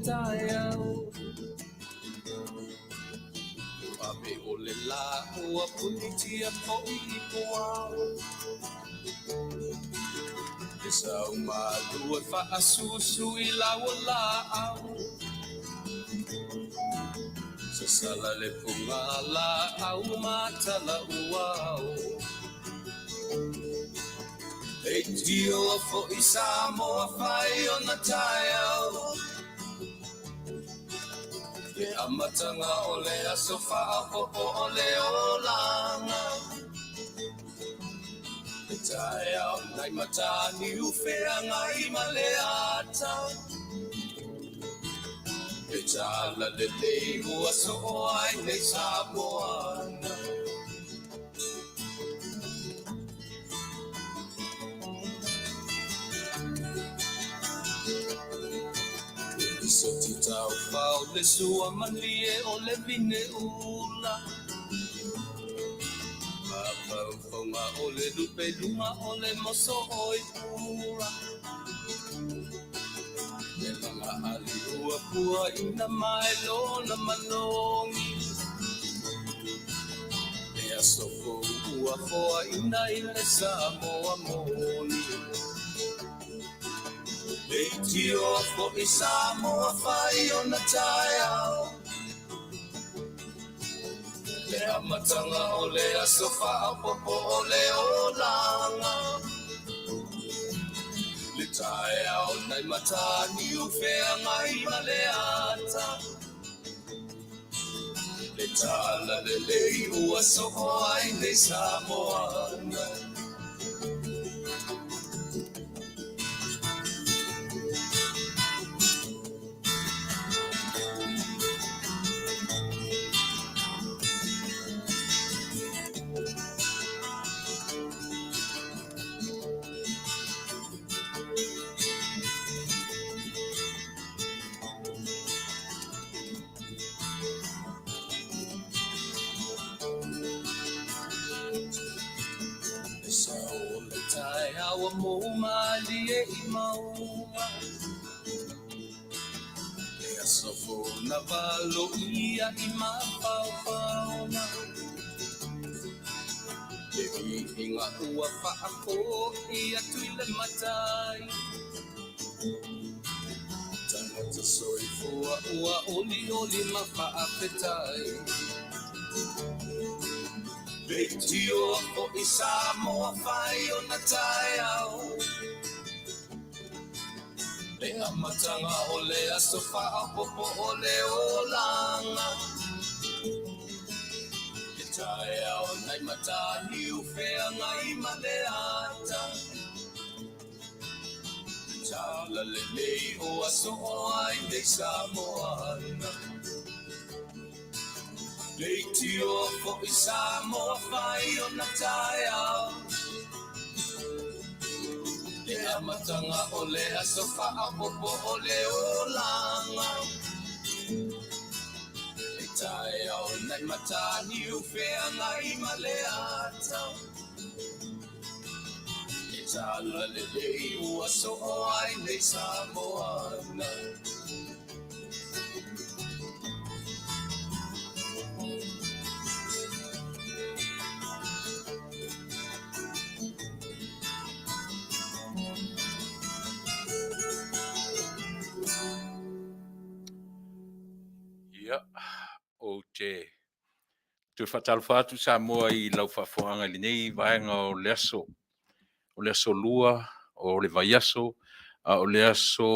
taeao. Ave o le lā ua punitia foʻi i puao. Le sau malu e faasusu i lau o laau. Sasala le pugalaau ma talauao. Leitioa foi Samoa fai ona taeao. Le amataga o le aso faaopoopo o le olaga. Le taeao nai Mataniu Feagai ma le ata. Le talalelei ua soo ai nei Samoana. Le soti taufao le sua malie o le vine ula. Mafaufauga o le lupe luga o le moso o i pula. Le laga ali ua puaina mai lona manogi. Le aso fou ua foaina i le Samoa moni. Leitioa foi Samoa fai ona taeao. Le amataga o le aso faaopoopo o le olaga. Le taeao nai Mataniu Feagai ma le ata. Le talalelei ua soo ai nei Samoana. Le sao o le taeao ua mou malie i mauga. Le aso fou na valoia i mafaufauga. Le viiga ua faafoi atu i le Matai. Tagata soifua ua olioli ma faafetai. Leitioa foi Samoa fai ona taeao. Le amataga o le aso faaopoopo o le olaga. Le taeao nai Mataniu Feagai ma le ata. Le talalelei ua soo ai nei Samoana. Leitioa foi Samoa fai ona taeao. Le amataga o le aso faaopoopo o le olaga. Le taeao nai Mataniu Feagai ma le ata. Le talalelei ua soo ai nei Samoana. Ia, ou te toe faatalofa atu Samoa i lau faafofogaaga i lenei vaega o le aso, o le aso lua o le vaiaso, a o le aso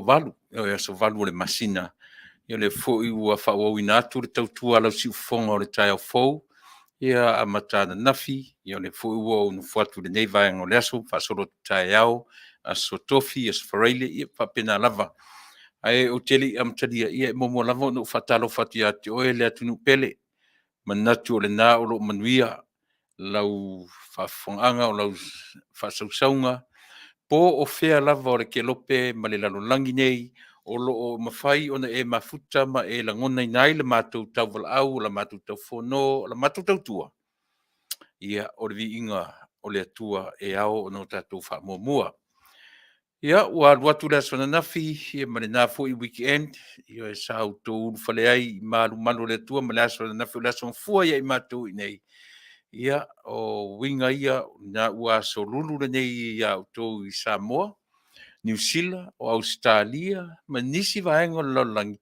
8, o le aso 8 o le masina. Ia o lea foi ua faaauauina atu le tautua a lau siufofoga o le taeao fou, ia amata ananafi, ia o lea foi ua ou nofo atu i lenei vaega o le aso, faasolo atu taeao, aso Tofi, aso Faraile, ia faapena lava. Ae ou te le i amatalia, ia e muamua lava ona ou faatalofa atu ia te oe le atunuu pele. Manatu o lena o lo o manuia lau faafofogaaga, o lau faasausauga, po o fea lava o le kelope ma le lalolagi nei o lo o mafai ona e mafuta ma e lagonaina ai le matou tauvalaau, o la matou taufono, o la matou tautua. Ia, o le viiga o le Atua e ao ona tatou faamuamua. Ia, ua alu atu le aso ananafi ia ma lena foi weekend, ia sa outou ulufale ai i malumalu o le Atua ma le aso ananafi o le aso gafua ia i matou i inei. Ia, o uiga ia na ua aso lulu lenei ia outou i Samoa, Niu Sila, o Ausetalia ma nisi vaega o le lalolagi,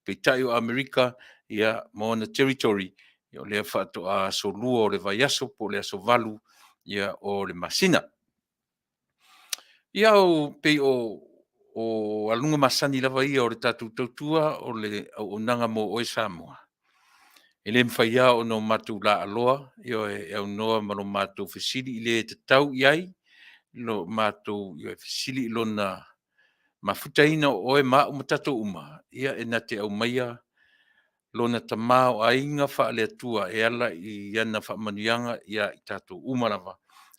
peitai o Amerika ia ma ona territory, ia o lea faatoa aso 2 o le vaiaso po o le aso 8 ia o le masina. Ia pei o aluga masani lava ia o le tatou tautua, o le auaunaga mo oe Samoa. E le mafai lava ona o matou laaloa, ioe, e aunoa ma lo matou fesili i le tatau i ai lo matou fesili i lona mafutaina o oe ma au ma tatou uma, ia e na te aumaia lona tamaoaiga faale-Atua e ala i ana faamanuiaga ia i tatou uma lava,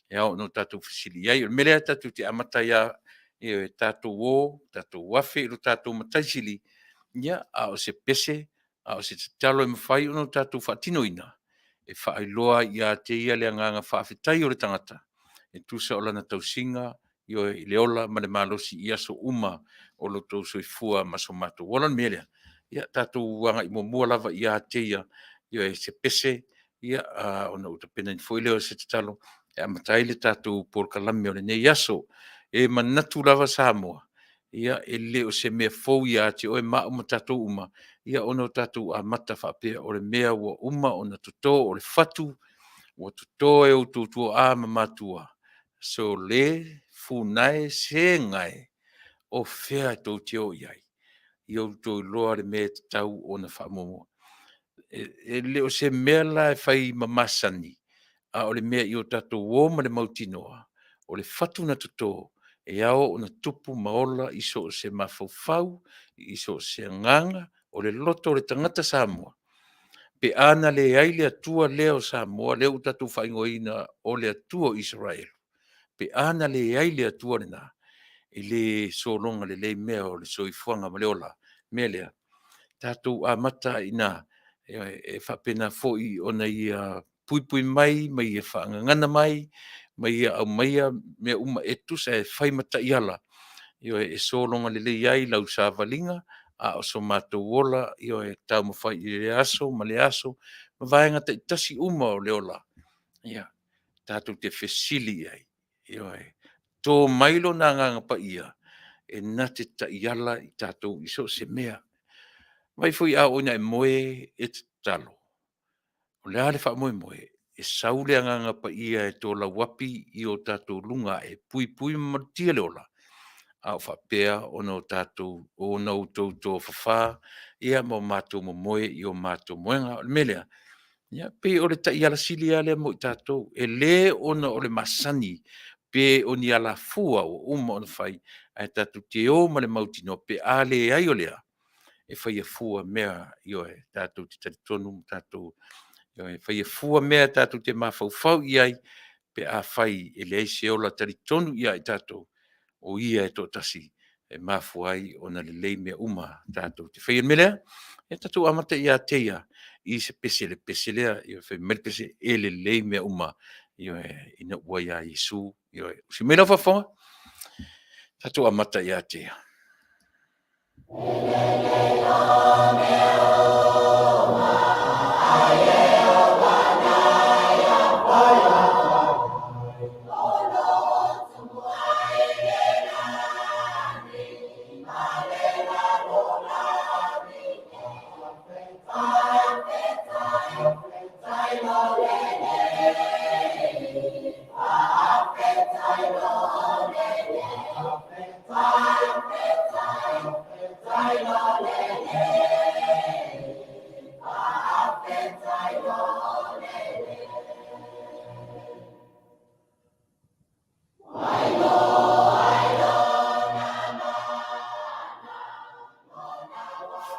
e ao ona tatou fesili i ai. O le mea lea tatou te amata ai lava, ioe, tatou o tatou afe i lo tatou Matai Sili, ia, a o se pese, a o se tatalo e mafai ona tatou faatinoina, e faailoa ai ia te Ia le agaga faafetai o le tagata e tusa o lana tausiga, ioe, i le ola ma le malosi i aso uma o lo outou soifua ma so matou ola. O le mea lea, ia tatou agai muamua lava ia te Ia, ioe, se pese, ia, ona ou tapenaina foi lea o se tatalo e amata ai le tatou polokalame o lenei aso. E manatu lava Samoa, ia e le o se mea fou ia te oe ma au ma tatou uma, ia ona o tatou amata faapea o le mea ua uma ona toto, o le fatu ua toto e outou tuaa ma matua, sole, funae, se gae, o fea tou te o i ai? Ia outou iloa le mea e tatau ona faamuamua. E le o se mea la e fai ma masani, a o le mea ia o tatou o ma le mautinoa, o le fatu na toto, e ao ona tupu ma ola i so o se mafaufau, i so o se agaga, o le loto o le tagata Samoa, pe a na leai le Atua lea o Samoa lea ua tatou faaigoaina o le Atua o Isaraelu, pe a na leai le Atua lena, e le sologa lelei mea o le soifuaga ma le ola. O le mea lea, tatou amata ai i ina, e faapena foi ona Ia puipui mai ma Ia faagagana mai ma Ia aumaia mea uma e tusa e fai ma taiala, ioe, e sologa lelei ai lau savaliga, a o so matou ola, ioe, e taumafai i lea aso ma lea aso ma vaega taitasi uma o le ola, ia, tatou te fesili i ai, ioe, to mai Lona Agaga Paia e na te taiala i tatou i so o se mea. Vaai foi a oo ina e moe, e tatalo, o le a le faamoemoe? E sau le Agaga Paia e tolauapi i o tatou luga ae e puipui ma malutia le ola, a o faapea ona outou tofafa ma o matou momoe i o matou moega. O le mea lea, e pei o le taiala sili lava lea mo i tatou, e le ona o le masani pe o ni alafua ua uma ona fai, ae tatou te o ma le mautinoa pe a leai o lea, e faia fua mea, ioe, tatou te talitonu ma tatou, e faia fua mea tatou te mafaufau i ai pe afai e leai se ola talitonu ia i tatou, o Ia e toatasi e mafua ai ona lelei mea uma tatou te faia. O le mea lea, ia tatou amata ia te Ia i se pese, le pese lea, fai mai le pese, e lelei mea uma, ioe, ina ua ia Iesu. Ioe. Usi mai lau faafofoga, tatou amata ia te Ia.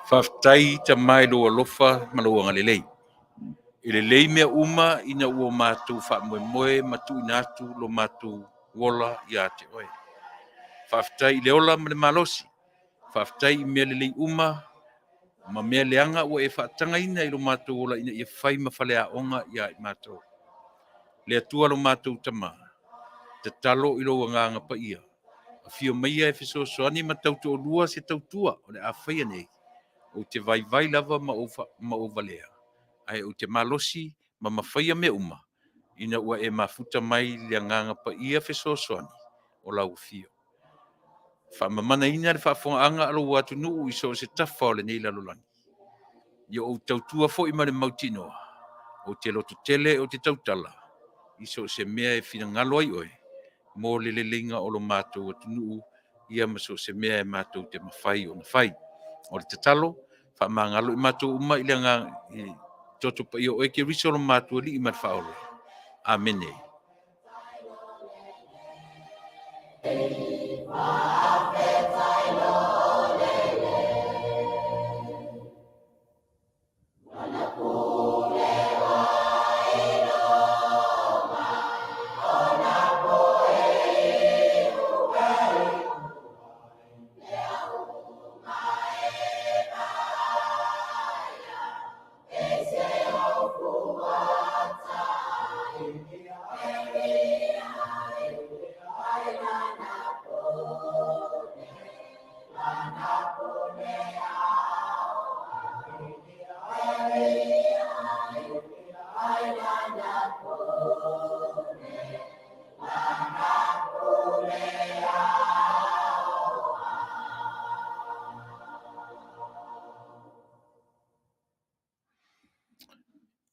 Faafetai Tama i lou alofa ma lou agalelei. E lelei mea uma ina ua matou faamoemoe ma tuuina atu lo matou ola ia te Oe. Faafetai i le ola ma le malosi, faafetai i mea lelei uma ma mea leaga ua e faatagaina i lo matou ola ina ia fai ma faleaoga ia i matou. Le Atua lo matou Tama, tatalo i lou Agaga Paia. Afio maia e fesoasoani ma tautoalua se tautua o le a faia nei. Ou te vaivai lava ma ou, ma ou valea, ae ou te malosi ma mafaia mea uma, ina ua e mafuta mai le Agaga Paia fesoasoani o lau afio. Faamamanaina le faafofogaaga a lou atunuu i so o se tafa o lenei lalolagi. Ia ou tautua foi ma le mautinoa, ou te lototele ou te tautala i so o se mea e finagalo ai oe, mo le leleiga o lo matou atunuu, ia ma so o se mea e matou te mafai ona fai. O le tatalo, faamagalo i matou uma i le agaga i toto paia o oe Keriso lo matou Alii ma le Faaola. Amene.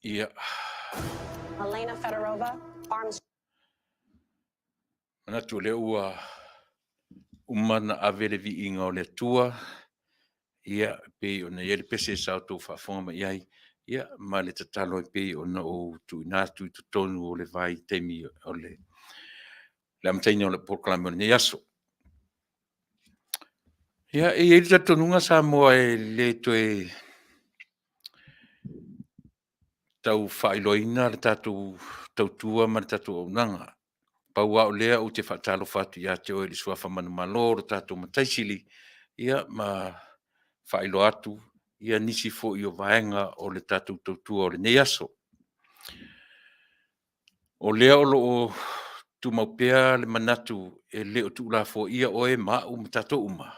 Ia. Elena Fedorova, arms. Manatu o lea ua uma ona ave le viiga o le Atua, ia, pei ona i ai le pese sa outou faafofoga mai ai, ia, ma le tatalo e pei ona ou tuuina atu i totonu o le vaitaimi o le amataina o le polokalame o lenei aso. Ia, e i ai le talitonuga Samoa e le toe tau faailoaina le tatou tautua ma le tatou auaunaga. Pau lava o lea ou te faatalofa atu ia te oe i le suafa manumalo o lo tatou Matai Sili, ia ma faailoa atu ia nisi foi o vaega o le tatou tautua o lenei aso. O lea o lo o tumau pea le manatu e le o tuulafoaia oe ma au ma tatou uma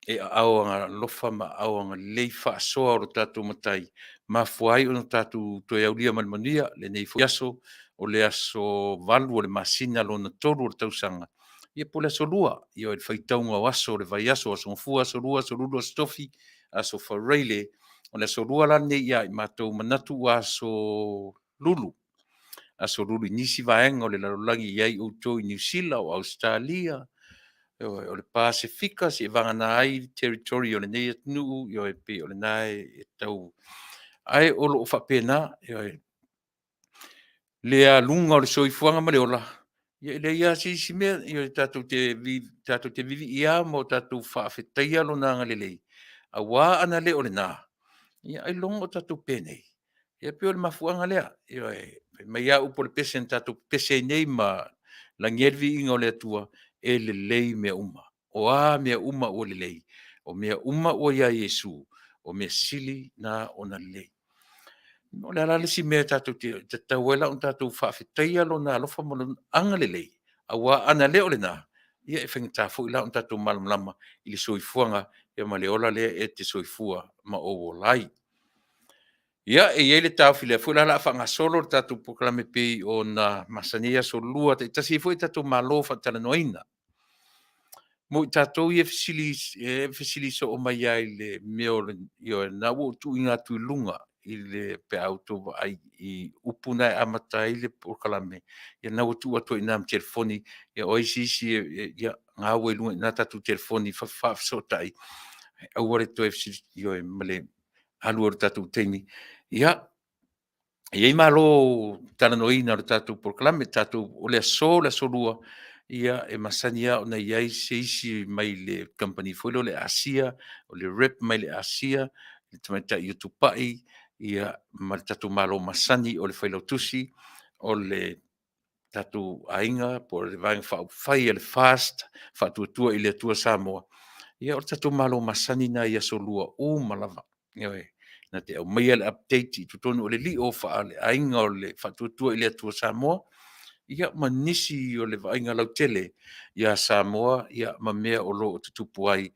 e aao alofa ma aao agalelei faasoa o lo tatou Matai, e mafua ai ona tatou toe aulia ma le manuia lenei foi aso, o le aso 8 o le masina lona 3 o le tausaga, ia po o le aso Lua, ioe, i le faitauga o aso o le vaiaso, aso Gafua, aso Lua, aso Lulu, aso Tofi, aso Faraile. O le aso Lua la lenei ia i matou, manatu ua aso Lulu, aso Lulu i nisi vaega o le lalolagi e i ai outou i Niu Sila, o Ausetalia, ioe, o le Pasefika, seia vagana ai territory o lenei atunuu, ioe, e pei o lena e tau… Ae o lo o faapena, ioe, le aluga o le soifuaga ma le ola, ia e leai lava se isi mea, ioe, tatou te vivii lava ma o tatou faafetaia Lona agalelei, aua ana le o lena, ia ailoga o tatou penei. Ia e pei o le mafuaaga lea, ioe, fai mai lava upu o le pese na tatou pepese ai nei ma lagi ai le viiga o le Atua, e lelei mea uma. O a mea uma ua lelei, o mea uma ua ia Iesu, o mea sili na ona lelei. O le a la le isi mea tatou te… e tatau ai la ona tatou faafetaia Lona alofa ma Lona agalelei, aua ana le o lena, ia e faigata foi la ona tatou malamalama i le soifuaga ma le ola lea e te soifua ma ou ola ai. Ia, e i ai le taofi o lea foi la o le a faagasolo le tatou polokalame e pei ona masani ai aso Lua taitasi ai foi tatou malo faatalanoaina. Mo i tatou ia e fesili soo mai lava i le mea o le… ioe, o lena ua ou tuuina atu i luga i le pe a outou vaai i upu na e amata ai le polokalame, ia lena ua tuu atu ai i ina ma telefoni. O ai se isi ia lena ua i luga i ina tatou telefoni faafesootai, aua le toe fesili, ioe, ma le alu ai o le tatou taimi. Ia, e i ai malo talanoaina o le tatou polokalame, tatou, o le aso, le aso Lua, e masani lava ona i ai se isi mai le kamupani foi lea o le ASEA, o le rep mai le ASEA, le tamaitai o Tupai ma le tatou malo masani o le Failautusi o le tatou Aiga po o le Vaega Faaupufai a le FAST, Faatuatua i le Atua Samoa. Ia o le tatou malo masani lena i aso Lua uma lava, ioe, na te aumaia le update i totonu o le lio faale-aiga o le Faatuatua i le Atua Samoa. ia ma nisi o le vaaiga lautele ia Samoa ia ma mea o lo o tutupu ai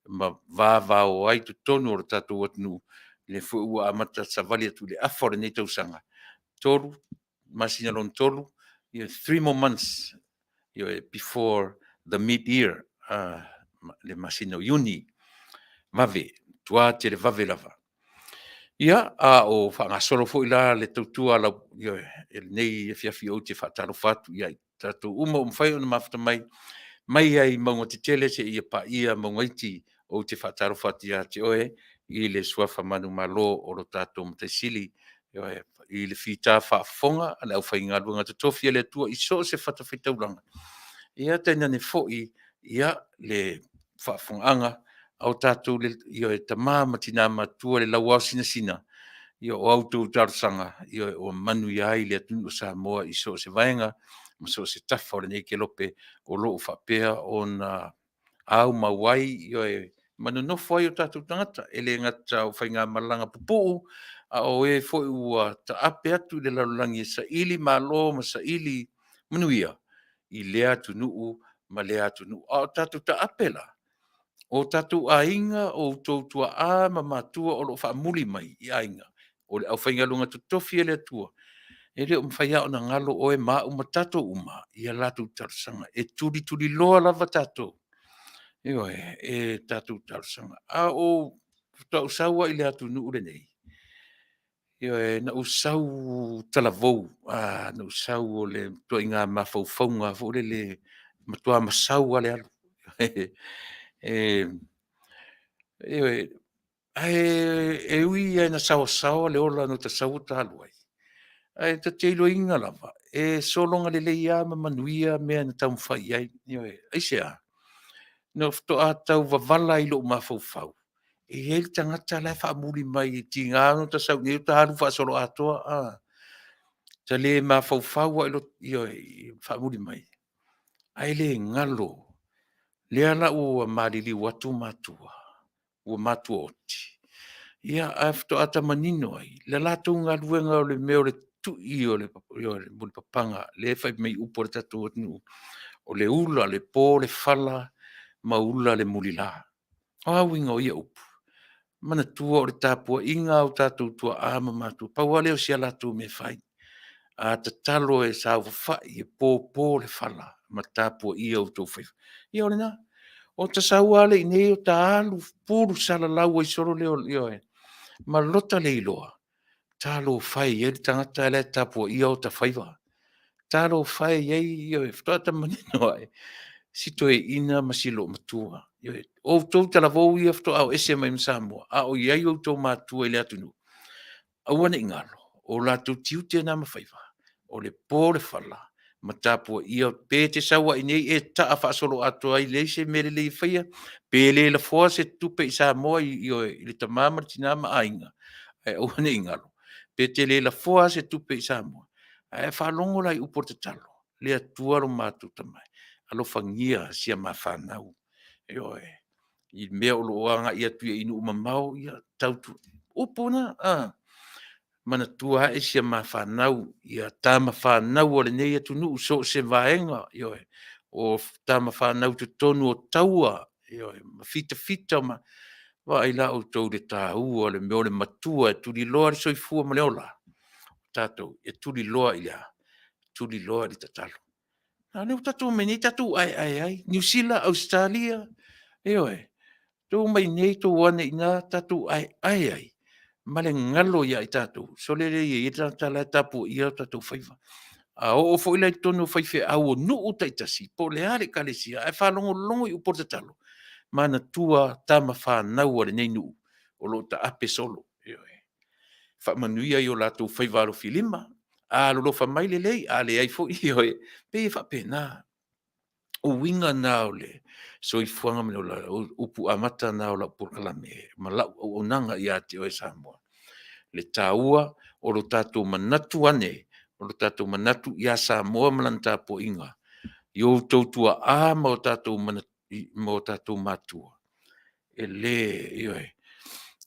ma vavao ai totonu o le tatou atunuu, lea foi ua amata savali atu i le afa o lenei tausaga, 3 masina lona 3, ia 3 more months before the mid year, le masina o Iuni. Vave, matua televave lava. Ia, a o faagasolo foi la le tautua a lau… ioe, i lenei afiafi ou te faatalofa atu ia i tatou uma ua mafai ona mafuta mai, mai lava i mauga tetele seia paia mauga iti. Ou te faatalofa atu ia te oe i le suafa manumalo o lo tatou Matai Sili, ioe, i le fita faafofoga a le aufaigaluega totofi a le Atua i so o se fatafaitaulaga, ia tainane foi le faafofogaaga a o tatou tama ma tina matutua i le lauaosinasina, o a outou talosaga, ua manuia ai le atunuu o Samoa i so o se vaega ma so o se tafa o lenei kelope o lo o faapea ona aumau ai, ioe, ma nonofo ai o tatou tagata. E le gata o faigamalaga pupuu, a o e foi ua taape atu i le lalolagi e saili malo ma saili manuia i lea atunuu ma lea atunuu. A o tatou taape la, o tatou aiga, o outou tuaa ma matua o lo o faamuli mai i aiga, o le aufaigaluega totofi a le Atua, e le o mafai lava ona galo oe ma au ma tatou uma i a latou talosaga. E tulituliloa lava tatou, ioe, e tatou talosaga. A ou faatoa ou sau lava i le atunuu lenei, ioe, na ou sau talavou, na ou sau o le ituaiga mafaufauga foi lele, matua masau lava le alu. Ioe, ae ui lava ina saoasaoa le ola na ota sau o ta alu ai, ae ta te iloaina lava, e sologa lelei lava ma manuia mea na taumafai i ai. Ioe. Aisea? Na faatoa tau wavala ai i lou mafaufau, e i ai le tagata la e faamuli mai, e tiga lava ona ota sau i inei ota alu faasoloatoa a. Ota le mafaufau lava ioe, faamuli mai, ae le galo, lea la ua maliliu atu matua, ua matuaoti, ia ae faatoa ota manino ai, i le latou galuega o le mea o le tui o le mulipapaga, lea e fai mai upu a le tatou atunuu, o le ula, o le po le fala ma ula le mulila. O a uiga o ia upu? Manatua o le tapuaiga a o tatou tuaa ma matua, pau lava lea o si a latou mea e fai, a tatalo e saofafai e popo le fala ma tapuaia outou faiva. Ia o lena. Ota sau lava lea i inei ota alu pulusalalau ai solo lea, ioe, ma lota le iloa, talofa e i ai le tagata la e tapuaia ota faiva. Talofa e i ai, ioe, faatoa ota manino ae, si toeaina ma si loomatua. Ioe. O outou talavou ia faatoa o ese mai ma Samoa, a o i ai outou matua i le atunuu, aua ne i galo, o latou tiute na ma faiva, o le po le fala ma tapuaia, pe te sau lava i inei e taa faasoloatoa ai e leai se mea lelei e faia, pe le lafoa se tupe i Samoa ioe, i le tama ma le tina ma aiga, ae aua ne i galo, pe te le lafoa lava se tupe i Samoa, ae faalogo la i upu o le tatalo, le Atua lo matou Tama e, alofagia si a ma fanau, ioe, i mea o lo o agai atu ai i nuu mamao, ia upu na, manatua ae si a ma fanau, ia tama fanau a lenei atunuu i so o se vaega, ioe, o tama fanau i totonu o taua, ioe, ma fitafita ma… Vaai la outou i le taua o le mea o le matua e tuliloa le soifua ma le ola o tatou, e tuliloa i le a? E tuliloa i le tatalo. A o lea ua tatou omai nei tatou aeae ai, Niu Sila, Ausetalia, ioe, outou omai i inei outou o ane i ina tatou aeae ai ma le galo ia i tatou, sole leai e i ai le tagata la e tapuaia o tatou faiva. A oo foi la i totonu o faifeau o nuu taitasi po o le a le ekalesia, ae faalogologo i upu o le tatalo, manatua tama fanau a lenei nuu o lo o taape solo. Ioe. Faamanuia i o latou faiva alofilima, a alolofa mai lelei, a leai foi, ioe, e pei e faapena. O uiga na o le soifuaga ma le olaga, o upu amata na o lau polokalame ma lau auaunaga ia te oe Samoa, le taua o lo tatou manatu ane, o lo tatou manatu ia Samoa ma lana tapuaiga, i outou tuaa ma o tatou matua, e le, ioe.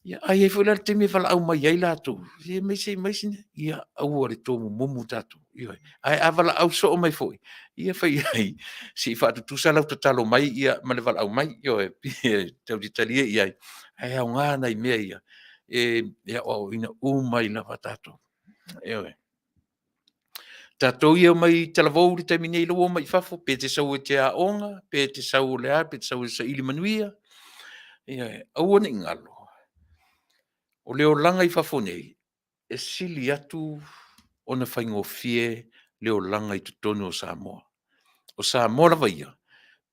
Ia a i ai foi la le taimi e valaau mai ai latou, se aumai se, ia aua le tomumumu tatou, ioe. Ae a valaau soo mai foi, ia fai i ai, se i faatutusa lau tatalo mai ma le valaau mai, ioe, tatou te talia i ai, ae aoga nai mea ia e aoaoina uma ai lava tatou. Ioe. Tatou ia e omai i talavou i le taimi nei lea ua omai i fafo, pe te sau e te aoga, pe te sau o le a, pe te sau e saili manuia, ioe, aua ne i galo, o le olaga i fafo nei, e sili atu ona faigofie le olaga i totonu o Samoa. O Samoa lava ia,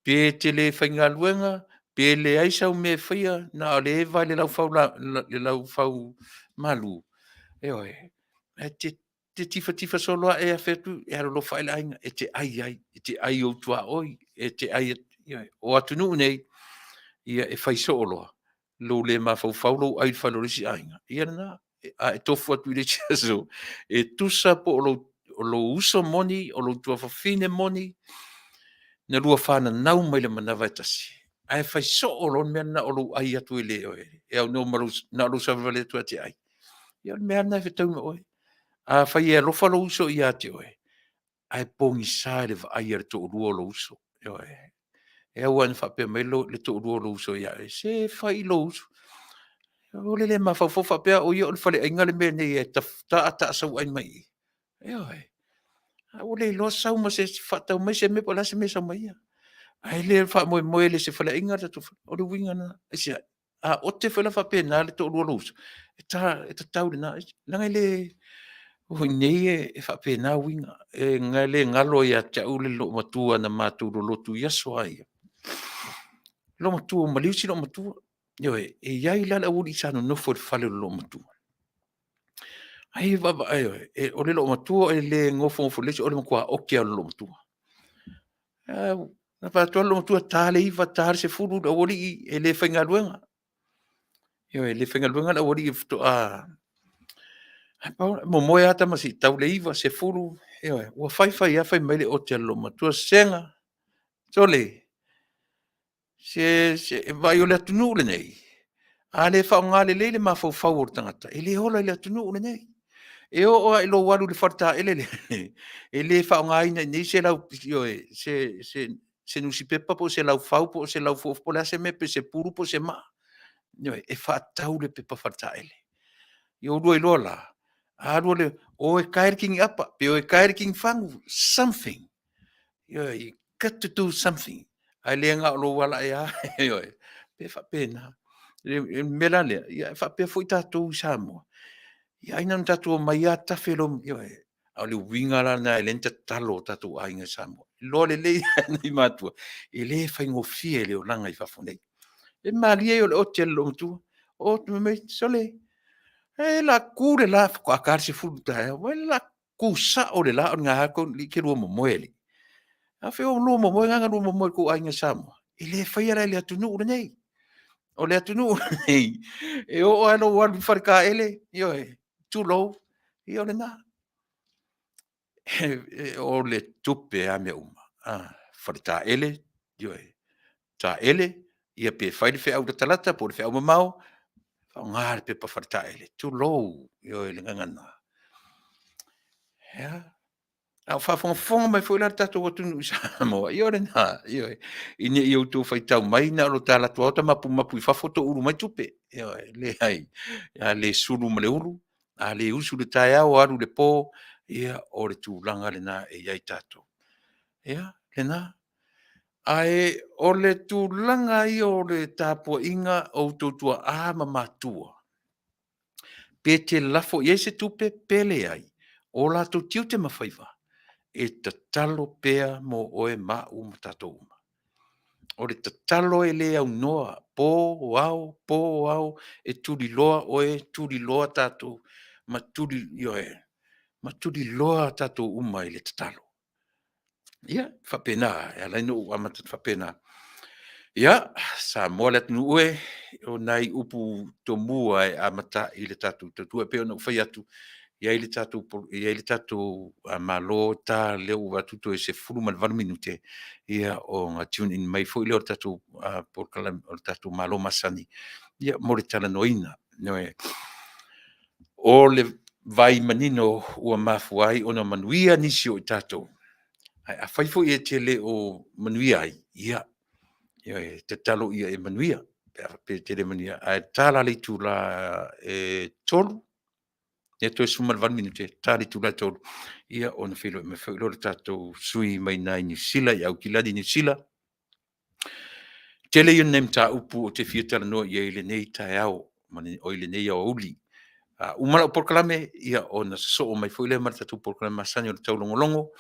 pe e te le faigaluega, pe leai sau mea e faia, na o le eva i le laufaumalu, ioe, e te tifatifa solo lava e afe atu e alolofa ae le aiga, e te ai ai, e te ai i ou tuaoi, e te ai ioe. O atunuu nei, ia e fai soo loa lou le mafaufau, lou ai i le fale o le isi aiga, ia lena. A e tofu atu i le isi aso, e tusa po o lou uso moni, o lou tuafafine moni, na lua fananau mai le manava e tasi, ae fai soo loa le mea lena o lou ai atu e le oe, e aunoa ma lou na o lou savali atu lava e te ai, ia o le mea lava lena e fetaui ma oe. Afai e alofa lou uso ia te oe, ae pogisa i le vaai a le toalua o lou uso, ioe. E ao lava ina faapea mai le toalua o lou uso ia oe, se fai i lou uso. Aua le le mafaufau faapea o ia o le faleaiga le mea nei e taataasauai mai i i. Ioe. A ua le iloa sau ma se isi, faatau mai se mea po o le a se mea e sau ma ia. Ae le faamoemoe e le o se faleaiga le tatou fale. O le uiga lena. Aisea? A ote foi la faapena le toalua o lou uso, e tatau i lena, leaga e le o i inei e faapena uiga. E le galo ia te au le loomatua na matou lolotu i aso lava ia, ua maliu si loomatua. Ioe, e i ai la le aualii sa nonofo i le fale o le loomatua, ai vaavaai ioe, o le loomatua e le nofonofo lelei, o le matua ote lava o le loomatua. Ae vaai atu lava le loomatua e ta le 9:00 ta le 10:00 le aualii e le faigaluega. Ioe, e le faigaluega le aualii faatoa momoe lava tama seia tau le 9:00, 10:00, ioe. Ua fai fai lava fai mai le ote a le loomatua, “Sega, sole, se vaai o le atunuu lenei, a le faaaoga lelei le mafaufau o le tagata, e le ola i le atunuu lenei. E oo lava i lou alu i le faletaele lea, e le faaaogaina i inei se se nusipepa po o se laufau po o se laufuafua po o le a se mea po o se pulu po o se maa. Ioe, e faatau le pepa faletaele. Ia oulua iloa la, a alu a o e tae le tini'apa, pe o e tae le tinifagu, something. Ioe, you got to do something. Ae le na o lou ala ea, ioe, e faapena. O le mea la lea, e faapea foi tatou i Samoa, ia ai na ona tatou omai lava tafe loa, ioe. A o le uiga la lena e ala ai ona tatalo o tatou aiga i Samoa, iloa lelei lava e nai matua, e le faigofie le olaga i fafo nei. O le malie ia o le ote a le loomatua, fai mai, sole, o le a tu le la faatoa ta le 10:00 i le taeao, vaai la o le a tu sao le la o lena lava e te lua momoe alii. A fea o lua momoe na na lua momoe i le tou aiga i Samoa? E le faia la i le atunuu lenei. O le atunuu lenei, e oo lava i lou alu i le faletaele, ioe, tulou, ia o lena. O le tupe lava mea uma, faletaele, ioe, taele, ia pe fai le feau latalata po o le feau mamao, faaaoga le pepa faletaele, tulou, ioe le gagana. Ia, a o faafogafoga mai foi la lo tatou atunuu i Samoa, ia o lena, ioe, ina ne i outou faitau mai na o le ta alu atu lava ota mapumapu i fafo toulu mai tupe. Ioe, leai, a le sulu ma le ulu, a le usu i le taeao alu i le po, ia o le tulaga lena e i ai tatou. Ia, lena. Ae o le tulaga ia o le tapuaiga a outou tuaa ma matua, pe te lafo i ai se tupe pe leai, o latou tiute ma faiva, e tatalo pea mo oe ma au ma tatou uma. O le tatalo e le aunoa, po ao, po ao, e tuliloa oe, tuliloa tatou, ma ioe, ma tuliloa tatou uma i le tatalo. Ia, e faapena, e ala ai ona ou amata atu faapena. Ia, Samoa le atunuu e, o nai upu tomua e amata ai le tatou tautua. E pei ona ou fai atu, e i ai le tatou Malo ta lea ua ou vaai atu toe 18 minute, ia ona tune in mai foi lea o le tatou Malo masani mo le talanoaina. Ioe. O le vai manino ua mafua ai ona manuia nisi o i tatou, ae afai foi e te le o manuia ai, ia, ioe, tatalo ia e manuia pe a faapea e te le manuia. Ae ta la i le itula e 3:00, ia toe 18 minute ta le itula e 3:00, ia ona feiloai mai foi lea o le tatou sui usufono mai i Niu Sila, i Aukilani Niu Sila. Tele ia o nai mataupu ou te fia talanoa i ai i lenei taeao, oi lenei aoauli. A uma lau polokalame, ia ona sosoo mai foi lea ma le tatou polokalame masani o le taulogologo,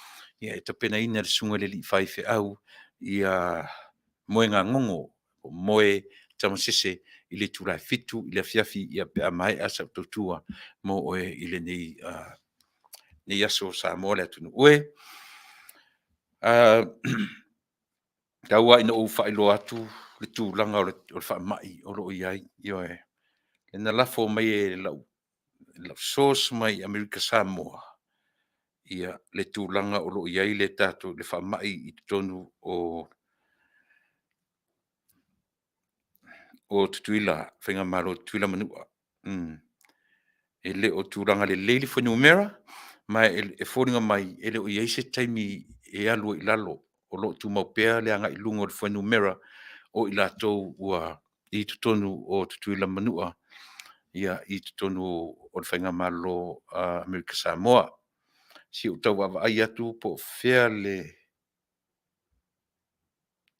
e tapenaina e le Susuga i le alii faifeau Moegagogo po o Moe Tamasese i le itula e 7:00 i le afiafi pe a maea sau tautua mo oe i lenei aso Samoa le atunuu e. Tau lava ina ou faailoa atu le tulaga o le faamai o lo o i ai, ioe. Na lafo mai e lau source mai Amerika Samoa le tulaga o lo o i ai le tatou faamai i totonu o Tutuila, Faigamalo a Tutuila ma Manua. E le o tulaga lelei le fuainumera, ma e foliga mai e le o i ai se taimi e alu ai i lalo, o lo o tumau pea le agai i luga o le fuainumera o i latou ua i totonu o Tutuila ma Manua, i totonu o le Faigamalo a Amerika Samoa. Se i ou tau vaavaai atu po o fea le…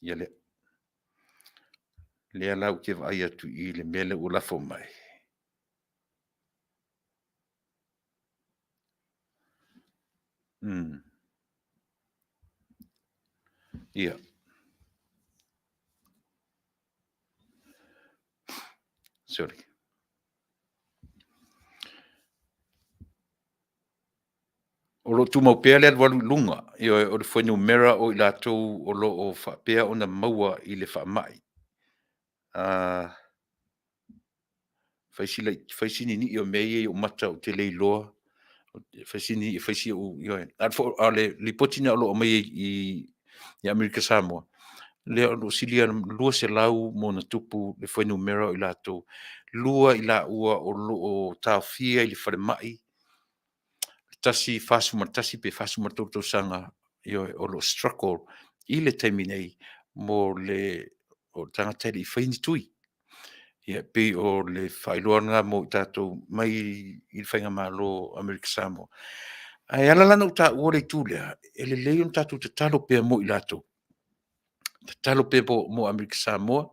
Ia lea la ou te vaai atu i le mea lea ua lafo mai. Ia, sorry. O lo o tumau pea le alualu i luga, ioe, o le fuainumera o i latou o lo o faapea ona maua i le faamai. Fai si ninii o mea ia i ou mata ou te le iloa, fai si ninii fai si… ioe. A o le lipoti lena o lo o aumaia i Amerika Samoa, lea o lo o silia i le 200+ le fuainumera o i latou, 2 i laua o lo o taofia i le falemai, e tasi e 41 pe 43 tausaga, ioe, o lo o struggle i le taimi nei, o le tagata e le i faia ni tui. Ia e pei o le faailoa lena mo i tatou mai le Faigamalo a Amerika Samoa. Ae ala la ona ou taua le itu lea, e lelei ona tatou tatalo pea mo i latou, tatalo pea mo Amerika Samoa.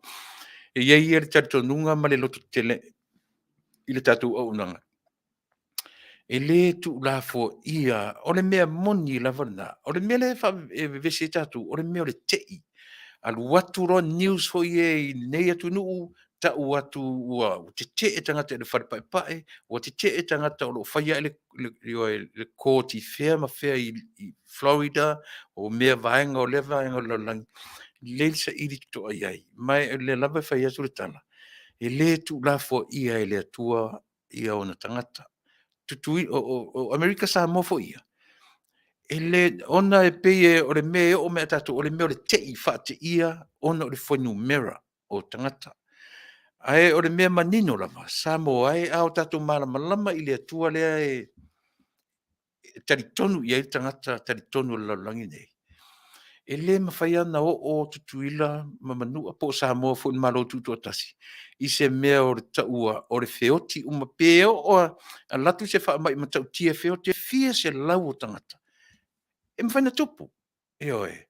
E i ai le talitonuga ma le lototetele i le tatou auaunaga, e le tuulafoaia, o le mea moni lava lena. O le mea lea e vevesi ai tatou, o le mea o le te i. Alu atu loa news foi ia i lenei atunuu tau atu ua tetee tagata i le fale paepae, ua tetee tagata o lo o faia le court i fea ma fea i Florida, o vaega o lea vaega o le lalolagi, lelei le saili totoa i ai. Ma o lea lava e fai atu le tala, e le tuulafoaia e le Atua ona tagata. O Amerika Samoa foi ia, ona e pei o le mea e oo mai ia tatou, o le mea o le te i, faateia ona o le fuainumera o tagata. Ae o le mea manino lava, Samoa e, a o tatou malamalama i le Atua lea e talitonu i ai le tagata talitonu o le lalolagi lenei, e le mafai lava ona oo Tutuila ma Manua po o Samoa foi i le Malo Tutoatasi i se mea o le taua o le feoti uma, pe oo lava e alu atu se faamai matautia e feoti ai le fia selau o tagata, e mafai ona tupu, ioe.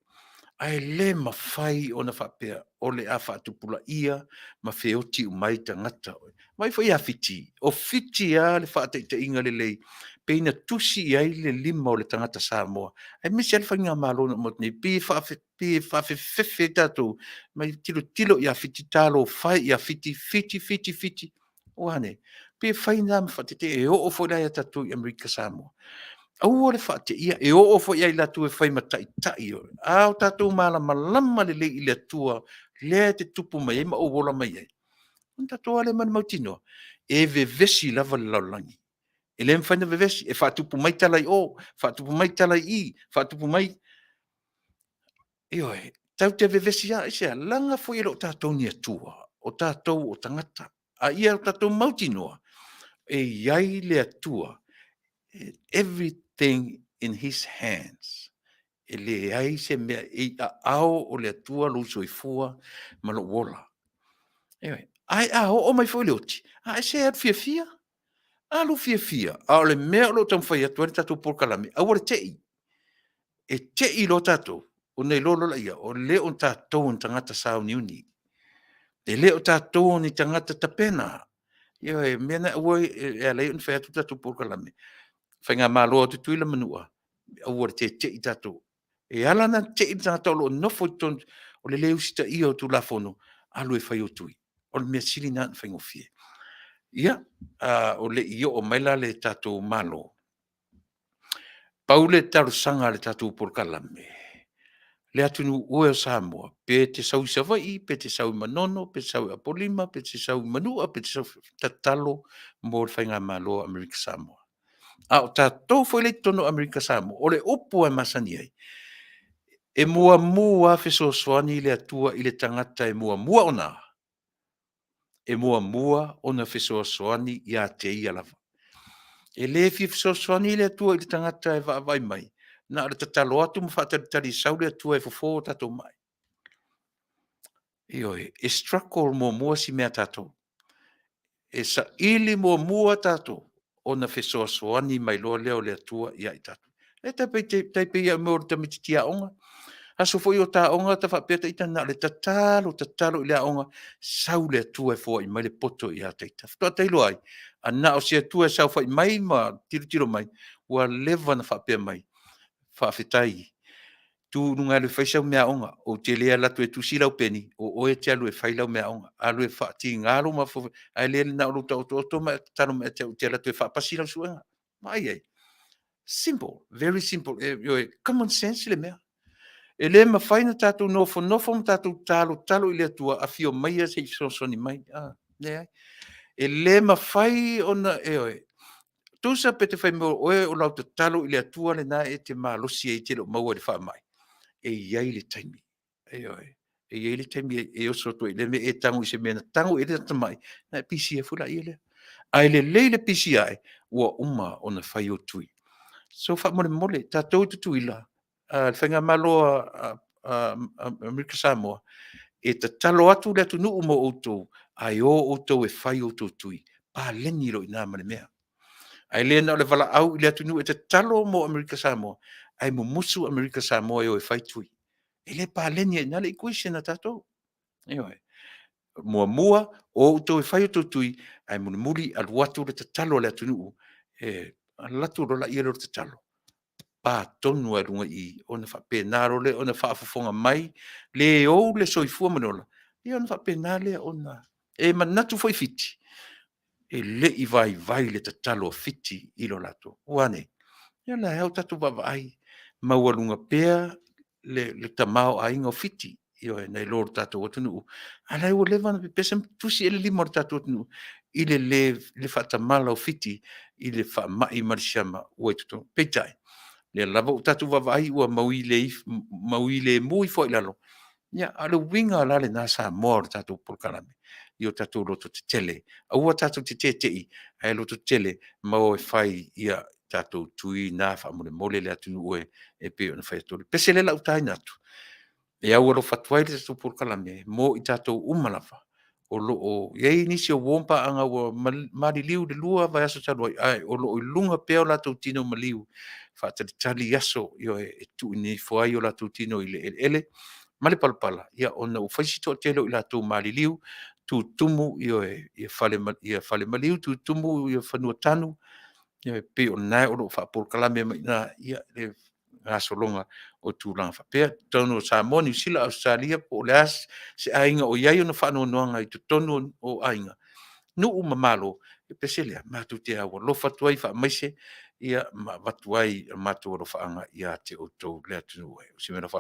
Ae le mafai ona faapea o le a faatupulaia ma feoti uma ai tagata. Vaai foi ia Fiti, o Fiti lava le faataitaiga lelei pei na tusi i ai le lima o le tagata Samoa, aemaise lava le faigamalo na uma atu nei, pei e faafefefe ai tatou, fai mai tilotilo ia Fiti, talofa e ia Fiti, Fiti, Fiti, Fiti. Ua a nei? E pei e fai lena ma faataitaiga, e oo foi la ia tatou i Amerika Samoa, aua le faateia, e oo foi ia i latou e fai ma taitai, a o tatou malamalama lelei i le Atua lea e te tupu mai ai ma ou ola mai ai, ona tatou o lava lea ma le mautinoa, e vevesi lava le lalolagi. E le mafai ona vevesi, e faatupu mai tala i o, faatupu mai tala i i, faatupu mai… Ioe, tatou te vevesi lava. Aisea? Leaga foi e le o tatou ni atua, o tatou o tagata. A ia tatou mautinoa, e i ai le Atua, everything in His hands. E leai se mea e i aao o le Atua lou soifua ma lou ola. Ioe. Ae a oo mai foi le oti, a e se alu fiafia. Alu fiafia, a o le mea o lo o taumafai atu ai le tatou polokalame, aua le te i. E te i loa tatou, ona iloa loa lea, e le o tatou o ni tagata sauniuni. E le o tatou o ni tagata tapena. Ioe, o le mea lena aua e ala ai ona fai atu le tatou polokalame, faigamalo a Tutuila ma Manua, aua le te i tatou. E ala ona te i le tagata o lo o nofo i totonu, o le le usitaia o Tulafono, alu e fai o tui. O le mea sili lena ona faigofie. Ia, o le i oo mai la le tatou Malo, pau le talosaga a le tatou polokalame, le atunuu e o Samoa, pe e te sau i Savaii, pe te sau i Manono, pe te sau i Apolima, pe te sau i Manua, pe te sau i fafo, tatalo mo le faigamalo a Amerika Samoa. A o tatou foi la e i totonu o Amerika Samoa, o le upu lava e masani ai, e muamua lava fesoasoani le Atua i le tagata e muamua ona a? E muamua ona fesoasoani ia te ia lava. E le fia fesoasoani le Atua i le tagata e vaavaai mai, na o le tatalo atu ma faatalitali e sau le Atua e fofo a tatou mai. Ioe, e struggle muamua si mea tatou. E saili muamua tatou ona fesoasoani mai loa lea o le Atua ia i tatou. E tai pei lava o le tamaitiiti aoga, aso foi o ta aoga ta faapea ita na o le tatalo tatalo i le aoga, sau le Atua e foai mai le poto ia te ita. Faatoa ta iloa ai, a na o se Atua e saofai mai ma tilotilo mai, ua leva ona faapea mai, faafetai, tu i luga e alu e fai sau meaaoga, ou te le alu atu e tusi lau peni, o oe e te alu e fai lau meaaoga. Alu e faatiga lou mafaufau, ae le na o lou taotooto ma e tatalo mai ia te au ou te alu atu e faapasi lau suega. Vaai i ai? Simple, very simple. Ioe, common sense le mea. E le mafai ona tatou nofonofo ma tatou talotalo i le Atua, afio maia se i fesoasoani mai. Leai. E le mafai ona, ioe, tusa pe te fai mai o oe o lau tatalo i le Atua lena e te malosi ai e te le o maua i le faamai, e i ai le taimi, ioe. E i ai le taimi e oso atu ai i lea mea, e tago i se mea na tago i ai le ata mai, ona e pisi ai foi lea. Ae lelei le pisi ae ua uma ona fai ou tui. So faamolemole, tatou i Tutuila, le faigamalo a Amerika Samoa, e tatalo atu le atunuu mo outou, ae o outou e fai a outou tui, paleni loa i ina ma le mea. Ae le na o le valaau i le atunuu e tatalo mo Amerika Samoa, ae mumusu Amerika Samoa e o e fai tui. E le paleni ai i ina le equation a tatou. Ioe. Muamua, o outou e fai a outou tui, ae mulimuli alu atu le tatalo a le atunuu, alu atu loa lea o le tatalo, pa tonu lava i luga i i, ona faapena loa lea ona faafofoga mai le ou le soifua ma le ola, ia ona faapena lea ona… E manatu foi Fiti, e le i vaivai le tatalo a Fiti i lo latou. Ua a nei? Ia o lea lava ua tatou vaavaai, maualuga pea le tamaoaiga o Fiti, ioe, nai lo le tatou atunuu, a o la e ua leva ona pepese ma tusi ai le lima o le tatou atunuu i le faatamala o Fiti i le faamai ma le siama ua i totonu. Peitai, o lea lava ua tatou vaavaai ua mauilemu ifo lava i lalo, a o le uiga la lena Samoa o le tatou polokalame, ia o tatou lototetele, aua tatou te tete'i ae lototetele ma o e fai a tatou tui na faamolemole le atunuu e pei ona fai atu. O le pese lea o le a ou taina atu, e aualofa atu ai le tatou polokalame mo i tatou uma lava o lo o i ai nisi o uo ma paaga ua maliliu i le 2 vaiaso talu ai, ae o lo o i luga pea o latou tino maliu, faatalitali i aso, ioe, e tuuina ifo ai o latou tino i le eleele ma le palapala, ona ua fai si toatele o i latou ua maliliu, tutumu fale maliu, tutumu fanua tanu, e pei o lena o lo o faapolokalame mai i ina le gasologa o tulaga faapea. I totonu o Samoa, Niu Sila, Ausetalia po o le a se aiga o i ai ona faanoanoaga i totonu o aiga, nuu ma Malo, o le pese lea, matou te aualofa atu ai, faamaise ma avatu ai a matou alofaaga ia te outou le atunuu e. O si mea lea.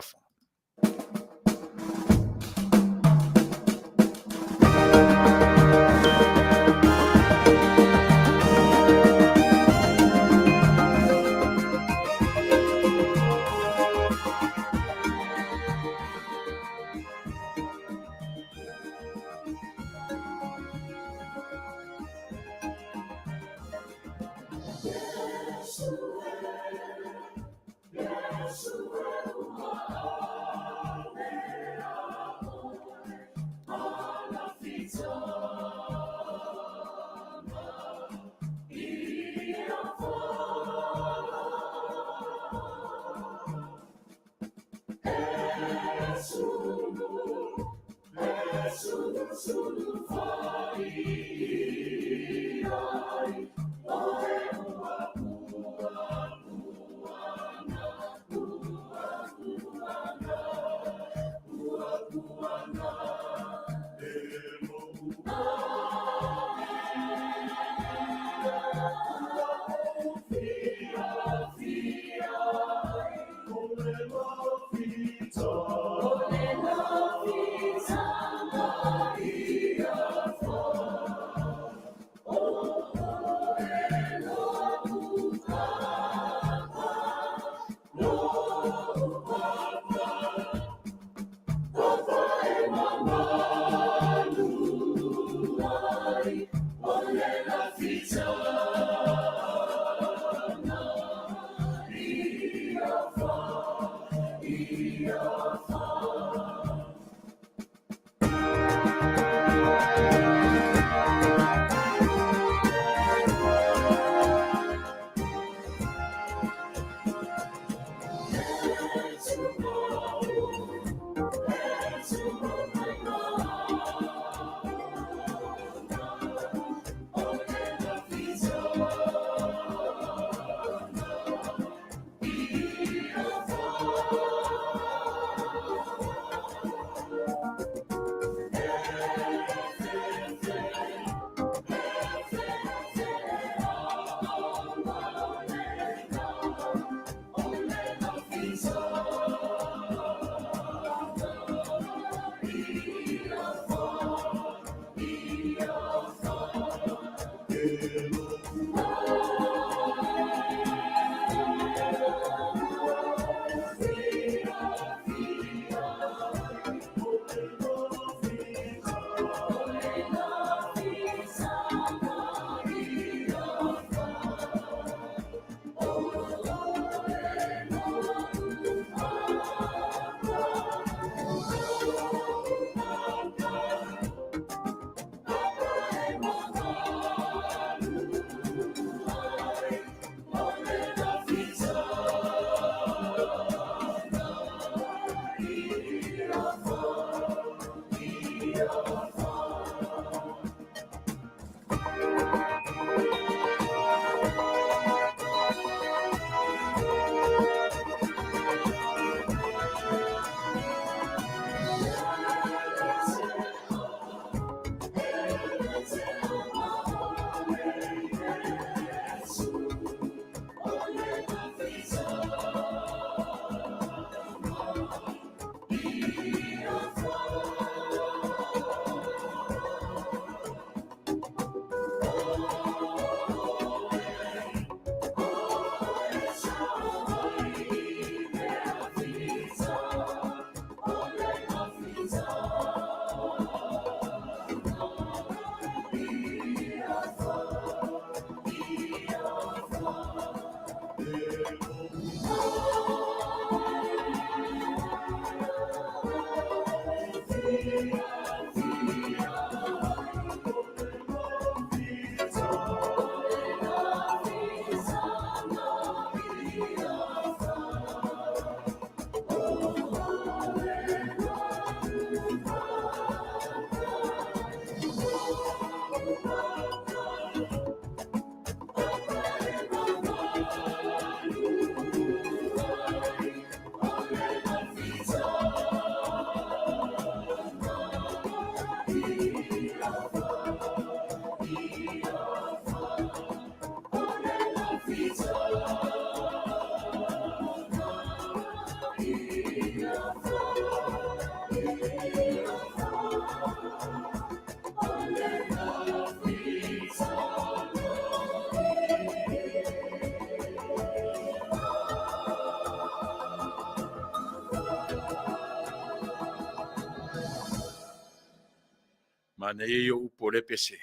Manaia ia o upu o lea pese.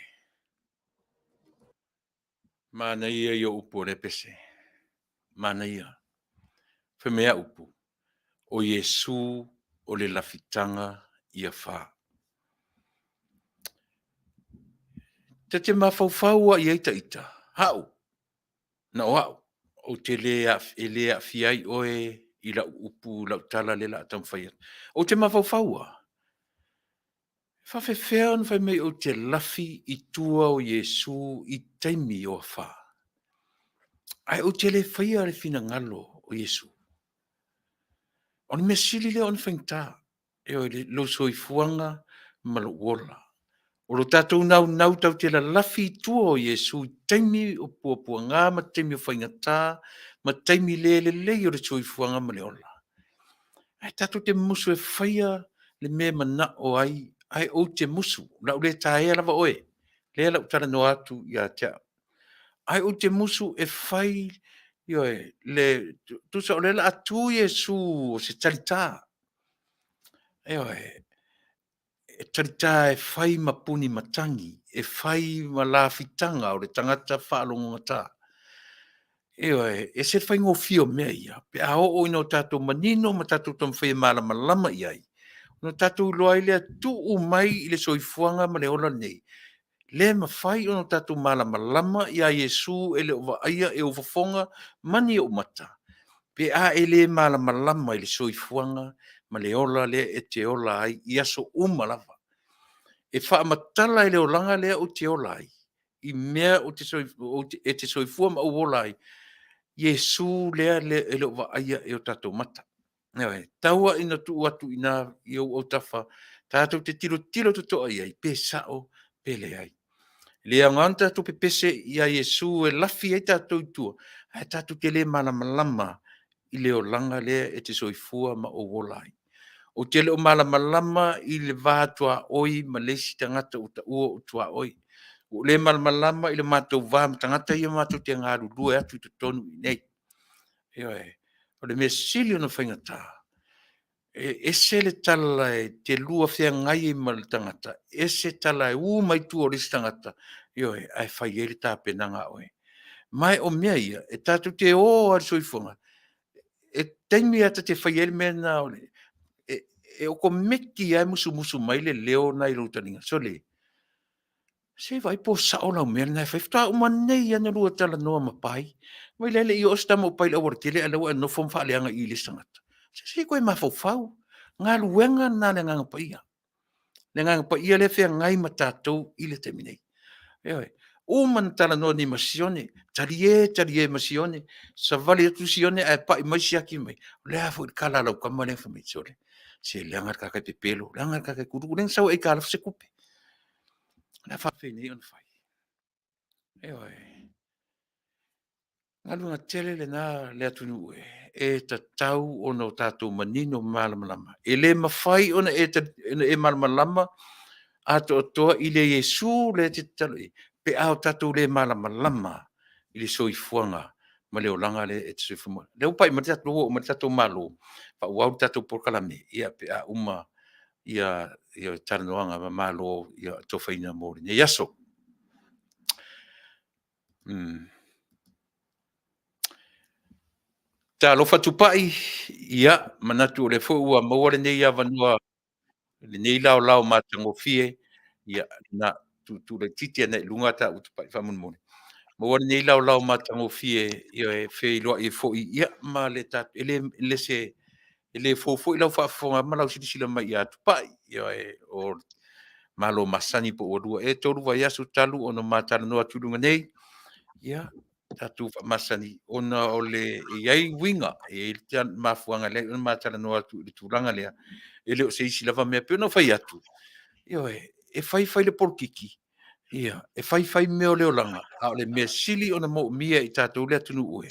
Manaia ia o upu o lea pese. Manaia. Fai mai a upu, o Iesu o le lafitaga ia fa. Ta te mafaufau a i ai ta ita, ha'u, na o a'u, ou te le e le aafia ai oe i lau upu, lau tala lea o le a taumafai atu. Ou te mafaufau lava, E faafefea ona fai mai ou te lafi i tua o Iesu i taimi o afa, ae ou te le faia le finagalo o Iesu? O le mea sili lea ona faigata, ioe, lou soifuaga ma lou ola. O lo tatou naunau tatou te lalafi i tua o Iesu i taimi o puapuaga ma taimi o faigata ma taimi le lelei o le soifuaga ma le ola. Ae tatou te musu e faia le mea e manao ai, ae ou te musu, o le a ou le taea lava oe, lea o le a ou talanoa atu ia te au. Ae ou te musu e fai, ioe, le, tusa o lea o le a tu Iesu o se talita, ioe, e talita e fai ma puni matagi, e fai ma lafitaga o le tagata faalogogata. Ioe, e ese le faigofie o mea ia pe a oo ina o tatou manino ma tatou taumafai e malamalama i ai, ona tatou iloa ai lea, tuu mai i le soifuaga ma le ola lenei, le mafai ona tatou malamalama ia Iesu e le o vaaia e ou fofoga ma ni ou mata, pe a e le malamalama i le soifuaga ma le ola lea e te ola ai i aso uma lava. E faamatala e le olaga lea ou te ola ai i mea e te soifua ma ou ola ai, Iesu lea e le o vaaia e o tatou mata. Ioe, tau lava ina tuu atu i ina i ou autafa tatou te tilotilo totoa i ai pe sao pe leai. E le aoga ona tatou pepese ia Iesu e lafi ai tatou i tua, ae tatou te le malamalama i le olaga lea e te soifua ma ou ola ai. Ou te le o malamalama i le va tuaoi ma le isi tagata ua taua o tuaoi. Ua ou le malamalama i le matou va ma tagata ia matou te galulue atu i totonu i inei. Ioe. O le mea sili ona faigata, e ese le tala e te lua feagai ai ma le tagata, ese tala e u mai tua o le isi tagata, ioe, ae fai ai le tapenaga a oe. Ma o mea ia, e tatou te o lava i le soifuaga, e taimi lava ta te faia ai le mea lena, e okomeki lava e musumusu mai le leo lena i lou taliga, sole, se i vaai po o sao lau mea lena e fai, faatoa uma nei lava ona lua talanoa ma Pai, vaai la e le i oo se tama o Pai i le aualatele a o lea ua e nofo ma faaleaga i i le isi tagata. Se se i toe mafaufau, o galuega lena a le Agaga Paia. Le Agaga Paia lea e feagai ma tatou i le taimi nei. Ioe. Uma ona talanoa nei ma Sione, talie talie ma Sione, savali atu Sione ae pai mai siaki mai, o le a foi le tala a lau tama lea na fai mai? Sole, se leaga le tagata e pepelo, leaga le tagata e kuluku, lea na sau e aitalafu se tupe. O le a faapenei ona fai? Ioe. Galuega tele lena le atunuu e, e tatau ona o tatou manino ma malamalama. E le mafai ona e malamalama atoatoa i le Iesu lea e te tatalo i ai, pe a o tatou le malamalama i le soifuaga ma le olaga lea e te soifua ma… Lea ua pai mai le tatou, ua oo mai le tatou Malo, faaauau le tatou polokalame pe a uma talanoaga ma Malo atofaina mo lenei aso. Talofa Tupai, ia manatu o lea foi ua maua lenei avanoa i lenei laolao matagofie, ia na tuutuu laitiiti ane lava i luga ta Tupai faamolemole. Maua lenei laolao matagofie e feiloai ai foi ma le tatou… E le fou foi lau faafofoga ma lau silasila mai ia Tupai. Ioe, o Malo masani po ua 2 ea 3 vaiaso talu ona ma talanoa atu i luga nei, ia tatou faamasani ona e i ai uiga, e i ai le mafuaaga e ala ai ona ma talanoa atu i le tulaga lea, e le o se isi lava mea. E pei ona ou fai atu, ioe, e fai fai le polokiki, e fai fai mea o le olaga, a o le mea sili ona moomia e tatou le atunuu e,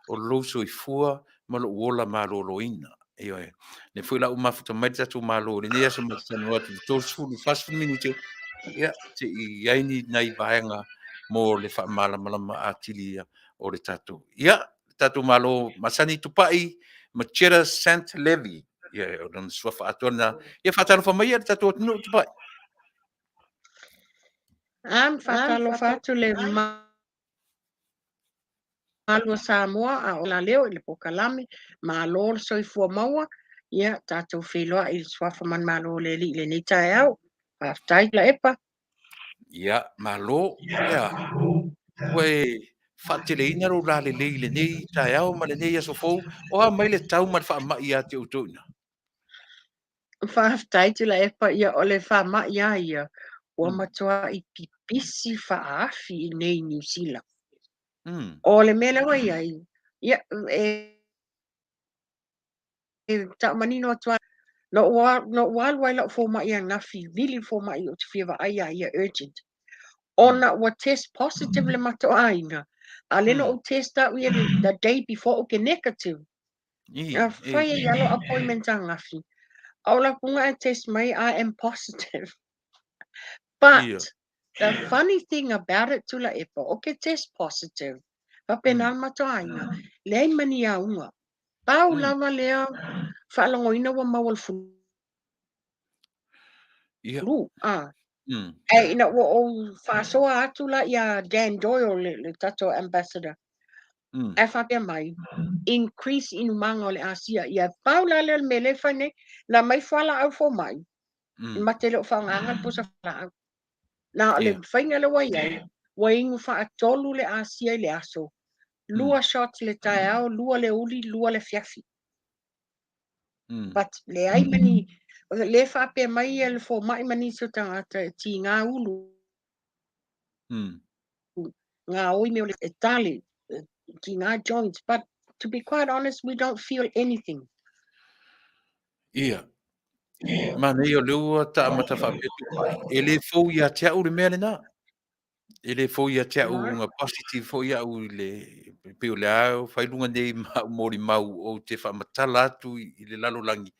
o lou soifua ma lou ola maloloina. Ioe. O lea foi la ua mafuta mai le tatou Malo i lenei aso matou te talanoa atu i le 30 i le 40 minute, ia, se i i ai ni nai vaega mo le faamalamalama atili o le tatou… Ia, le tatou Malo masani Tupai Macheta Sant Levy, ia o lona suafa atoa lena. Ia faatalofa maia le tatou atunuu Tupai. A, faatalofa atu le mamalu o Samoa a o la leo i le pokalame, malo le soifua maua, ia tatou feiloai i le suafa manumalo o le Alii i lenei taeao. Faafetai Tuilaepa. Ia, malo. Ia, ua e faateleina lou lalelei i lenei taeao ma lenei aso fou. O a mai le tau ma le faamai ia te outou i ina? Faafetai Tuilaepa, ia o le faama'i lava ia ua matuai pipisi faaafi i inei i Niu Sila. O le mea lea ua i ai, ia e tau manino atu lava, na ou alu ai lau fomai ananafi, vili le fomai ou te fia vaai ia ia urgent, ona ua test positive le matou aiga, a o lea na ou test au ia the day before ou te negative. A fai ai lava lou appointment ananafi, a o lau kuga e test mai I am positive. But the funny thing about it Tuilaepa, ou te test positive, faapena le matou aiga, leai ma ni auga. Pau lava lea faalogoina ua maua le flu. Ae ina ua ou faasoa atu la ia Dan Doyle, le tatou ambassador, ae faapea mai, increase inumaga o le Asia. Ia pau la lea o le mea lea e fai nei, na aumai fualaau fomai, ma te le o faaaogaina le pusa fualaau. Na o le faiga lea ua i ai, ua inu faatolu le Asia i le aso, 2 shots le taeao, 2 le uli, 2 le afiafi. But leai ma ni, le faapea mai ia le fomai ma nisi o tagata e tiga ulu. Ngā oi me o le e tale, tiga joints. But to be quite honest, we don't feel anything. Ia. Manaia o lea ua taamata faapea tupai. E le fou ia te au le mea lena. E le fou ia te au na positive foi au i le pei o le a fai luga nei ma au molimau ou te faamatala atu i le lalolagi.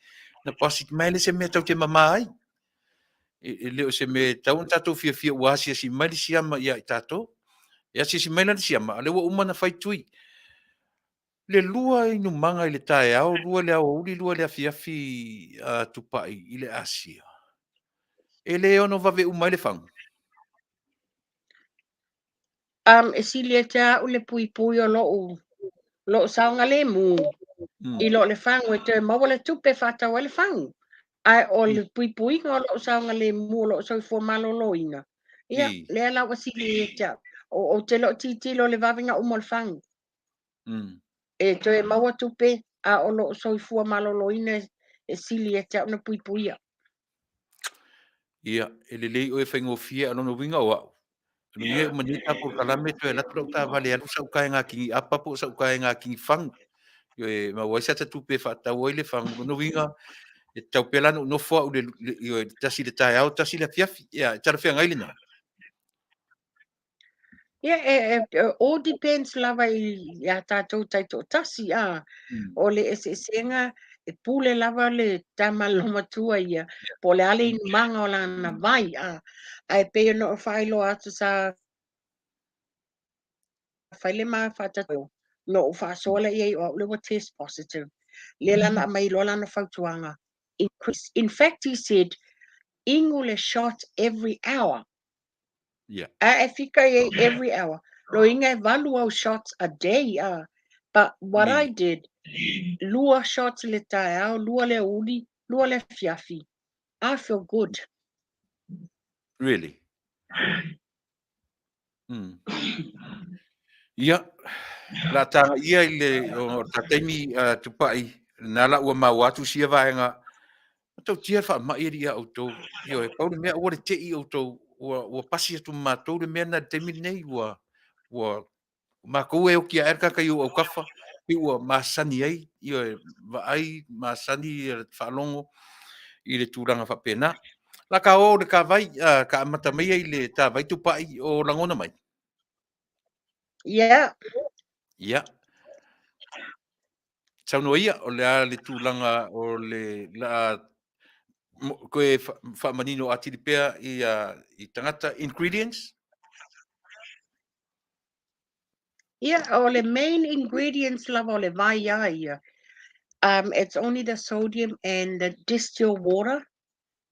Na positive mai le se mea tau te mama ai. E le o se mea e tatau ona tatou fiafia ua asiasi mai le siama ia i tatou. E asiasi mai la le siama, a o lea ua uma ona fai tui. Le 2 inumaga i le taeao, 2 i le aoauli, 2 i le afiafi a Tupai i le Asia. E le ono vave uma ai le fagu. E sili ia te au le puipui o lo'u saogalemu i lo le fagu e toe maua le tupe e faatau ai le fagu. Ae o le puipuiga o lo'u saogalemu o lo'u soifua maloloina, ia, lea la ua sili ia te au. Ou te le o tilotilo i le vavega uma o le fagu. E toe maua tupe, a o lo'u soifua maloloina e sili ia te au na puipuia. Ia, e lelei oe e faigofie a o lona uiga o au. Aluia e uma nei ta polokalame toe alu atu lau taavale e alu sau kaega kini apa po o sau kaega kini fagu. E maua ai se ata tupe e faatau ai le fagu. Lona uiga, e tatau pea la ona ou nofo au i le 1 i le taeao, 1 i le afiafi. Ia, e talafeagai lena. Ia, e all depends lava ia tatou taitoatasi, a. O le eseesega, e pule lava le tama olomatua ia, po o le a le inumaga o lana vai, a. Ae pei ona ou faailoa atu sa fai le ma faatatu, na ou faasoa lea i ai o au lea ua test positive. Lea la na aumai loa lana fautuaga. Increase. In fact, he said, inu le shot every hour. A e fika i ai every hour. Loiga e 8 au shots a day, a. But what I did, 2 shots le taeao, 2 le aoauli, 2 le afiafi. I feel good. Really? Ia, la taga ia i le o ta taimi Tupai, na la ua maua atu sia vaega, matautia le faamai alii ia outou. Ioe, pau le mea aua le tei outou, ua pasi atu ma matou le mea lena i le taimi lenei, ua matou e oki ae le tagata i ou aukafa, pei ua masani ai, ioe, vaai, masani le faalogo i le tulaga faapena. La ka o le tavai, ka amata mai ai le tavai Tupai o lagona mai. Yeah. Ia. Saunoa ia, o le a le tulaga o le la koe faamanino atili pea i tagata ingredients? Ia, o le main ingredients lava o le vai a ia. It's only the sodium and the distilled water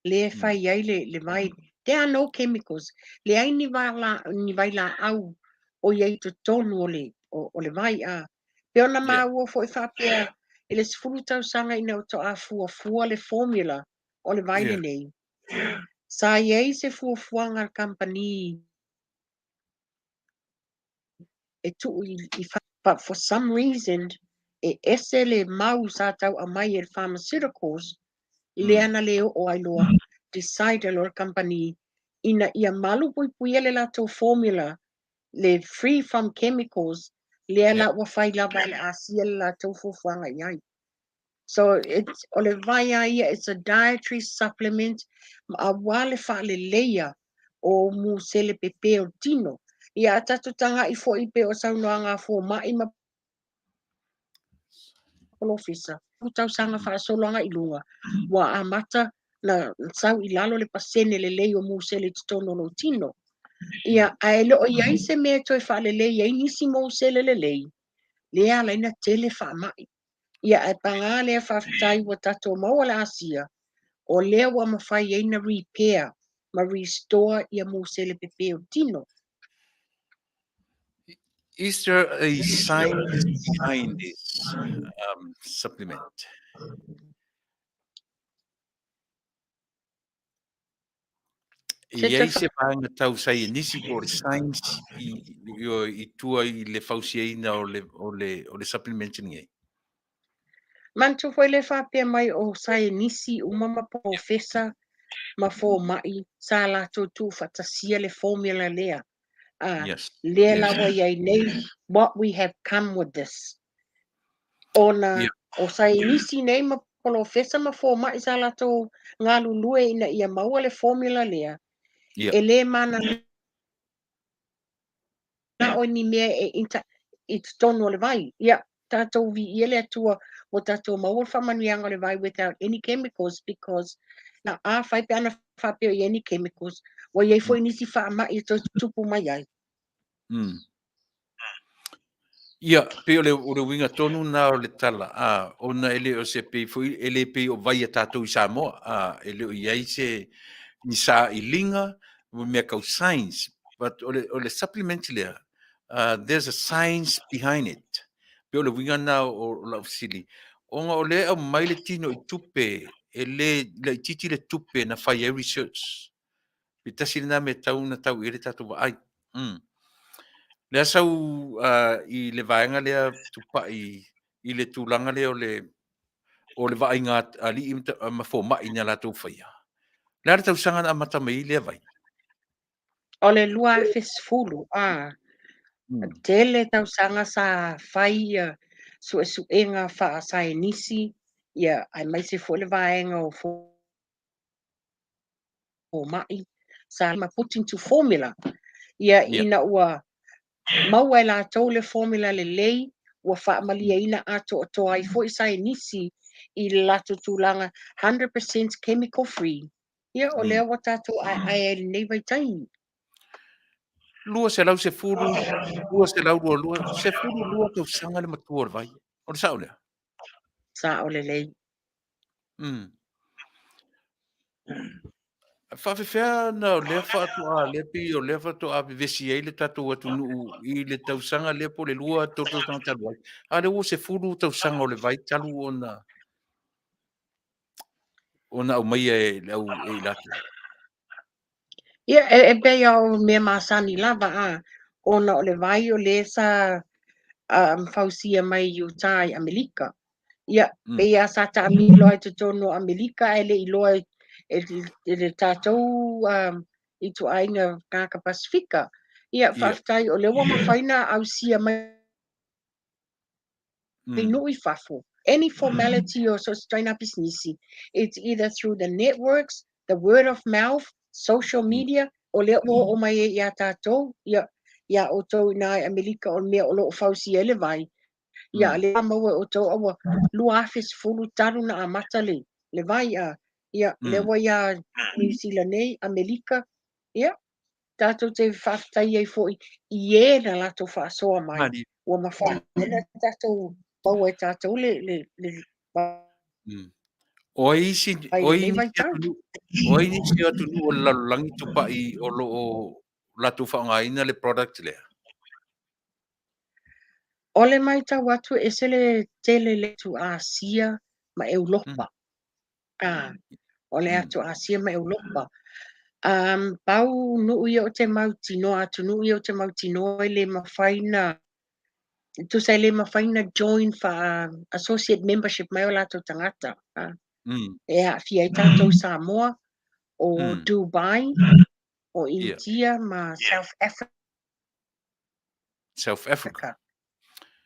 le fai ai le vai. There are no chemicals. Leai ni vai laau o i ai totonu o le vai a. Pe ona maua foi faapea i le 10 tausaga ina o to'a fuafua le formula o le vai lenei. Sa i ai se fuafuaga a le company e tuu i but for some reason e ese le mau sa tau aumai e le pharmaceuticals. Lea na le oo ai loa, decide ai loa le kamupani ina ia malupuipuia le latou formula, le free from chemicals, lea la ua fai lava e le Asia le latou fuafuaga i ai. So it's, o le vai lava ia, it's a dietary supplement aua le faaleleia o musele pepe o le tino. Ia a tatou taga'i foi pei o saunoaga a fomai ma polofesa, tausaga faasologa i luga, ua amata na sau i lalo le pasene lelei o musele i totonu o lou tino. Ia, ae le o i ai se mea e toe faalelei ai nisi musele lelei, lea e ala ai ona tele faamai. Ia, ae paga lea faafetai ua tatou maua le Asia, o lea ua mafai ai na repair ma restore ia musele pepe o le tino. Is there a science behind this supplement? E i ai se vaega tau saienisi po o le science i tua i le fausiaina o le supplement lenei? Manatua foi le faapea mai o saienisi uma ma polofesa ma fomai sa latou tuufaatasia le formula lea. Lea la ua i ai nei, what we have come with this. Ona o saienisi nei ma polofesa ma fomai sa latou galulue ina ia maua le formula lea, e le mananao ni mea e i totonu o le vai. Ia, tatou viia le Atua ua tatou maua le faamanuiaga o le vai without any chemicals, because na afai pe ana faapea i ai ni chemicals, ua i ai foi nisi faamai e toe tutupu mai ai. Ia, pei o le uiga tonu lena o le tala, ona e le o se pei foi, e le pei o vai a tatou i Samoa, e le o i ai se ni sailiga, mea tau science, but o le supplement lea, there's a science behind it. Pei o le uiga lena o lau fesili, ona o lea e aumai le tino i tupe, e le laitiiti le tupe na fai ai research. Pe tasi lena mea tau na tau i ai le tatou vaai. Lea sau i le vaega lea tupai i le tulaga lea o le vaaiga alii ma fomai na latou faia. Le a le tausaga na amata mai ai lea vai? O le 2010, tele tausaga sa fai ia suesuega faasaienisi, ia aemaise foi le vaega o fomai sa ma put into formula. Ia, ina ua maua e latou le formula lelei, ua faamalieina atoatoa ai foi saienisi i le latou tulaga 100% chemical free. Ia, o lea ua tatou aeae ai lenei vaitaimi. 210, 222, 12 tausaga le matua o le vai. O le sao lea? Sao lelei. Faafefea na o lea faatoa, lea pei o lea faatoa vevesi ai le tatou atunuu i le tausaga lea po o le 2, 3 tausaga talu ai. A lea ua 10 tausaga o le vai talu ona aumaia e le au e i latou. Ia, e pei lava o mea masani lava, ona o le vai o lea sa fausia mai i Utah i Amerika. Ia, pei lava sa taamilo ai totonu o Amerika ae le i iloa e le tatou ituaiga tagata Pasifika. Ia, faafetai o lea ua mafai ona ausia mai nuu i fafo. Any formality o so o se ituaiga pisinisi, it's either through the networks, the word of mouth, social media, o lea ua oo mai ai ia tatou, ia, iā outou i ina i Amerika o le mea o lo o fausia ai le vai. Ia, lea maua e outou a ua 2010 talu na amata le vai a. Ia, lea ua iā Niu Sila nei, Amerika, ia, tatou te faafetai ai foi i e na latou faasoa mai. Ua mafai ai ona tatou maua e tatou le O ai isi, o ai nisi atunuu, o ai nisi atunuu o le lalolagi tupai o lo o latou faaaogaina le product lea? O le matau atu e ese le tele le atu Asia ma Europa. O le atu Asia ma Europa. Pau nuu ia ou te mautinoa, atunuu ia ou te mautinoa e le mafai na, tusa e le mafai na join faa associate membership mai o latou tagata. E aafia ai tatou i Samoa, o Dubai, o India ma South Africa. South Africa.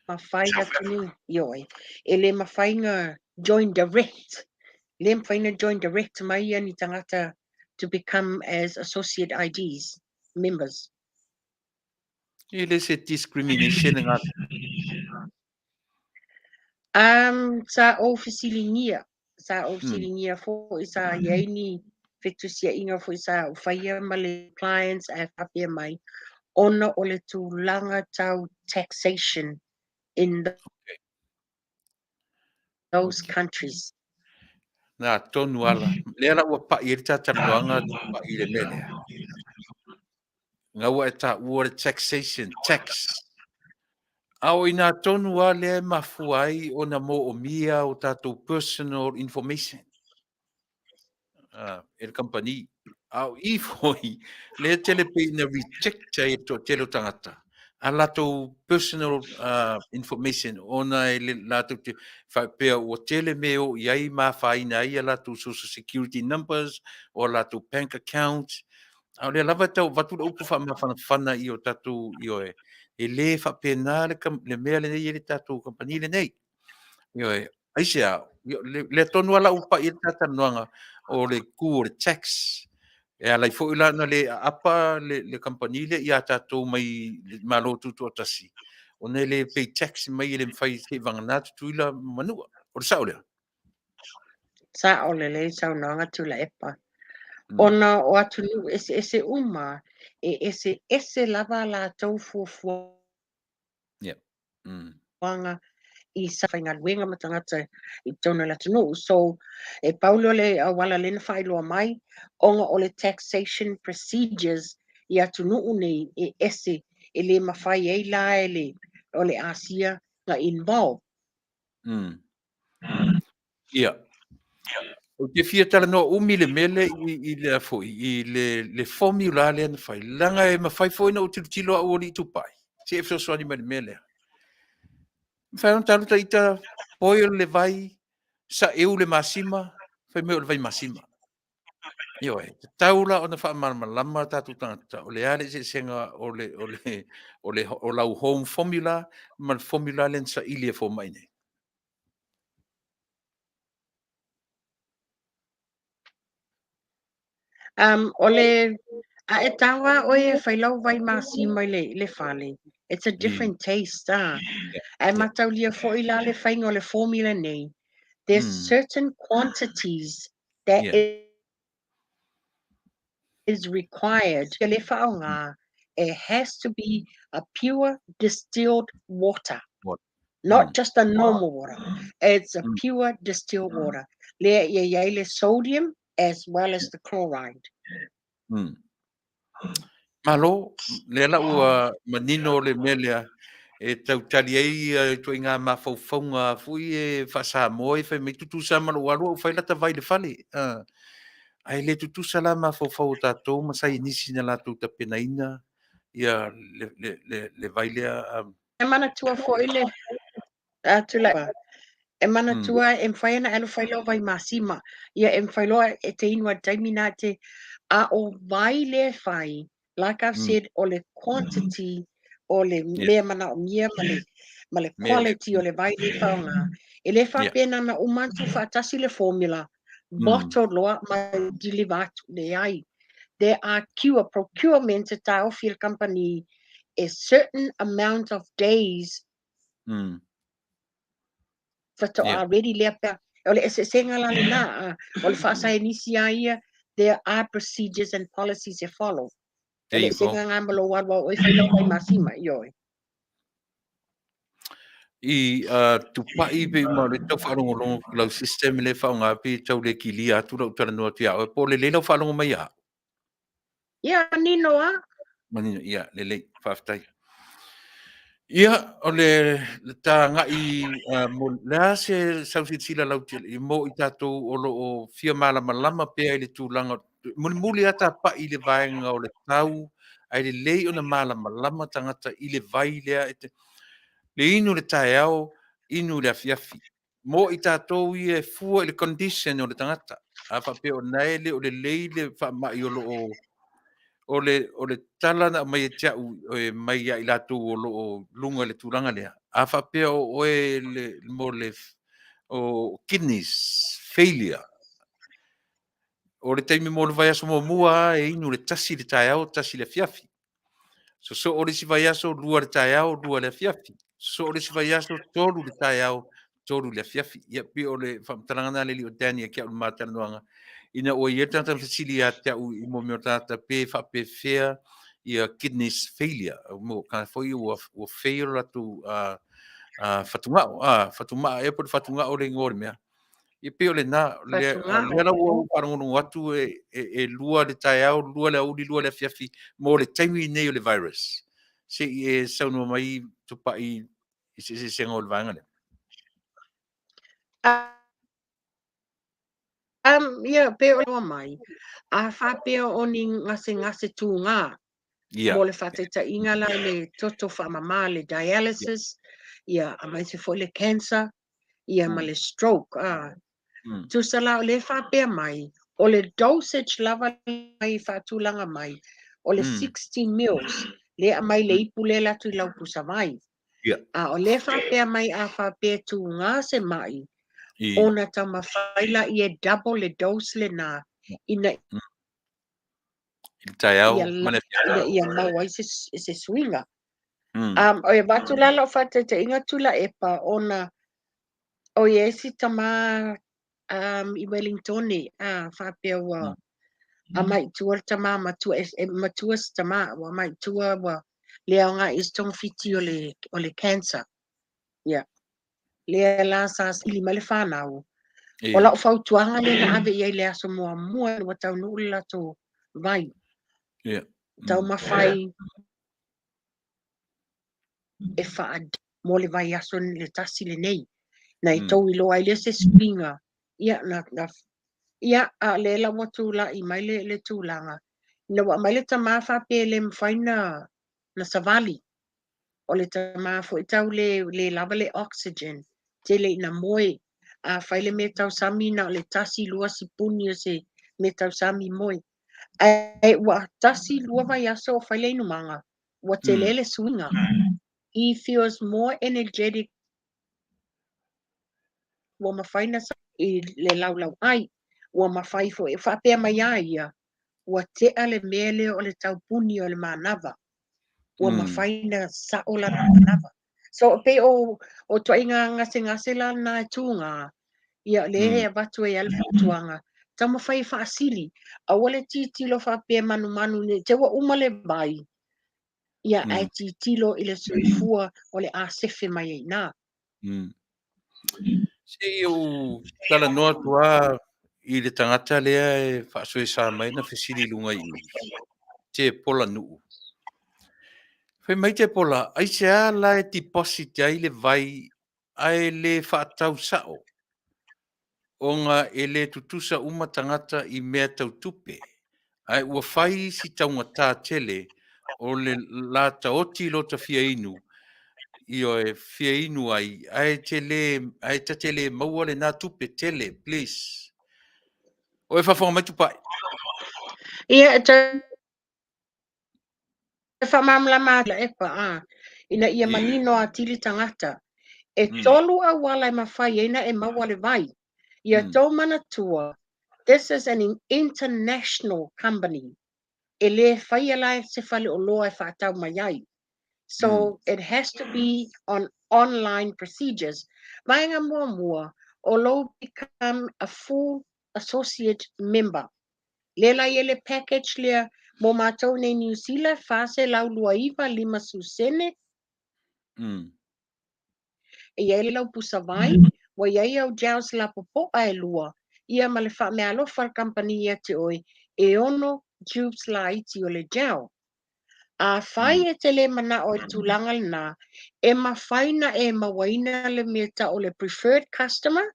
Mafai atunuu, ioe. E le mafai na join direct. Le mafai na join direct mai ia ni tagata to become as associate IDs members. E le se discrimination e ngā. Sa ou fesiligia, sa ou fesiligia foi sa iai ni fetusiaiga foi sa ou faia ma le clients ae faapea mai, ona o le tulaga tau taxation in those countries. Nā tonu ala. Lea la ua pa'i ai le talatalanoaga pa'i i le mea lea. Gaua e taua le taxation, tax. A o inā tonu lava lea e mafua ai ona moomia o tatou personal information e le kamupani. A o i foi, lea tele pei ina reject ai e le toatele o tagata a latou personal information ona e le latou te faapea ua tele mea e o i ai ma afaina ai a latou social security numbers o a latou bank accounts. A o lea lava e tau avatu le upu faamafanafana i o tatou ioe, e le faapena le, le mea lenei e le tatou kamupani lenei. Ioe, aisea, lea tonu lava la ua pai ai le ta talanoaga o le itu o le tax. E ala ai foi la ona le aapa le, le kamupani lea ia tatou mai le Malo Tutoatasi, ona e le pay tax mai e le mafai seivagana Tutuila ma Manua. O le sao lea? Sao lelei saunoaga Tuilaepa. Ona o atunuu eseese uma, e eseese lava a latou fuafuaga i sa faigaluega ma tagata i totonu o le atunuu. So, e pau lea o le auala lea na faailoa mai, ona o le taxation procedures i atunuu nei e ese, e le mafai ai la e le o le Asia na involve. Ia. Ou te fia talanoa umi le mea lea i le foi, i le formula lea na fai. Leaga e mafai foi ona ou tilotilo au alii Tupai, se e fesoasoani mai i le mea lea. Mafai ona talu ita boil le vai, saeu le masima, fai mai o le vai masima. Ioe, tatau la ona faamalamalama tatou tagata o le a le eseesega o le, o le, o le, o lau home formula ma le formula lea na saili e fomai nei. O le, a e tau lava oe e fai lau vai masima i le, le fale, it's a different taste, ah. Ae mataulia foi la le faiga o le formula nei, there's certain quantities that is required le faaaoga, it has to be a pure distilled water. Not just a normal water. It's a pure distilled water. Lea ia i ai le sodium as well as the chloride. Malo, lea la ua manino le mea lea e tau tali ai ituaiga mafaufauga foi e faa-Samoa e fai mai tutusa ma lou alu au fai lata vai i le fale. Ae le tutusa la mafaufau o tatou ma saienisi na latou tapenaina ia le vai lea. E manatua foi le Tuilaepa, e manatua e mafai ona e alu fai lau vai masima, ia e mafai loa e te inu i le taimi na te, a o vai lea e fai, like I've said, o le quantity o le mea manaomia ma le, ma le quality o le vai lea e faaaoga. E le faapena na uma atu faatasi le formula, bottled loa ma deliver atu, leai. There are cure, procurement e taofi e le company a certain amount of days Faatoa ready lea pea. O le eseesega la lena, o le faasaenisi lava ia, there are procedures and policies e follow. O le eseesega lena ma lou alu a oe fai lau vai masima, ioe. I tupai pe ma le tau faalogologo i lau system le faaaoga pe tau le kilia atu lau talanoa atu ia oe po o lelei lau faalogo mai ia au. Ia, manino lava. Manino, ia, lelei, faafetai. Ia, o le, le tāgai, mo, le a se sau silasila lautele i mo i tatou o lo o fia malamalama pea i le tulaga, mulimuli lava tapai i le vaega o le tau, ae lelei ona malamalama tagata i le vai lea, e te, le inu i le taeao, inu i le afiafi. Mo i tatou ia e fua i le condition o le tagata. A faapea o na e le o lelei le faamai o lo o o le tala na aumai e te au e mai ia i latou o lo o luga i le tulaga lea. A faapea o oe le mo le o kidneys failure, o le taimi mo le vaiaso muamua e inu le 1 le taeao, 1 le afiafi. Sosoo le isi vaiaso, 2 le taeao, 2 le afiafi. Sosoo le isi vaiaso, 3 le taeao, 3 le afiafi. Ia pei o le faamatalaga na le alii o Danny ia te au i le matalanoaga ina ua i ai le tagata na fesili ia te au i mo mea o tagata pe faapefea ia kidneys failure mo ka foi ua fail latou fatugao, fatumaa ea po o le fatugao le igoa o le mea. Ia pei o lena lea la ua ou faalogologo atu e 2 le taeao, 2 le aoauli, 2 le afiafi mo le taimi nei o le virus. Se i e saunoa mai, Tupai, i se eseesega o le vaega lea. Ia, pe o mai, a faapea o ni gasegase tugā, mo le faataitaiga la le toto faamamā, le dialysis, ia aemaise foi le cancer, ia ma le stroke. Tusa la o le faapea mai, o le dosage lava mai faatulaga mai, o le 60 mils, le aumai le ipu lea alu atu i lau pusavai. A o le faapea mai a faapea tugā se mai, ona taumafai la ia double le dose lena ina I le taeao ma le afiafi. Ia maua ai se suiga. O e avatu la lau faataitaiga Tuilaepa ona o i ai si tamā i Wellington faapea ua aumai i tua le tamā matua, e matua se tamā, ua aumai i tua ua le aoga i se togafiti o le cancer. Ia. Lea la sa saili mai le fanau. O lau fautuaga lea na ave i ai le aso muamua ua taunuu le latou vai. Taumafai e faa mo le vaiaso le 1 lenei. Na i tou iloa ai lea se suiga. Ia, na, ia, a le la ua tulai mai le tulaga. Ina ua aumai le tamā faapea e le mafai na savali. O le tamā foi tau le lava le oxygen. Tele ina moe. A fai le mea tausami na o le 1, 2 sipuni o se mea tausami moe. Ae ua 1, 2 vaiaso o fai le inumaga, ua tele le suiga. He feels more energetic. Ua mafai na i le laulau ai. Ua mafai foi, faapea mai a ia, ua tea le mea lea o le taupuni o le manava. Ua mafai na sao lana manava. So pei o ituaiga gasegase la na e tugā, ia le e avatu ai le fautuaga. Taumafai e faasili. Aua le tilotilo faapea manumanu ne te ua uma le vai. Ia ae tilotilo i le soifua o le a sefe mai ai na. Se i ou talanoa atu a i le tagata lea e faasoesa mai na fesili i luga i te pola nuu. Fai mai te pola, ai se a la e deposit ai le vai ae le faatau sao, ona e le tutusa uma tagata i mea tau tupe. Ae ua fai si taugatā tele o le la taoti lo ta fia inu, io e fia inu ai, ae te le, ae ta te le maua le nā tupe tele, please. O e faafofoga mai, Tupai. Ia, e te faamalamalama epa a ina ia manino atili tagata. E tolu auala e mafai ai na e maua le vai. Ia tou manatua, this is an international company. E le faia la se fale oloa e faatau mai ai. So it has to be on online procedures. Vaega muamua, o lou become a full associate member. Le la ia le package lea mo matou nei New Zealand, 429.50 sene. E iai le lau pusavai, ua iai au gels lapopoa e 2, ia ma le faameaalofa a le kamupani ia te oe, e 6 tubes laiti o le gel. Afai e te le manao i tulaga lena, e mafai na e mauaina le mea tau o le preferred customer,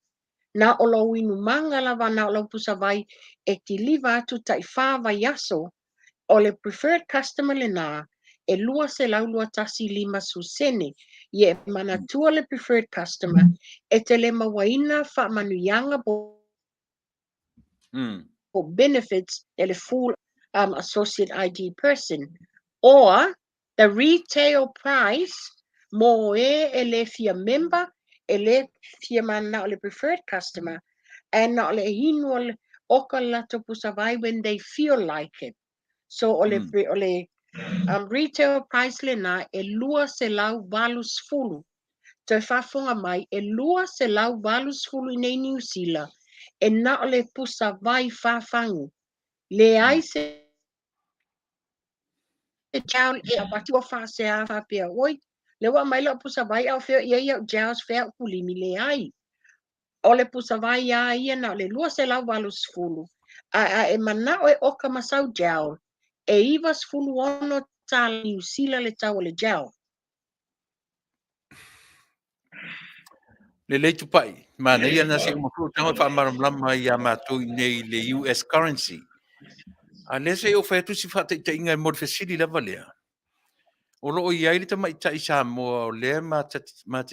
na o lou inumaga lava na o lau pusavai e kiliva atu tai 4 vaiaso, o le preferred customer lena, e 221.50 sene. Ia e manatua le preferred customer e te le mauaina faamanuiaga po o benefits e le full associate ID person or the retail price mo e e le fia member, e le fia mananao le preferred customer, ae na o le inu o le oka le latou pusavai when they feel like it. So o le, o le retail price lena e 280. Toe faafofoga mai, e 280 i nei Niu Sila, e na o le pusa vai fafagu. Leai se gel e avatu ua faasea faapea, oi, lea ua aumai lau pusa vai a o fea i ai au gels, fea au kulimi, leai. O le pusa vai a ia na o le 280, a e manao e oka ma sau gel, e 96 tala Niu Sila le tau o le gel. Lelei Tupai, manaia na se uma foi tago e faamalamalama iā matou i nei le US currency. A lea se i ou fai atu si faataitaiga e mo le fesili lava lea. O lo o i ai le tamaitai Samoa o lea ma te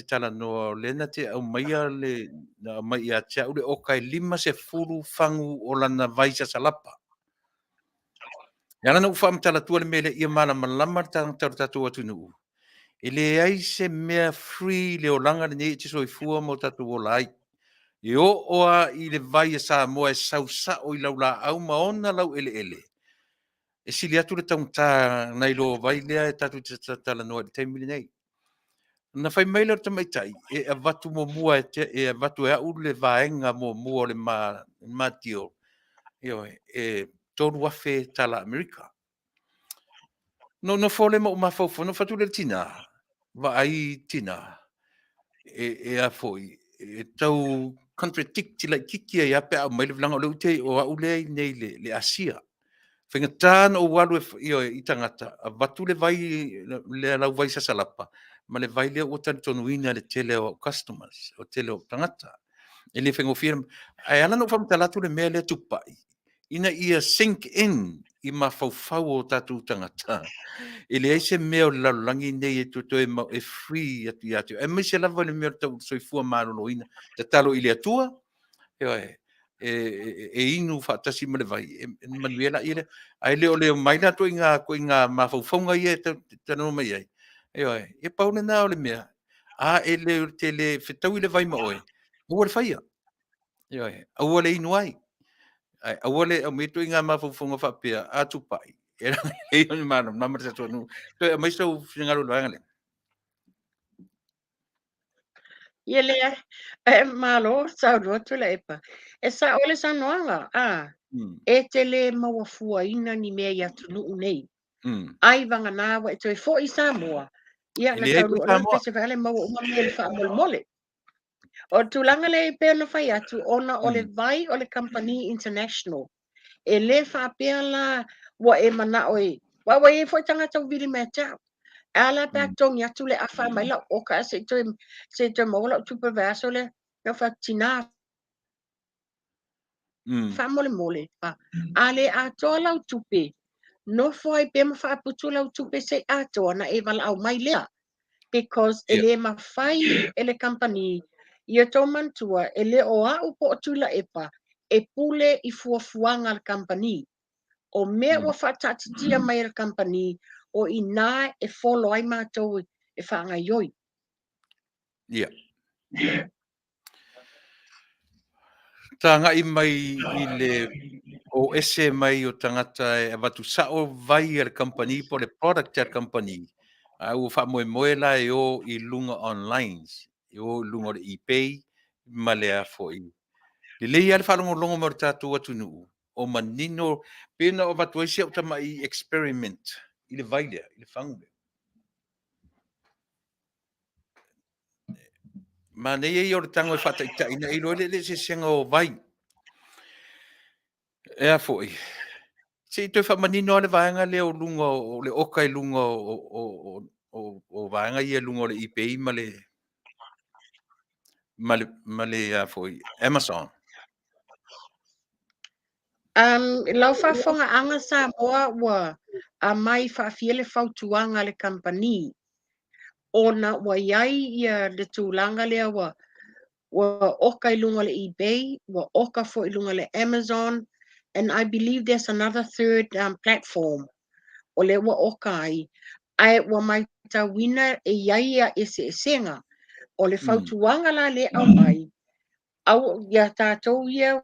talanoa o lea na te aumaia le na aumai ia te au le oka e 50 fagu o lana vai sasalapa. E ala ona ou faamatalatua le mea lea ia malamalama le tagata o le tatou atunuu, e leai se mea free i le olaga lenei e te soifua ma o tatou ola ai. E oo lava i le vai a Samoa e sau sao i lau laau ma ona laueleele, e sili atu le taugata nai lo vai lea e tatou te talanoa i le taimi lenei. Na fai mai lea o le tamaitai, e avatu muamua e, te, e avatu e au le vaega muamua o le ma, ma deal, ioe, e 3,000 tala Amerika. No nofo le ma ou mafaufau, no fatu le tina, vaai tina, e, e a foi, e tau contradict laitiiti ai lava pe a aumai le velaga o lea ou te o au lea i nei le, le Asia. Faigata na ou alu e, ioe, i tagata, avatu le vai, le lau vai sasalapa, ma le vai lea ua talitonuina e le tele o au customers, o tele o tagata. E le faigofie, ae ala na ou faamatala atu le mea lea tupai, ina ia sink in i mafaufau o tatou tagata. E leai se mea o le lalolagi nei e toe e free atu ia te oe, aemaise lava i le mea o le tau soifua maloloina. Tatalo i le Atua, ioe, e, e, e inu faatasi ma le vai, e, e manuia laia lea. Ae le o le omai la ituaiga mafaufauga ia e talanoa mai ai. Ioe, e pau lena o le mea. A e le te le fetaui le vai ma oe, aua le faia. Ioe, aua le inu ai. Ae aua le aumai ituaiga mafaufauga faapea, a tupai, e lelei ona malamalama le tatou atunuu. Toe aumai sou finagalo i le vaega lea. Ia lea, e malo saunoa Tuilaepa. E sao le saunoaga, a, e te le mauafuaina ni mea i atunuu nei. Ai vagana ua e toe foi i Samoa, ia na taunuu loa le pese fale maua uma mea i le faamolemole. O le tulaga lea e pei ona fai atu, ona o le vai o le kamupani international, e le faapea la ua e manao e, aua ua i ai foi tagata ua vili mai ia te au, e a la pe a togi atu le afa mai lau oka ae se i toe, se i toe maua lau tupe i le vaiaso lea. Na ou fai atu, tina, faamolemole, a le atoa lau tupe, nofo ai pea ma faaputu lau tupe se i atoa ona e valaau mai lea. Because e le mafai e le kamupani, ia tou manatua, e le o au po o Tuilaepa e pule i fuafuaga a le kamupani. O mea ua faataatitia mai e le kamupani, o i ina e follow ai matou e faagaioi. Ia. Tagai mai i le o ese mai o tagata e avatu sao vai a le kamupani po o le product a le kamupani, a ua faamoemoe la e o i luga online, e o i luga o le eBay ma le a foi. Lelei lava le faalogologo mai o le tatou atunuu, o manino, pei ona avatu ai si au tamai experiment i le vai lea, i le fagu lea. Manaia ia o le tago e faataitai ina ia iloa ai le eseesega o vai. E a foi, se i toe faamanino lava le vaega lea o luga o le oka i luga o vaega ia i luga o le eBay ma le ma le ma le a foi Amazon. Lau faafofogaaga Samoa ua Aumai faafia le fautuaga a le kamupani ona ua i ai ia le tulaga lea ua oka i luga o le eBay, ua oka foi i luga o le Amazon, and I believe there's another third platform o lea ua oka ai, ae ua matauina e i ai ia eseesega. O le fautuaga la lea e aumai, au ia tatou ia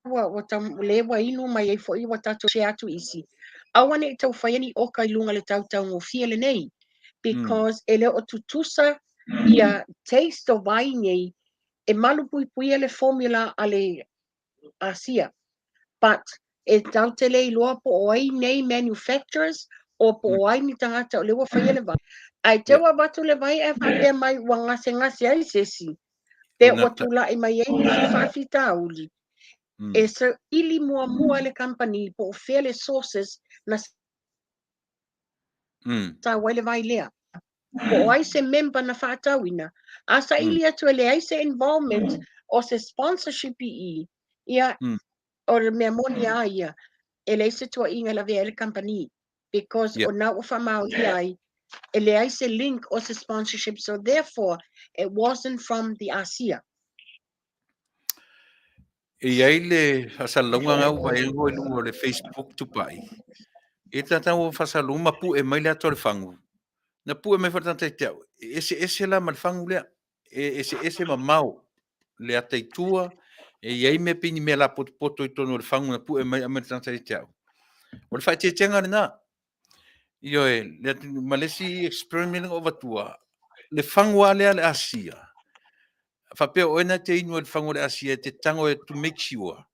ua le ua inu mai ai foi ua tatou share atu isi, aua ne i tau faia ni oka i luga o le tautaugofie lenei, because e le o tutusa ia taste o vai nei. E malupuipuia le formula a le Asia, but e tatou te le iloa po o ai nei manufacturers o po o ai ni tagata o lea ua faia le vai. Ae te ua avatu le vai ae faapea mai ua gasegase ai se isi, pe ua tulai mai ai nisi faafitauli. E saili muamua e le kamupani po o fea le sources na sau ai le vai lea, po o ai se member na faatauina. A saili atu e leai se involvement o se sponsorship i i, ia, o le mea moni a ia, e leai se tuuaiga e lavea ai le kamupani, because o na ua faamaonia ai e leai se link o se sponsorship, so therefore it wasn't from the Asia. E i ai le faasalalauga na ua vaai i luga o le Facebook Tupai. E tata ua faasalalauga ma pue mai le ata o le fagu. Na pue mai foi le tagata ia te au. E eseese la ma le fagu lea. E eseese mamao le ata i tua. E i ai mea pei ni mea lapotopoto i totonu o le fagu na pue mai aumai le tagata ia te au. O le faaeteetega lena. Ioe, le ma le isi experiment na ou avatua, le fagu lava lea a le Asia, faapea o oe na te inu ai i le fagu a le Asia e te tago e to make sure,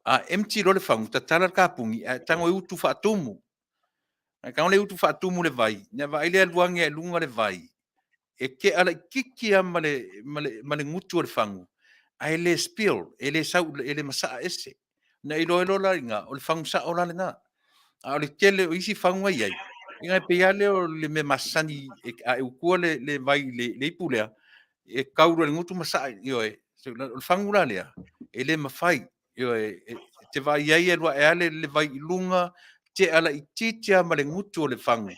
a empty loa le fagu, tatala le kapuni ae tago e utu faatumu. Ae tago le utu faatumu le vai, ona vaai lea alu ane i luga le vai, e tea laitiiti lava ma le, ma le, ma le gutu o le fagu, ae le spill, e le sau, e le masaa ese. Na iloa ai loa la i ina, o le fagu sao la lena. A o le tele o isi fagu na i ai, ia e pei lava lea o le mea masani, a e utua le vai i le ipu lea, e tau loa i le gutu ma saa, ioe. O le fagu la lea, e le mafai, ioe, e te vaai ai e alu ae lava le vai i luga, tea laitiiti lava ma le gutu o le fagu,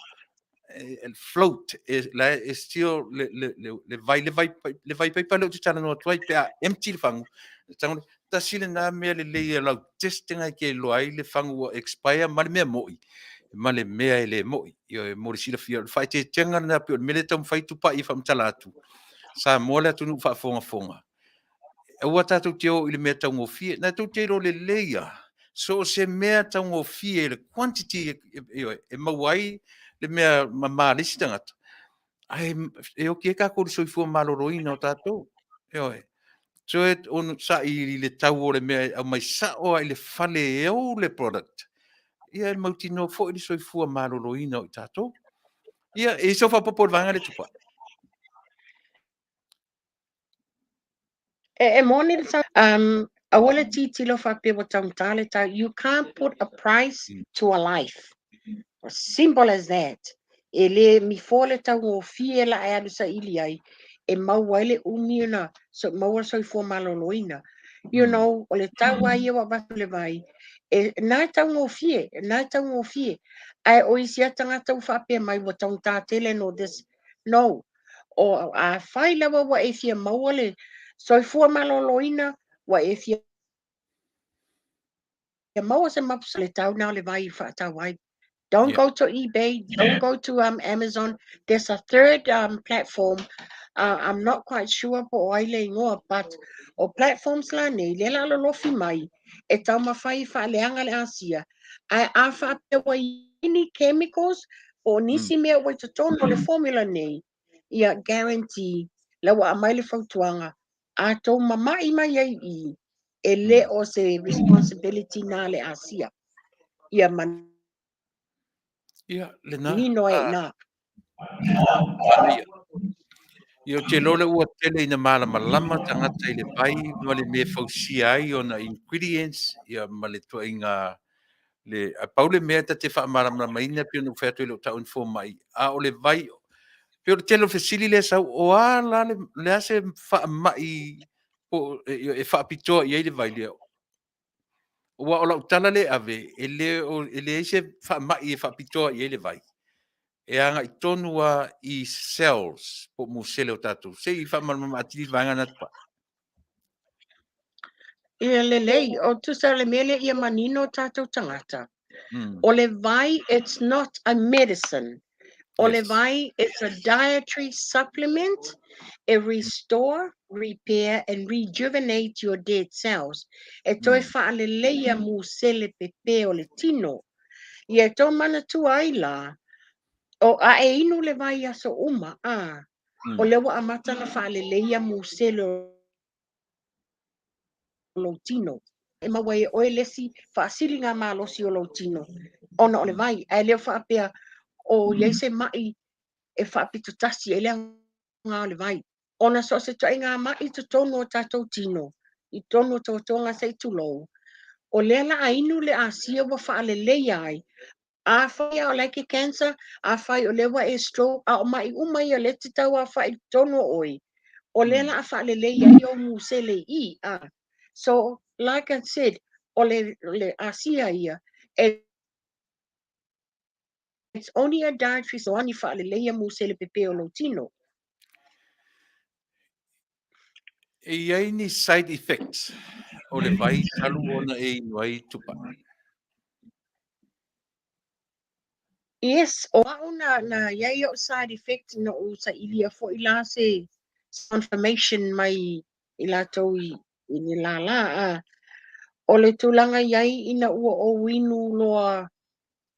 float, e, la e still le vai, le vai, le vai paipa lea ou te talanoa atu ai, pe a empty le fagu, tasi lena mea lelei e lau test ina e te iloa ai le fagu ua expire ma le mea mo'i, ma le mea e le mo'i. Ioe, mo le silafia, o le faaeteetega lena pei o le mea lea e taumafai Tupai e faamatala atu, Samoa le atunuu faafogafoga, aua tatou te o i le mea taugofie. Na tou te iloa lelei lava, so o se mea taugofie i le quantity ioe, e maua ai le mea mama a le isi tagata, ae e oti ai tatou i le soifua maloloina o tatou. Ioe. Toe ono saili i le tau o le mea e aumai sao lava i le fale e ou le product, ia e mautinoa foi le soifua maloloina o i tatou. Ia, e i ai sau faaopoopo i le vaega lea Tupai? E moni le aua le tilotilo faapea ua taugata le tau. You can't put a price to a life. Simple as that. E le mifoa le taugofie la e alu saili ai, e maua ai le umi ona so, maua le soifua maloloina. You know, o le tau lava ia ua avatu le vai, e, na e taugofie, na e taugofie. Ae o isi lava tagata ua faapea mai ua taugata tele no this. No. O afai lava ua e fia maua le soifua maloloina, ua e fia maua se mapu le tau na o le vai i faatau ai. Don't go to eBay, don't go to Amazon. There's a third platform. I'm not quite sure po o ai le igoa, but o platforms la nei, lea la lolofi mai, e taumafai e faaleaga le Asia. Ae a faapea ua i ni chemicals po o nisi mea ua i totonu o le formula nei, ia guarantee la ua aumai le fautuaga, a tou mama'i mai ai i, e le o se responsibility na le Asia. Ia Ia, lena. manino ai na. Manaia. Ia, ou te iloa lea ua tele ina malamalama tagata i le vai ma le mea e fausia ai ona ingredients, ia ma le tuaiga le a pau le mea ta te faamalamalamaina pei ona ou fai atu e le o tau ni fomai, a o le vai pei o le tele o fesili lea e sau, o a la le, le a se faamai po e faapitoa i ai le vai lea? Aua o lau tala lea e ave, e le o, e leai se faamai e faapitoa i ai le vai, e agai tonu lava i cells po o musele o tatou. Se i faamalamalama atili le vaega lena Tupai. Ia lelei, o tusa le mea lea ia manino tatou tagata. O le vai, it's not a medicine. O le vai, it's a dietary supplement e restore, repair and rejuvenate your dead cells. E toe faaleleia musele pepe o le tino. Ia e tō manatua ai la, o a e inu le vai aso uma, a, o lea ua amata ona faaleleia musele o lou tino. E maua ai e oe le isi faasiliga malosi o lou tino ona o le vai. Ae le o faapea o i ai se mai e faapito tasi ai le aoga o le vai. Ona so o se ituaiga mai i totonu o tatou tino, i totonu o toatoga se i tulou, o lea la a inu le asia ua faaleleia ai. Afai o la e ke cancer, afai o lea ua e stroke, a o mai uma ia o lea e te tauaofai i totonu o oe, o lea la a faaleleia ai ou musele i i. A. So, like I said, o le asia ia, it's only a dietary so ani faaleleia musele pepe o lou tino. E i ai ni side effects o le vai talu ona e inu ai Tupai? Yes, o au na iai o'u side effect na ou sailia foi la se confirmation mai i latou i le lālā. A. O le tulaga i ai ina ua ou inu loa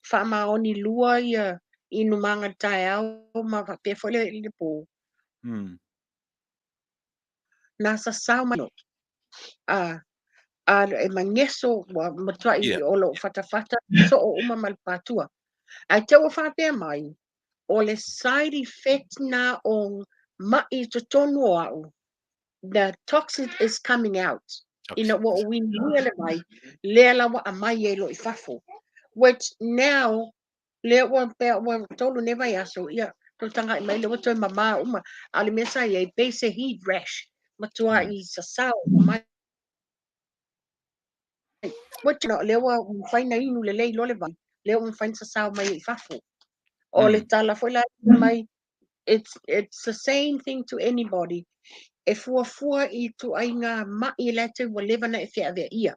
faamaoni lua ia inumaga i le taeao ma faapea foi le pō. Na sasao mai a e mageso ua matuai o lou fatafata soo uma ma le patua. Ae te ua faapea mai, o le side effect na o mai i totonu o au, the toxin is coming out. Ina ua ou inuia le vai, lea la ua aumai ai loa i fafo. Which now, lea ua pea ua 3 nei vaiaso, ia, toe tagai mai lea ua toe mamā uma. A o le mea sa i ai, pei se heat rash, matuai sasao mai. Which o lea ua mafai na inu lelei loa le vai, lea ua mafai na sasao mai ai i fafo. O le tala foi la mai, it's the same thing to anybody. E fuafua i ituaiga mai la te ua leva na e feaveaia.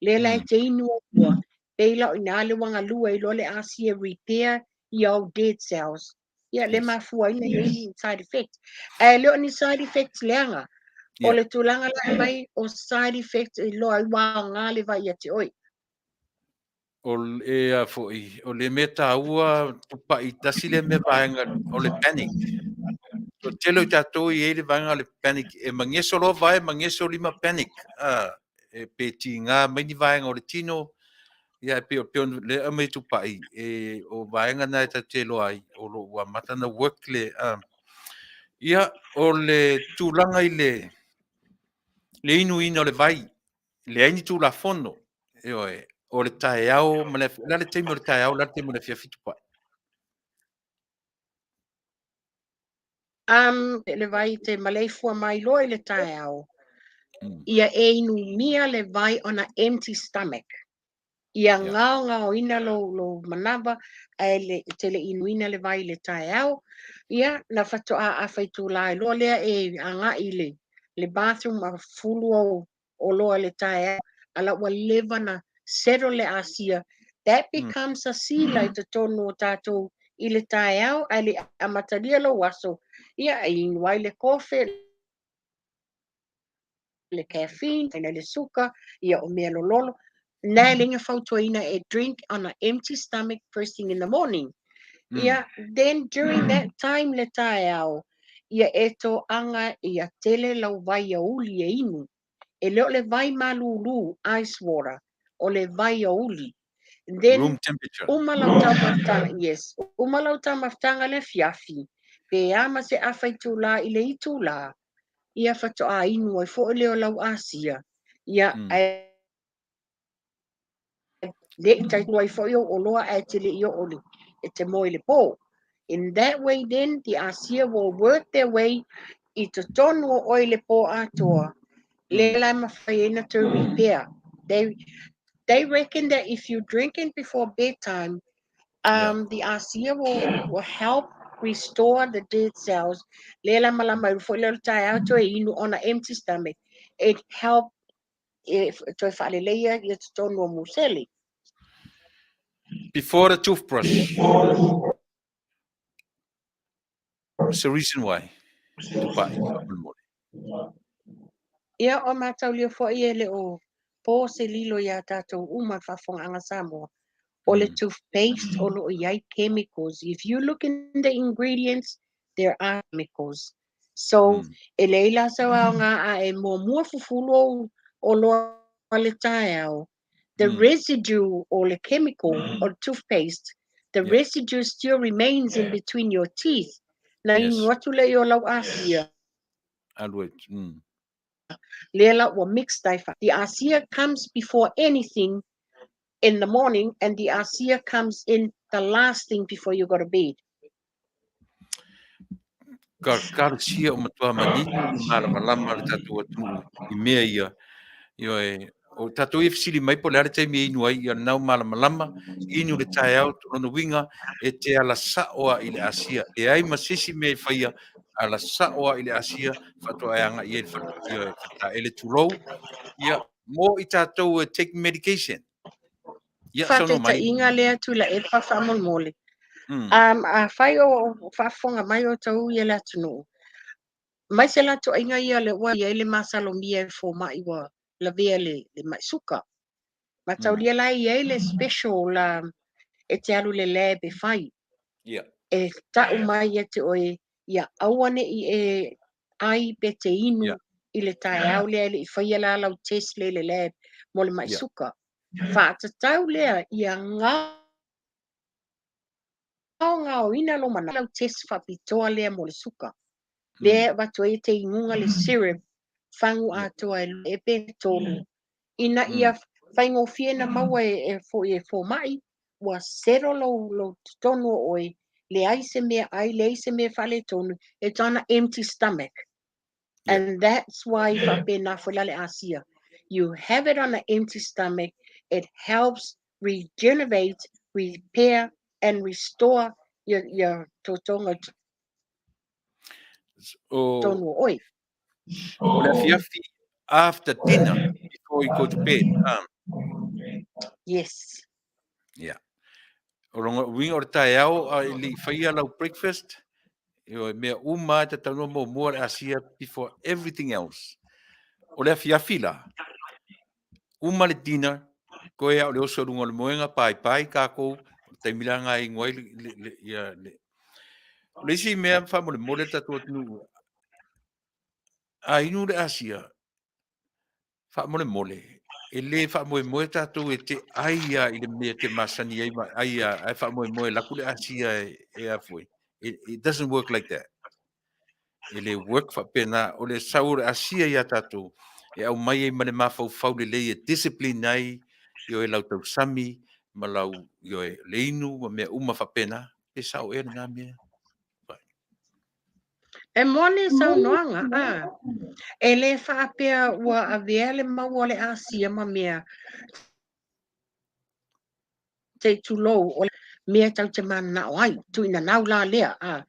Lea la e te inu ai loa, pei la o ina le ua galue ai loa le asia repair your dead cells. Ia le mafua ai na i ai ni side effect. Ae le o ni side effects leaga. O le tulaga la e mai o side effects e loa ai ua aoga le vai ia te oe. O e a foi, o le mea taua Tupai, tasi le mea vaega o le panic. O tele o tatou i ai le vaega o le panic, e mageso loa vae, mageso lima panic. Ah, e pe tiga mai ni vaega o le tino, ia e pei o le aumai Tupai, e o vaega na e tatou te iloa ai, o lo o ua amata ona work le, ia, o le tulaga i le inuina o le vai, leai ni tulafono, ioe, o le taeao ma le, o le a le taimi o le taeao, o le a le taimi o le afiafi Tupai? Le vai te maleifua mai loa i le taeao, ia e inumia le vai on a empty stomach. Ia gaogaoina lou manava ae le, te le inuina le vai i le taeao. Ia, na faatoa a faitūlā ai loa lea e agai i le bathroom ma fulu o loa le taeao, ala ua leva na settle le asia. That becomes a sila i totonu o tatou i le taeao, ae le amatalia lou aso. Ia, e inu ai le kofe, le caffeine, le suka, ia o mea lololo. Na e le fautuaina e drink on an empty stomach first thing in the morning. Ia, then during that time le taeao, ia e toaga ia tele lau vai auli e inu. E le o le vai malūlū, ice water, o le vai auli. Then, Room temperature. uma lau taumafataga, yes, uma lau taumafataga le afiafi, pe a ma se afa itulā i le itulā, ia faatoa inu ai foi lea o lau asia. Ia, ae le i taitolu ai foi ou oloa ae te le i oo le, e te moe i le pō. In that way then, the asia will work their way i totonu o oe i le pō atoa. Le la e mafai ai na toe repair. They, They reckon that if you drink it before bedtime, the asia will help restore the dead cells. Le la malama fo le taeao toe inu on an empty stomach. It help e toe faaleleia ia totonu o musele. Before the toothbrush. What's the reason why? Tupai, faamolemole. Ia o mataulia foʻi e le o po se lilo iā tatou uma faafofogaaga Samoa. O le toothpaste o loo iai chemicals. If you look in the ingredients, there are chemicals. So e leai la sau aoga a e muamua fufulu ou oloa le taeao. The residue or the chemical or toothpaste, the residue still remains in between your teeth. Na inu atu lea i o lau asia. Alu ai. Lea la ua mixed ai fa. The asia comes before anything in the morning and the asia comes in the last thing before you go to bed. Ka kalosia o matua manino i malamalama le tatou atunuu i mea ia. Ioe, o tatou ia fesili mai po o le a le taimi e inu ai, ia lena ua malamalama, inu le taeao, lona uiga e te ala sao lava i le asia. Leai ma se isi mea e faia, ala sao lava i le asia, faatoa e agai ai i le fale, ioe, faletaele tulou. Ia, mo i tatou e take medication. Ia, saunoa mai. Faataitaiga lea Tuilaepa faamolemole. Afai o faafofoga mai outou ia le atunuu, mai se latoaiga ia le ua i ai le masalomia e fomai ua lavea le mai suka. Mataulia la e i ai le special e te alu i le lab e fai. E tau mai ia te oe, ia aua ne i e ai pe te inu i le taeao lea e le i faia la lau test lea i le lab mo le mai suka. Faatatau lea ia gaogaoina lou manao lau test faapitoa lea mo le suka. Lea e avatu ai e te inuga le syrup fagu atoa e lua pe tolu ina ia faigofie na maua e foi e fomai ua settle lou totonu o oe leai se mea ai leai se mea faaletonu. It's on an empty stomach. And that's why faapena foi la le asia. You have it on an empty stomach, it helps regenerate, repair and restore your totoga totonu o oe. O le afiafi after dinner before you go to bed. Yes. Yeah. O lona uiga o le taeao a e le i faia lau breakfast, ioe, mea uma e tatau ona muamua le asia before everything else. O le afiafi la, uma le dinner, koe a o le oso i luga o le moega, paipai kākou, o le taimi la lena e inu ai le, ia, le. O le isi mea faamolemole le tatou atunuu, a inu le asia, faamolemole, e le faamoemoe tatou e te ai a i le mea te masani ai ma ai a, ae faamoemoe e laku le asia e a foi. It doesn't work like that. E le work faapena. O le sau o le asia ia tatou, e aumai ai ma le mafaufau lelei e discipline ai, ioe, lau tausami, ma lau, ioe, le inu ma mea uma faapena. Pe sao ea lena mea? E moni saunoaga, a. E le faapea ua avea le mau o le asia ma mea te tulou o le mea tau te mananao ai, tuuinanau la lea, a.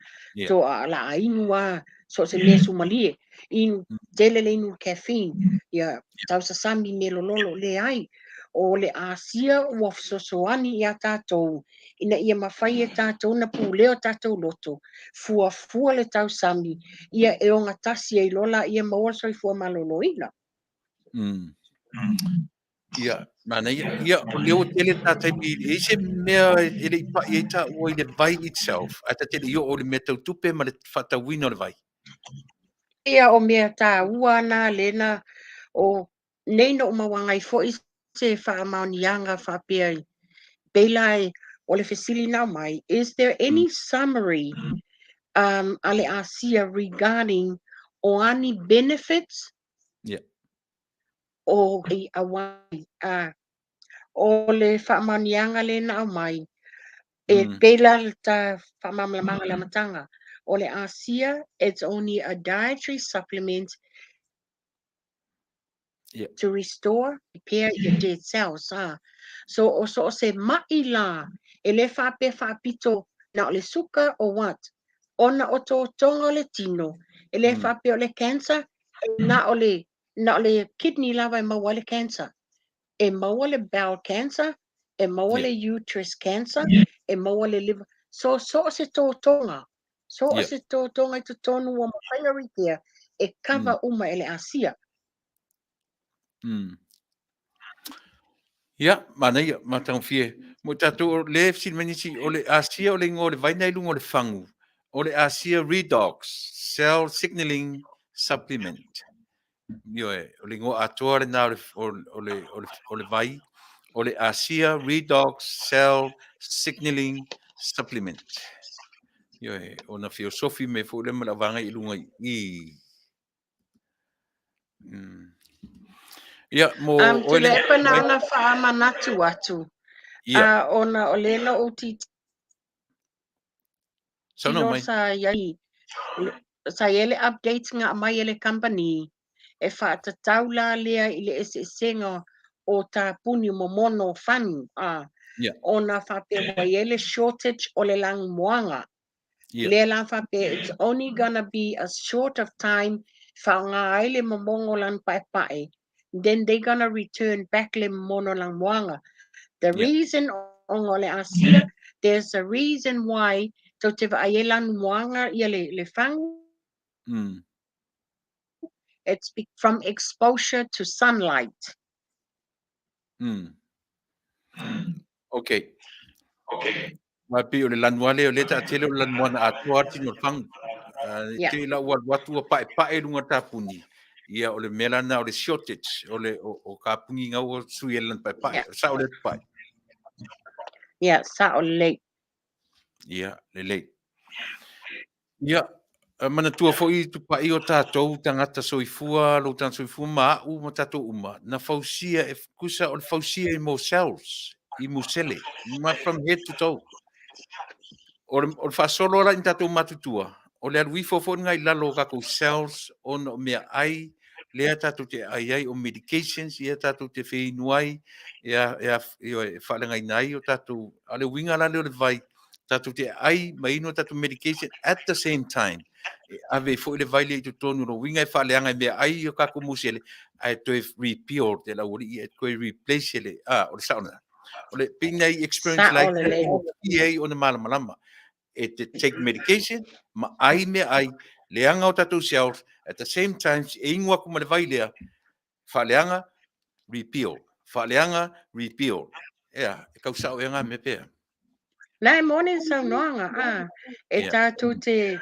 To a la a inu a so se mea sumalie, inu tele le inu caffeine, ia tausasami me lololo, leai. O le asia ua fesoasoani iā tatou ina ia mafai e tatou ona pulea o tatou loto, fuafua le tausami, ia e ogatasi ai loa laia maua le soifua maloloina. Ia, manaia. Ia, o lea ua tele ta taimi, e i ai se mea e le i pai ai taua i le vai itself, ae ta te le i oo i le mea tau tupe ma le faatauina o le vai. Ia, o mea taua ana lena o nei na ou mauaga ai foi se faamaoniaga faapea i pei la e o le fesili na aumai, is there any summary a le Asia regarding o ani benefits o i auai a o le faamaoniaga lea na aumai e pei la le ta faamalamalamaga i le amataga o le Asia, it's only a dietary supplement to restore, repair your dead cells. So o so o se maʻi lā, e lē faapea faapito na o le suka or what, ona o totoga o le tino, e lē faapea o le cancer, na o le na o le kidney lava e maua ai le cancer. E maua le bowel cancer, e maua le uterus cancer, e maua le liver. So so o se totoga, so o se totoga i totonu ua mafai ona repair, e cover uma e le ASEA. Ia, manaia, matagofie. Mo tatou o le fesili mai nisi, o le ASEA o le igoa o le vai na i luga o le fagu, o le ASEA Redox Cell Signaling Supplement. Ioe, o le igoa atoa lena o le, o, o le, o le, o le vai, o le ASEA Redox Cell Signaling Supplement. Ioe, ona feosofi me foi le ma le auvaga i luga i i. Ia, mo oe le... Tuilaepa na ona faamanatu atu. Ia. Ona o lea na ou tilotilo Saunoa mai. Sa iai, sa iai le update na aumai e le company e faatatau la lea i le eseesega o tapuni momono o fagu, ona faapea ua iai le shortage o le lanumoana. Lea la faapea it's only gonna be a short of time faaaoga ai le momono lanu paepae, then they gonna return back le momono lanumoana. The reason ona o le ASEA, there's a reason why tou te vaai ai lanumoana ia le fagu, it's from exposure to sunlight. Okay. Aua e pei o le lanu lava lea, o lea taatele o le lanumoana atoa lava le tino o le fagu. Te i lau alu atu ua paepae i luga o le tapuni, ia o le mea la lena o le shortage, o le o kapuni na ua sui ai le lanu paepae. O le sao lea Tupai? Ia, sao lelei. Ia, lelei. Ia, manatua foi Tupai o tatou tagata soifua, lou tagata soifua ma a'u ma tatou uma, na fausia e tusa o le fausia i mo cells, i musele, ma from head to toe. O le, o le faasolo la i tatou matutua, o le alu ifo foi lena i lalo o tatou cells ona o meaai lea tatou te aai ai, o medications ia tatou te feinu ai, e, e, e faaleagaina ai o tatou, a o le uiga la lea o le vai, tatou te aai ma inu a tatou medication at the same time, e ave ai foi le vai lea i totonu, o le uiga e faaleaga e meaai i o tatou musele, ae toe repeal te laualii, e toe replace le, a, o le sao lena. O le pei nei experience Sao like lelei. i ai ona malamalama. E te take medication, ma ai meaai, leaga o tatou cells, at the same time, e inu atu ma le vai lea, faaleaga, repeal, faaleaga, repeal. Ea, e tau sao ea ngā mea pea. Nā, e moni le saunoaga, a, e tātou te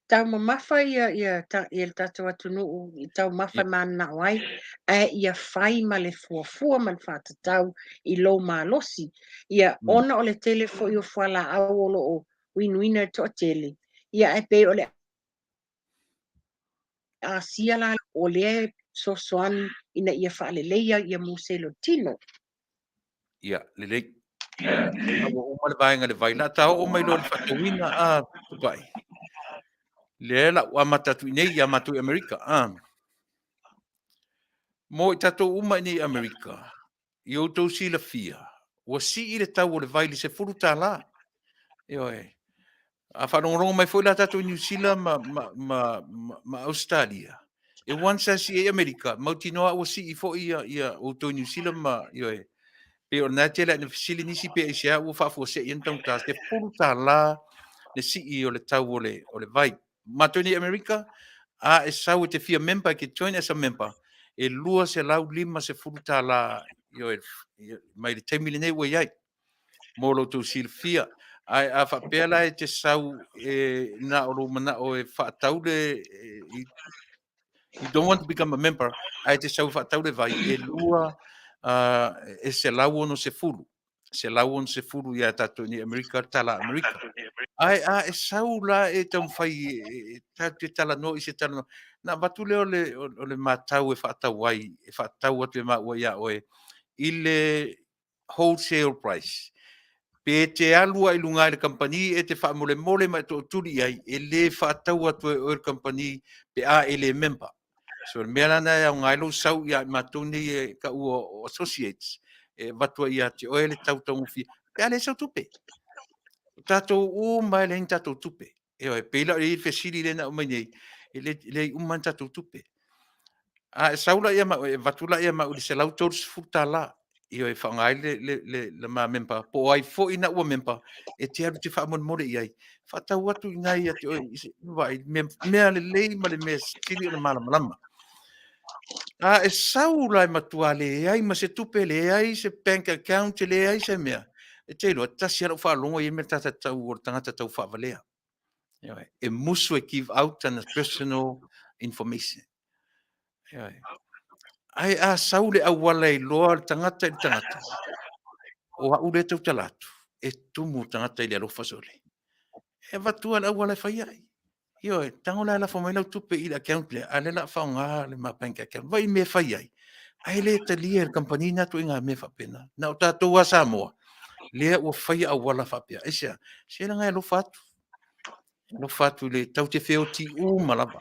taumamafa ia, ia, ta, ia le tātou atunuu i taumafa mananao ai, ae ia fai ma le fuafua ma le faatatau i lou malosi. Ia, ona o le tele foi o fualaau o lo o uinuina e le toatele, ia ae pei o le Asia la o lea e fesoasoani ina ia faaleleia ia musele o le tino. Ia, lelei. A ua uma le vaega i le vai. La ta oo mai loa i le faatauina a Tupai. Lea la ua amata atu i nei ia matou i Amerika. A. Mo i tatou uma i nei i Amerika, i outou silafia, ua sii le tau o le vai i le $10. Ioe. A faalogologo mai foi la tatou i Niu Sila ma, ma, ma, ma, ma Ausetalia, e once a sii ai Amerika, mautinoa ua sii foi ia, ia outou i Niu Sila ma, ioe. Pei o lena e tele ina fesili nisi pe aisea ua faafuasei ai ona taugata, $10 le sii o le tau o le, o le vai. Matou nei i Amerika, a e sau e te fia member, e ke join as a member, e $250, ioe, mai le taimi lenei ua i ai, mo lo outou silafia. Ae a faapea la e te sau e na o lou manao e faatau le, you don't want to become a member, ae te sau e faatau le vai, e lua, e 160. 160 ia tatou i Amerika, le tala Amerika. Ae a e sau la e taumafai e tatou te talanoa i se talanoa, na avatu lea o le, o le matau e faatau ai, e faatau atu e maua ia oe i le wholesale price. Pe te alu ai i luga i le kamupani e te faamolemole ma e tootuli i ai, e le faatau atu e oe le kamupani pe a e le member. So le mea lana e aoga ai lou sau ia i matou nei e taua o associates, e avatu ai ia te oe le tau taugofie, pe a leai sau tupe. O tatou uma e leai ni tatou tupe. Ioe, pei la o le fesili lea na aumai nei, e leai uma ni tatou tupe. A e sau la ia ma oe, e avatu la ia ma au i le $130, ioe, e faaaoga ai le ma member, po o ai foi ina ua member, e te alu e te faamolemole i ai. Faatau atu i ina ia te oe, vaai, mea lelei ma le mea sili ona malamalama. A e sau la e matua leai ma se tupe, leai se bank account, leai se mea, e te iloa, tasi lava lau faalogo e i ai mea tata tau o le tagata tau faavalea. Ioe, e musu e give out ana personal information. Ioe. Ae a sau le auala e iloa le tagata i le tagata, o au lea e tautala atu, e tumu le tagata i le alofa sole. E avatua le auala e fai ai. Ioe, tago la e lafo mai lau tupe i le account lea, a o lea o le a faaaoga le ma bank account. Vaai i mea e fai ai. Ae le talia e le kamupani na ituaiga mea faapena. Na o tatou lava Samoa, lea ua faia auala faapea. Aisea? Se leaga e alofa atu. E alofa atu i le tatou te feoti uma lava.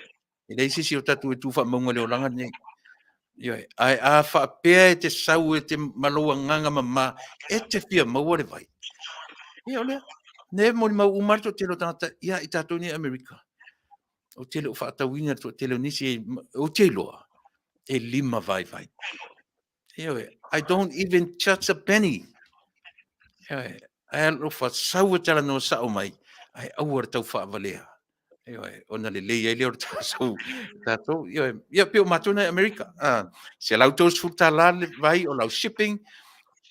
E leai se isi o tatou e tu faamauga i le olaga lenei. Ioe, ae a faapea e te sau e te ma lou agaga mama e te fia maua le vai, ia o lea, ne molimau uma le toatele o tagata ia i tatou nei Amerika. Ou te le o faatauina le toatele o nisi, ou te iloa, e lima vaivai. Ioe, I don't even charge a penny. Ioe, ae alofa, sau e talanoa sao mai, ae aua le tau faavalea. Ioe, ona lelei ai lea o le tatou, tatou, ioe, ia pei o matou nei Amerika. Ah, $130 le vai o lau shipping,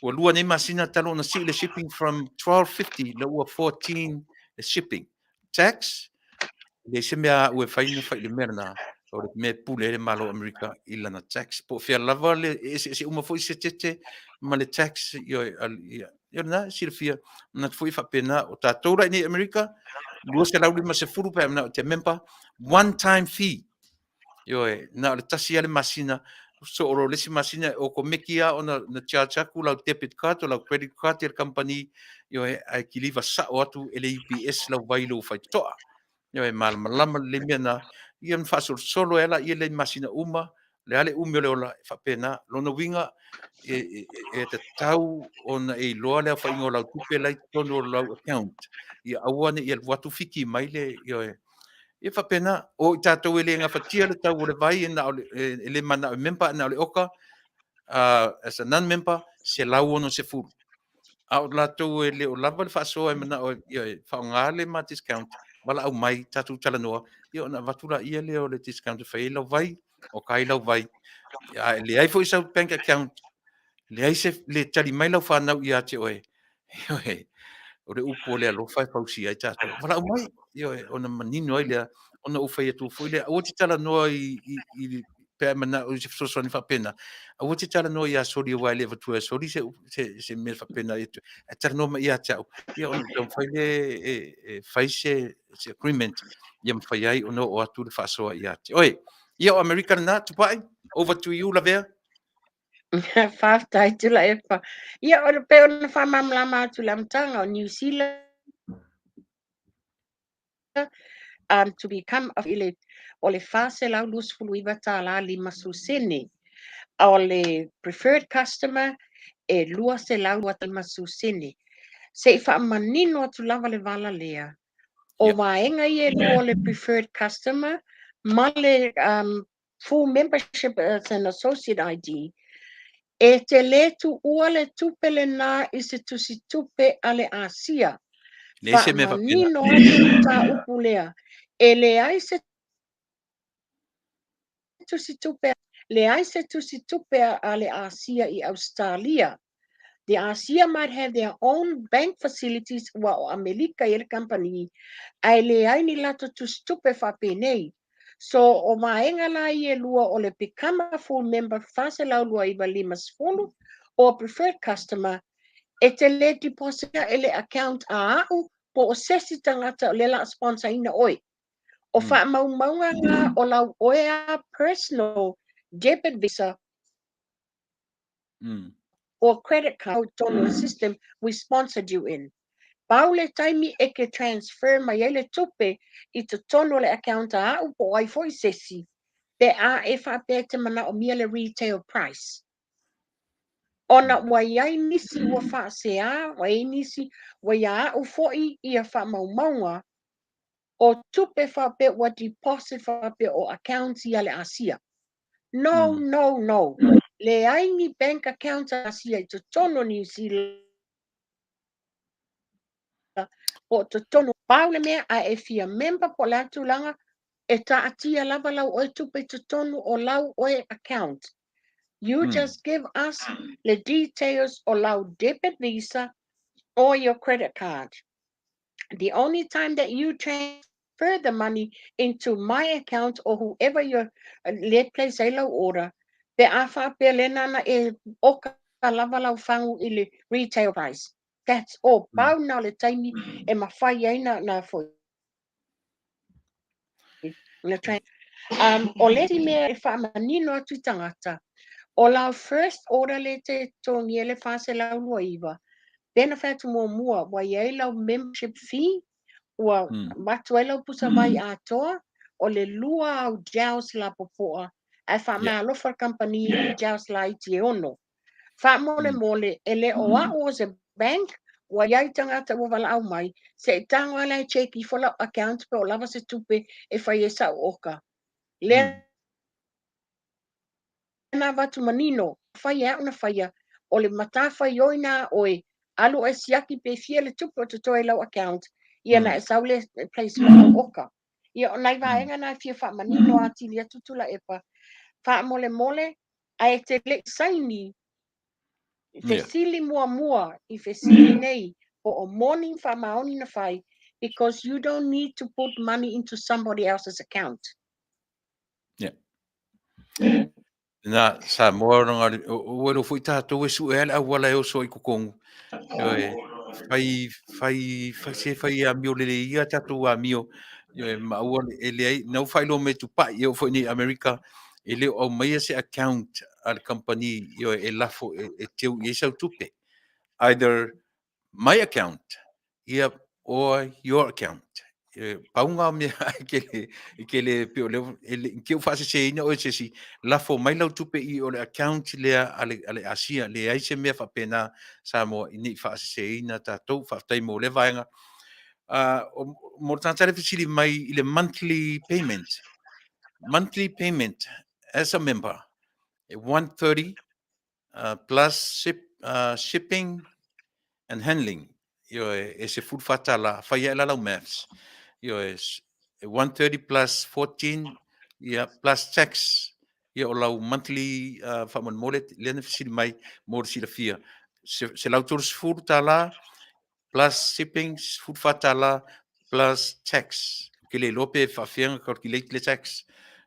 ua lua nei masina talu ona sii le shipping from 12.50 la ua 14 le shipping. Tax, e leai se mea a au e fai na fai i le mea lena, o le mea e pule ai le Malo o Amerika i lana tax. Po o fea lava le eseese uma foi se tete ma le tax, ioe, ia, ia lena e silafia, manatu foi e faapena, o tatou la i nei Amerika, 250 pe a manao e te member, one time fee. Ioe, na o le tasi lava le masina, so o le isi masina e okomeki lava ona na charge atu lau debit card o lau credit card e le kamupani, ioe, ae kiliva sao atu e le UPS lau vai i lou faitotoa. Ioe, malamalama lelei mea na, ia ona faasolosolo ai lea i masina uma, o le a le umi o le ola, e faapena. Lona uiga, e tatau ona e iloa le aofaiga o lau tupe la i totonu o lau account, ia aua ne i alu atu fiki mai le, ioe, Ia faapena, o i tatou e le gafatia le tau o le vai e, na o le, e le manao e member, na o le oka, as a non-member, 160. A o latou e le o lava le faasoa e manao e, e faaaoga le ma discount, valaau mai, tatou talanoa, ia ona avatu laia lea o le discount e fai ai lau vai, o ka ai lau vai. A e leai foi sau bank account, leai se le tali mai lau fanau ia te oe, ioe, o le upu o le alofa e fausia ai tatou. Valaau mai, ioe, ona manino ai lea, ona ou fai atu foi lea, aua te talanoa i pe a e manao i se fesoasoani faapena, aua te talanoa ia Soli aua e le avatua e Soli se mea faapena ia te oe, ae talanoa mai ia te au, ia ona taumafai lea e fai se agreement ia mafai ai ona oo atu le faasoa ia te oe. Ia o Amerika lena, Tupai, over to you Lavea. Faafetai Tuilaepa. Ia, o le pei ona faamalamalama atu i le amataga o New Zealand to become a, i le, o le $429.50. O le preferred customer e 250 sene. Se i faamanino atu lava le vala lea. O vaega ia e lua o le preferred customer ma le full membership as an associate ID, e te lē tuua le tupe lena i se tusi tupe a le Asia. Leai se mea faapena. Faamanino atu le mataupu lea. E leai se tusi tupe, leai se tusi tupe a le Asia i Australia. The Asia might have their own bank facilities ua o Amerika i le company, ae leai ni latou tusi tupe faapenei. So o vaega la ia e lua o le become a full member 429.50 or preferred customer, e te le deposit e le account a au po o se isi tagata o le la sponsor ina oe. O faamaumauga ngā o lau oe a personal debit visa or credit card tonu o system we sponsored you in. Pau le taimi e ke transfer mai ai le tupe i totonu o le account a au po o ai foi se isi, pe a e faapea e te manaomia le retail price. Ona ua i ai nisi ua faaseā, ua i ai nisi ua ia a'u fo'i ia faamaumauga o tupe faapea ua deposit faapea o accounts ia le Asia. No, no, no. Leai ni bank accounts a Asia i totonu o Niu Sila po o totonu. Pau le mea a e fia member po o le a tulaga, e taatia lava lau oe tupe i totonu o lau oe account. You just give us the details o lau debit Visa or your credit card. The only time that you transfer the money into my account or whoever your le place ai lau order, pe a faapea le nana e oka lava lau fagu i le retail price. That's all. Pau na o le taimi e mafai ai na foi. Na o le isi mea e faamanino atu i tagata, o lau first order le te totogia le 429, pe na fai atu muamua, ua i ai lau membership fee, ua avatu ai lau pusa vai atoa, o le lua au gels lapopoa, ae faamalofa le kamupani i gels laiti e 6. Faamolemole, e le o a'u o se bank, ua i ai tagata ua valaau mai, se i tago lava e check ifo lau account pe o lava se tupe e fai ai sa'u oka. Lea na avatu manino, fai e a'u na faia, o le matafaioi na a oe, alu oe siaki pe fia le tupe o totoe i lau account, ia na e sau lea e place ma lau oka. Ia o nai vaega na e fia faamanino atili atu Tuilaepa, faamolemole, ae te le'i saini i fesili muamua i fesili nei po o moni ma faamaoni na fai, because you don't need to put money into somebody else's account. Yeah. Na Samoa ona ua iloa foi tatou e sue ai le auala e oso ai i totonu. Ioe, fai, fai, fai, se fai amio lelei ia tatou amio. Ioe, ma aua e leai, na ua faailoa mai e Tupai, e oo foi nei i Amerika, e le o aumaia se account a le kamupani, ioe, e lafo e teu i ai sau tupe. Either my account, ia, or your account. E, pau ngā mea e ke le, e ke le, pe o lea, e le, ke u faaseseina oe se isi, lafo mai lau tupe i o le account lea a le Asia, leai se mea faapena Samoa i nei faaseseina tatou, faafetai mo lea vaega. Mo le tagata lea fesili mai i le monthly payment. Monthly payment as a member, e 130 plus shipping and handling. Ioe, e $14, fai ae la lau maths. Ioe, 130 plus 14, ia, plus tax, ia o lau monthly faamolemole, lea na fesili mai mo le silafia. $130 plus shipping, $14 plus tax. Ou te le iloa pe faafefea ona calculate le tax.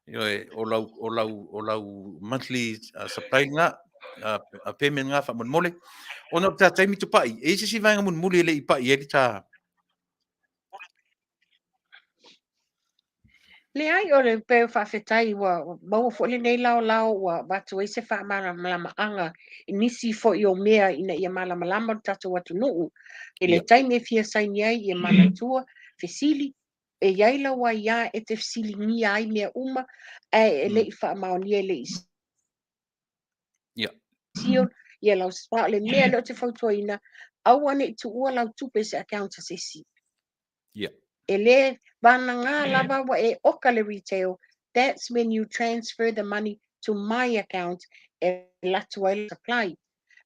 Ioe, o lau monthly supply lena, payment lena faamolemole. Ona o le ta taimi tupai, e i ai se isi vaega mulimuli e le i pai ai le ta? Leai, o le pei o faafetai ua maua foi lenei laolao ua avatu ai se faamalamalamaga i nisi foi o mea ina ia malamalama le tatou atunuu i le taimi e fia saini ai, ia manatua fesili e i ai lau aiā e te fesiligia ai mea uma ae e le i faamaonia e le i seal ia lau spa. O le mea lea ou te fautuaina, aua ne i tuua lau tupe i se account a se isi. E le vanaga lava ua e oka le retail, that's when you transfer the money to my account e alu atu ai le supply.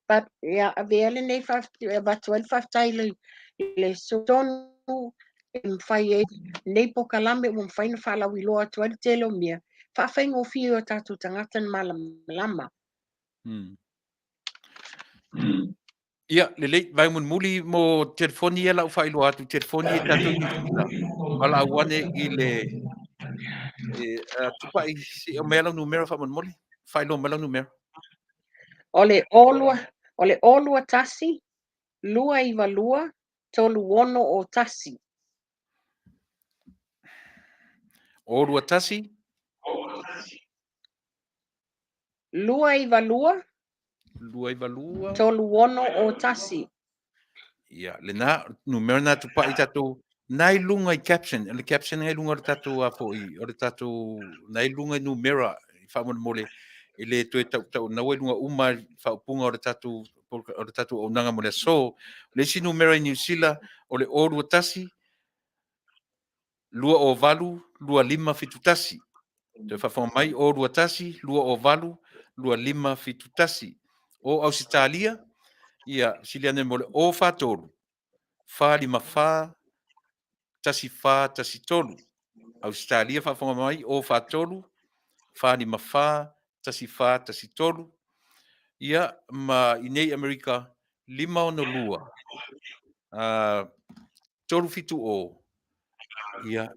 But ia avea lenei avatu ai le faafetai i le tonu e mafai ai nei polokalame ua mafai ona faalauiloa atu ai le tele o mea faafaigofie o tatou tagata na malamalama. Ia, lelei, vaega mulimuli mo telefoni ia lau faailoa atu, telefoni e tatou i Niu Sila, valaau ane i le Tupai, se i aumai lau numera faamolemole, faailoa mai lau numera. O le 021 292 3601. 021 292 292 3601. Ia, lena, numera na Tupai tatou, na i luga i caption, le caption ngai luga o le tatou a foi, o le tatou, na i luga i numera, faamolemole. E le toe tautaunaua i luga uma i faaupuga o le tatou o le tatou auaunaga mo le aso. O le isi numera i Niu Sila o le 021 208 2571. Toe faafofoga mai 021 208 2571. O Ausetalia, ia sili ane mo le 043 454 1413. Ausetalia faafofoga mai 043 454 1413. Ia ma i nei Amerika 562 370 ia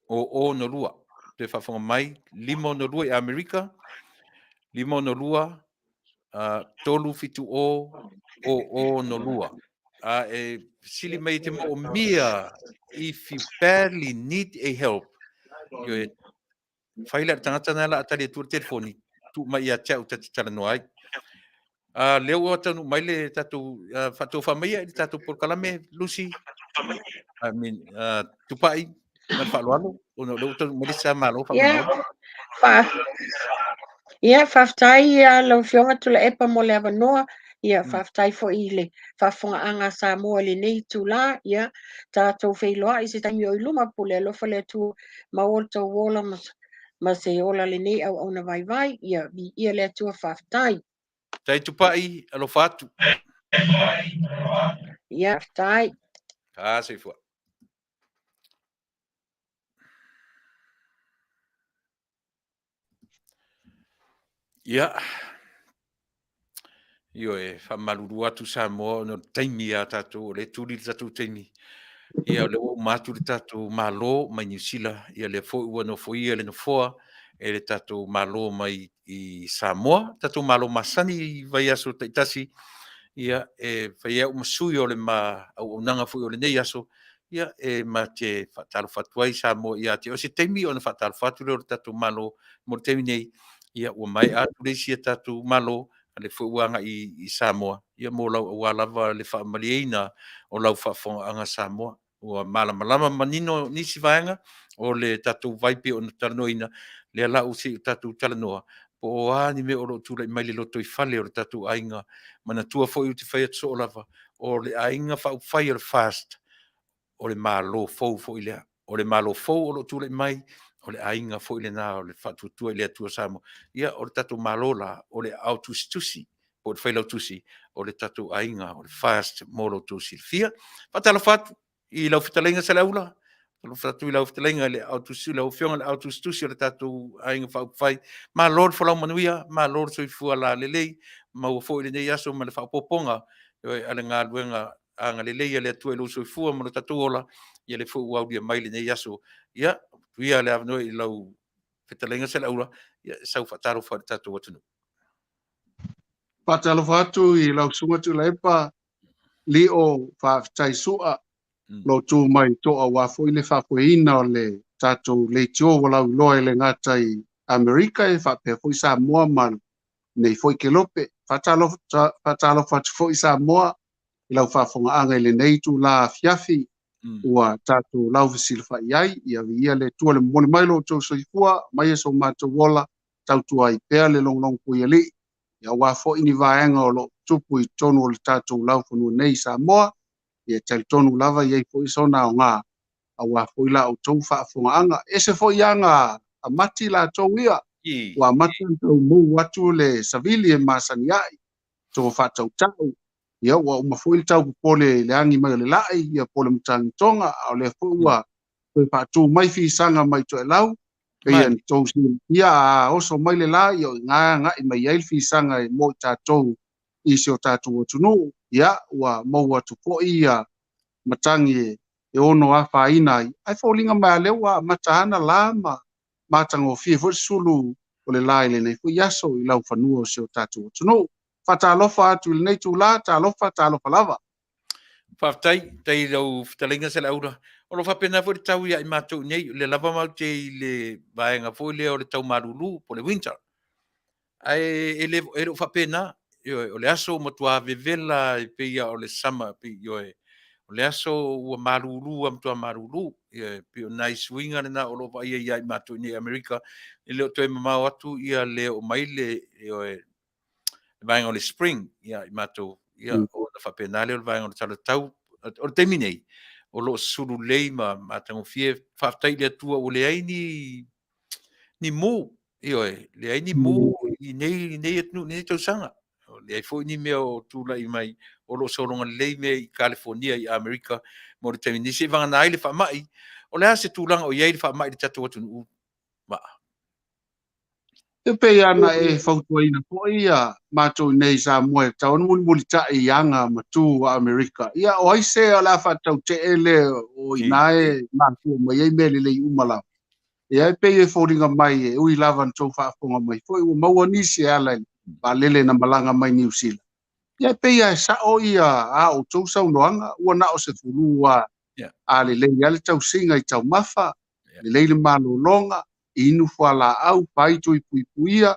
0062. Toe faafofoga mai 562 i Amerika 562 370 0062. A e sili mai te moomia if you badly need a help. Ioe, fai le tagata na la atali atu le telefoni tuu mai ia te au ta te talanoa ai. Lea ua taunuu mai le tatou faatofa mai i le tatou polokalame Lucy. I mean, Tupai ma le faaaloalo ona o lea ua taunuu mai le sa malo Yeah. Fa Ia, faafetai ia lau Afioga Tuilaepa mo le avanoa. Ia, faafetai foi i le faafofogaaga a Samoa i lenei itula. Ia, tatou feiloai i se taimi o i luma, pule alofa le Atua, maua lo outou ola ma se ola lenei auauna vaivai. Ia, viia le Atua, faafetai. Tai Tupai, alofa atu. Ia, faafetai. Ka soifua. Ia, ioe, faamalulu atu Samoa ona o le taimi a tatou, o lea e tuli le tatou taimi. Ia, o lea ua uma atu le tatou Malo mai Niu Sila, ia lea foi ua nofoia le nofoa e le tatou Malo mai i Samoa, tatou Malo masani i vaiaso taitasi, ia, e fai ai au ma sui o le ma auaunaga foi o lenei aso, ia, e ma te faatalofa atu ai Samoa ia te oe. O se taimi ona faatalofa atu lea o le tatou Malo mo le taimi nei, ia, ua maea atu le isi a tatou Malo, a lea foi ua agai i Samoa, ia mo lau aua lava le faamalieina o lau faafofogaaga Samoa. Ua malamalama manino nisi vaega o le tatou vai pei ona talanoaina, lea la ua se i o tatou talanoa, po o a ni mea o lo o tulai mai le lotoifale o le tatou aiga. Manatua foi ou te fai atu soo lava, o le aiga faaupufai o le FAST, o le Malo fou foi lea. O le Malo fou o lo o tulai mai, o le aiga foi lena o le Faatuatua i le Atua Samoa. Ia, o le tatou Malo la, o le aao tusitusi po o le Failautusi o le tatou aiga o le FAST mo lo outou silafia. Faatalofa atu i lau fetalaiga Saleaula, faatalofa atu i lau fetalaiga i le aao tusitusi, lau Afioga i le aao tusitusi o le tatou aiga faaupufai. Malo le folau manuia, malo le soifua lalelei, maua foi lenei aso ma le faaopoopoga a le galuega agalelei a le Atua i lou soifua ma lo tatou ola, ia lea foi ua aulia mai lenei aso. Ia, tuia le avanoa i lau fetalaiga Saleaula, ia sau faatalofa i le tatou atunuu. Faatalofa atu i lau Susuga Tuilaepa, Lio, faafetai Su'a, lo tu mai to'a aua foi le faafoeina o le tatou leitio ua lauiloa e le gata i Amerika e faapea foi Samoa ma nei foi Kelope. Faatalofa atu foi Samoa i lau faafofogaaga i lenei itula afiafi ua tatou laufesilafai ai. Ia viia le Atua le momoli mai lo outou soifua, mai e so matou ola, tautua ai pea le logologo puialii, ia aua foi ni vaega o lo o tupu i totonu o le tatou laufanua nei i Samoa, ia talitonu lava i ai foi sona aoga, aua foi la outou faafofogaaga. Ese foi aga a mati latou ia, ua amata ona tau mou atu le savili e masani ai, to faatautau, ia ua uma foi le tau popole i le agi mai o le lai, ia po o le matagitoga, a o lea foi ua toe faatu mai fisaga mai Toelau, pei ona outou silafia, a oso mai le la, ia o i ina agai mai ai le fisaga e mo i tatou i si o tatou atunuu, ia ua maua atu foi ia matagi e ono afaina ai, ae foliga mai a lea ua amata ana la ma matagofie foi le sulu o le la i lenei foi aso i laufanua o si o tatou atunuu. Faatalofa atu i lenei itula, talofa, talofa lava. Faafetai, tai i lau fetalaiga Saleaula. O lo o faapena foi le tau ia i matou i nei, o lea lava matou te i le vaega foi lea o le tau malulu po o le winter. Ae e le o faapena, ioe, o le aso ua matua vevela e pei lava o le summer, ioe. O le aso ua malūlū a matua malūlū. Ia, e pei o nai suiga lena o lo o vaaia ia i matou i nei Amerika, e le o toe mamao atu ia le oo mai le, ioe, le vaega o le spring ia i matou, ia ona faapena lea o le vaega o le talatau. O le taimi nei, o lo o sulu lelei ma matagofie. Faafetai i le Atua ua leai ni ni mu, ioe, leai ni mu i nei, nei atunuu i nei tausaga. Leai foi ni mea o tulai mai, o lo o sologa lelei mea i Kalifonia i Amerika mo le taimi nei, seivagana ai le faamai. O le a se tulaga o i ai le faamai i le tatou atunuu, Maa? E pei lava ona e fautuaina foi ia matou i nei i Samoa e tatau ona mulimulitai i aga ma tu a Amerika. Ia o ai se o le a faatautee le o ina e mafua mai ai mea lelei uma lava. Ia e pei e foliga mai e ui lava na tou faafofoga mai foi ua maua nisi e ala i vaalele na malaga mai Niu Sila. Ia e pei lava e sao ia a outou saunoaga ua na o se fulu a a lelei lava le tausiga i taumafa, lelei le malologa, inu fualaau, fai tui puipuia,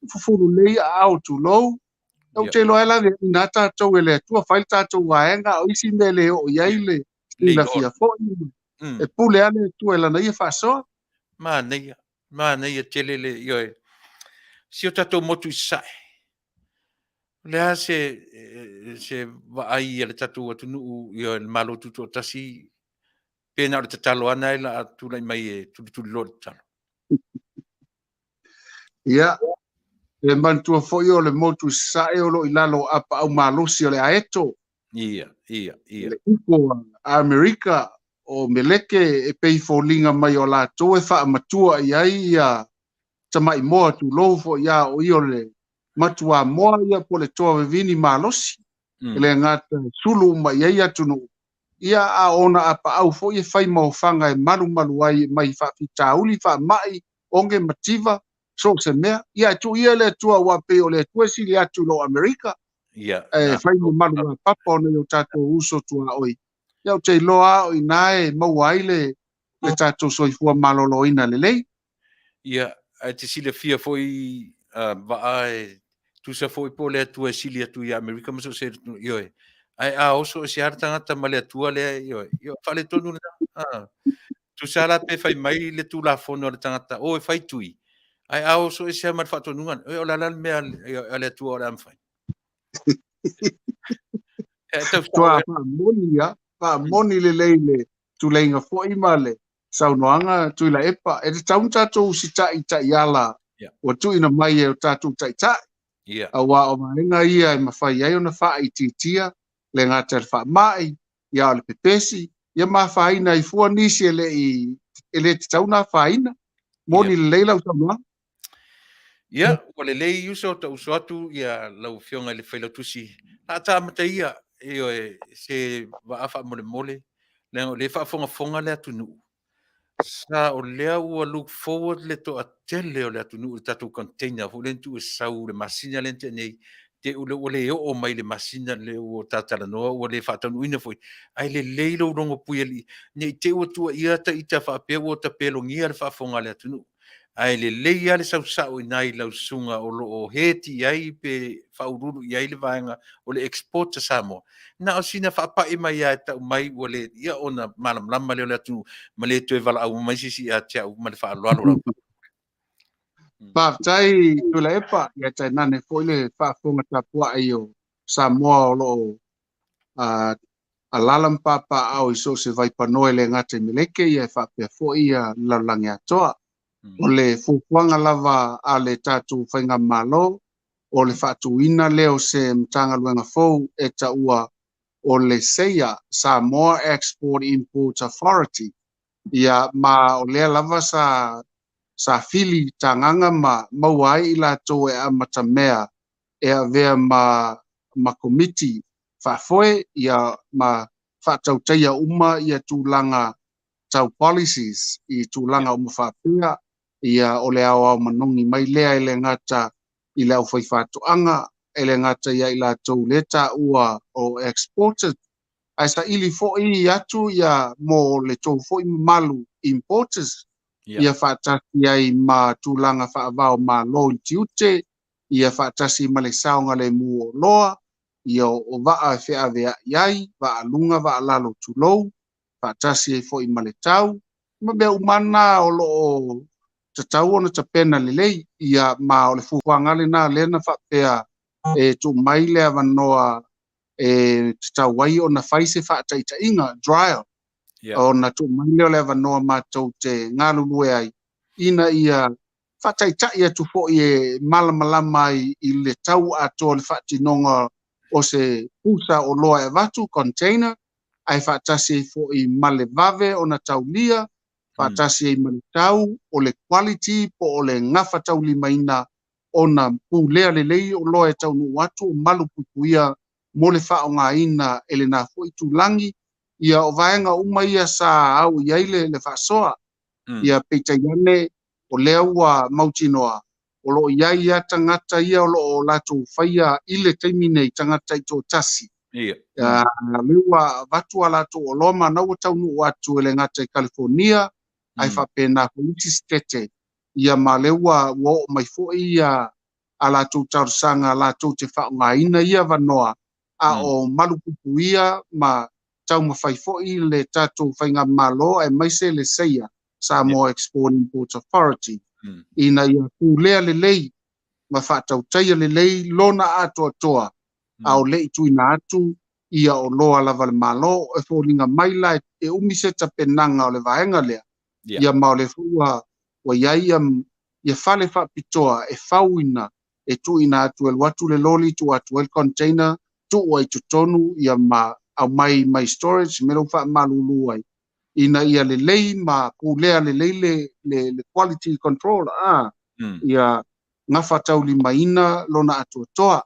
fufulu lelei aao tulou. Ou te iloa e laveaiina tatou e le Atua, fai le tatou vaega, o isi mea e le oo i ai le silafia foi, e pule lava le Atua i lana ia faasoa. Manaia, manaia tele le, ioe, si o tatou motu i Sasae. O le a se, se vaai a le tatou atunuu, ioe, le Malo Tutoatasi, pe na o le tatalo lava lena e la tulai mai e tulituliloa le tatalo. Ia, e manatua foi o le motu i Sasae o lo o i lalo o apaau malosi o le Aeto. Ia, ia, ia. Le iko a Amerika o Meleke e pei foliga mai o latou e faamatua i ai ia tamai moa tulou foi a o ia o le matuamoa ia po o le toa vevini malosi. E le gata e sulu uma i ai atunuu, ia a o ona apaau foi e fai ma ofaga e malumalu ai mai faafitauli, faamai, oge, mativa, so o se mea. Ia e tuu ia le Atua aua pei o le Atua e sili atu i lo Amerika. Ia, e fai ma malu apapa o nei o tatou uso tuaoi. Ia ou te iloa a o i ina e maua ai le le tatou soifua maloloina lelei. Ia, ae te silafia foi Vaa e tusa foi po o le Atua e sili atu i Amerika ma so o se atunuu, ioe. Ae a oso ese lava le tagata ma le Atua lea, ioe, ia faaletonu lena. A, tusa la pe fai mai le Tulafono a le tagata, o e fai tui, ae a oso ese lava ma le faatonuga, o le a la le mea a le Atua o le a mafai? E tau Tua faamoni ia, faamoni lelei le tuleiga foi ma le saunoaga Tuilaepa. E tatau ona tatou usitai i taiala ua tuuina mai e o tatou taitai. Aua o vaega ia e mafai ai ona faaitiitia le gata i le faamai, ia o le pepesi, ia ma afaina ai fua nisi e le i e le tatau ona afaina. Moni lelei lau saunoaga. Ia, ua lelei uso, ta uso atu ia lau Afioga i le Failautusi. La ta amata ia, ioe, se vaa faamolemole, leaga o lea e faafogafoga le atunuu. Sa o lea ua look forward le toatele o le atunuu i le tatou container foi lea na tuu e sau le masina lea na tea nei, te i ua le oo mai le masina lea ua ta talanoa ua le faataunuuina foi. Ae lelei lou logo puialii, ne i te i ua tuuaia ta ita faapea ua tapelogia le faafofoga a le atunuu. Ae lelei lava le sau sao i ina i lau susuga o lo o head i ai pe faauluulu i ai le vaega o le export a Samoa. Na o sina faapai mai lava e tau mai ua le, ia ona malamalama lea o le atunuu ma le toe valaau mai se isi ia te au ma le faaaloalo lava. Faafetai Tuilaepa, ia tainane foi le faafofoga tapuai o Samoa o lo o alaala ma papaaao i so o se vaipanoa e le gata i Meleke ia e faapea foi ia le lalolagi atoa. O le fuafuaga lava a le tatou faigamalo o le faatuina lea o se Matagaluega fou e taua o le SEIA, Samoa Export Import Authority, ia ma o lea lava sa sa fili tagaga ma maua ai i latou e amatamea e avea ma ma komiti faafoe ia ma faatautaia uma ia tulaga tau policies i tulaga uma faapea ia o le aoao manogi mai lea e le gata i le aufaifaatoaga e le gata ia i latou lea taua o exporters ae saili foi atu ia mo le tou foi mamalu importers ia faatasi ai ma tulaga faava o Malo i le tiute ia faatasi ma le saogalemu o oloa. Ia o vaa e feavea'i ai, vaa luga, vaa lalo tulou, faatasi ai foi ma le tau, ma mea uma na o lo o tatau ona tapena lelei. Ia ma o le fuafuaga lena lea na faapea e tuu mai le avanoa e tatau ai ona fai se faataitaiga, trial, ona tuu mai lea o le avanoa matou te galulue ai ina ia faataitai atu foi e malamalama ai i le tau atoa o le faatinoga o se pusa oloa e avatu, container, ae faatasi ai foi ma le vave ona taulia, faatasi ai ma le tau o le quality po o le gafataulimaina ona pulea lelei oloa e taunuu atu o malupuipuia mo le faaaogaina e lena foi itulagi. Ia o vaega uma ia sa au i ai le faasoa. Ia peitai ane o lea ua mautinoa o lo o i ai lava tagata ia o lo o latou faia i le taimi nei, tagata taitoatasi. Ia. Lea ua avatu a latou oloa ma na ua taunuu atu e le gata i Kalifornia, ae faapena foi isi setete. Ia ma lea ua oo mai foi ia a latou talosaga latou te faaaogaina ia avanoa, a o malupuipuia ma taumafai foi le tatou faigamalo aemaise le SEIA, Samoa Export Import Authority, ina ia pulea lelei ma faatautaia lelei lona atoatoa, a o le i tuuina atu ia oloa lava le Malo. E foliga mai la e umi se tapenaga o le vaega lea. Ia ma o lea foi ua i ai ia fale faapitoa e fauina e tuuina atu e alu atu le loli, tuu atu ai le container, tuu ai totonu ia ma aumai mai storage, mea lea ua faamalulu ai, ina ia lelei ma pulea lelei le quality control, ia gafataulimaina lona atoatoa.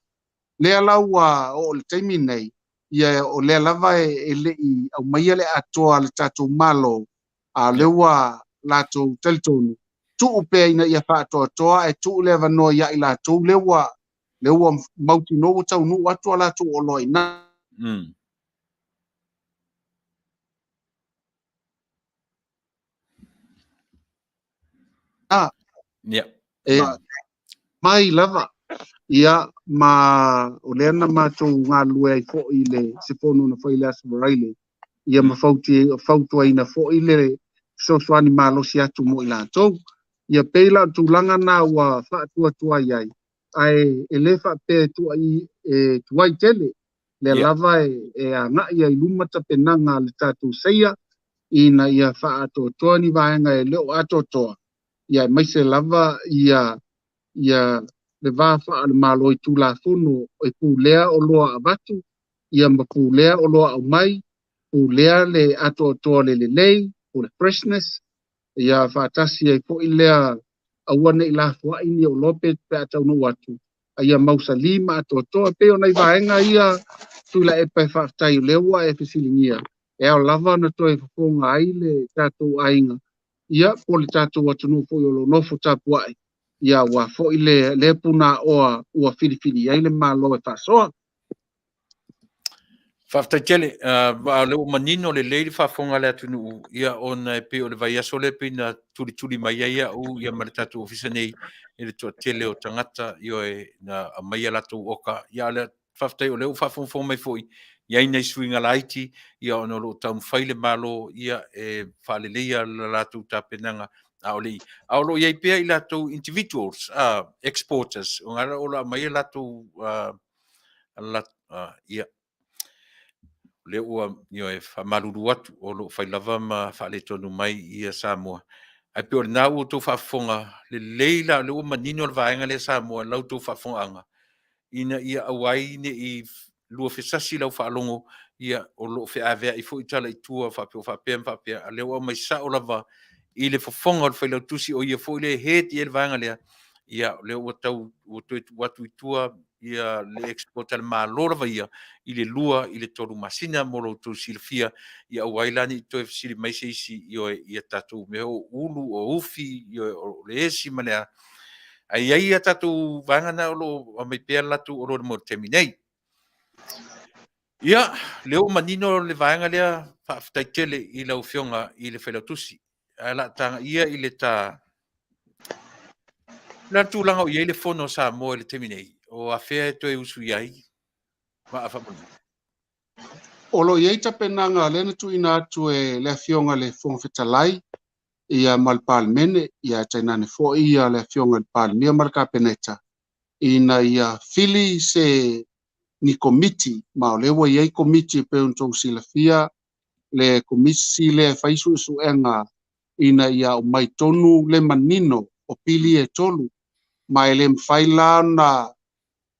Lea la ua oo i le taimi nei, ia o lea lava e le i aumaia le atoa a le tatou Malo, a o lea ua latou talitonu, tuu pea ina ia faatoatoa ae tuu le avanoa ia i latou lea ua mautinoa ua taunuu atu a latou oloa i ina. E mai lava ia ma o lea na matou galulue ai foi i le se fono na fai i le Aso Faraile, ia ma fautuaina foi le fesoasoani malosi atu mo i latou. Ia pei la o le tulaga na ua faatuatuai ai, ae e le faapea e tuai tele, lea lava e agai ai i luma tapenaga a le tatou SEIA ina ia faaatoatoa ni vaega e le o atoatoa, ia aemaise lava ia le va faale-Malo i Tulafono e pulea oloa avatu, ia ma pulea oloa aumai, pulea le atoatoa le lelei, po le freshness, ia faatasi ai foi lea aua ne i lafoai ni oloa pe a taunuu atu, a ia mausali ma atoatoa. E pei o nai vaega ia Tuilaepa e faafetai o lea ua e fesiligia, e ao lava ona toe fofoga ai le tatou aiga, ia po o le tatou atunuu foi o lo o nofo tapuai, ia ua foi le punaoa ua filifili ai le Malo e faasoa. Faafetai tele, a o lea ua manino lelei le faafofoga a le atunuu, ia ona e pei o le vaiaso lea pei na tulituli mai ai au ia ma le tatou ofisa nei i le toatele o tagata ioe na aumaia latou oka. Ia a o le faafetai o lea ua faafogafoga mai foi i ai nai suiga laiti, ia ona o lo o taumafai le Malo ia e faaleleia le latou tapenaga a o le a o lo o i ai pea i latou individuals, exporters, o ngā o lo o aumaia latou ia lea ua ioe faamalulu atu o lo o fai lava ma faaletonu mai ia Samoa. Ae pei o lena ua outou faafofoga lelei la, o lea ua manino le vaega lea Samoa i la outou faafofogaaga, ina ia aua ai ne i lua fesasi lau faalogo, ia o lo o feaveai foi tala i tua faapea o faapea ma faapea, a o lea ua aumai sao lava i le fofoga o le Failautusi, o ia foi lea e head i ai le vaega lea, ia o lea ua tau ua toe tuu atu i tua ia le export a le Malo lava ia i le 2 i le 3 masina mo lo outou silafia, ia aua ai la ne i toe fesili mai se isi ioe ia tatou mea o ulu o ufi ioe o le esi ma le a. Ae i ai ia tatou vaega na o lo o aumai pea le latou oloa i le taimi nei. Ia, lea ua manino le vaega lea, faafetai tele i lau Afioga i le Failautusi. Ae o le a tagaia i le ta le tulaga o i ai le Fono a Samoa i le taimi nei, o afea e toe usu i ai? Vaa faamolemole. O lo o i ai tapenaga lea na tuuina atu e le Afioga i le Fofoga Fetalai ia ma le Palemene, ia tainane foi ia le Afioga i le Palemia ma le Kapeneta ina ia fili se ni komiti, ma o lea ua i ai komiti e pei ona outou silafia le komisi lea e fai suesuega ina ia aumai tonu le manino o pili e tolu, ma e le mafai la ona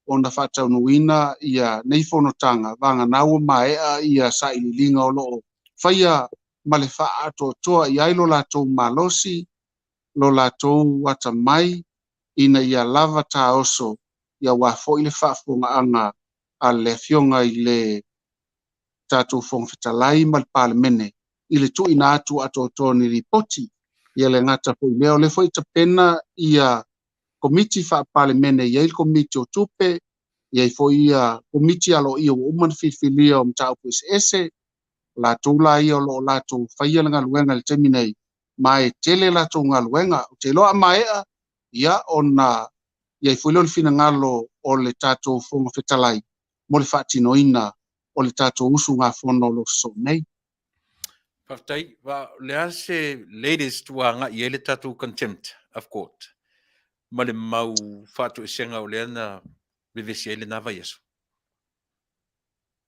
ona faataunuuina ia nei fonotaga vagana ua maea ia sailiiliga o lo o faia ma le faaatoatoa i ai lo latou malosi, lo latou atamai ina ia lava taoso aua foi le faafofogaaga a le Afioga i le tatou Fofoga Fetalai ma le Palemene i le tuuina atu atoatoa o ni lipoti. Ia le gata foi i lea, o lea foi e tapena ia Komiti Faa-Palemene, e i ai le Komiti o Tupe, e i ai foi ia Komiti aloaia ua uma ona filifilia o mataupu eseese, o latou la ia o lo o latou faia le galuega i le taimi nei, ma e tele latou galuega. Ou te iloa a maea, ia ona i ai foi lea o le finagalo o le tatou Fofoga Fetalai mo le faatinoina o le tatou usugafono o lo o sosoo nei. Faafetai. O le a se latest ua agai i ai le tatou contempt of court ma le mau faatoesega o lea na vevesi ai lena vaiaso?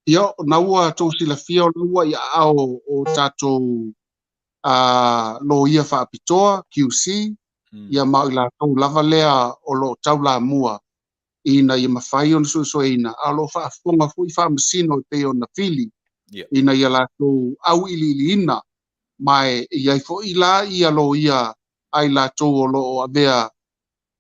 Ia, na ua tou silafia o la ua i aao o tatou loia faapitoa, QC, ia ma o i latou lava lea o lo o taulamua ina ia mafai ona suesueina, a o lo o faafofoga foi faamasino e pei ona fili ina ia latou auiliiliina, ma e i ai foi la ia loia a i latou o lo o avea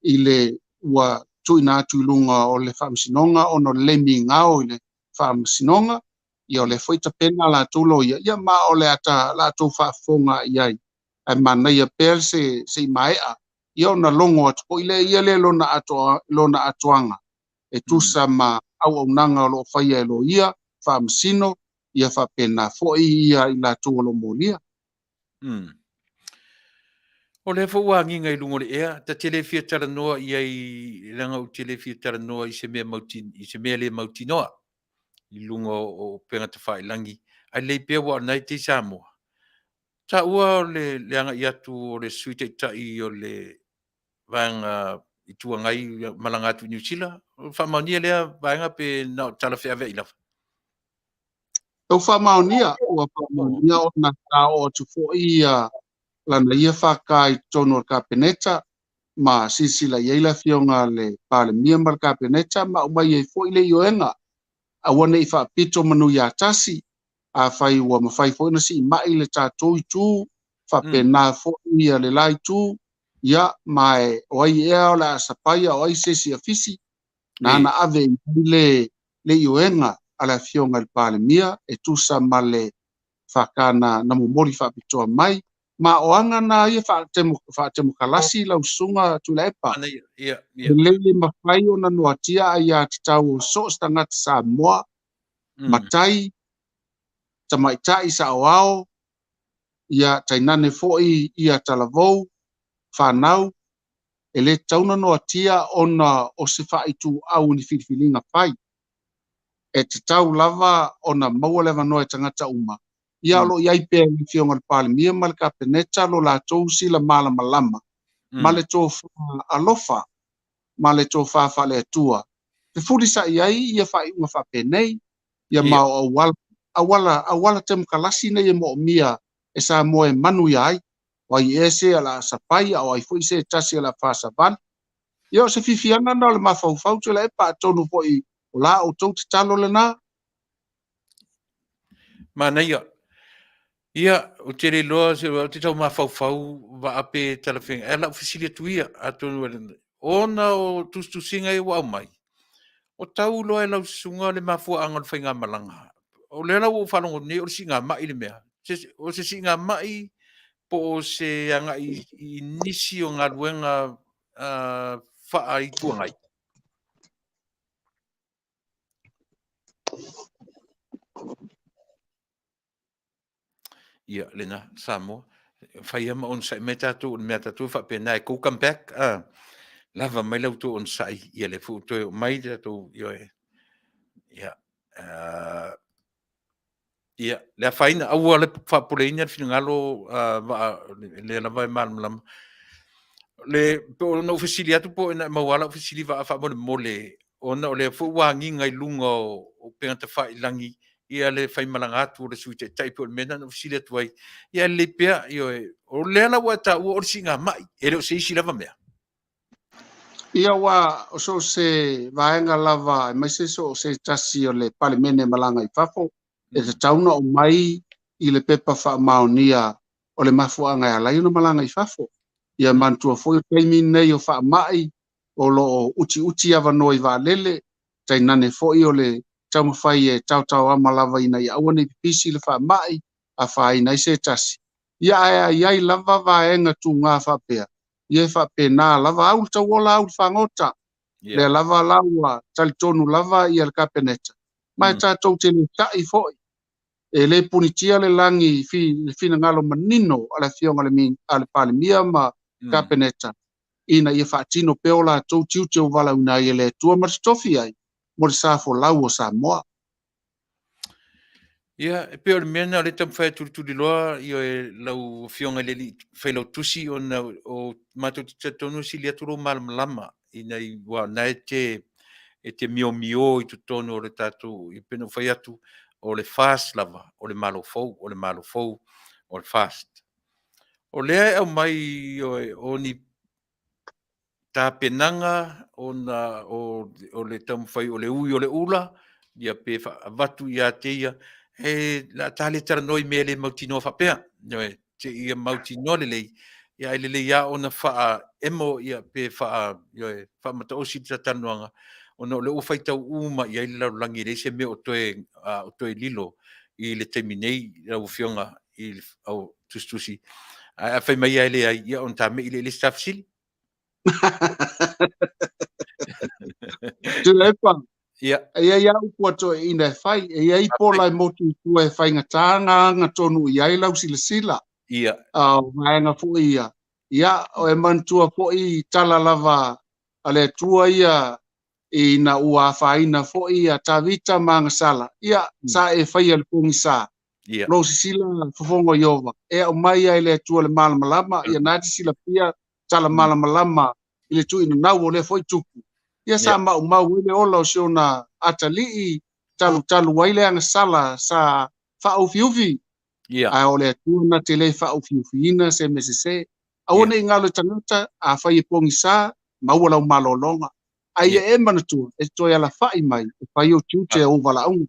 i le ua tuuina atu i luga o le faamasinoga ona o le le migao i le faamasinoga, ia o lea foi tapena a latou loia, ia ma o le a latou faafofoga i ai, ae manaia pea se i maea ia ona logo atu foi lea ia lea lona atoa, lona atoaga e tusa ma auaunaga o lo o faia e loia faamasino, ia faapena foi ia i latou o lo o molia. O lea foi ua agiga i luga o le ea, ta te le fia talanoa i ai, leaga ou te le fia talanoa i se mea mauti, i se mea le mautinoa i luga o upega tafailagi, ae lelei pea aua o lena e te i Samoa. Taua o le le agai atu o le Sui Taitai o le Vaega Itu Agai malaga atu i Niu Sila, faamaonia lea vaega pe na o tala feaveai lava? Ua faamaonia, ua faamaonia ona sa oo atu foi ia lana ia FK i totonu o le Kapeneta ma silasila i ai le Afioga a le Palemia ma le Kapeneta ma aumai ai foi le ioega aua ne i faapito manu ia tasi, afai ua mafai foi ona siimai le tatou itu, faapena foi ia le la itu, ia, ma e, o ai ea o le a sapai a o ai se isi afisi, na ave i ai le, le ioega a le Afioga i le Palemia e tusa ma le FK na, na momoli faapitoa mai. Ma o aga na ia faatemokalasi lau Susuga Tuilaepa. E le mafai ona noatia aiatatau o so o se tagata Samoa, matai, tamaitai saoao, ia tainane foi ia talavou, fanau, e le tatau ona noatia ona o se faaituau o ni filifiliga fai. E tatau lava ona maua le avanoa e tagata uma. Ia o lo o i ai pea i le Afioga i le Palemia ma le Kapeneta lo latou sila malamalama ma le tofa alofa ma le tofa faale-Atua. Fefulisai ai ia faaiuga faapenei, ia ma o auala, auala, auala temokalasi nei e moomia e Samoa e manuia ai. O ai ea se o le a sapai, a o ai foi se tasi o le a faasavali. Ia o se fiafiaga lena o le mafaufau Tuilaepa, atonu foi o la outou tatalo lena. Manaia. Ia, ou te le iloa, ou te tau mafaufau vaa pe talafeagai. Ae o lau fesili atu ia, atonu e ona o tusitusiga ia ua aumai, o tau loa e lau susuga le mafuaaga o le faigamalaga. O lea la ua ou faalogo atu nei o le siigamai le mea. O se siigamai po o se agai i nisi o galuega faa-Itu Agai? Ia, lena, Samoa. Fai lava ma onosai mai tatou, o le mea a tatou e faapena e go come back, a. Lava mai la outou onosai, ia lea foi ua toe oo mai le tatou, ioe. Ia. Ia, le afaina, aua le faapopoleina le finagalo Vaa, lea lava e malamalama. Le, pe ona ou fesili atu po o na e maua lau fesili Vaa faamolemole, ona o lea foi ua agiga i luga o upega tafailagi ia le faimalaga atu o le Sui Taitai pei o le mea lena na ou fesili atu ai. Ia lelei pea, ioe, o lea la ua e taua o le siigamai, e le o se isi lava mea. Ia aua o so o se vaega lava aemaise so o se tasi o le Palemene e malaga i fafo, e tatau ona aumai i le pepa faamaonia o le mafuaaga e ala ai ona malaga i fafo. Ia manatua foi o taimi nei o faamai o lo o utiuti avanoa i vaalele, tainane foi o le taumafai e taotaoama lava ina ia aua ne i pipisi le faamai afaina ai se tasi. Ia ae a i ai lava vaega tuga faapea, ia e faapena lava au le tauola au le fagota. Yeah. Lea lava la ua talitonu lava ia le Kapeneta. Ma e tatou te le sa'i foi. E le punitia le lagi i le finagalo manino a le Afioga a le Palemia ma Kapeneta ina ia faatino pea o latou tiute ua valaauina ai e le Atua ma totofi ai mo le sa folau o Samoa. Ia, e pei o le mea lena o lea e taumafai e tulituliloa ioe lau Afioga i le Alii Failautusi ona o matou te talitonu e sili atu lou malamalama ina i aua o lena e te e te miomio i totonu o le tatou e pei ona ou fai atu o le FAST lava o le Malo fou, o le Malo fou o le FAST. O lea e aumai ioe o ni tapenaga ona o le taumafai o le ui o le ula, ia pe avatu ia te ia, e o le a ta le talanoa i mea le mautinoa faapea, ioe, seia mautinoa lelei, ia ae lelei lava ona faaemo ia pe faa, ioe, faamataosi le talanoaga, ona o lea ua faitau uma i ai le lalolagi, e leai se mea o toe, o toe lilo i le taimi nei lau Afioga i le Tusitusi. Ae a fai mai lava e leai, ia ona ta me'i lea i le isi ta fesili. Tuilaepa, e i ai lava upu a toeaiina e fai, e i ai pola e motu i tua e faigata ona agatonu i ai lau silasila. A o vaega foi ia, ia, e manatua foi tala lava a le Atua ia ina ua afaina foi a Tavita ma Agasala, ia, sa e faia le pogisa. Lou sisila fofoga o Ieova, e aumai ai e le Atua le malamalama, ia na te silafia tala malamalama i le tuuinanau o lea foi tupu. Ia sa maumau ai le ola o si ona atalii, talutalu ai le agasala sa faaufiufi. Ae o le Atua na te le faaufiufiina se mea sese. Aua ne i galo e tagata, afai e pogisa, maua lau malologa. A ia e manatua, e toe alafai mai e fai ou tiute o ou valaauga.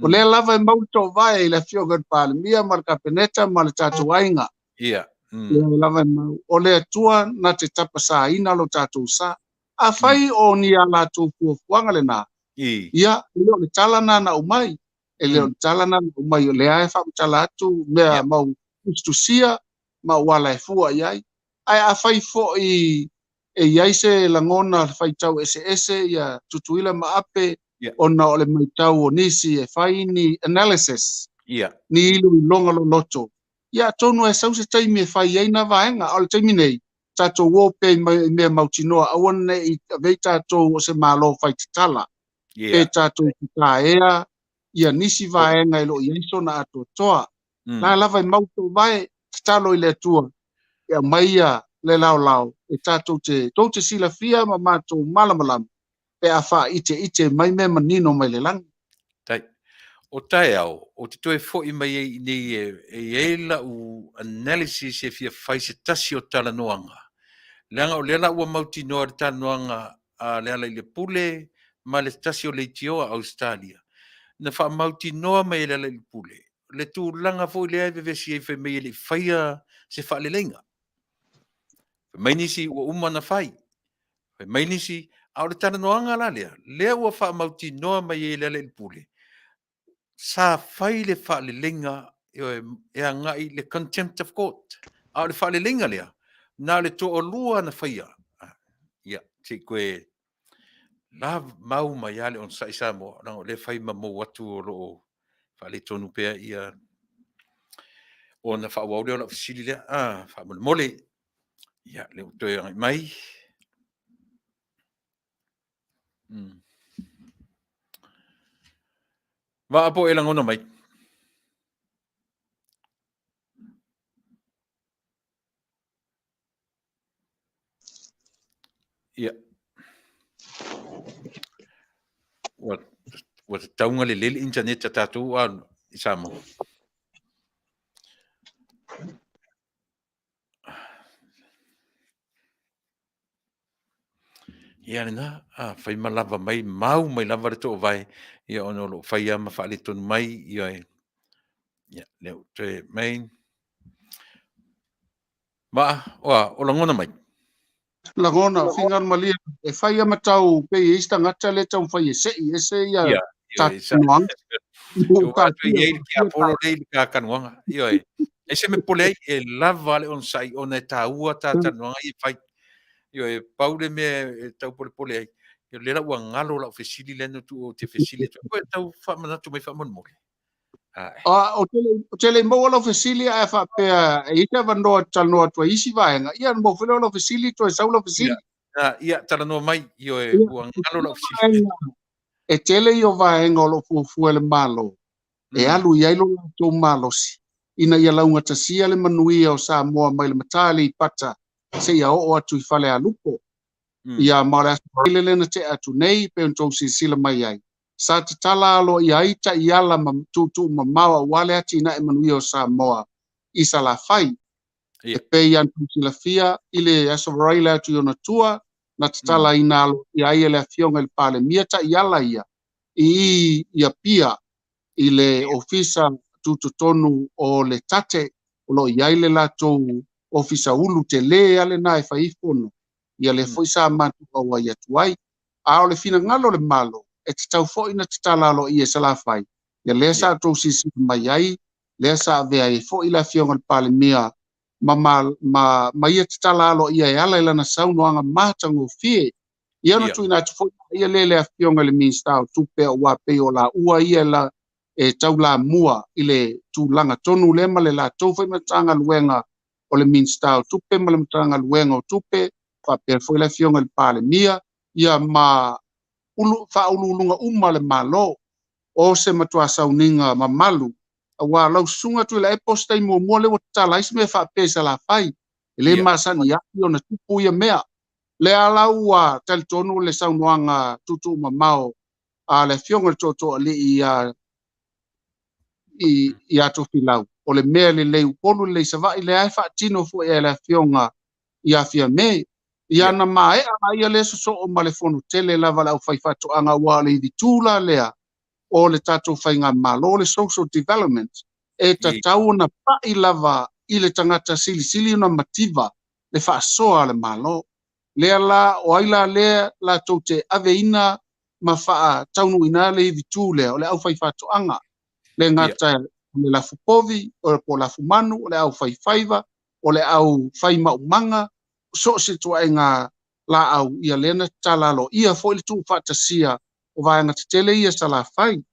O lea lava e mau le toovae i le Afioga i le Palemia ma le Kapeneta ma le tatou aiga. Lea lava e mau. O le Atua na te tapasaina lo tatou sa. Afai o ni a latou fuafuaga lena, ia, e le o le tala na na aumai. E le o le tala na na aumai, o lea e faamatala atu mea mau tusitusia ma auala e fua i ai. Ae afai foi e i ai se lagona faitau eseese ia Tutuila ma Ape ona o le maitau o nisi e fai ni analysis, ni iloiloga loloto, ia atonu e sau se taimi e fai ai na vaega. A o le taimi nei, tatou o pea i mea mautinoa, aua ne i avea i tatou o se Malo fai tatala, pe tatou tataea ia nisi vaega e le o i ai sona atoatoa. La lava e mau toovae, tatalo i le Atua e aumai ia le laolao e tatou te, tou te silafia ma matou malamalama pe a faaiteite mai mea manino mai le lagi. Tai. O taeao, ou te toe foi mai ai i inei e i ai lau analysis e fia fai se tasi o talanoaga, leaga o lea la ua mautinoa le talanoaga a Lealailepule ma le tasi o leitioa Ausetalia, na faamautinoa mai e Lealailepule le tulaga foi lea e vevesi ai fai mai e le i faia se faaleleiga. Fai mai nisi ua uma ona fai. Fai mai nisi, a o le talanoaga la lea, lea ua faamautinoa mai ai e Lealailepule, sa fai le faaleleiga e agai le contempt of court. A o le faaleleiga lea, na o le toalua na faia. Ia, se i toe la mau mai lava le onosai Samoa, leaga o lea e fai ma mou atu o lo o faaletonu pea ia ona faaauau lea o lau fesili lea. Ah, faamolemole. Ia, lea ua toe agai mai. Vaa po e lagona mai. Ia. Ua, ua tatauga lelei le internet a tatou a i Samoa. Ia lena, a fai ma lava mai, mau mai lava le toovae, ia ona o lo o fai lava ma faaletonu mai, ia, ia lea ua toe mai. Vaa, oa, o lagona mai. Lagona, finagalo malie, e fai lava ma tau pei e i ai se tagata lea e taumafai e sei ese ia Ia, tatou ioe, sa noaga. Ua atu i ai le tiapolo lea i le ta talanoaga. Ioe. E se mea popole ai, e lava le onosai ona e taua ta talanoaga ia e fai. Ioe, pau le mea e tau polepole ai, o lea la ua galo lau fesili lea na tuu ou te fesili atu ai. Ua e tau faamanatu mai faamolemole. Ae. Ah, ou te le, ou te le i maua lau fesili ae faapea e i ai se avanoa e talanoa atu ai i isi vaega, ia ona maua foi lea o lau fesili toe sau lau fesili. Ia, ia, talanoa mai, ioe, Ia, ua galo lau fesili. vaega, e tele ia o vaega o lo o fuafua e le Malo e alu i ai lo latou malosi ina ia laugatasia le manuia o Samoa mai le mata Aleipata seia oo atu i Falealupo. Ia, ma o le Aso Faraile lea na tea atu nei, pei ona outou silasila mai ai, sa tatala aloaia ai taiala ma tuutuumamao aua le atinae manuia o Samoa i Salafai. E pei ona outou silafia i le Aso Faraile atu i ona tua, na tatalaina aloaia ai e le Afioga i le Palemia taiala ia i i i Apia i le Ofisa Tutotonu o le Tate o lo o i ai le latou Ofisa Ulu tele lava lena e fai ai fono, ia lea foi sa matou auai atu ai. A o le finagalo o le Malo, e tatau foi ona tatala aloaia e Salafai, ia lea sa outou silasila mai ai, lea sa avea ai foi le Afioga i le Palemia ma, ma, ma, ma ia tatala aloaia e ala i lana saunoaga matagofie. Ia ona tuuina atu foi ia lea i le Afioga i le Minisita o Tupe aua pei o laua ia la, e taulamua i le tulaga tonu lea ma le latou foi Matagaluega o le Minisita o Tupe ma le Matagaluega o Tupe, faapea foi le Afioga i le Palemia, ia ma ulu, faauluuluga uma a le Malo o se matua sauniga mamalu aua lau susuga Tuilaepa o se taimi muamua lea ua tatala ai se mea faapea i Salafai. E le masani ai ona tupu ia mea. Lea la ua talitonu le saunoaga tuutuumamao a le Afioga i le Tootooalii ia ia Tofilau, o le mea lelei Upolu lelei Savaii lea e faatino foi e le Afioga ia Fiame. Ia na maea la ia lea sosoo ma le fono tele lava a le aufaifaatoaga aua o le ivitu la lea o le tatou faigamalo, le social development, e tatau ona pai lava i le tagata silisili ona mativa le faasoa a le Malo. Lea la, o ai la lea latou te aveina ma faataunuuina le ivitu lea, o le aufaifaatoaga, le gata o le lafu povi, o po o lafu manu, o le aufaifaiva, o le aufai maumaga, so o se ituaiga laau, ia lea na tatala aloaia foi le tuufaatasia o vaega tetele ia Salafai.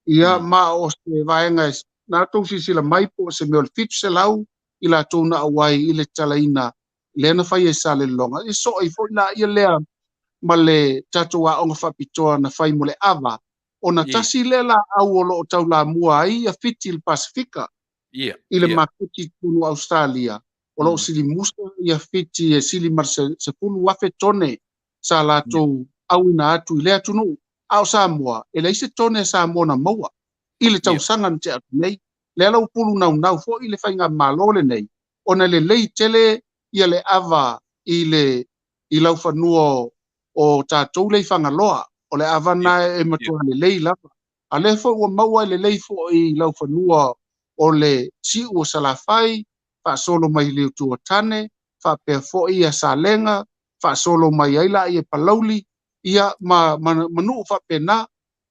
Ia, ma o se vaega na outou silasila mai po o se mea o le 700 i latou na auai i le tatalaina lea na fai e Salelologa. E soo ai foi la ia lea ma le tatou aoga faapitoa na fai mo le ava, ona tasi lea laau o lo o taulamua ai ia Fiti i le Pasefika, i le maketi i totonu o Ausetalia, o lo o silimusa ia Fiti e sili ma le 10,000 tone sa latou auina atu i lea atunuu, a o Samoa, e leai se tone a Samoa na maua i le tausaga na tea atu nei. Lea la ua pulunaunau foi le faigamalo lenei, ona e lelei tele ia le ava i le i laufanua o tatou lea i Fagaloa. O le ava na e matua lelei lava. A lea foi ua maua e lelei foi i laufanua o le siu o Salafai, faasolo mai i le Utuatane, faapea foi ia Salega, faasolo mai ai laia i Palauli, ia ma, ma, ma nuu faapena.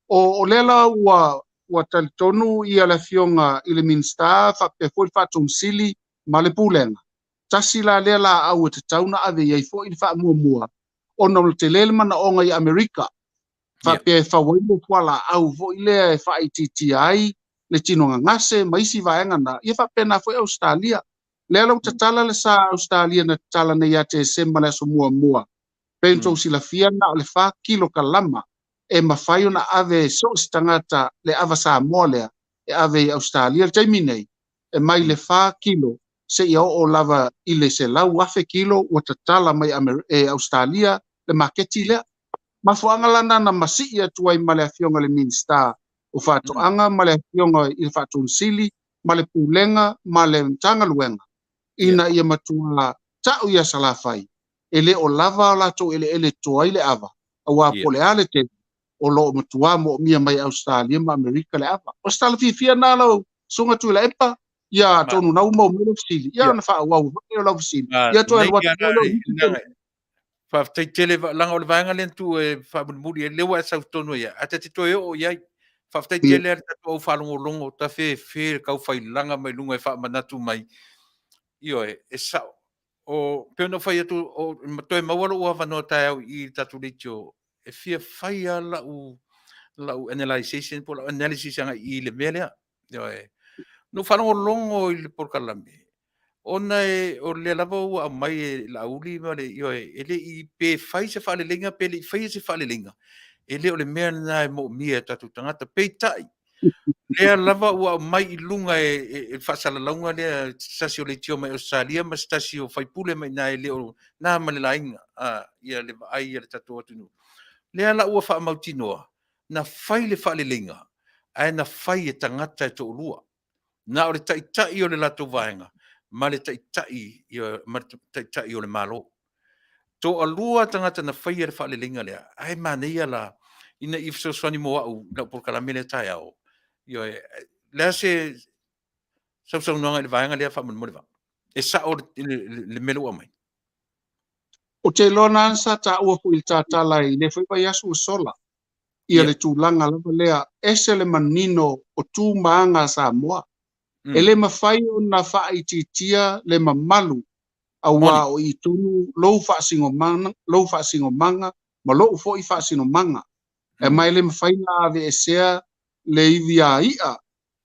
O, o lea la ua, ua talitonu ia le Afioga i le Minisita faapea foi le Faatomusili ma le Pulega, tasi la lea laau e tatau ona ave i ai foi le faamuamua, ona o le tele le manaoga i Amerika, faapea e fau ai le fualaau foi lea e faaitiitia ai le tino gagase ma isi vaega na, ia faapena foi Ausetalia. Lea la ua tatala le sa Ausetalia na tatala nei ia Tesema le aso muamua, pei ona outou silafia na o le 4 kilokalama e mafai ona ave e so o se tagata le ava Samoa lea e ave i Ausetalia i le taimi nei, e mai le 4 kilo seia oo lava i le 100,000 kilo ua tatala mai e Ausetalia le maketi lea. Mafuaaga la na na masii atu ai ma le Afioga i le Minisita o Faatoaga ma le Afioga i le Faatonu Sili ma le Pulega ma le Matagaluega ina ia matua ta'u ia Salafai e le o lava o latou eleele e toa ai le ava, auā po o le a le tele, o lo o matua moomia mai Ausetalia ma Amerika le ava. O se tala fiafia lena lau Susuga Tuilaepa, ia atonu na ua maua mai lau fesili, ia ona faaauau foi o lau fesili, ia toe alu atu foi lea o nisi. Faafetai tele, leaga o le vaega lea na tuu e faamulimuli ai, lea ua e sau tonu ai, ae ta te toe oo i ai. Faafetai tele lava i le tatou au faalogologo, tafefe le taufailaga mai luga e faamanatu mai. Ioe, e sao. O, pei ona ou fai atu, o, toe maua lou avanoa taeao i i le tatou leitio, e fia fai lava lau, lau analysation po o lau analysis agai i le mea lea. Ioe. Na ou faalogologo i le polokalame, ona e, o lea lava ua aumai e Laauli ma le, ioe, e le i, pe fai se faaleleiga pe le i faia se faaleleiga, e le o le mea lena e moomia e tatou tagata. Peitai, lea lava ua aumai i luga e, e, e le faasalalauga lea, se tasi o leitio mai Ausetalia ma se tasi o faipule mai i ina e le o na ma le laina a, ia le vaai a le tatou atunuu. Lea la ua faamautinoa, na fai le faaleleiga, ae na fai e tagata e toalua. Na o le taitai o le latou vaega ma le taitai, ma le taitai o le Malo. Toalua tagata na faia le faaleleiga lea, ae manaia la ina ia fesoasoani mo au i lau polokalame lea taeao. Ioe, le a se sausaunoaga i le vaega lea faamolemole Vaa? E sao le mea lea ua aumai? Ou te iloa na sa taua foi i le tatala i lea foi vaiaso ua sola ia le tulaga lava lea, ese le manino o tu ma aga a Samoa. E le mafai ona faaitiitia le mamalu auā o i tonu lou faasinomaga, lou faasinomaga ma lou foi faasinomaga. E ma e le mafai ona aveesea le ivi a i'a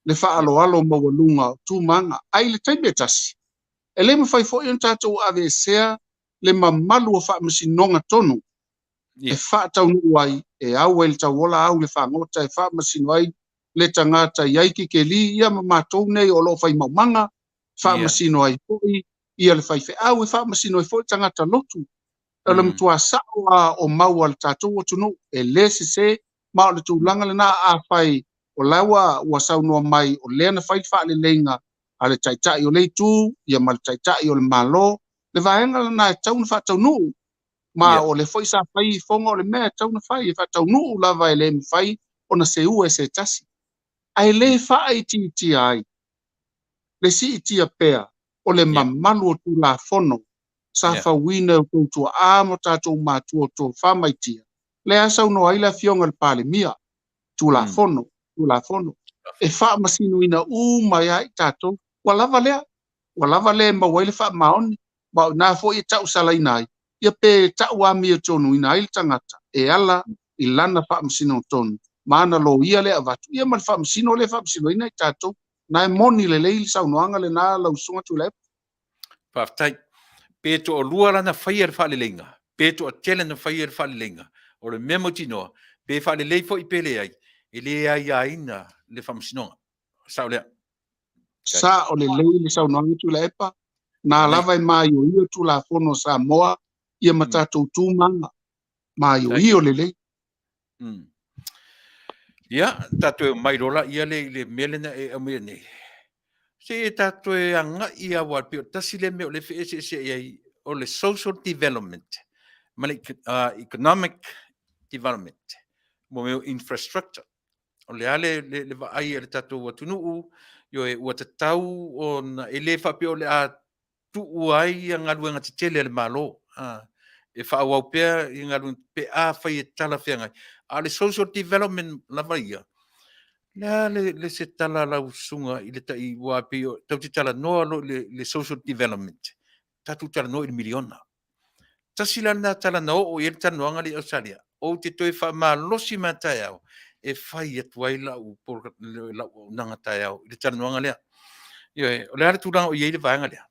le faaaloalo maualuga o tu ma aga. Ae i le taimi e tasi, e le mafai foi ona tatou aveesea le mamalu o faamasinoga tonu e faataunuu ai, e au ai le tauola, au le fagota, e faamasino ai le tagata i ai kikeli ia ma matou nei o lo o fai maumaga, faamasino ai foi ia le faifeau, e faamasino ai foi le tagata lotu. O le matua sao lava o mau a le tatou atunuu, e le sese, ma o le tulaga lena, afai o la ua, ua saunoa mai o lea na fai le faaleleiga a le Taitai o le Itu ia ma le Taitai o le Malo, le vaega lena e tatau ona faataunuu, ma o lea foi sa fai ifoga o le mea e tatau ona fai, e faataunuu lava e le mafai ona seua e se tasi. Ae le faaitiitia ai le siitia pea o le mamalu o Tulafono sa fauina e outou tuaa ma tatou matua o tofa maitia, lea saunoa ai le Afioga i le Palemia, Tulafono, Tulafono, e faamasinoina uma ai i tatou. Ua lava lea, ua lava lea e maua ai le faamaoni, ma o ina foi e tausalaina ai, ia pe tau amiotonuina ai le tagata e ala i lana faamasinoga tonu ma ana loia lea e avatu, ia ma le faamasino lea e faamasinoina i tatou. Na e moni lelei le saunoaga lena lau Susuga Tuilaepa. Faafetai. Pe toalua la na faia le faaleleiga, pe toatele na faia le faaleleiga, o le mea mautinoa, pe faalelei foi pe leai, e le aiaina le faamasinoga. Sao lea. Sao lelei le saunoaga Tuilaepa, na lava e maioio Tulafono a Samoa ia ma tatou tu ma aga. Maioio lelei. Ia, tatou e omai loa laia le i le mea lea na e aumaia nei. Se i tatou e agai lava, aua pei o le tasi lea mea o lea e feeseeseai ai, o le social development ma le economic development, mo mea o infrastructure. O le a le, le, le vaai a le tatou atunuu, ioe, ua tatau ona, e le faapea o le a tuu ai ia galuega tetele a le Malo, a, e faaauau pea i galuega pe afai e talafeagai. A o le social development lava ia, le a le, le se tala a lau susuga i le tai, aua pei o, tatou te talanoa loa i le, le social development, tatou talanoa i le miliona. Tasi la lena tala na oo i ai le talanoaga lea i Ausetalia, ou te toe faamalosi mai taeao e fai atu ai lau, lau auaunaga taeao i le talanoaga lea. Ioe, o le a le tulaga o i ai le vaega lea?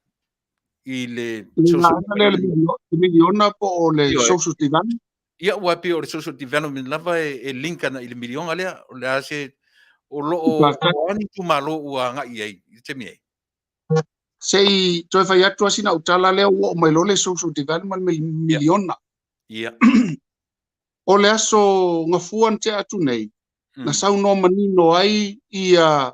I le social... Le miliona po o le social development? Ia, aua e pei o le social development lava e link ana i le miliona lea. O le a se, o lo o, o a ni itumalo ua agai i ai i le taimi nei? Se i toe fai atu lava sina au tala lea ua oo mai loa le social development ma le miliona. Ia. O le aso Gafua na tea atu nei, na saunoa manino ai ia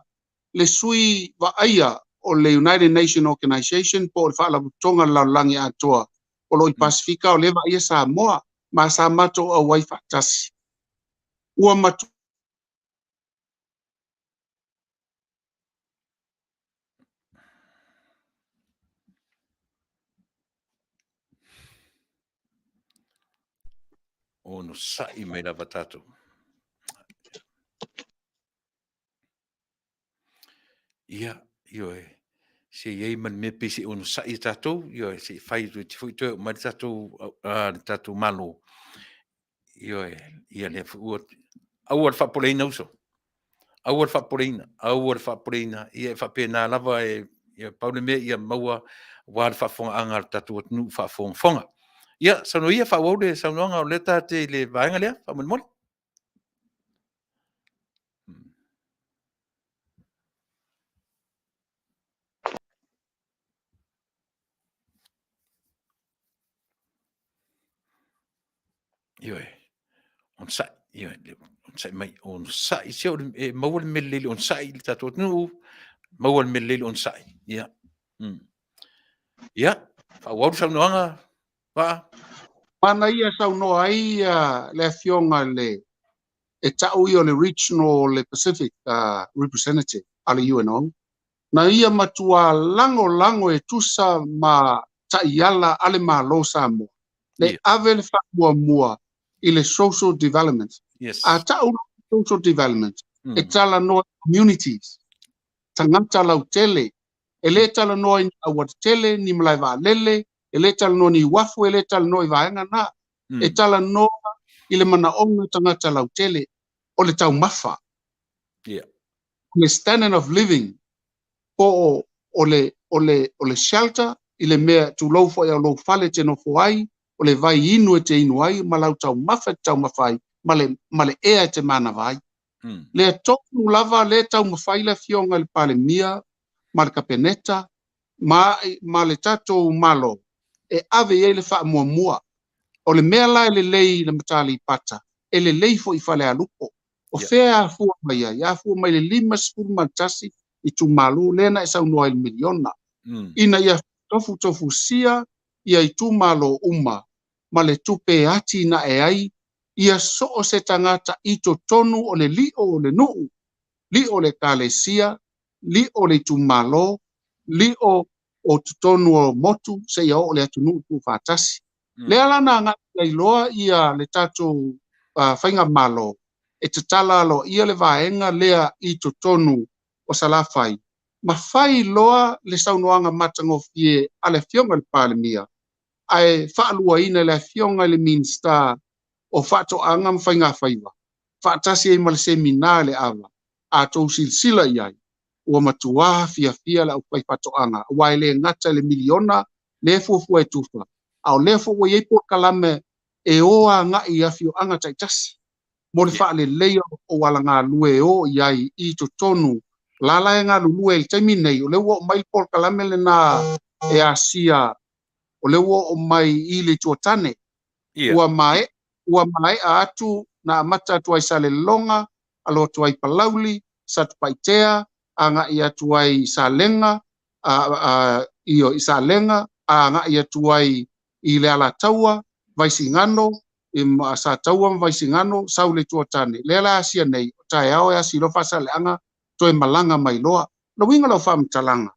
le sui vaaia o le United Nation Organization po o le Faalapotopotoga a le Lalolagi Atoa o lo o i Pasefika o lea e vaaia Samoa ma sa matou auai faatasi. Ua matua Onosai mai lava tatou. Ia, ioe, se i ai ma le mea pei se i onosai e tatou, ioe, se i fai toeitiiti foi toe oo mai le tatou, le tatou Malo. Ioe, ia lea foi ua, aua le faapopoleina uso, aua le faapopoleina, aua le faapopoleina, ia e faapena lava e, ia pau le mea ia maua aua le faafofogaaga a le tatou atunuu faafogafoga. Ia, saunoa ia, faaauau le saunoaga o lea ta te i le vaega lea, faamolemole. Ioe, onosai, ioe, onosai mai, onosai, se o le, e maua le mea lelei i le onosai i le tatou atunuu, maua le mea lelei i le onosai, ia. Ia, faaauau le saunoaga, Vaa. Manaia saunoa ai le afioga i le e ta'u ia o le Regional le Pacific Representative a le UNO, na ia matuā lagolago e tusa ma ta'iala a le Malo o Samoa, le ave le fa'amuamua i le social development. A ta'u loa social development, e talanoa i communities, tagata lautele, e lē talanoa i ni aualatele, ni malae vaalele, e lē talanoa ni uafu, e lē talanoa i vaega na. E talanoa i le manaoga o tagata lautele, o le taumafa, o le standard of living, po o le, o le, o le shelter i le mea, tulou foi o lou fale e te nofo ai, o le vai inu e te inu ai, ma lau taumafa e te taumafa ai, ma le, ma le ea e te manava ai. Lea tonu lava lea e taumafai le Afioga i le Palemia ma le Kapeneta ma, ma le tatou Malo e ave i ai le faamuamua. O le mea la e lelei i le Mata Aleipata, e lelei foi i Falealupo. O fea e afua mai ai? E afua mai i le 51 itumalo lea na e saunoa ai i le miliona, ina ia tofutofusia ia itumalo uma ma le tupe e atinae ai ia so o se tagata i totonu o le li'o o le nu'u, li'o o le ekalesia, li'o o le itumalo, li'o o totonu o motu seia oo le atunuu tuufaatasi. Lea la na agai ai loa ia le tatou faigamalo e tatala aloaia le vaega lea i totonu o Salafai ma fai loa le saunoaga matagofie a le Afioga i le Palemia ae faaluaina e le Afioga i le Minisita o Faatoaga ma Faigafaiva faatasi ai ma le Semina i le ava. A tou silasila i ai, ua matuā fiafia le aufaifaatoaga aua e le gata i le miliona lea e fuafua e tufa, a o lea foi ua i ai polokalame e o agai i afioaga taitasi mo le faaleleia o aualagalue e o i ai i totonu la la e galulue ai i le taimi nei. O lea ua oo mai le polokalame lena e asia, o lea ua oo mai i le Itu o Tane. Ua maea, ua maea atu na amata atu ai Saleloga, alo atu ai Palauli, Satupaitea, agai atu ai i Salega, ioe, i Salega, agai atu ai i le Alataua, Vaisigano, i Sataua ma Vaisigano, sau le Itu o Tane. Lea la asia nei, o taeao e asi loa Faasaleleaga, toe malaga mai loa. O le uiga o lau faamatalaga,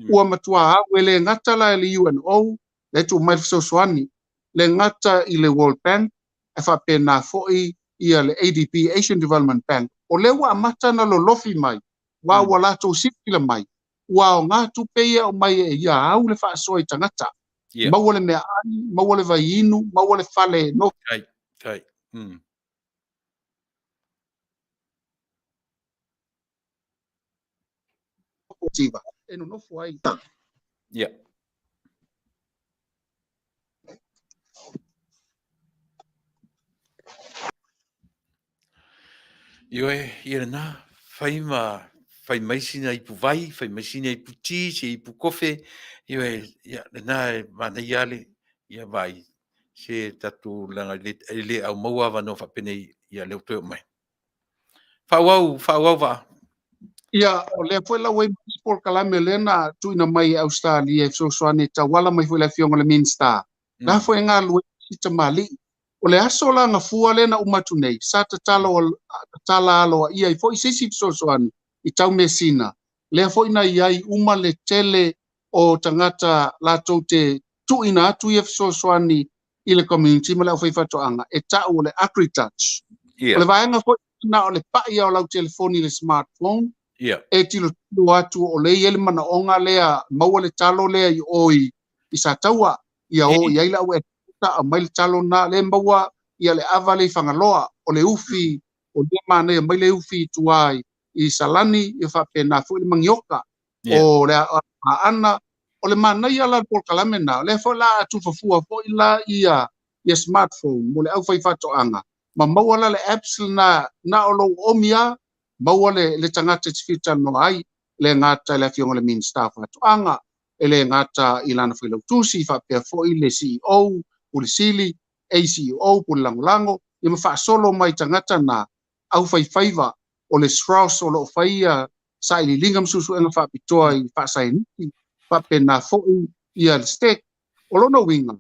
ua matua au e le gata la i le UNO, lea e tuu mai le fesoasoani, le gata i le World Bank, ae faapena foi ia le ADB, Asian Development Bank, o lea ua amata ona lolofi mai, aua ua latou silasila mai, ua aoga tupe ia e aumai e ia au le faasoa i tagata, maua le meaai, maua le vaiinu, maua le fale e nofo. Tai, tai. E nonofo ai. Yeah. Ioe, ia lena, fai ma fai mai sina ipu vai, fai mai sina ipu ti, se ipu kofe, ioe, ia lena e manaia le ia vaai se tatou leaga e le aumaua avanoa faapenei, ia lea ua toe oo mai. Faaauau, faaauau Vaa. Ia, o lea foi la ua i ai isi polokalame lea na tuuina mai e Ausetalia e fesoasoani e tauala mai foi i le Afioga i le Minisita. La foi e galulue isi tamalii. O le aso la gafua lea na uma atu nei, sa tatalo, tatala aloaia ai foi se isi fesoasoani i Taumeasina, lea foi na i ai uma le tele o tagata latou te tuuina atu ia fesoasoani i le community ma le aufaifaatoaga e ta'u o le AgriTouch. O le vaega foi na o le pa'i lava o lau telefoni i le smartphone e tilotilo atu o lea e i ai le manaoga lea, maua le talo lea i o i Sataua, ia o i ai le au exporter, aumai le talo lena, lea e maua ia le ava lea i Fagaloa, o le ufi, o lea e manaia mai le ufi i tua i Salani, ia faapena foi le manioka. O le Aana. O le manaia la o le polokalame lena, o lea foi la a tufafua foi la ia ia smartphone mo le aufaifaatoaga, ma maua la le apps lena, na o lou oomi lava, maua le le tagata e te fia talanoa ai, e le gata i le Afioga i le Minisita o Faatoaga, e le gata i lana failautusi, faapea foi le CEO, Pule Sili, ACEO, Pule Lagolago, ia ma faasolo mai tagata na, aufaifaiva, o le SROS o lo o faia sailiiliga ma suesuega faapitoa i faasaienisi, faapena foi ia le STEC. O lona uiga,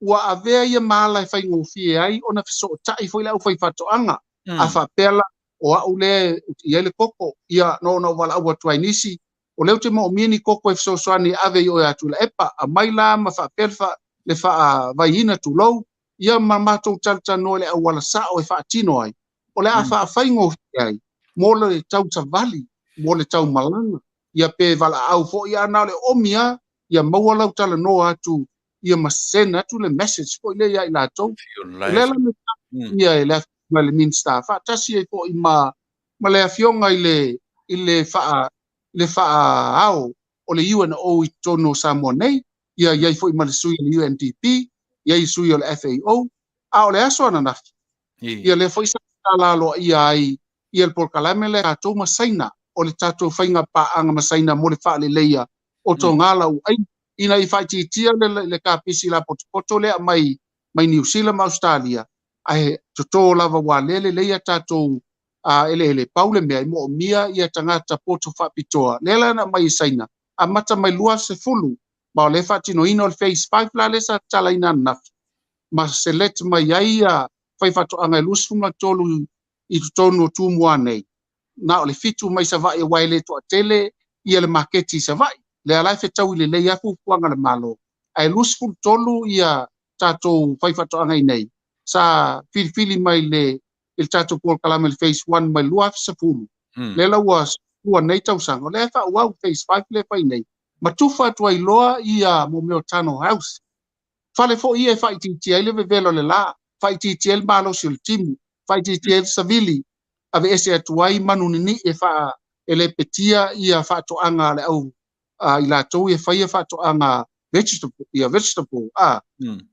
ua avea ia ma ala e faigofie ai ona fesootai foi le aufaifaatoaga. A faapea la, o au lea e i ai le koko, ia na ona ou valaau atu ai i nisi, o lea ou te moomia ni koko e fesoasoani e ave i o ia Tuilaepa, aumai la ma faapea le faavaiina tulou, ia ma matou talatalanoa i le auala sao e faatino ai, o le a faafaigofie ai mo le tausavali, mo le taumalaga, ia pe valaau foi a na o le oomi lava, ia maua lau talanoa atu, ia ma send atu le message foi lea ia i latou. O lea la ia e le Afioga i le Minisita faatasi ai foi ma ma le Afioga i le i le faa le faaao o le UNO i totonu o Samoa nei, ia i ai foi ma le sui o le UNDP, i ai sui o le FAO, a o le aso ananafi, ia lea foi sa tatala aloaia ai ia le polokalame lea tatou ma Saina, o le tatou faiga paaga ma Saina mo le faaleleia o togala uaina, ina ia faaitiitia le, le kapisi lapotopoto lea aumai mai Niu Sila ma Ausetalia, ae toto lava ua lea lelei a tatou eleele, pau le mea e moomia ia tagata poto faapitoa, lea la na aumai e Saina, amata mai 2010, ma o lea e faatinoina o le phase 5 la lea sa tatalaina ananafi, ma select mai ai ia faifaatoaga e 23 i totonu o Tumua nei, na o le 7 mai Savaii aua e le toatele ia le maketi i Savaii, lea la e fetaui lelei lava fuafuaga a le Malo, ae 23 ia tatou faifaatoaga i nei sa filifili mai le i le tatou polokalame le phase 1 mai le 2010, lea la ua lua nei tausaga, o lea e faaauau phase 5 lea e fai nei, ma tufa atu ai loa ia mo mea o tunnel house. Fale foi ia e faaitiitia ai le vevela o le la, faaitiitia ai le malosi o le timu, faaitiitia ai le savili, aveese atu ai manu ninii e faa e lepetia ia faatoaga a le au a i latou e faia faatoaga vegetable, ia vegetable, a.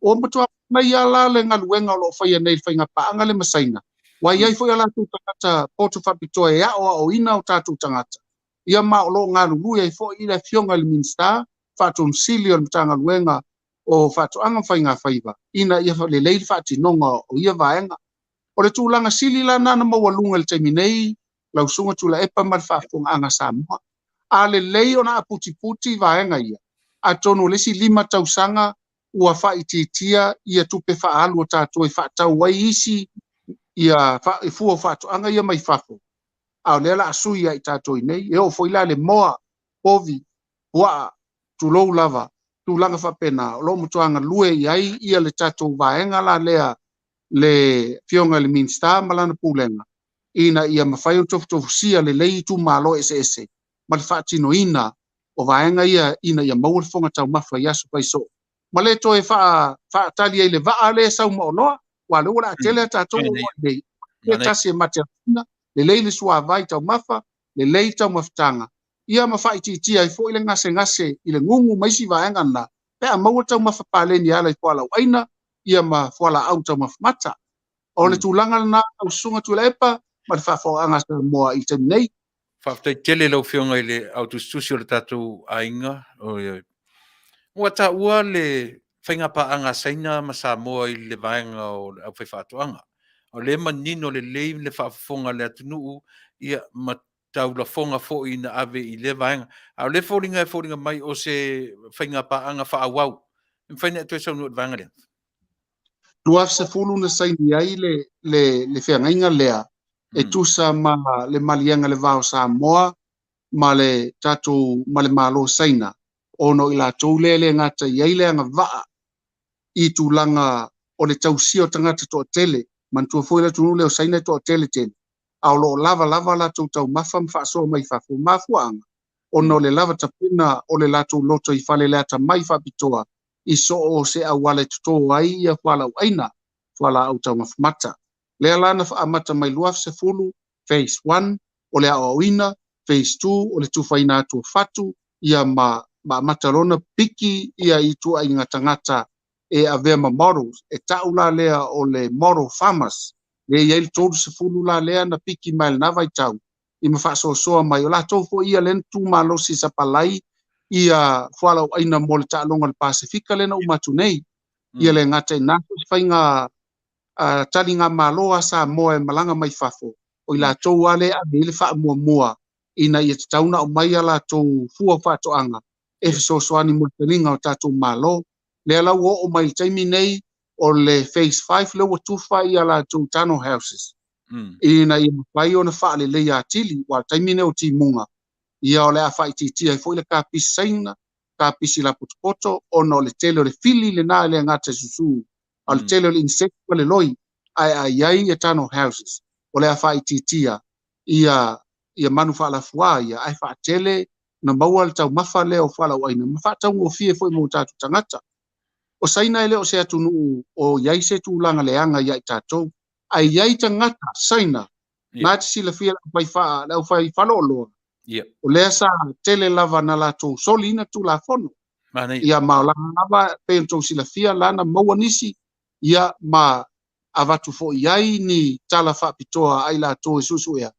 Ua matua mai lava la le galuega o lo o faia nei i le faigapaaga lea ma Saina, ua i ai foi a latou tagata poto faapitoa e aoaoina o tatou tagata, ia ma o lo o galulue ai foi le Afioga i le Minisita Faatonu Sili o le Matagaluega o Faatoaga ma Faigafaiva ina ia lelei le faatinoga o ia vaega. O le tulaga sili la lena na maualuga i le taimi nei, lau Susuga Tuilaepa ma le faafofogaaga a Samoa. A lelei ona aputiputi vaega ia, atonu o le isi 5 tausaga ua faaitiitia ia tupe faaalu a tatou e faatau ai isi ia fua o faatoaga ia mai fafo, a o lea o le a sui ia i tatou i nei. E oo foi la i le moa, povi, puaa, tulou lava, tulaga faapena, o lo o matua galue i ai ia le tatou vaega la lea le Afioga i le Minisita ma lana Pulega, ina ia mafai ona tofutofusia lelei itumalo eseese ma le faatinoina o vaega ia ina ia maua le fofoga taumafa i aso faisoo ma le toe faatali ai le vaa lea e sau ma oloa, aua o lea ua laatele a tatou oloa nei. E tasi e matiafiina, lelei le suavai taumafa, lelei taumafataga, ia ma faaitiitia ai foi le gasegase i le gugu ma isi vaega na, pe a maua taumafa paleni e ala i fualaauaina, ia ma fualaau taumafa mata. O le tulaga lena lau Susuga Tuilaepa ma le faafofogaaga a Samoa i le taimi nei. Faafetai tele i lau Afioga i le autusitusi o le tatou aiga. Ua taua le faiga paaga a Saina ma Samoa i le vaega o le aufaifaatoaga. O lea e manino lelei le faafofoga a le atunuu ia ma taulafoga foi na ave i lea vaega. A o lea foliga e foliga mai o se faiga paaga faaauau. E mafai ona e toe saunoa i le vaega lea? 2010 na saini ai le, le, le feagaiga lea e tusa ma le maliega le va o Samoa ma le tatou ma le Malo Saina ona o i latou lea e le gata i ai le agavaa i tulaga o le tausia o tagata toatele. Manatua foi le atunuu lea o Saina e toatele tele, a o lo o lava lava latou taumafa ma faasoa mai fafo. Mafuaaga ona o le lava tapena o le latou loto i fale le atamai faapitoa i so o se auala e toto ai ia fualaauaina, fualaau taumafa mata. Lea la na amata mai 2010, phase 1 o le aoaoina, phase 2 o le tufaina atu o fatu, ia ma, ma amata lona piki ia i ituaiga tagata e avea ma models. E tau la lea o le model farmers, lea e i ai le 30 la lea na piki mai lena vaitau i ma faasoasoa mai. O latou foi ia lea na tu malosi sapalai ia fualaauaina mo le taaloga o le Pasefika lea na uma atu nei. Ia le gata i na foi se faiga taligamalo a Samoa e malaga mai fafo, o i latou lava lea e ave i ai le faamuamua ina ia tatau ona aumai a latou fua faatoaga e fesoasoani mo le taliga o tatou Malo. Lea la ua oo mai i le taimi nei o le phase 5 lea ua tufa ia latou tunnel houses ina ia mafai ona faaleleia atili, aua o le taimi nei o timuga, ia o le a faaitiitia ai foi le kapisi Saina, kapisi lapotopoto, ona o le tele o le fili lena e le gata i susu, a o le tele o le insect ma le loi, ae a i ai ia tunnel houses, o le a faaitiitia ia ia manu faalafuā ia, ae faatele na maua le taumafa lea o fualaauaina ma faataugofie foi mo tatou tagata. O Saina e le o se atunuu o i ai se tulaga leaga ia i tatou, ae i ai tagata Saina na te silafia le aufai faleoloa, o lea sa tele lava na latou soliina Tulafono. Ia ma o lana lava pei ona tou silafia lana maua nisi, ia ma avatu foi i ai ni tala faapitoa a i latou e suesuea.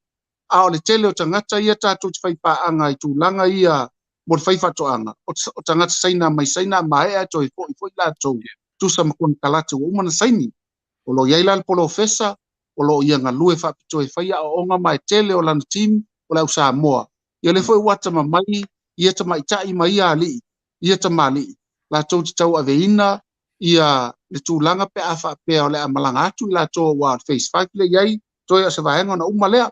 A o le tele o tagata ia tatou te faipaaga i tulaga ia mo le faifaatoaga, o tagata Saina mai Saina a maea e toe foi foi latou tusa ma konekarate ua uma ona saini. O lo o i ai la le polofesa o lo o ia galue faapitoa e fai aoaoga ma e tele o lana team o le au Samoa. Ia o lea foi ua atamamai ia tamaitai ma ia alii, ia tamalii, latou te tauaveina ia le tulaga pe a faapea o le a malaga atu i latou aua o le phase 5 lea i ai, toe o se vaega ona uma lea.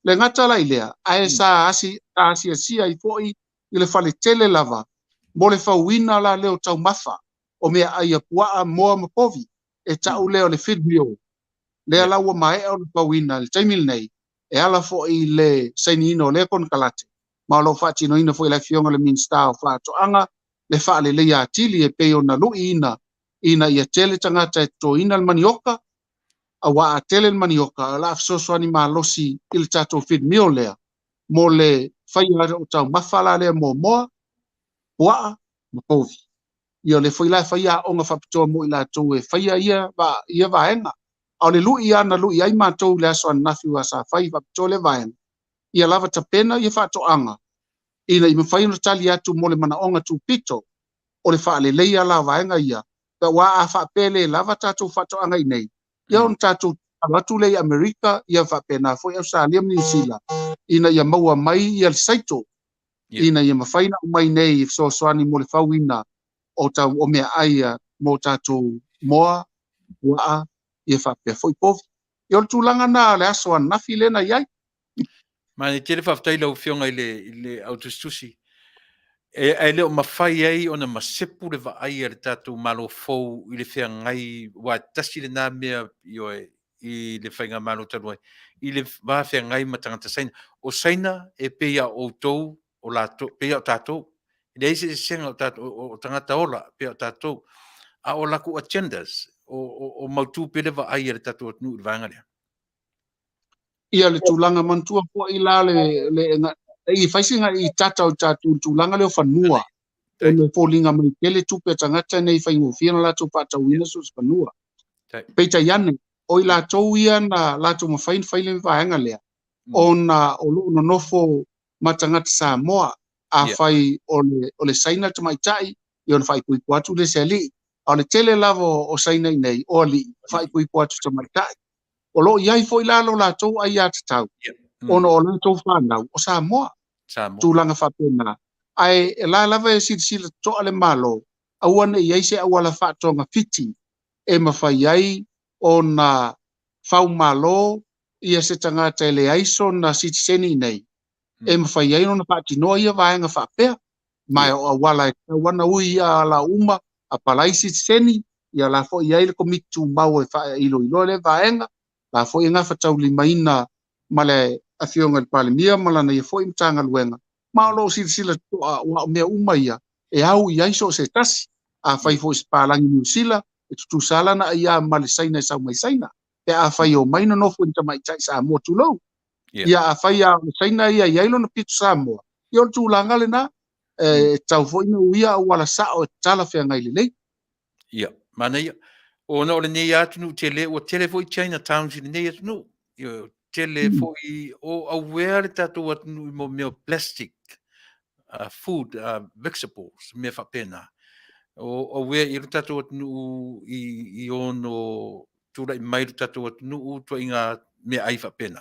Le gata la i lea, ae sa asi, sa asiasia ai foi i le fale tele lava mo le fauina la lea o taumafa o meaai a puaa, moa ma povi, e tau lea o le feed mill. Lea la ua maea ona fauina i le taimi lenei, e ala foi i le sainiina o lea konekarate, ma o lo o faatinoina foi e le Afioga i le Minisita o Faatoaga le faaleleia atili e pei ona luiina ina ia tele tagata e totoina le manioka, aua a tele le manioka, o le a fesoasoani malosi i le tatou feed mill lea mo le faia o taumafa la lea mo moa, puaa ma povi. Ia o lea foi la e fai aoga faapitoa mo i latou e faia ia, ia vaega. A o le lui lava na lui ai matou i le aso ananafi aua sa fai faapitoa lea vaega, ia lava tapena ia faatoaga ina ia mafai ona tali atu mo le manaoga tupito o le faaleleia la o vaega ia, aua a faapea e le lava tatou faatoaga i inei, ia ona tatou tatalo atu lea i Amerika, ia faapena foi Ausetalia ma Niu Sila, ina ia maua mai ia le saito, ina ia mafai ona aumai nei e fesoasoani mo le fauina o, tau, o meaai mo tatou moa, puaa, ia faapea foi povi. Ia o le tulaga na o le aso ananafi lea na i ai. Manaia tele, faafetai i lau Afioga i le, i le autusitusi. E, ae le o mafai ai ona masepu le vaai a le tatou Malo fou i le feagai, aua tasi lena mea, ioe, i le faigamalo talu ai, i le va feagai ma tagata Saina. O Saina e pei a outou, o latou, pei a o tatou. E leai se eseesega o tatou, o tagata ola, pei a o tatou. A o latou agendas, o, o, o mautu pea le vaai a le tatou atunuu i le vaega lea. Ia le tulaga manatua foi la le, le i fai se i tata o tatou le tulaga lea o fanua. Ona e foliga mai tele tupe a tagata nei faigofie ona latou faatauina so o se fanua. Peitai ane, o i latou ia na latou mafai ona fai le vaega lea. Ona o lo o nonofo ma tagata Samoa. Afai o le, o le Saina le tamaitai, ia ona faaipoipo atu lea i se alii. A o le tele lava o Saina i nei, o alii, faaipoipo atu i tamaitai. O lo o i ai foi la lo latou aiatatau, ona o latou fanau o Samoa. Samoa. Tulaga faapena. Ae la lava e silasila totoa le Malo, aua ne i i ai se auala faatogafiti e mafai ai ona faumalo ia se tagata e leai sona sitiseni nei, e mafai ai ona faatinoa ia vaega faapea. Ma o auala e tatau ana ui ia ala uma, apalai sitiseni, ia la foi i ai le Komiti Tumau e faailoiloa lea vaega, la foi e gafataulimaina ma le Afioga i le Palemia ma lana ia foi Matagaluega, ma o lo o silasila totoa aua o mea uma ia e au i ai so o se tasi. Afai foi o se palagi Niu Sila, e tutusa lava lana aiā ma le Saina e sau mai Saina, pe afai e omai nonofo i ni tamaitai Samoa, tulou. Ia afai lava o le Saina ia e i ai lona pito Samoa, ia o le tulaga lena, e tatau foi ona uia auala sao e talafeagai lelei. Ia, manaia. Ona o lenei atunuu tele, ua tele foi China Towns i lenei atunuu. Ia, tele foi o auea le tatou atunuu i mo mea o plastic, food, vegetables, mea faapena. O auea i le tatou atunuu i ono tulai mai le tatou atunuu tuaiga meaai faapena.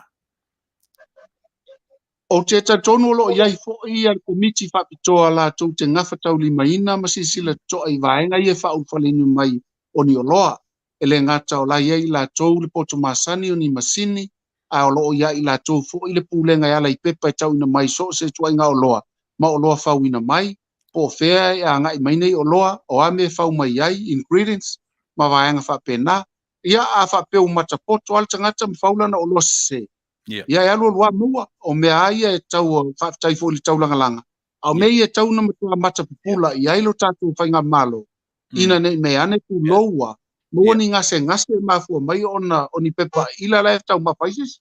Ou te talitonu o lo o i ai foi le Komiti Faapitoa latou te gafataulimaina ma silasila totoa i vaega ia e faaulufaleina mai o ni oloa. E le gata o la e i ai i latou le poto masani o ni masini, a o lo o i ai i latou foi le pulega e ala i pepa e tauina mai so o se ituaiga oloa ma oloa fauina mai, po o fea e agai mai nei oloa, o a mea e fau mai ai, ingredients, ma vaega faapena. Ia, a faapea ua matapoto lava le tagata ma fau lana oloa sese, Ia, e alualu lava maua, o mea lava ia e tatau, faafetai foi i le taulagalaga, a o mea ia e tatau ona matua matapupula i ai lo tatou faigamalo, ina ne i mea ane tulou ua maua ni gasegase e mafua mai ona o ni pepa ila la e taumafa ai se isi.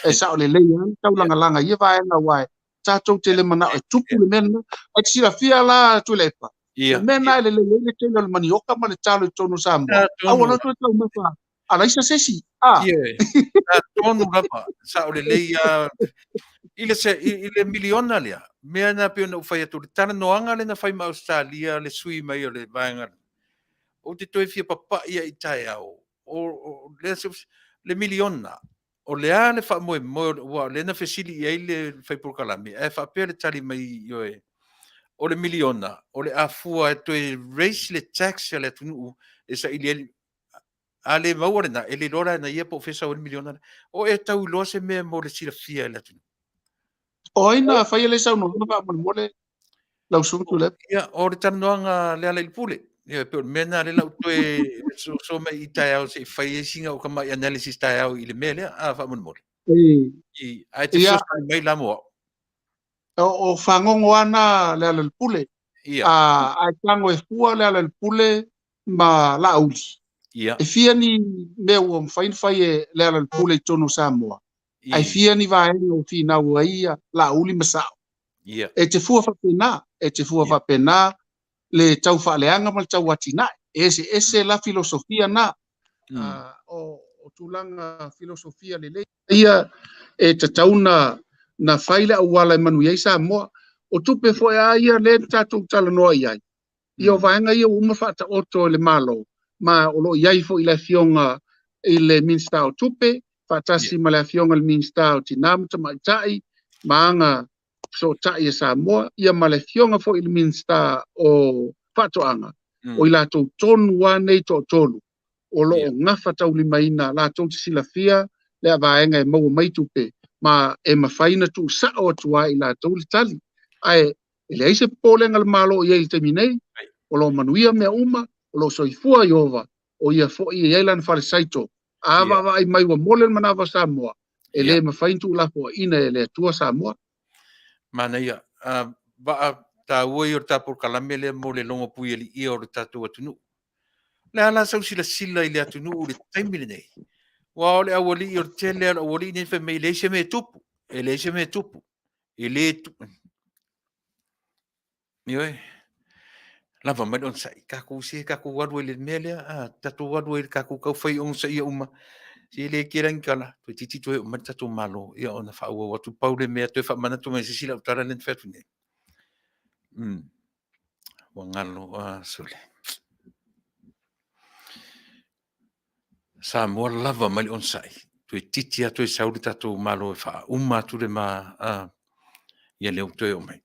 E sao lelei lava le taulagalaga i ia vaega aua e tatou te le manao e tupu le mea lena. Ae te silafia la Tuilaepa, o le mea lena e lelei ai le tele o le manioka ma le talo i totonu o Samoa, aua loa toe taumafa alaisa se isi. Ah. Ia, tonu lava, sao lelei lava. I le, se, i, i le miliona lea, mea na pei ona ou fai atu, le talanoaga lea na fai ma Ausetalia, le sui mai o le vaega, ou te toe fia papai ai i taeao, o, o, le, le miliona, o le a le faamoemoe, aua o lea na fesili i ai le fai polokalame, ae faapea le tali mai, ioe, o le miliona, o le a fua e toe raise le tax a le atunuu e saili ai, a le maua lena, e le iloa la e na ia po o fea e sau ai le miliona lea. O e tau iloa se mea mo le silafia e le atunuu? O ai na faia le saunoaga faamolemole lau susuga Tuilaepa? Ia, o le talanoaga a Lealailepule. Ia, pei o le mea lena lea la ou toe soso mai i taeao se i fai ai sina o tamai analysis taeao i le mea lea, a faamolemole. I, ae te fesoasoani mai la mo au. O fagogo lava na Lealailepule. Ia. Ae tago e fua Lealailepule ma Laauli. Ia. E fia ni mea ua mafai ona fai e Lealailepule i totonu o Samoa, ae fia ni vaega ua finau ai ia Laauli ma Sao. Ia. E te fua faapena, e te fua faapena le tau faaleaga ma le tau atinae. E eseese la filosofia na. O tulaga filosofia lelei ia e tatau na fai le auala e manuia ai Samoa. O tupe foi a ia lea na tatou talanoa i ai, Ia o vaega ia ua uma faataoto e le Malo, ma o lo o i ai foi le Afioga i le Minisita o Tupe, faatasi ma le Afioga i le Minisita o Tina ma Tamaitai ma Aga Fesootai a Samoa, ia ma le Afioga foi i le Minisita o Faatoaga, o i latou tonu lava nei toatolu o lo o gafataulimaina latou te silafia lea vaega e maua mai tupe, ma e mafai ona tuusao atu lava e i latou le tali. Ae E leai se popolega a le Malo i ai i le taimi nei, o lo o manuia mea uma, o lo o soifua Ieova, o ia foi e i ai lana fale saito. A vaavaai mai ua mole le manava o Samoa, e le mafai ona tuulafoaiina e le Atua Samoa. Manaia. Vaa taua ia o le ta polokalame lea mo le logo puialiia o le tatou atunuu. O le a la sau silasila i le atunuu i le taimi lenei? Aua o le aualii o le tele lava o le aualii nei fai mai e leai se mea e tupu, e leai se mea e tupu. E le tu... Ioe, lava mai le onosai, tatou se tatou alu ai i le mea lea, a, tatou alu ai i le tatou tau fai onosaia uma. Se e le tele lava ni tala, toeitiiti toe oo mai le tatou Malo ia ona faaauau atu. Pau le mea toe faamanatu mai e se isi lau tala lea na fai atu nei. Ua galo a sole. Samoa lava mai le onosai, toeitiiti lava toe sau le tatou Malo e faauma atu le ma ia lea ua toe oo mai.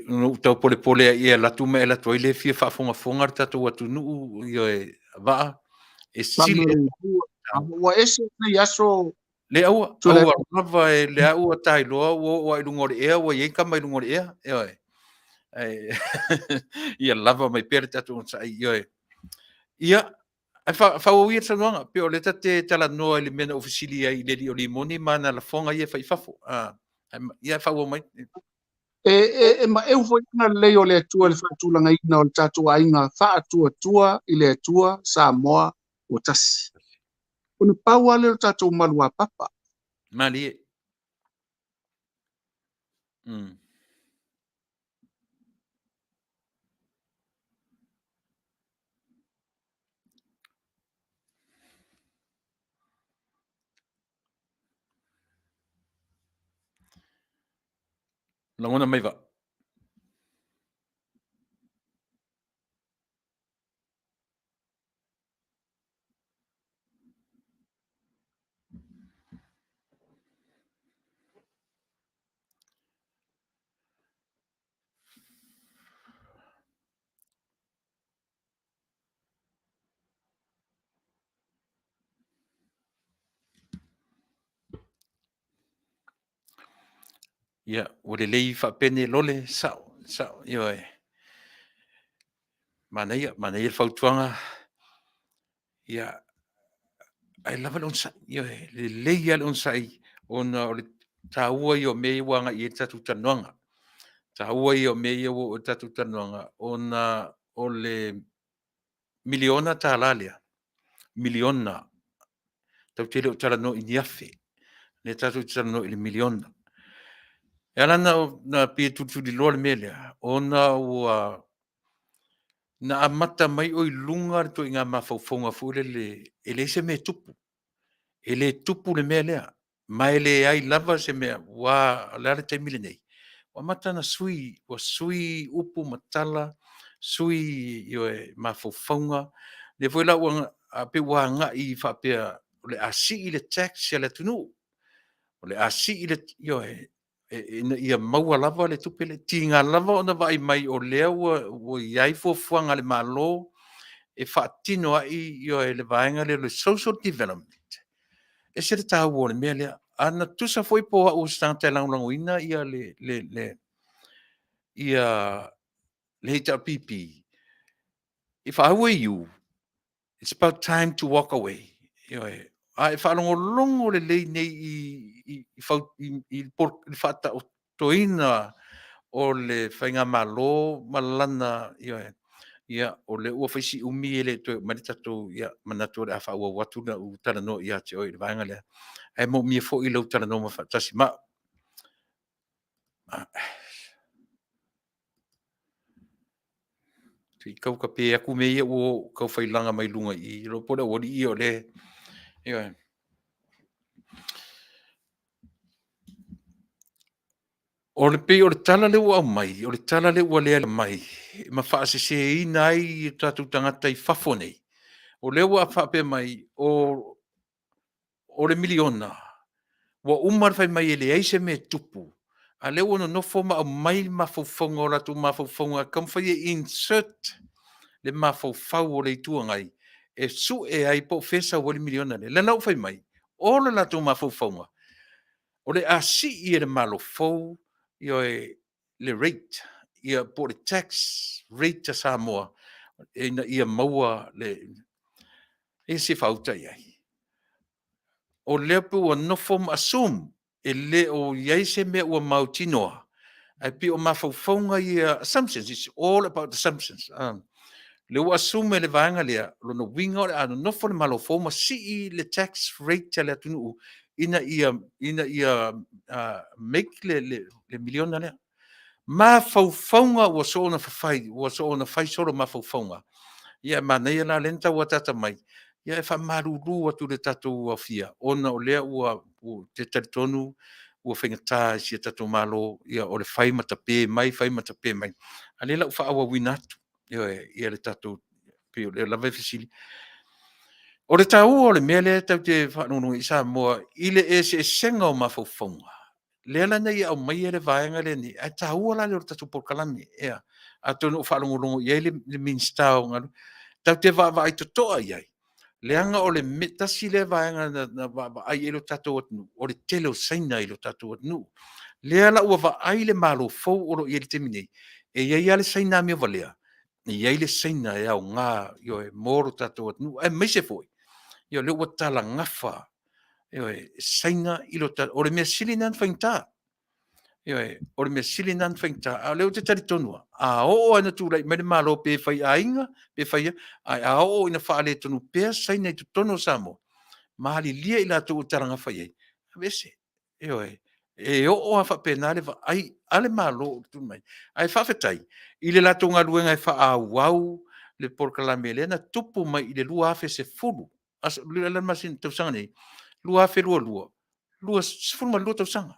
Na ou tau polepole lava i e alu atu ma e alu atu ai lea e fia faafogafoga le tatou atunuu, ioe, Vaa, e sili Ua ese nei aso. Le aua, aua lava e le au a tailoa ua oo lava i luga o le ea ua i ai tama i luga o le ea, ioe. Ae ia lava mai pea le tatou onosai, ioe. Ia, ae faaauau ia le saunoaga, pei o lea ta te talanoa i le mea na ou fesili ai i le alii o Limoni ma ana lafoga ia e fai i fafo. Ia faaauau mai. E maeu foi le agalelei o le Atua i le faatulagaina o le tatou aiga faatuatua i le Atua Samoa ua tasi. Ona pau lava lea o le tatou maluapapa. Malie. Lagona mai Vaa. Ia, ua lelei faapene Lole, sao, sao, ioe. Manaia, manaia le fautuaga. Ia, ae lava le onosai, ioe, lelei lava le onosai ona o le taua ia o mea ia ua agai i ai le tatou talanoaga. Taua ia o mea ia ua oo i ai le tatou talanoaga ona o le miliona tala lea, miliona, tatou te le o talanoa i ni afe, o lea tatou te talanoa i le miliona. E ala ona pei e tulituliloa le mea lea, ona ua na amata mai o i luga le ituaiga mafaufauga foi lele e leai se mea e tupu. E le tupu le mea lea, ma e leai lava se mea, aua o le a le taimi lenei? Ua amata ona sui, ua sui upu ma tala, sui, ioe, mafaufauga. O lea foi la ua pei ua agai faapea o le a sii le tax a le atunuu, o le a sii le, ioe, ina ia maua lava le tupe lea. E tiga lava ona vaai mai o lea ua i ai fuafuaga a le Malo e faatino ai, ioe, le vaega lea o le social development. E ese le taua o le mea lea. Ana tusa foi po o au o se tagata e lagolagoina le HRPP, if I were you, it's about time to walk away. Ioe. A e faalogologo lelei nei i le faataotoina o le Faigamalo ma lana, ioe, ia, o lea ua fai si umi e le toe oo mai le tatou, ia, manatu o le a faaauau atu lau talanoa ia te oe i le vaega lea, ae moomia foi lou talanoa faatasi ma au. Se i tau tape atu mea ia ua tau fai laga mai luga i i, e le iloa po o le aualii ia o lea e... Ioe. O le pei o le tala lea ua aumai, o le tala lea ua lea mai ma faaseseina ai o tatou tagata i fafo nei, o lea ua faapea mai o le miliona, ua uma ona fai mai e leai se mea e tupu, a o lea ua nonofo ma aumai mafaufauga, o latou mafaufauga e taumafai e insert le mafaufau o le Itu Agai e sue ai po o fea e sau ai le miliona lea. O lea la ua fai mai, o le latou mafaufauga, o le a sii e le Malo fou, ioe, le rate, ia po o le tax rate a Samoa ina ia maua le... Ia se i faauta i ai. O lea pei ua nofo ma assume, e le o i ai se mea ua mautinoa, ae pei o mafaufauga ia, assumptions, it's all about assumptions. Lea ua assume e le vaega lea, o lona uiga o le a nonofo le Malo fou ma sii le tax rate a le atunuu ina ia make le miliona lea. Mafaufauga ua soona fafai, ua soona fai solo mafaufauga. Ia e manaia la lea na tau ataata mai, ia e faamalulu atu i le tatou aofia, ona o lea ua ou te talitonu ua faigata i si o tatou Malo ia o le fai ma tape mai fai ma tape mai, a o lea o le a ou faaauauina atu, ioe, ia le tatou, pei o lea lava e fesili. O le taua o le mea lea tatou te faalogologo i ai Samoa i le eseesega o mafaufauga, lea la na ia aumaia le vaega lenei, ae taua la le o tatou polokalame. Atonu o faalogologo i ai le Minisita o Galuega, tatou te vaavaai totoa i ai, leaga o le tasi lea vaega na vaavaai i ai lo tatou atunuu, o le tele o Saina i lo tatou atunuu. Lea la ua vaai le Malo fou o lo o i ai i le taimi nei, e i ai lava le Saina amiovalea, e i ai le Saina e aoga, ioe, mo lo tatou atunuu, aemaise foi o lea ua talagafa, ioe, Saina i lo tatou... O le mea sili lena ona faigata, ioe, o le mea sili lena ona faigata. A o lea ou te talitonu lava, a oo lava ina tulai mai le Malo pe faiaiga pe fai a, ae a oo ina faaletonu pea Saina i totonu o Samoa, malilie i latou ua talagafa i ai, aveese. Ioe. E oo lava faapena le vaai a le Malo o tulai mai. Ae faafetai i le latou galuega e faaauau le polokalame lea na tupu mai i le 2010, o le a le masina le tausaga nei? 2022, 12 tausaga.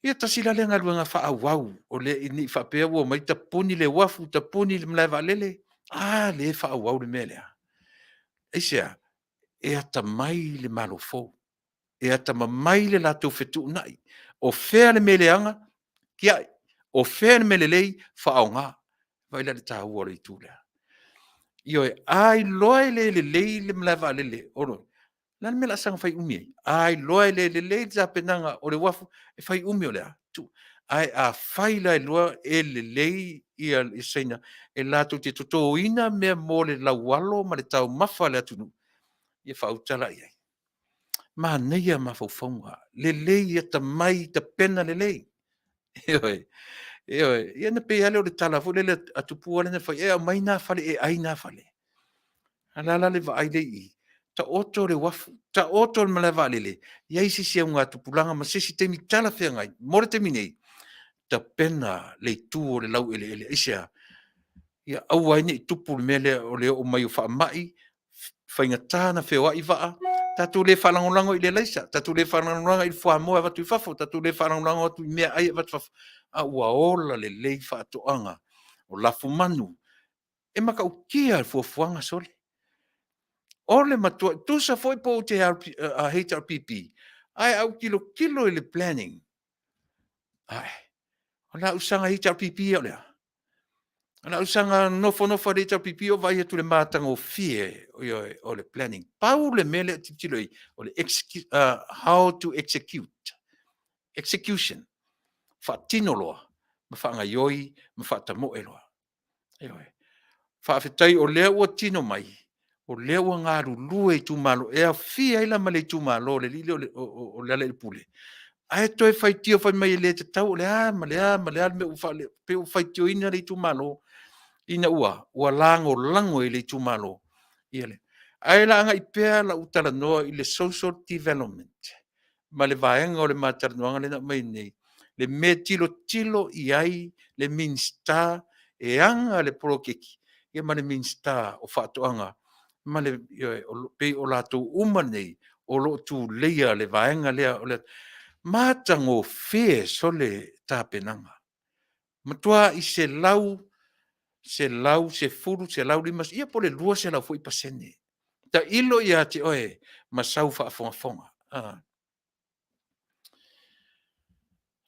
Ia tasi la lea galuega faaauau, ne i faapea ua omai tapuni le uafu, tapuni le malae vaalele, a lea e faaauau le mea lea. Aisea? E atamai le Malo fou, e atamamai le latou fetuunai. O fea le mea leaga, tiai. O fea le mea lelei, faaaoga. Vaai la i le taua o le itu lea. Ioe. A iloa e le lelei le malae vaalele, o le a le mea o le a saga fai umi ai? A iloa e le lelei le tapenaga o le uafu, e fai umi o le a? Tuu. Ae afai la e iloa e lelei Saina e latou te totoina mea mo le laualo ma le taumafa a le atunuu, ia faauta la i ai. Manaia mafaufauga, lelei, atamai, tapena lelei. Ioe, ioe. Ia ona pei lava lea o le tala foi lele a tupua lea na fai, e aumai na fale e ai na fale. Ae o le a la le vaai lea i i? Taoto le uafu, taoto le malae vaalele, i ai se isi augatupulaga ma se isi taimi talafeagai mo le taimi nei, tapena le itu o le laueleele. Aisea? Ia aua ai ne i tupu le mea lea o le oo mai o faamai, faigata ona feoai vaa, tatou le faalagolago i le araisa, tatou le faalagolago i le fuamoa e avatu i fafo, tatou le faalagolago atu i meaai e avatu i fafo, a ua ola lelei faatoaga, o lafumanu. E matautia le fuafuaga sole. O le matua, tusa foi pe ou te HRPP, ae a ou tilotilo i le planning, ae, o le a ou saga HRPP ia o le a? O le a ou saga nofonofo lava i le HRPP o vaai atu i le matagofie, ioe, o le planning. Pau le mea lea ou te tilotilo i ai, o le how to execute, execution. Faatino loa ma faagaoioi ma faatamoe loa. Ioe. Faafetai o lea ua tino mai, o lea ua galulue itumalo, e aofia ai la ma le itumalo o le alii lea o Lealailepule, ae toe faitio fai mai e le tatau, o le a ma le a ma le a le mea ua faale… pei ua faitioina le itumalo ina ua lagolago e le itumalo. Ae o le a agai pea lau talanoa i le social development ma le vaega o le ma talanoaga lea na aumai nei, le mea e tilotilo i ai le Minisita e ana le poloketi ia ma le Minisita o Faatoaga, ma le, ioe, pei o latou uma nei o lo o tuleia le vaega lea. Matagofie sole tapenaga, matuai 100, 110, 150, ia po o le 200 foi pasene. Tailo ia te oe ma sau faafogafoga.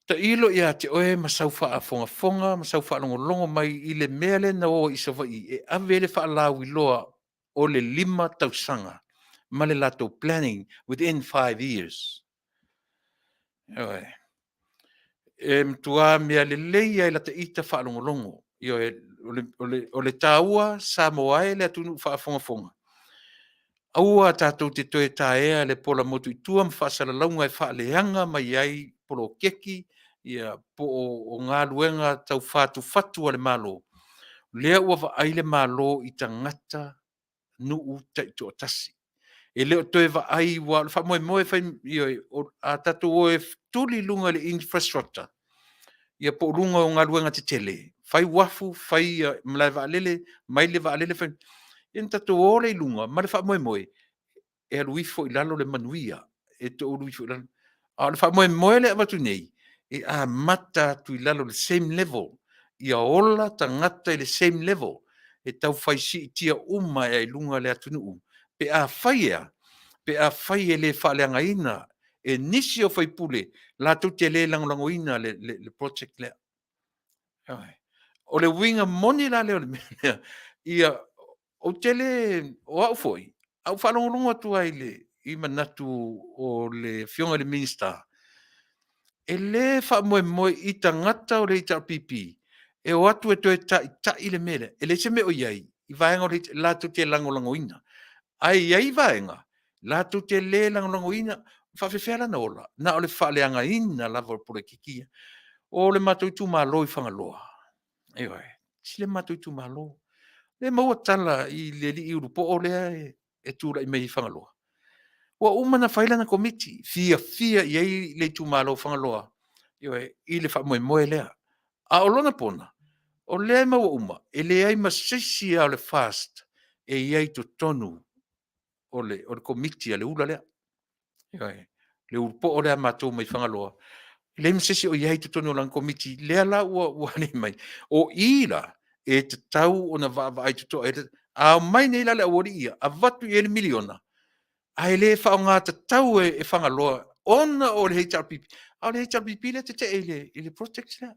Tailo ia te oe ma sau faafogafoga ma sau faalogologo mai i le mea lea na o ai i Savaii e ave ai le faalauiloa o le 5 tausaga ma le latou planning within 5 years. Ioe. E matua mea lelei lava i lata ita faalogologo. Ioe, o le taua, Samoa e le atunuu faafogafoga, aua tatou te toe taea le pola motu i tua ma faasalalauga e faaleaga mai ai poloketi po o galuega tau fatufatu a le Malo. O lea ua vaai le Malo i tagata nuu taitoatasi. E le o toe vaai aua o le faamoemoe e fai, ioe, a tatou o e tuli luga i le infrastructure, ia po o luga o galuega tetele, Fai uafu, fai malae vaalele, mai le vaalele fai. Ia ona tatou o lea i luga ma le faamoemoe e alu ifo i lalo le manuia, e toulu ifo i lalo. A o le faamoemoe lea e avatu nei, e amata atu i lalo i le same level, ia ola tagata i le same level, e tau fai siitia uma ai lava i luga le atunuu, pe afai e a? Pe afai e le faaleagaina e nisi o faipule latou te le lagolagoina le project lea. O le uiga moni la lea o le mea lea, ia ou te le, o au foi, a ou faalogologo atu lava i le, i manatu o le Afioga i le Minisita, e le faamoemoe i tagata o le HRPP e o atu e toe taitai le mea lea. E leai se mea o i ai i vaega o le latou te lagolagoina. Ae i ai vaega latou te le lagolagoina. E faapefea la ona ola? Na o le faaleagaina lava o poloketi ia. O le matou itumalo i Fagaloa, ioe, tasi lea matou itumalo, lea e maua tala i le alii ulupoo lea e tulai mai i Fagaloa, ua uma ona fai lana komiti, fiafia i ai le itumalo o Fagaloa, ioe, i le faamoemoe lea. A o lona pona, o lea e maua uma, e leai ma se isi lava o le FAST e i ai i totonu o le komiti a le ula lea. Ioe. Le ulupoo lea a matou mai Fagaloa, e leai ma se isi o i ai i totonu o lana komiti, lea la ua aliae mai, o i la e tatau ona vaavaai totoa i ai. A omai nei la le aualii ia, avatu i ai le miliona, ae le faaaoga tatau e Fagaloa ona o le HRPP, a o le HRPP lea e tetee i le project lea.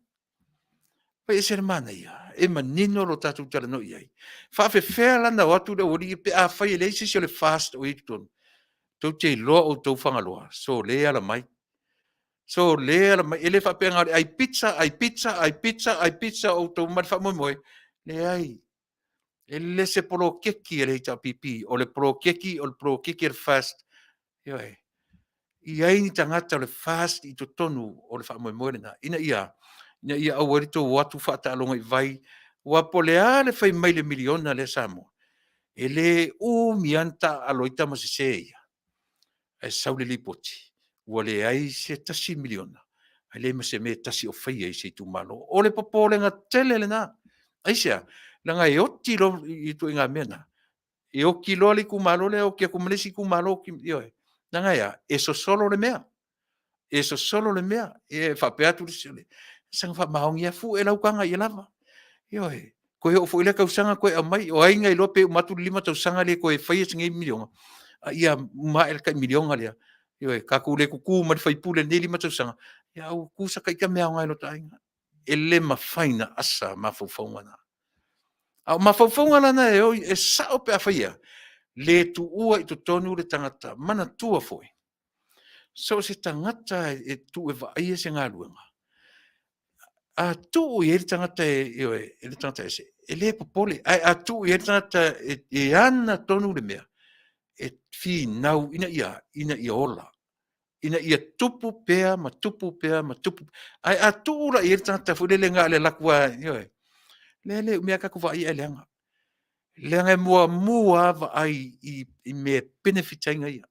E ese le manaia, e manino lo tatou talanoa i ai. E faapefea la ona o atu le aualii ia pe afai e leai se isi o le FAST o i ai i totonu? Tou te iloa outou Fagaloa, sole ala mai, sole ala mai. E le faapea na o le ai pizza, ai pizza, ai pizza, ai pizza o outou ma le faamoemoe. Leai, e le se poloketi a le HRPP, o le poloketi o le poloketi a le FAST. Ioe. I ai ni tagata o le FAST i totonu o le faamoemoe lena, ina ia a? Ina ia aua ai le tou o atu faataaloga i vai, aua po o le a le fai mai i le miliona lea Samoa, e le umi lava ona taaalo ai tama sese ia, ae sau le lipoti ua leai se tasi miliona, ae leai ma se mea e tasi o faia i se itumalo. O le popolega tele lena. Aisea? Leaga e oti loa ituaiga mea na, e oti loa le itumalo lea oti atu ma le isi itumalo, ioe. Leaga e a? E sosolo le mea, e sosolo le mea. E faapea atu le isi, saga faamaoni lava, fue lau taga ia lava. Ioe. Toe oo foi i lea tausaga toe aumai. O ai na iloa pe uma atu le 5 tausaga le toe faia se nei miliona, a ia uma ae le tai miliona lea, ioe, tatou le tutu ma le faipule i lenei 5 tausaga, a ua tu saka ita mea aoga i lota aiga. E le mafai ona asa mafaufauga na. A o mafaufauga la na e oi, e sao pe afai e a? Le tuua i totonu le tagata. Manatua foi, so o se tagata e tuu e vaaia se galuega, a tuu i ai le tagata e, le tagata ese, e le popole, ae a tuu i ai le tagata e ana tonu le mea, e finau ina ia, ina ia ola, ina ia tupu pea ma tupu pea ma tupu. Ae a tuu la i ai le tagata foi lele na o le alu atu lava, ioe, lea le umi lava tatou vaai e leaga. Leaga e muamua lava vaai i mea e benefit ai ia.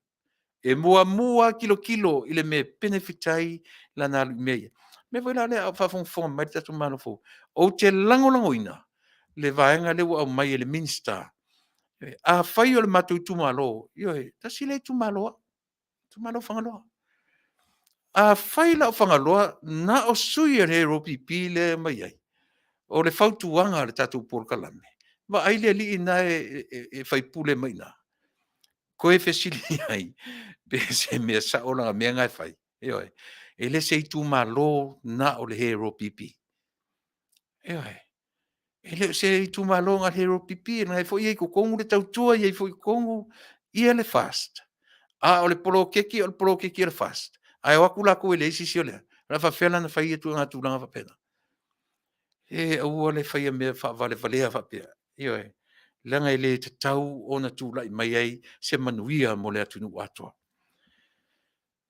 E muamua lava tilotilo i le mea e benefit ai lana alu i mea ia. O le mea foi la lea a o faafogafoga mai le tatou Malo fou, ou te lagolagoina le vaega lea ua aumai e le Minisita. Afai o le matou itumalo, ioe, tasi lea itumalo au, itumalo o Fagaloa. Afai la o Fagaloa na o sui o le HRPP lea e omai ai, o le fautuaga a le tatou polokalame, vaai le alii lena e faipule mai i ina, toe fesili i ai pe o se mea sao lana mea lena e fai. Ioe. E le se itumalo na o le HRPP. Ioe. E le o se itumalo na o le HRPP, o lena foi e i ai i totonu le Tautua, e i ai foi i totonu le FAST. A o le poloketi o le poloketi a le FAST, ae o atu latou e leai se isi o le a, o le a faapefea la ona fai ia ituaiga tulaga faapena? E aua le faia mea faavalevalea faapea. Ioe. Leaga e le tatau ona tulai mai ai se manuia mo le atunuu atoa.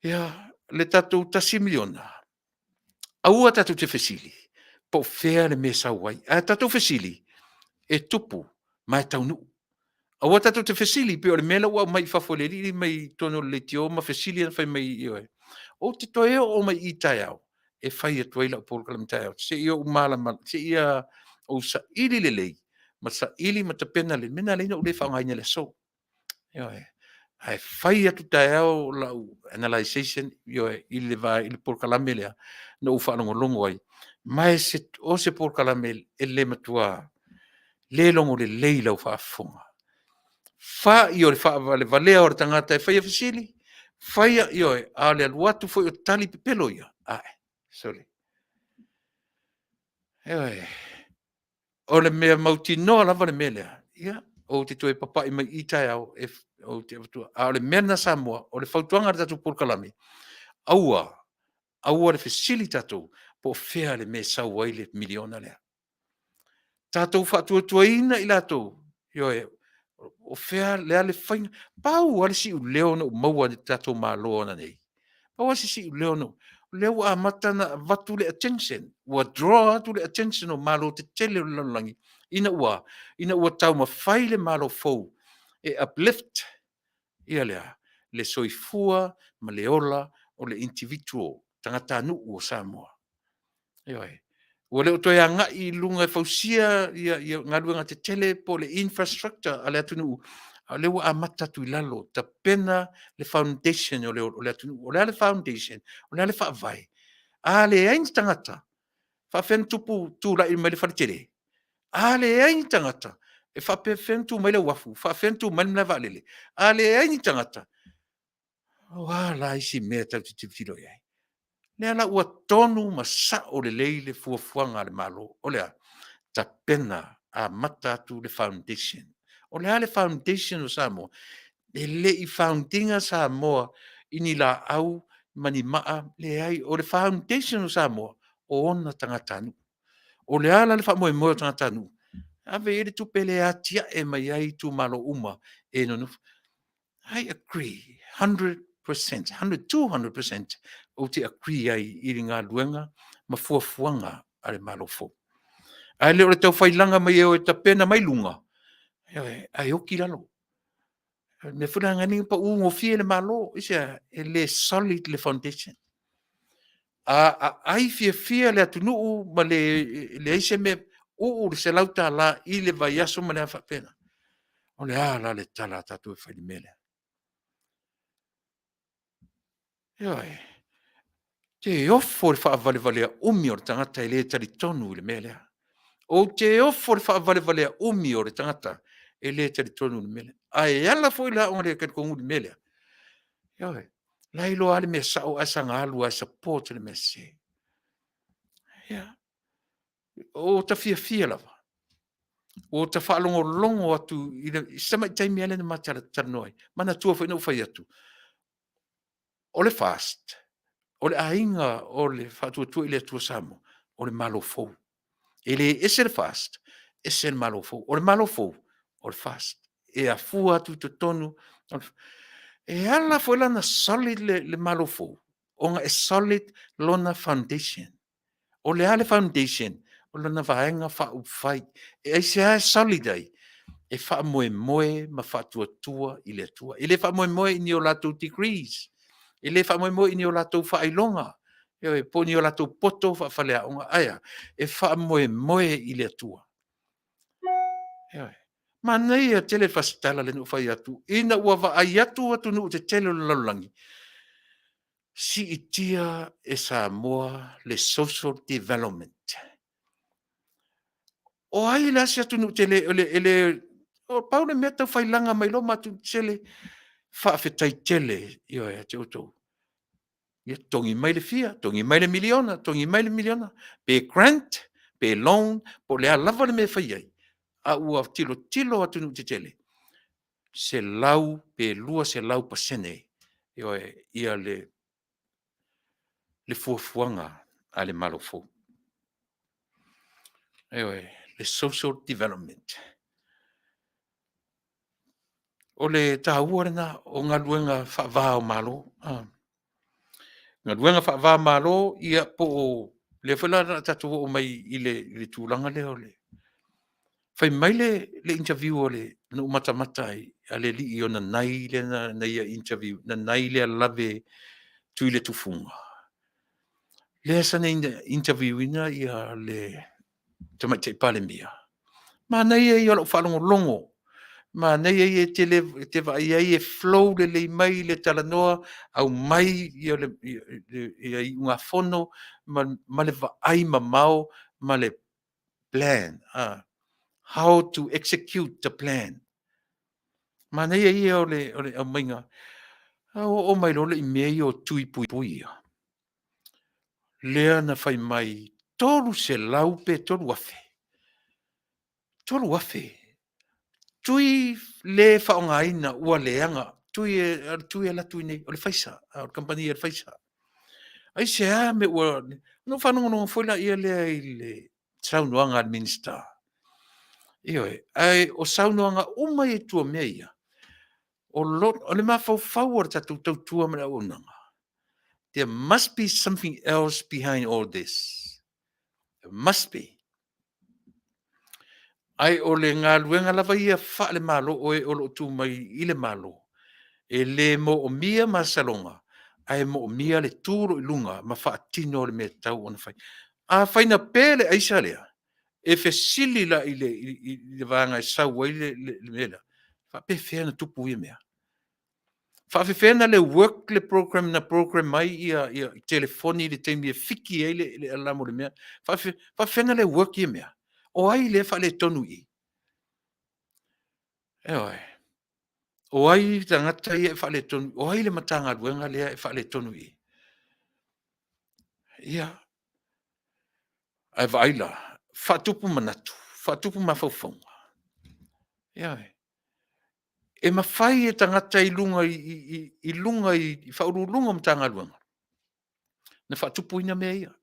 Ia, le tatou $1 miliona, aua tatou te fesili po o fea le mea e sau ai, ae tatou fesili, e tupu ma e taunuu. Aua tatou te fesili pei o le mea lea ua aumai i fafo e le alii mai totonu o le leitio ma fesili na fai mai, ioe. Ou te toe oo mai i i taeao. e fai atu ai lau polokalame taeao, seia ou malama, seia ou saili lelei, ma saili ma tapena le mea lena e ala ai ona ou le faaaogaina i le aso. Ioe. Ae fai atu taeao lau analyzation, ioe, i le, i le polokalame lea na ou faalogologo ai. Ma e se, o se polokalame e le matua le logo lelei i lau faafofoga. Fai o le faavalevalea o le tagata e faia fesili, faia, ioe, a o le alu atu foi o tali pepelo ia, ae, sole. Ioe. O le mea mautinoa lava le mea lea, ia, ou te toe papai mai i taeao e ou te avatua. A o le mea lena Samoa, o le fautuaga a le tatou polokalame, aua, aua le fesili tatou po o fea le mea e sau ai le miliona lea. Tatou faatuatuaina i latou, ioe, o fea le a le faiga. Pau lava le siuleo na ou maua i le tatou Malo ananei, pau lava se siuleo na ou, o lea ua amata ona avatu le attention, ua draw atu le attention o Malo tetele o le lalolagi ina ua, ina ua taumafai le Malo fou e uplift ia le a? Le soifua ma le ola o le individual, tagatanuu o Samoa. Ioe. Ua le o toe agai i luga e fausia ia, ia galuega tetele po o le infrastructure a le atunuu, a o lea ua amata atu i lalo, tapena le foundation o le, o le atunuu. O le a le foundation? O le a le faavae? A leai ni tagata, faapefea ona tupu tulai mai le faletele? A leai ni tagata, e faapefea ona tu mai le uafu? Faapefea ona tu mai le malae vaalele? A leai ni tagata, o a la isi mea tatou te tilotilo i ai? Lea la ua tonu ma sao lelei le fuafuaga a le Malo. O le a? Tapena amata atu le foundation. O le a le foundation o Samoa? E le i found ina Samoa i ni laau ma ni maa, leai. O le foundation o Samoa, o ona tagatanuu. O le a la le faamoemoe o tagatanuu? Ave i ai le tupe lea e atiae mai ai itumalo uma e nonofo. I agree 100%, 200% ou te agree ai i le galuega ma fuafuaga a le Malo fou. Ae le o le taufailaga mai e o e tapena mai luga, ioe, ae oti lalo. O le mea foi lena na ala ai ona pau gofie le Malo. Aisea? E le solid le foundation. A aai fiafia le atunuu ma le leai se mea, uu le $100 i le vaiaso ma le a faapena. O le a la le tala a tatou e fai i le mea lea? Ioe. Te ofo i le faavalevalea umi o le tagata e le talitonu i le mea lea. Ou te ofo i le faavalevalea umi o le tagata e le talitonu i le mea lea. Ae ala foi la ona le talitonu i le mea lea, ioe, la e iloa lava le mea sao ae saga alu lava e support le mea sese. Ia, ua ta fiafia lava, ua ta faalogologo atu i le si tamai taimi lava lea na ma talanoa ai. Manatua foi na ou fai atu, o le FAST, o le aiga o le Faatuatua i le Atua Samoa, o le Malo fou. E le ese le FAST, ese le Malo fou. O le Malo fou, o le FAST. E afua atu i totonu. E ala foi la ona solid le, le Malo fou, ona e solid lona foundation. O le a le foundation? O lona Vaega Faaupufai. E aisea e solid ai? E faamoemoe ma faatuatua i le Atua. E le faamoemoe i ni o latou degrees, e le faamoemoe i ni o latou faailoga, ioe, po o ni o latou poto faafaleaoga. Ae a? E faamoemoe i le Atua. Ioe. Manaia tele le fasi tala lea na ou fai atu, ina ua vaai atu atunuu tetele o le lalolagi, siitia e Samoa le social development. O ai la se atunuu tele e le o pau le mea tau failaga mai loa ma atunuu tetele, faafetai tele ioe ia te outou. Ia totogi mai le fia, totogi mai le miliona, totogi mai le miliona, pe grant, pe loan, po o le a lava le mea e fai ai, a ua tilotilo atunuu tetele, 100 pe 200% ioe, ia le fuafuaga a le Malo fou. Ioe, le social development. O le taua lena o galuega faava o Malo. Galuega faava o Malo, ia po o lea foi la o le a tatou oo mai i le tulaga lea o le fai mai le interview a le na ou matamata ai a le alii o Nanai lea na ia interview, Nanai lea lave Tuiletufuga. Lea sana interview ina ia le Tamaitai Palemia. Manaia ia o lau faalogologo. Manaia ia e te, le, e te vaai ai e flow lelei mai le talanoa, aumai ia le, ia, ia iugafono ma, ma le vaai mamao ma le plan. How to execute the plan. Manaia ia o le, o le aumaiga. A oo mai loa i mea ia o tui puipuia. Lea na fai mai 300 pe 3,000. 3,000 tui le faaaogaina ua leaga tui e tui e alu atu i inei o le Pfizer, o le kamupani a le Pfizer. Aisea mea ua ona ou faalogologo foi laia lea i le saunoaga a le Minisita. Ioe, ae o saunoaga uma ia i tua o mea ia, o, lo, o le mafaufau o le tatou tautua ma le auaunaga, there must be something else behind all this. There must be. Ae o le galuega lava ia faale-Malo o e o lo o tu mai i le Malo, e le moomia masaloga, ae moomia le tu o lo o i luga ma faatino le mea e tatau ona fai. Afai na pe le aisa lea, e fesili la i le, i, i le vaega e sau ai le, le, le mea lea, faapefea ona tupu ia mea? Faafefea ona le work le program na program ai ia, ia telefoni i le taimi e fiki ai le, le alarm o le mea? Faafe, faafefea ona le work ia mea? O ai lea e faaletonu i i? Ioe. O ai tagata ia e faaletonu? O ai le Matagaluega lea e faaletonu i i? Ia. Ae vaai la, faatupu manatu, faatupu mafaufauga. Ioe. E mafai e tagata i luga i, i, i luga i faauluuluga o Matagaluega na faatupuina mea ia.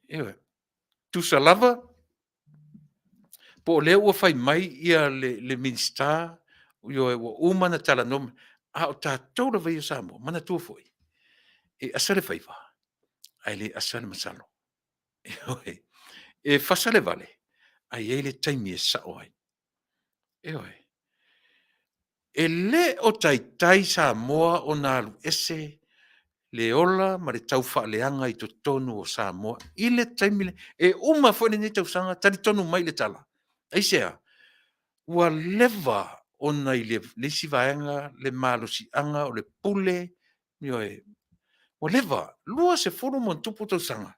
Ioe. Tusa lava po o lea ua fai mai ia le, le Minisita, ioe, ua uma ona talanoa, a o tatou lava ia o Samoa, manatua foi, e asa le faiva, ae le asa le masalo. Ioe. E fasa le vale, ae i ai le taimi e sao ai. Ioe. E le o taitai Samoa ona alu ese le ola ma le taufaaleaga i totonu o Samoa i le taimi lenei. E uma foi lenei tausaga, talitonu mai i le tala. Aisea? Ua leva ona i le isi vaega le malosiaga o le pule, ioe, ua leva, 20 ma ona tupu tausaga.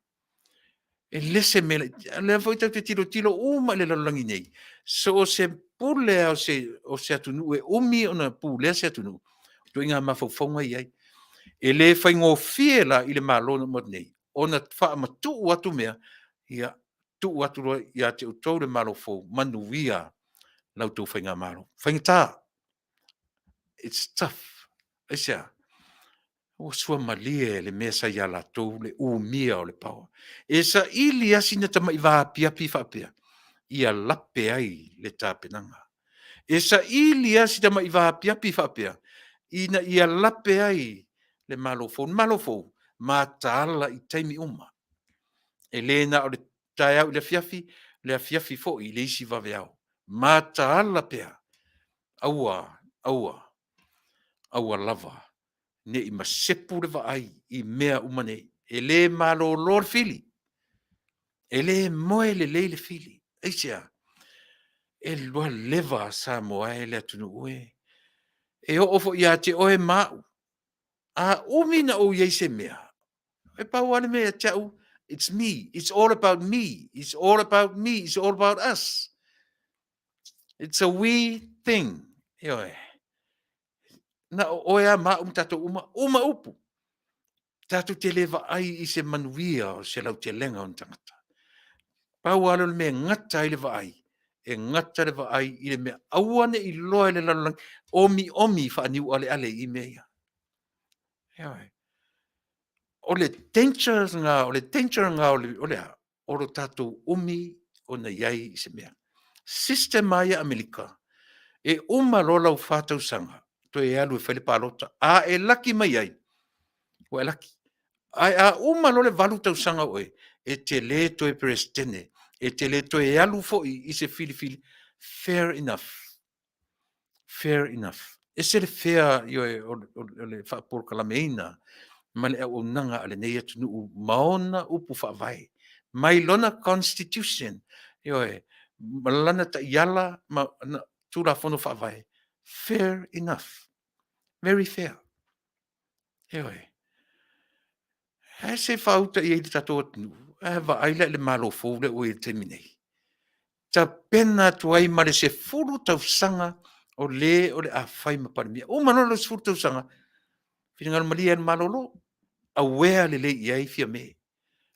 E le se mea laitiiti. O lea foi tatou te tilotilo uma i le lalolagi nei, so o se pule lava o se atunuu e umi ona pulea se atunuu, o ituaiga mafaufauga e i ai. E le faigofie la i le Malo na uma atu nei ona faamatuu atu mea, ia tuu atu loa ia te outou le Malo fou, manuia la outou faigamalo. Faigata, it's tough. Aisea? Ua suamalie le mea sa ia latou le umia o le power. E saili lava sina tamai vaapiapi faapea ia lape ai le tapenaga. E saili lava si tamai vaapiapi faapea ina ia lape ai le Malo fou. Le Malo fou, mataala i taimi uma. E le na o le taeao i le afiafi, le afiafi foi i le isi vaveao. Mataala pea, aua, aua, aua lava ne i masepu le vaai i mea uma nei. E le malolo le fili, e le moe lelei le fili. Aisea? E lua leva Samoa e le atunuu e. E oo foi ia te oe ma au. A umi na ou i ai i se mea, e pau lava le mea ia te au, it's me, it's all about me, it's all about me, it's all about us. It's a we thing. Ioe. Na o oe a ma au ma tatou uma, uma upu. Tatou te le vaai i se manuia o se lautelega o ni tagata. Pau lava lea o le mea e gata ai le vaai, e gata le vaai i le mea aua ne i iloa e le lalolagi, omiomi faaniualeale i mea ia. Ioe. O le danger lena, o le danger lena o le, o le a? O lo tatou umi ona i ai i se mea. System lava ia Amerika, e uma loa lau 4 tausaga, toe alu e fai le palota. A e laki mai ai, ua e laki. Ae a uma loa le 8 tausaga o oe, e te le toe Peresetene, e te le toe alu foi i se filifili. Fair enough. Fair enough. Ese le fair ioe o le faapolokalameina. ma le auaunaga a lenei atunuu ma ona upu faavae, mai lona Constitution, ioe, ma lana taiala ma Tulafono Faavae, fair enough, very fair. Ioe. Ae se faauta i ai le tatou atunuu, ae vaai la i le Malo fou lea ua i ai i le taimi nei. Tapena atu ai ma le 10 tausaga o le o le a fai ma Palemia. Uma loa le 10 tausaga, finagalo malie alu malolo, aware lelei i ai Fiame.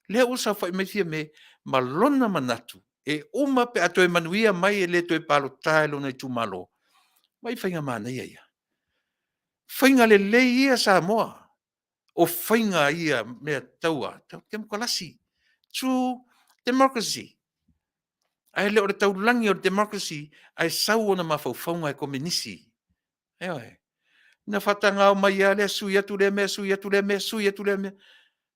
Lea ua saofai mai Fiame ma lona manatu e uma pe a toe manuia mai e le toe palota i lona itumalo. Vaai i faiga manaia ia. Faiga lelei ia Samoa. O faiga ia mea tau temokalasi, true democracy. Ae le o le taulagi o le democracy ae sau ona mafaufauga e komenisi. Ioe. Na faatagao mai lava lea sui atu lea mea, sui atu lea mea, sui atu lea mea,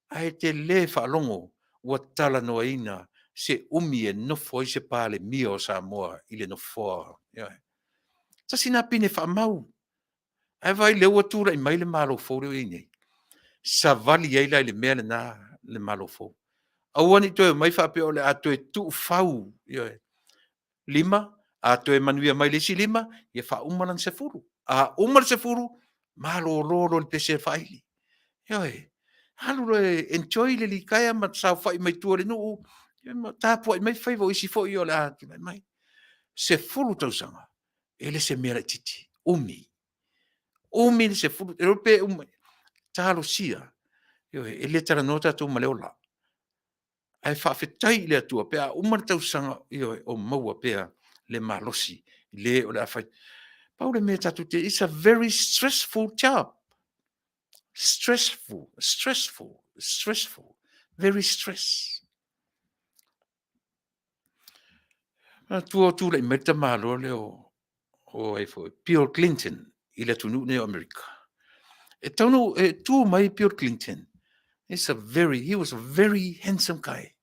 ae e te le faalogo ua talanoaina se umi e nofo ai se Palemia o Samoa i le nofoa. Ioe. Tasi lena pine faamau. Ae vaai o lea ua tulai mai le Malo fou lea ua i ai nei, savali ai la i le mea lena le Malo fou. Aua ne i toe omai faapea o le a toe tuufau, ioe, 5, a toe manuia mai i le isi 5, ia faauma lana 10. A uma le 10, malolo loa i le pese faaili. Ioe, alu loa e enjoy le litaea ma saofai mai tua i le nuu, ma tapuai mai faiva o isi foi o le a tulai mai. 10 tausaga, e le o se mea laitiiti, umi. Umi le 10, e le iloa pe uma, talosia, ioe, e le talanoa tatou ma le ola, ae faafetai i le Atua pe a uma le tausaga, ioe, o maua pea le malosi i le o le a fai. Pau le mea tatou te, it's a very stressful job, stressful, stressful, stressful, very stress. Manatua o tulai mai le tamaloa lea o ai foi, Bill Clinton i le atunuu nei o Amerika. E taunu, e tu mai Bill Clinton, it's a very, he was a very handsome guy.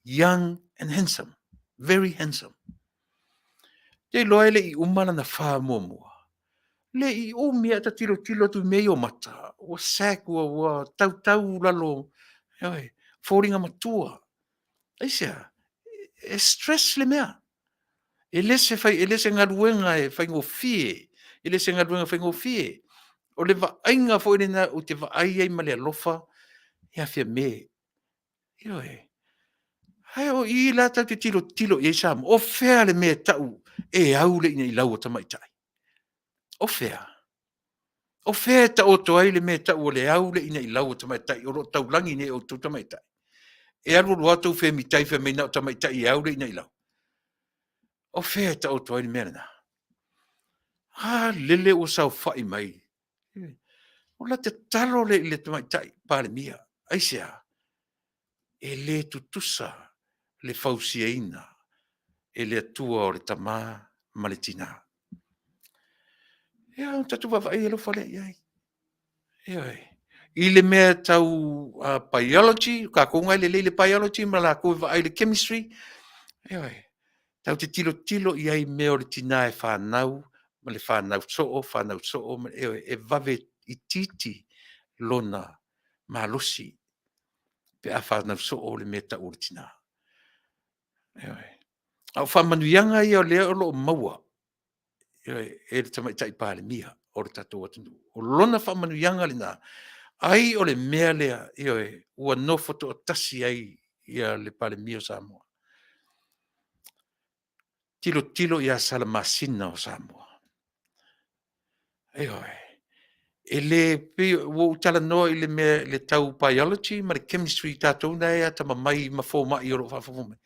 Young and handsome, very handsome. Te iloa e le i uma lana fa muamua. Le i umi a ta tilotilo atu i mea ia o mata, ua sag, ua tautau lalo, ioe, foliga matua. Aisea? E stress le mea. E le se, fai, e le se galuega e faigofie, e le se galuega faigofie. O le vaaiga foi lena ou te vaai ai ma le alofa ia Fiame. Ioe. Ae o i la tatou te tilotilo i ai Samoa, o fea le mea e tau e au le inailau a tamaitai? O fea? O fea e taoto ai le mea e tau o le au le inailau a tamaitai o lo o taulagi nei e outou tamaitai? E alu alu lava tou femitai fai mai na o tamaitai e au le inailau. O fea e taoto ai le mea lena? A lele ua saofai mai. O la tatalo le i le tamaitai Palemia. Aisea? E le tutusa le fausiaina e le Atua o le tama ma le tina. Ia, o tatou vaavaai alofa lea i ai. Ioe. I le mea tau biology, o tatou na e lelei i le biology ma latou e vaai i le chemistry. Ioe. Tatou te tilotilo i ai i mea o le tina e fanau ma le fanau soo, fanau soo, ioe, e vave itiiti lona malosi pe a fanau soo le mea e tau o le tina. Ioe. A o faamanuiaga ia o lea o lo o maua e le Tamaitai Palemia o le tatou atunuu. O lona faamanuiaga lena, ai o le mea lea, ioe, ua nofo toatasi ai le Palemia o Samoa. Tilotilo ia Salamasina o Samoa. Ioe. E le pei ua ou talanoa i le mea i le tau biology ma le chemistry tatou na e atamamai ma fomai o lo o faafofoga mai.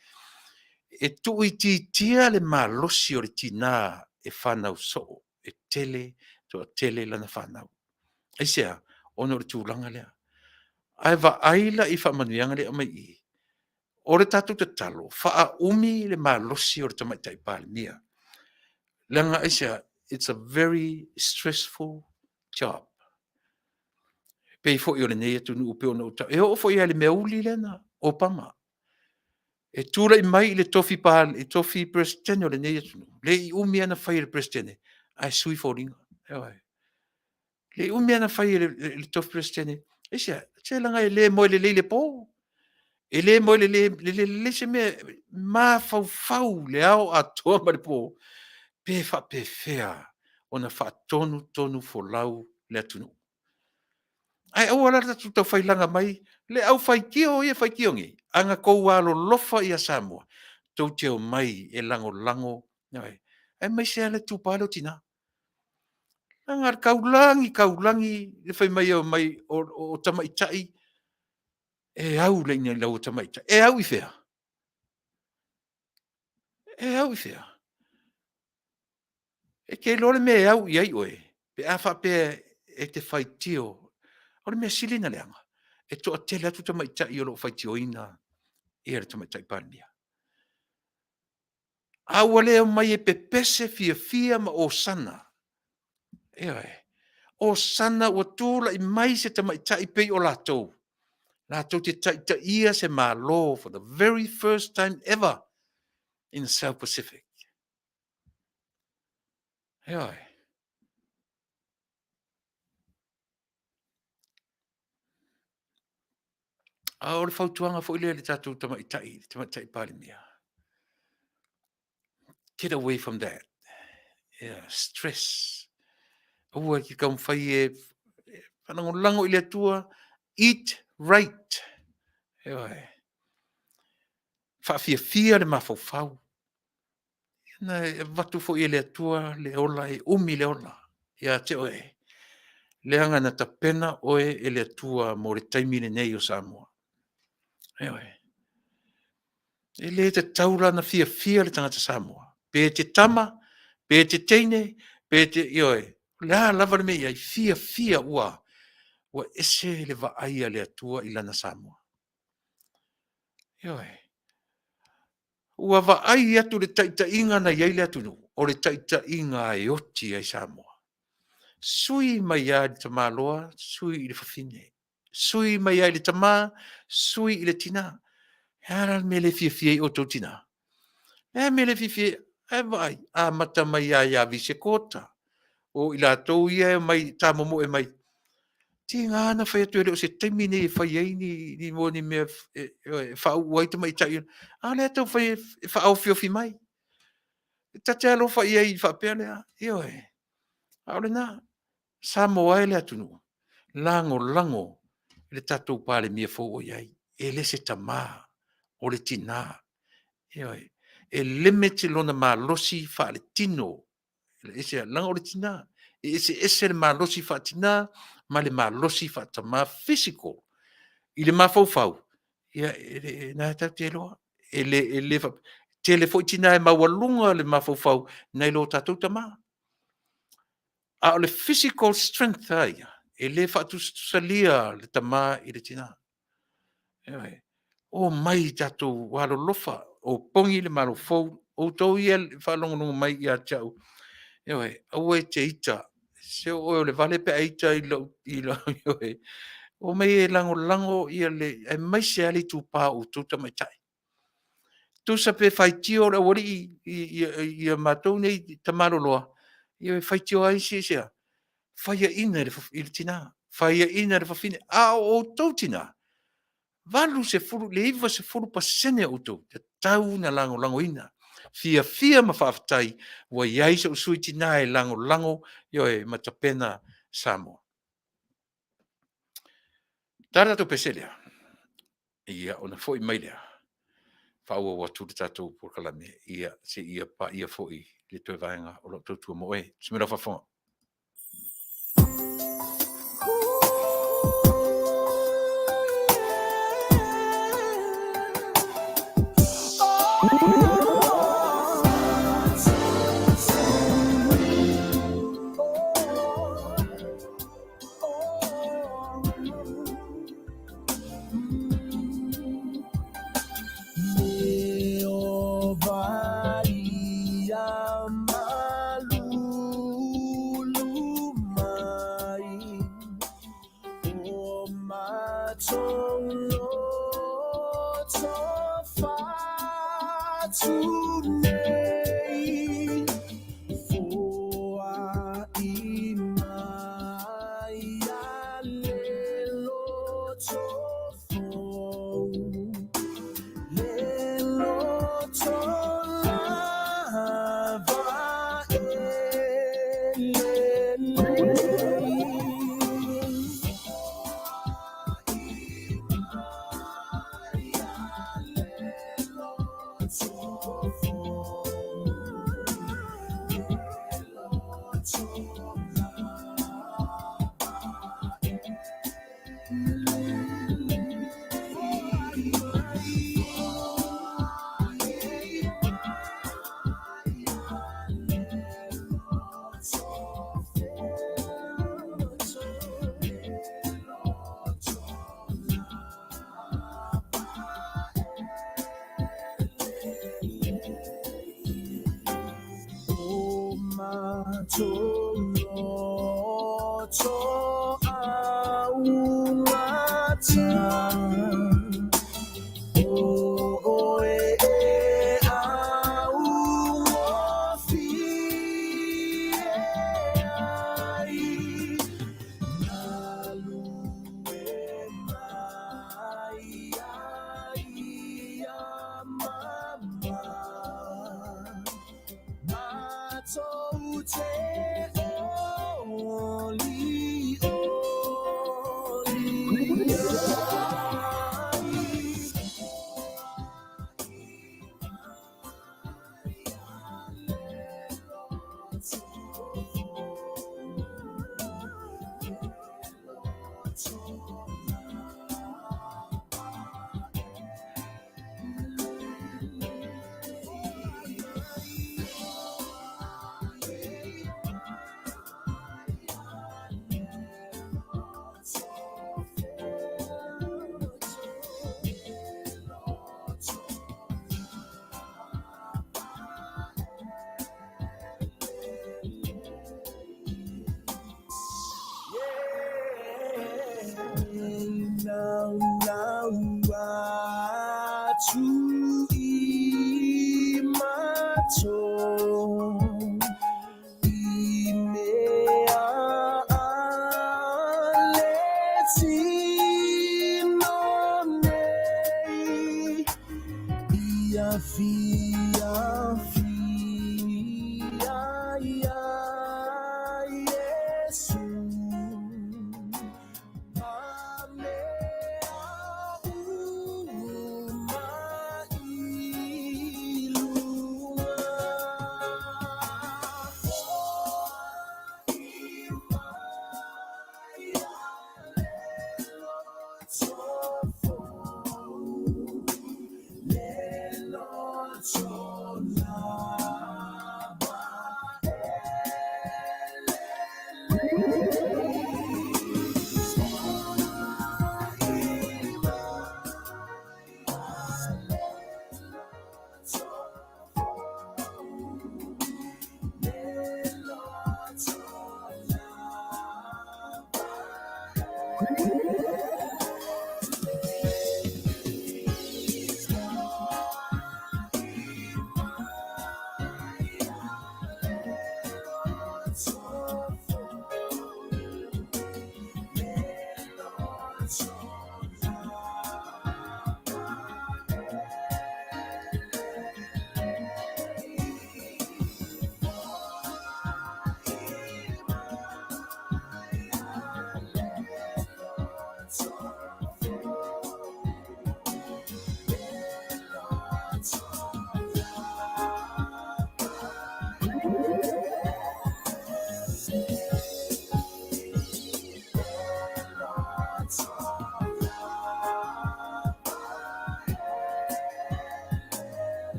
E tuuitiitia le malosi o le tina e fanau soo, e tele, toatele lana fanau. Aisea? Ona o le tulaga lea. Ae vaai la i faamanuiaga lea e aumai i i. O le tatou tatalo, faaumi le malosi o le Tamaitai Palemia. Leaga aisea? It's a very stressful job. Pei foi o lenei atunuu pei ona ou tau, e oo foi lava i le mea uli lea na Obama. E tulai mai i le tofi, i tofi Peresetene o lenei atunuu, le i umi lava na fai e le Peresetene, ae sui foliga. Ioe. Le i umi lava na fai e le tofi Peresetene, Aisea? Se leaga e le moe lelei i le po. E le moe lelei, lelei se mea, mafaufau le ao atoa ma le po, pe faapefea ona faatonutonu folau le atunuu. Ae aua la le tatou taufailaga mai le aufaitio ia e faitio nei, a na tou alolofa ia Samoa, tou te omai e lagolago, ioe, aemaise lava le itupa lea o tina. Leaga o le taulagi taulagi le fai mai e omai o tamaitai e au i lau tamaitai. E au i fea? E au i fea? E te iloa le mea e au i ai oe pe a faapea e te faitio. O le mea sili ona leaga, e toatele atu tamaitai o lo o faitioina le Tamaitai Palemia. A ua le omai e pepese fiafia ma osana, ioe, osana ua tulai mai se tamaitai pei o latou, latou te taitaia se Malo for the very first time ever in the South Pacific. Ioe. A o le fautuaga foi lea i le tatou tamaitai, le tamaitai Palemia, get away from that. Yeah, stress. Aua e te taumafai e faalagolago i le Atua, eat right. Ioe. Faafiafia le mafaufau. Na e avatu foi e le Atua le ola, e umi le ola ia te oe. Leaga na tapena oe e le Atua mo le taimi lenei o Samoa. Ioe. E le tatau la ona fiafia le tagata Samoa, pe te tama, pe te teine, pe te, ioe, o le a lava le mea e i ai, fiafia ua, ua ese le vaai a le Atua i lana Samoa. Ioe. Ua vaai atu i le taitaiga na i ai le atunuu, o le taitaiga e oti ai Samoa. Sui mai lava i le tamaloa, sui i le fafine. Sui mai lava i le tama, sui i le tina. E a la le mea e le fiafia ai outou tina? E a le mea e le fiafia ai? Ae vaai, amata mai lava ia Visekota, o i latou ia e omai tamomoe mai. Tiga ona fai atu e le o se taimi nei e fai ai ni, ni, mo ni mea e, e faauu ai tamaitai. A o lea e taumafai e faaofiofi mai. E ta te alofa i ai faapea lea, ioe. A o lena, Samoa e le atunuu, lagolago i le tatou Palemia fou o i ai. E le se tama, o le tina. Ioe. E limit lona malosi faaletino ese, leaga o le tina, e eseese le malosi faatina ma le malosi faatama, physical. I le mafaufau, ia, e, na tatou te iloa, e le, e le tele foi tina e maualuga le mafaufau nai lo tatou tama. A o le physical strength a ia, e le faatusatusalia le tama i le tina. Ioe. Omai tatou alolofa, o pogi le Malo fou, outou ia e faalogologo mai ia te au, ioe, aua e te ita, se o oe o le vale pe a ita i lou, i lau, ioe, omai e lagolago ia le, aemaise lava le itupa o outou tamaitai. Tusa pe faitio le aualii i matou nei tamaloloa, ioe, faitio ai isi, aisea? Faiaina i le tina, faiaina i le fafine, a o outou tina, 80 i le 90% o outou, tatau ona lagolagoina. Fiafia ma faafetai ua i ai sou sui tina e lagolago, ioe, ma tapena Samoa. Ta le tatou pese lea. Ia, ona foi mai lea, faaauau atu le tatou polokalame, ia, seia paia foi le toe vaega o lau tautua mo oe. Bismillah faafofoga.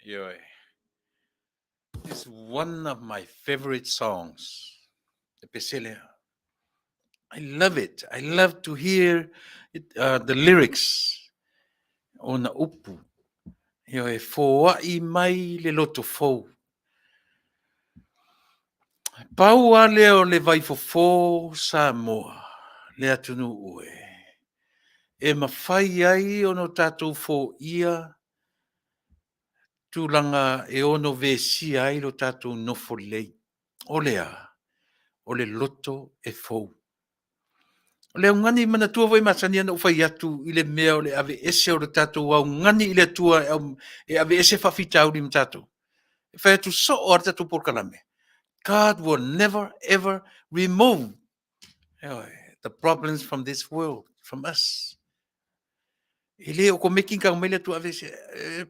Ioe. It's one of my favorite songs. Le pese lea. I love it. I love to hear it, the lyrics o na upu. Ioe, foai mai le loto fou. Pau lava lea o le vaifofo Samoa, le atunuu e, e mafai ai ona o tatou foia tulaga e ono vesia ai lo tatou nofo lelei. O le a? O le loto e fou. O le augani, manatua foi e masani ona ou fai atu i le mea o le aveese o le tatou augani i le Atua e aveese faafitauli ma tatou. E fai atu soo lava le tatou polokalame. God will never ever remove the problems from this world, from us. E le okomeki na tago mai le Atua aveese.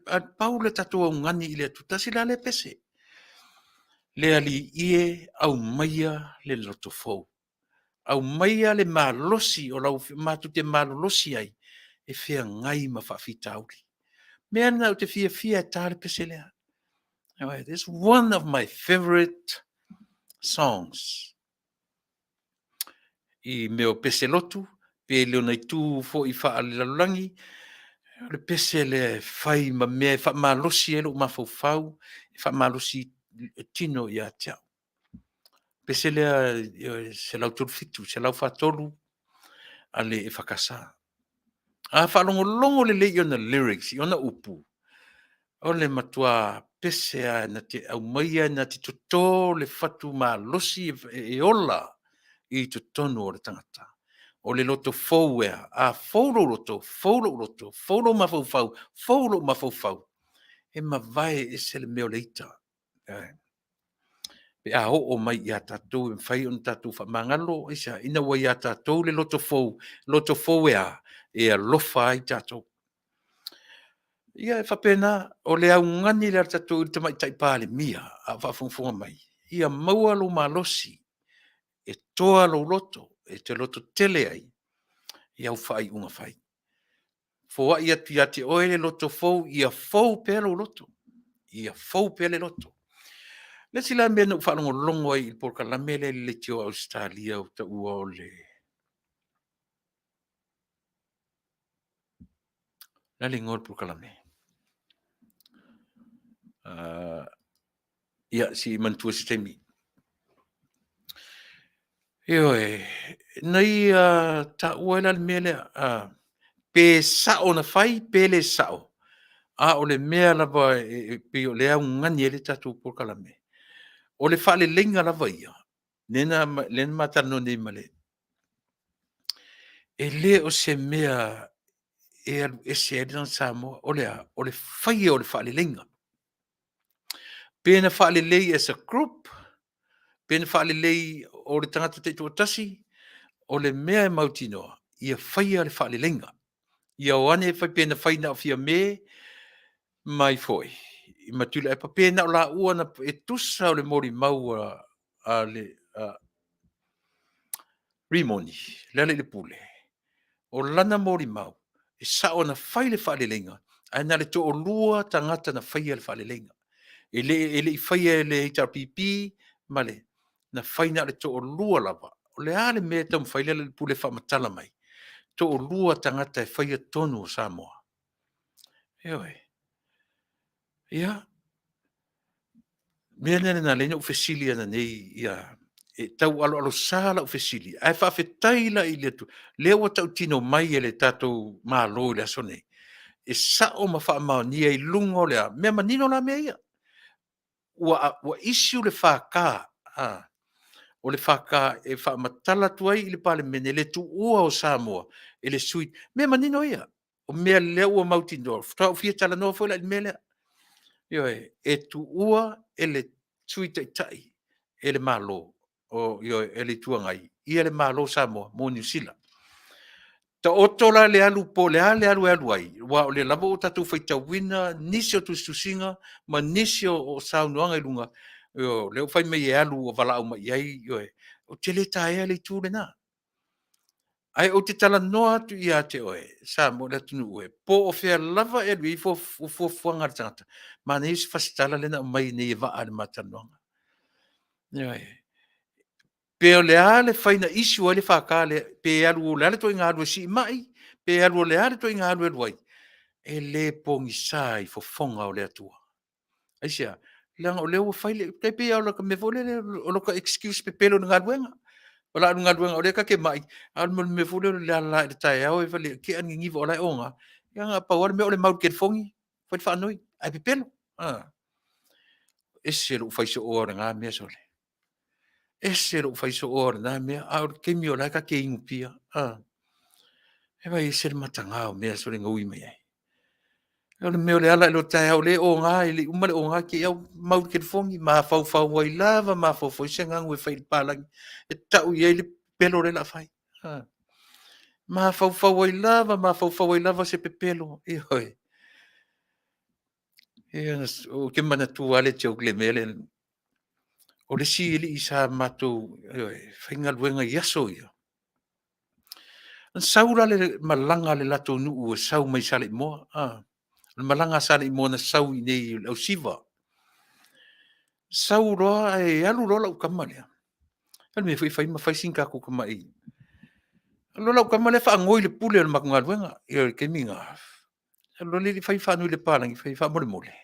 A pau le tatou augani i le Atua, tasi la lea pese. Le Alii e, aumaia le loto fou. Aumaia le malosi o lau matou te malolosi ai e feagai ma faafitauli. Mea lena ou te fiafia e ta le pese lea. It's one of my favorite songs. I mea o pese lotu, pe le ona itu foi faalelalolagi, o le pese lea e fai ma mea e faamalosi ai lou mafaufau, e faamalosi tino ia te au. Pese lea 137, 143 a le EFKS. A faalogologo lelei i ona lyrics, i ona upu, o le matua pese lava na te aumaia, na te toto le fatu malosi e ola i totonu o le tagata. O le loto fou ea, a fou lou loto, fou lou loto, fou lou mafaufau, fou lou mafaufau, e mavae ese le mea o le ita. Pe a oo mai ia tatou e mafai ona tatou faamagalo, aisea? Ina ua ia tatou le loto fou, loto fou e a? E alofa ai tatou. Ia e faapena, o le augani lea a tatou i le Tamaitai Palemia a o faafogafoga mai, ia maua lou malosi e toa lou loto, e te lototele ai i au faaiuga fai. Foai atu ia te oe le loto fou, ia fou pea lou loto, ia fou pea le loto. Le isi la mea na ou faalogologo ai i le polokalame lea i le Leitio a Ausetalia ua taua o le O le a le igoa o le polokalame? Ia, se i manatua i se taimi. Ioe, na ia taua ai la le mea lea, pe sao na fai pe le sao, a o le mea lava e pei o lea e augani ai le tatou polokalame, o le faaleleiga lava ia, lea na ma talanoa nei ma le... E le o se mea e alu ese ai le tagata Samoa. O le a? O le faia o le faaleleiga. Pe na faalelei as a group, pe na faalelei o le tagata taitoatasi, o le mea e mautinoa, ia faia le faaleleiga. Ia o ane fai pe na fai na o Fiame mai foi ma Tuilaepa pe na o laua na, e tusa o le molimau a le Rimoni Lealailepule, o lana molimau, e sao na fai le faaleleiga, ae na o le toalua tagata na faia le faaleleiga. E le i faia e le HRPP ma le, na fai na o le toalua lava. O le a le mea e taumafai Lealailepule e faamatala mai? Toalua tagata e faia tonu o Samoa. Ioe. Ia, mea lea na ala ai ona ou fesili ananei ia, e taualoalosa lau fesili, ae faafetai la i le Atua, lea ua tautino mai e le tatou Malo i le aso lenei, e sao ma faamaonia i luga o le a? Mea manino la mea ia. Ua issue le FK, o le FK e faamatala atu ai i le Palemene le tuua o Samoa e le sui. Mea manino ia, o mea lea ua mautinoa, faatoa ou fia talanoa foi la i le mea lea. Ioe, e tuua e le Sui Taitai e le Malo, ioe, e le Itu Agai ia le Malo o Samoa mo Niu Sila. Taoto la le alu po o le a le alu e alu ai, aua o lea lava ua tatou faitauina nisi o tusitusiga ma nisi o saunoaga i luga, o lea ua fai mai e alu ua valaau mai i ai, ioe, ou te le taea le itu lena. Ae ou te talanoa atu ia te oe Samoa le atunuu e, po o fea lava e alu i ai fuafuaga a le tagata, manaia si fasi tala lea na aumai nei e Vaa i le ma talanoaga. Ioe. Pe o le a le fai na issue ai le FK lea, pe alu o le a le ituaiga alu e siimai, pe alu o le a le ituaiga alu e alu ai, e le pogisa i fofoga o le Atua. Aisea? Leaga o lea ua fai le, tai pei lava o lata mea foi lele o lota excuse pepelo i le galuega. O le a alu i le galuega o lea ta te mai, a o le mea foi lea o le ala lava i le taeao e tea le niniva o la e oga, ia na pau lava le mea o le mau i le telefoni, fai le faanoi, ae pepelo. E ese lou fai sooa o lena mea sole. Ese lou fai sooa o lena mea, a o le taimi o la e ta te inu pia. E vaai ese le mataga o mea sole na ui mai ai. O le mea o le ala i le taeao o lea e oga, e le i uma le oga, te i lava ua mau i le telefoni, mafaufau ai lava, mafaufau i se ganu e fai i le palagi e tau i ai le pepelo lea o le a fai. Mafaufau ai lava, mafaufau ai lava se pepelo, ioe. Ia, ou te manatua lava le joke i le mea lea. O le isi alii sa matou, ioe, faigaluega i aso ia, na sau la le malaga a le latou nuu e sau mai Saleimoa, a. O le malaga a Saleimoa na sau i inei i le ausiva. Sau loa ae alu loa lau tama lea. O le mea foi e fai ma fai sina tatou tamai... Alu loa lau tama lea faanoi i le pule o le matou galuega i le taimi lena. Alu loa alii fai faanoi i le papalagi, fai mai, faamolemole,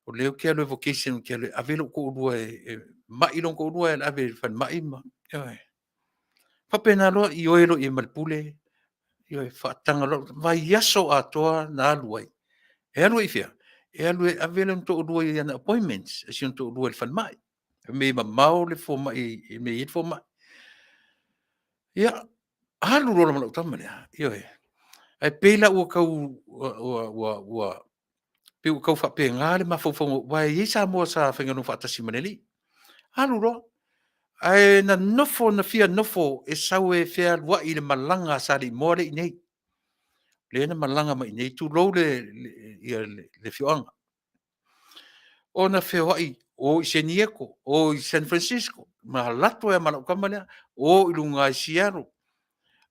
o lea ou te alu e vocation ou te alu e ave lou toalua e mai lona toalua ae ave i le falemai ma... ioe. Faapena loa, ioe loa i ai ma le pule, ioe, faataga loa, vaiaso atoa na alu ai. E alu ai i fea? E alu e ave lona toalua i ana appointments a si ona toalua i le falemai, i mea e mamao le fomai i le mea e i ai le fomai. Ia, alu loa ma lau tama lea, ioe, ae pei la ua tau ua pei ua tau faapena le mafaufauga aua e i ai Samoa sa faigaluega faatasi ma le alii. Alu loa, ae na nofo na fia nofo e sau e fealuai i le malaga a Saleimoa lea e i inei. Lea na malaga mai i inei tulou le afioaga. Ona feoai, o i Senieko, o i San Francisco, ma alu atu ai lava ma lau tama lea, o i luga i Seattle,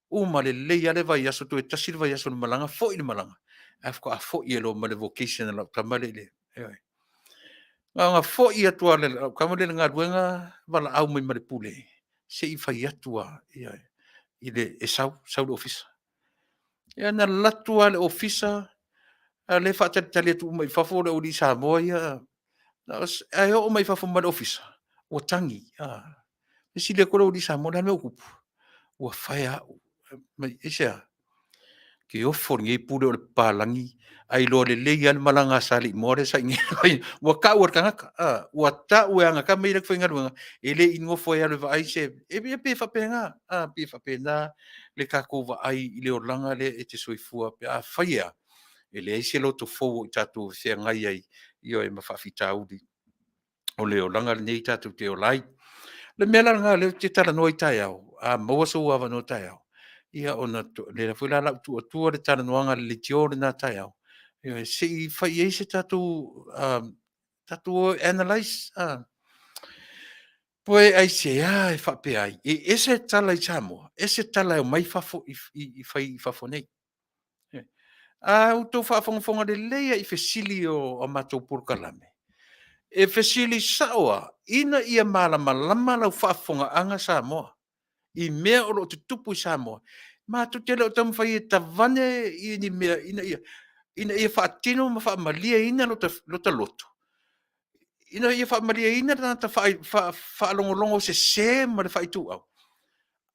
uma lelei lava le vaiaso toe tasi le vaiaso o le malaga, foi le malaga, ae faatoa foi ai loa ma le vocation a lau tama lea. Ioe. Na ona foi atu lava o lau tama lea i le galuega valaau mai ma le pule, se i fai atu lava, ioe, e sau, sau i le ofisa. Ia na alu atu lava i le ofisa, a o lea e faatalitali atu uma i fafo le aualii Samoa ia, ae oo mai i fafo ma le ofisa, ua tagi. Fesili atu le aualii Samoa, o le a le mea ua tupu? Ua fire au. Fai mai, aisea? Ou te ofo i lenei pule o le papalagi, ae iloa lelei lava le malaga a Saleimoa lea sa i inei. Ua tau e le tagata, ua tau e ana tama ia e alu atu faigaluega, e le i nofo e alu e vaai se… e pei e faapena, e pei e faapena le tatou vaai i le olaga lea e te soifua pe afai e a, e leai se loto fou o i tatou e feagai ai, ioe, ma faafitauli o le olaga lenei tatou te ola ai. O le mea la lena o lea ou te talanoa ai taeao, a maua sou avanoa taeao, ia ona o lea foi la o le a ou tuu atua le talanoaga a le leitio lena taeao, ioe, se i fai i ai se tatou o e analyse, pe aisea e faapea ai? E ese tala i Samoa, ese tala e omai fafo e fai i fafo nei. A outou faafogafoga lelei lava i fesili o a matou polokalame, e fesili sao lava ina ia malamalama lau faafofogaaga Samoa i mea o lo o tutupu i Samoa. Matou te le o taumafai e tavane ni mea ina ia faatino ma faamalieina lota loto, ina ia faamalieina le tagata faalogologo sese ma le faaituau,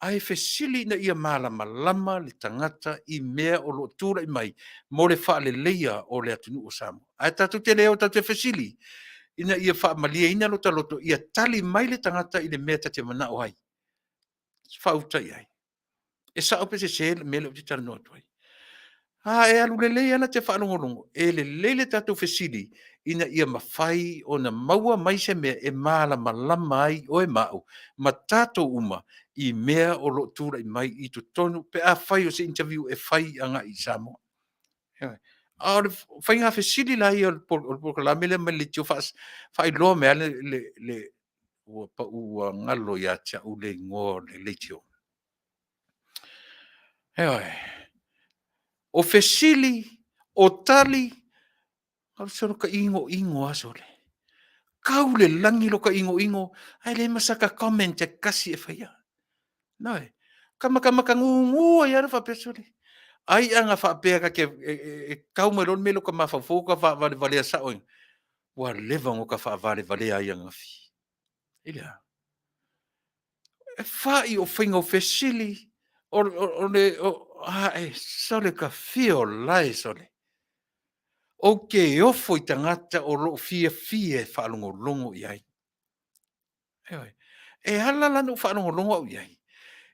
ae fesili ina ia malamalama le tagata i mea o lo o tulai mai mo le faaleleia o le atunuu o Samoa. Ae tatou te le o tatou te fesili ina ia faamalieina lota loto ia tali mai le tagata i le mea ta te manao ai. Faauta i ai. E sao pe sese le mea lea ou te talanoa atu ai? A e alu lelei lava la te faalogologo, e lelei le tatou fesili ina ia mafai ona maua mai se mea e malamalama ai oe ma au ma tatou uma i mea o lo o tulai mai i totonu pe afai o se interview e fai agai i Samoa. Ioe. A o le faiga fesili la ia o le polokalame lea mai le leitio faailoa mai lava le ua pau ua galo ia te au le igoa o le leitio. Ioe. O fesili, o tali, o lota inoino lava sole. Tau i le lagi lota inoino ae leai ma sata comment e tasi e faia. Ioe. Ta matamatagugu ai lava lea faapea, sole, ai ana faapea e te tau mai loa le mea i lota mafaufau ota faavalevalea sao ai, ua leva ona ota faavalevalea ai ananafi. I le a? E fai o faiga o fesili, ae sole ta fia o lae, sole. Ou te ofo i tagata o lo o fiafia e faalogologo i ai. Ioe. E ala la ona ou faalogologo au i ai,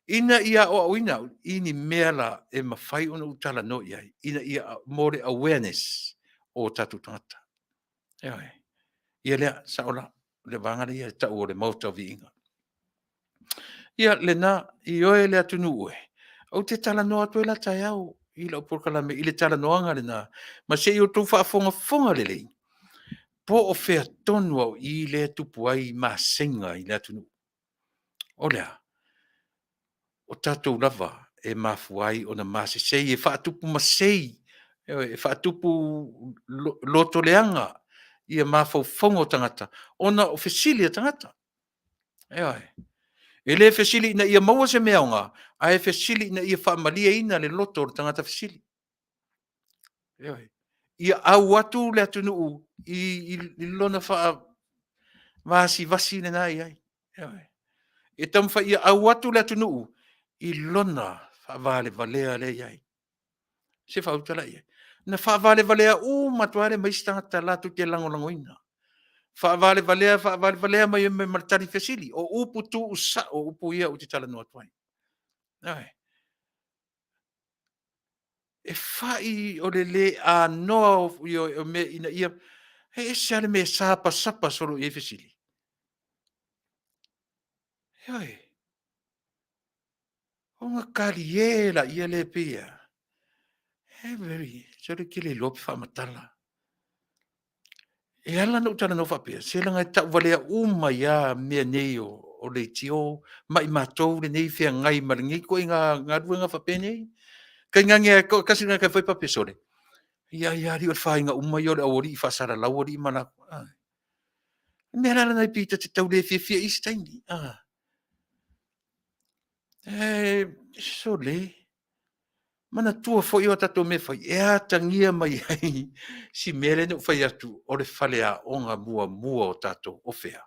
ina ia aoaoina au i ni mea la e mafai ona ou talanoa i ai ina ia mo le awareness o tatou tagata. Ioe. Ia lea, sao la, le vaega lea e tau o le Maota o Viiga. Ia lena, ioe le atunuu e, Ou te talanoa atu ai la taeao i lau polokalame i le talanoaga lena, ma se i outou faafogafoga lelei, po o fea tonu lava o i lea e tupu ai masega i le atunuu. O le a? O tatou lava e mafua ai ona masesei, e faatupu masei, ioe, e faatupu lotoleaga ia mafaufauga o tagata ona o fesili a tagata. Ioe. E le fesili ina ia maua se mea aoga, ae fesili ina ia faamalieina le loto o le tagata fesili. Ioe. Ia au atu le atunuu i lona faavasivasi lena e i ai. Ioe. E taumafai ia au atu le atunuu i lona faavalevalea lea e i ai. Se faauta lea i ai. Na faavalevalea uma atu lava lea ma isi tagata latou te lagolagoina. Faavalevalea, faavalevalea mai ai ma le tali fesili. O upu tuusao upu ia ou te talanoa atu ai. Ioe. E fai o le le anoa o mea ina ia... E ese lava le mea e sapasapa solo i ai fesili. Ioe. Ona talie lea e pei e a? E very, sole ou te le iloa pe faamatala. E ala ona ou talanoa faapea, se leaga e tauvalea uma ai lava mea nei o leitio ma i matou nei e feagai ma lenei ituaiga galuega faapenei. Tainane lava e toatasi le tagata e fai faapea, sole, ia ai lava alii o le faiga uma ia o le aualii faasalalau alii ma latou. O le mea la lena e pei ta te tau le fiafia i ai i isi taimi, sole, manatua foi a tatou mea e fai, e atagia mai ai si mea lea na ou fai atu, o le faleaoga muamua o tatou o fea?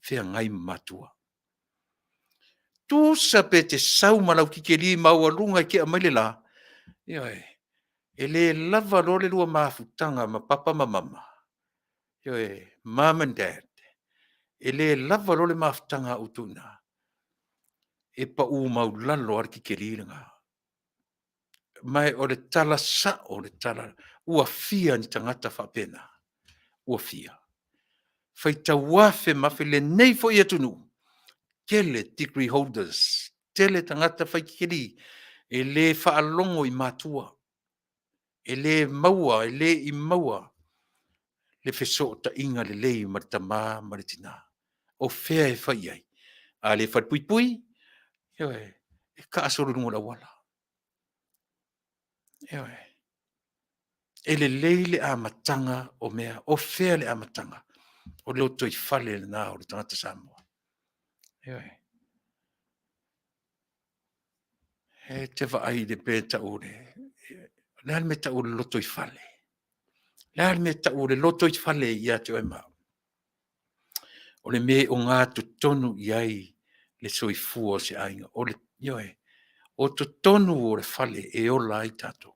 Feagai ma matua. Tusa pe te sau ma lau tikeli maualuga e tea mai le la, ioe, e le lava loa le lua mafutaga ma papa ma mama, ioe, mom and dad, e le lava loa le mafutaga a outou i ina, e pau maualalo lava le tikeli lena. Ma o le tala sao le tala, ua fia ni tagata faapena? Ua fia? Faitau afe ma afe lenei foi atunuu, tele degree holders, tele tagata fai tikeri e le faalogo i matua, e le maua, e le i maua le fesootaiga lelei ma le tama ma le tina. O fea e fai i ai? A le falepuipui, ioe, e taasolo i luga o le auala. Ioe. E lelei le amataga o mea. O fea le amataga? O le lotoifale lena o le tagata Samoa. Ioe. E te vaai i le mea e tau o le... O le a le mea e tau o le lotoifale? O le a le mea e tau o le lotoifale ia te oe ma au? O le mea e ogatotonu i ai le soifua o se aiga. O le, ioe, o totonu o le fale e ola ai tatou.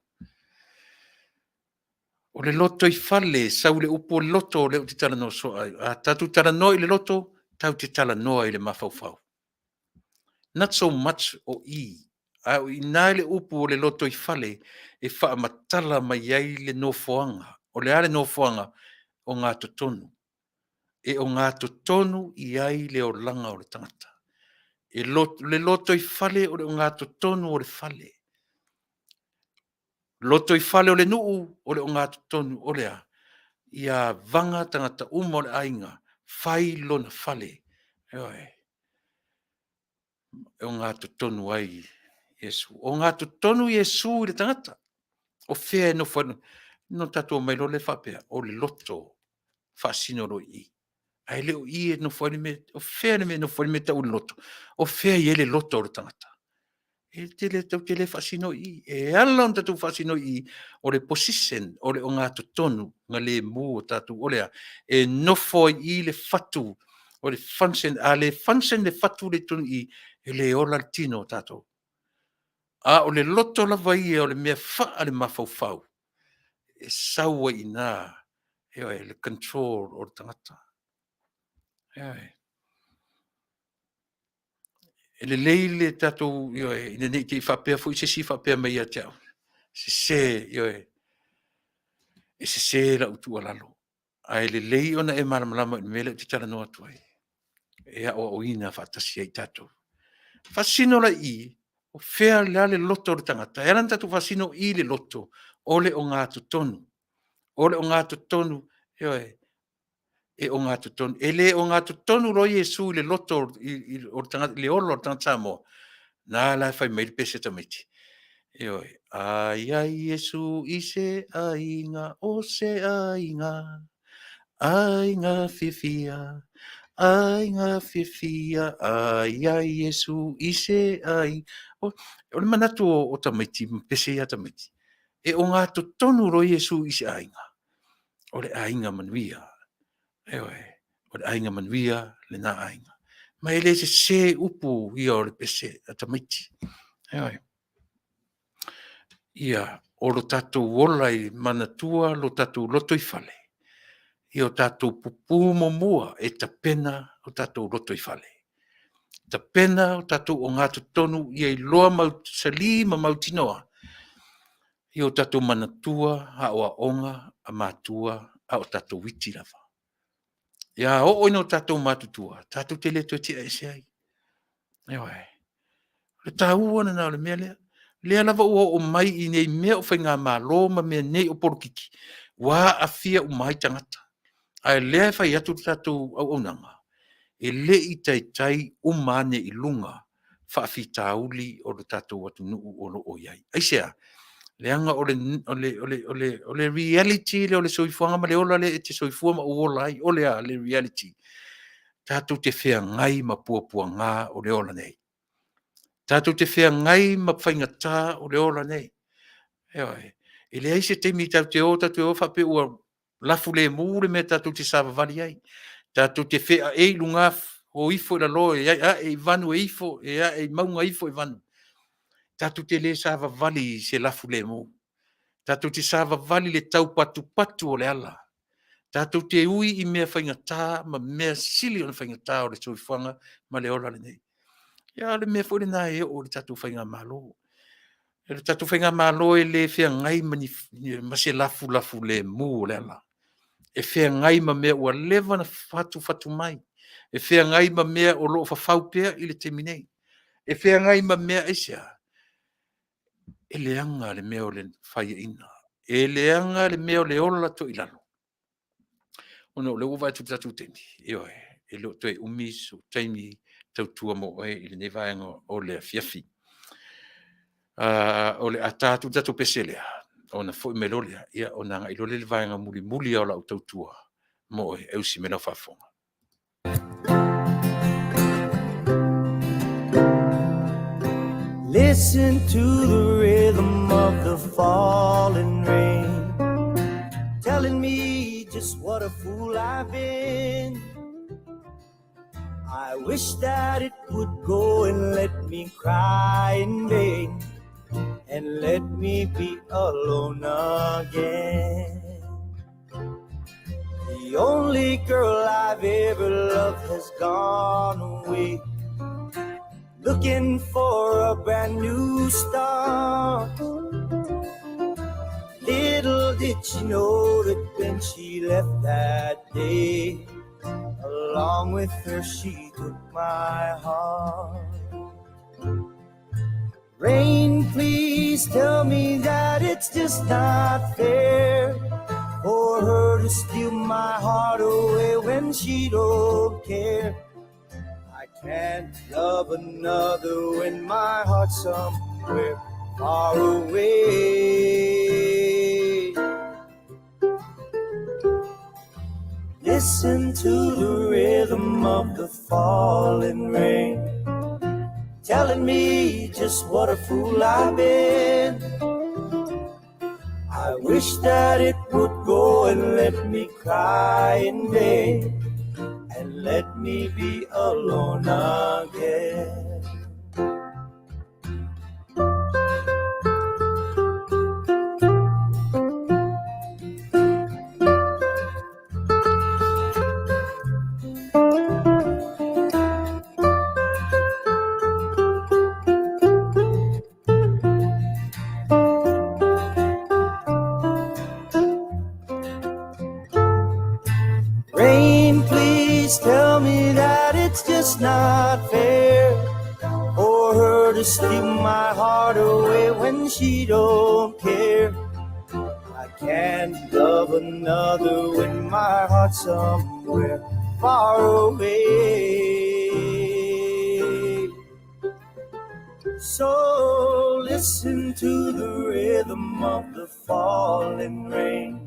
O le lotoifale, sau i le upu o le loto lea ou te talanoa soo ai. A tatou talanoa i le loto, tatou te talanoa i le mafaufau. Not so much o i, a o i ina le upu o le lotoifale e faamatala mai ai le nofoaga. O le a le nofoaga? Ogatotonu. E ogatotonu i ai le olaga o le tagata. E le lotoifale o le ogatotonu o le fale. Lotoifale o le nuu, o le ogatotonu o le a? Ia vaga tagata uma o le aiga, fai lona fale, ioe, e ogatotonu ai Iesu. Ogatotonu Iesu i le tagata. O fea e nofo ai? Ona tatou omai loa lea faapea, o le loto, faasino loa i i. Ae le o i e nofo ai le mea, o fea le mea e nofo ai le mea e tau o le loto? O fea e i ai le loto o le tagata? E te le, tatou te le faasino i i. E ala ona tatou faasino i i, o le position, o le ogatotonu na lemu o tatou. O le a? E nofo ai i i le fatu, o le function. A le function le fatu lea i totonu i i, e le ola le tino o tatou. A o le loto lava ia o le mea faalemafaufau, e sau ai i ina, ioe, le control o le tagata. Ioe. E lelei le tatou, ioe, ina ne i te i faapea foi se isi faapea mai ia te au, sese, ioe, e sese lau tuualalo. Ae lelei ona e malamalama i le mea lea ou te talanoa atu ai, e aoaoina faatasi ai tatou. Faasino la i i. O fea le a le loto o le tagata? E ala ona tatou faasino i le loto, o le ogatotonu. O le ogatotonu, ioe, e ogatotonu. E le ogatotonu loa Iesu i le loto o le tagata, i le ola o le tagata Samoa, na la e fai mai ai le pese a tamaiti. Ioe, a i ai Iesu i se aiga, o se aiga, aiga fiafia, aiga fiafia, a i ai Iesu i se aiga. O le manatu o tamaiti ma pese ia a tamaiti, e ogatotonu loa Iesu i se aiga, o le aiga manuia. Ioe, o le aiga manuia lena aiga. Ma e le sese upu ia o le pese a tamaiti. Ioe. Ia, o lo tatou ola i manatua lo tatou lotoifale, ia o tatou pupu muamua e tapena o tatou lotoifale. Tapena o tatou ogatotonu ia iloa mausali ma mautinoa i o tatou manatua aoaoga a matua a o tatou iti lava. Ia oo ina o tatou matutua, tatou te le toe tia ese ai. Ioe. O le taua lena o le mea lea. O lea lava ua oo mai i nei mea o faigamalo ma mea nei o polokiki, ua aafia uma ai tagata. A o lea e fai atu le tatou auaunaga, e le i taitai uma ane i luga faafitauli o le tatou atunuu o lo o i ai. Aisea? Leaga o le reality lea o le soifuaga ma le ola lea e te soifua ma ou ola ai. O le a le reality? Tatou te feagai ma puapuaga o le ola nei. Tatou te feagai ma faigata o le ola nei. Ioe. E leai se taimi tatou te o tatou te o faapea ua lafu lemu le mea tatou te savavali ai. Tatou te feaei i luga, o ifo i lalo, e ae i vanu e ifo, e ae i mauga ifo i vanu. Tatou te le savavali i se lafu lemu. Tatou te savavali i le taupatupatu o le ala. Tatou te ui i mea faigata ma mea sili ona faigata o le soifuaga ma le ola lenei. Ia a o le mea foi lena e oo i le tatou faigamalo. O le tatou faigamalo e le feagai ma se lafulafu lemu o le ala. E feagai ma mea ua leva ona fatufatu mai, e feagai ma mea o lo o fafau pea i le taimi nei. E feagai ma mea, aisea? E leaga le mea o le faiaina, e leaga le mea o le ola toilalo. Ona o lea ua ou vaai atu i le tatou taimi, ioe, e le o toe umi sou taimi tautua mo oe i lenei vaega o le afiafi. O le a ta atu le tatou pese lea, ona foi mai loa lea, ona agai loa lea i le vaega mulimuli lava o lau tautua mo oe e usi mai lau faafofoga. Listen to the rhythm of the falling rain, telling me just what a fool I've been. I wish that it would go and let me cry in vain, and let me be alone again. The only girl I've ever loved has gone away, looking for a brand new start. Little did she know that when she left that day, along with her she took my heart. Rain, please tell me that it's just not fair for her to steal my heart away when she don't care. I can't love another when my heart's somewhere far away. Listen to the rhythm of the falling rain, telling me just what a fool I've been. I wish that it would go and let me cry in vain, and let me be alone again. Rain, please tell me that it's just not fair for her her to steal my heart away when she don't care. I can't love another when my heart's somewhere far away. So listen to the rhythm of the falling rain,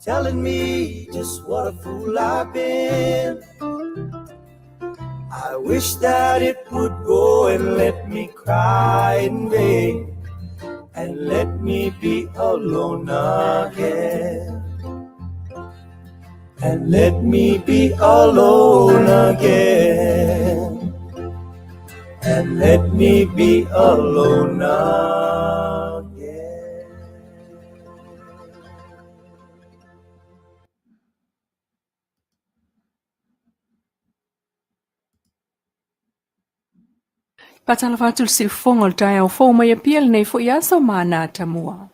telling me just what a fool I've been. I wish that it would go and let me cry in vain, and let me be alone again. And let me be alone again. And let me be alone again. Faatalofa atu le siufofoga o le taeao fou mai Apia lenei foi aso ma Natamua.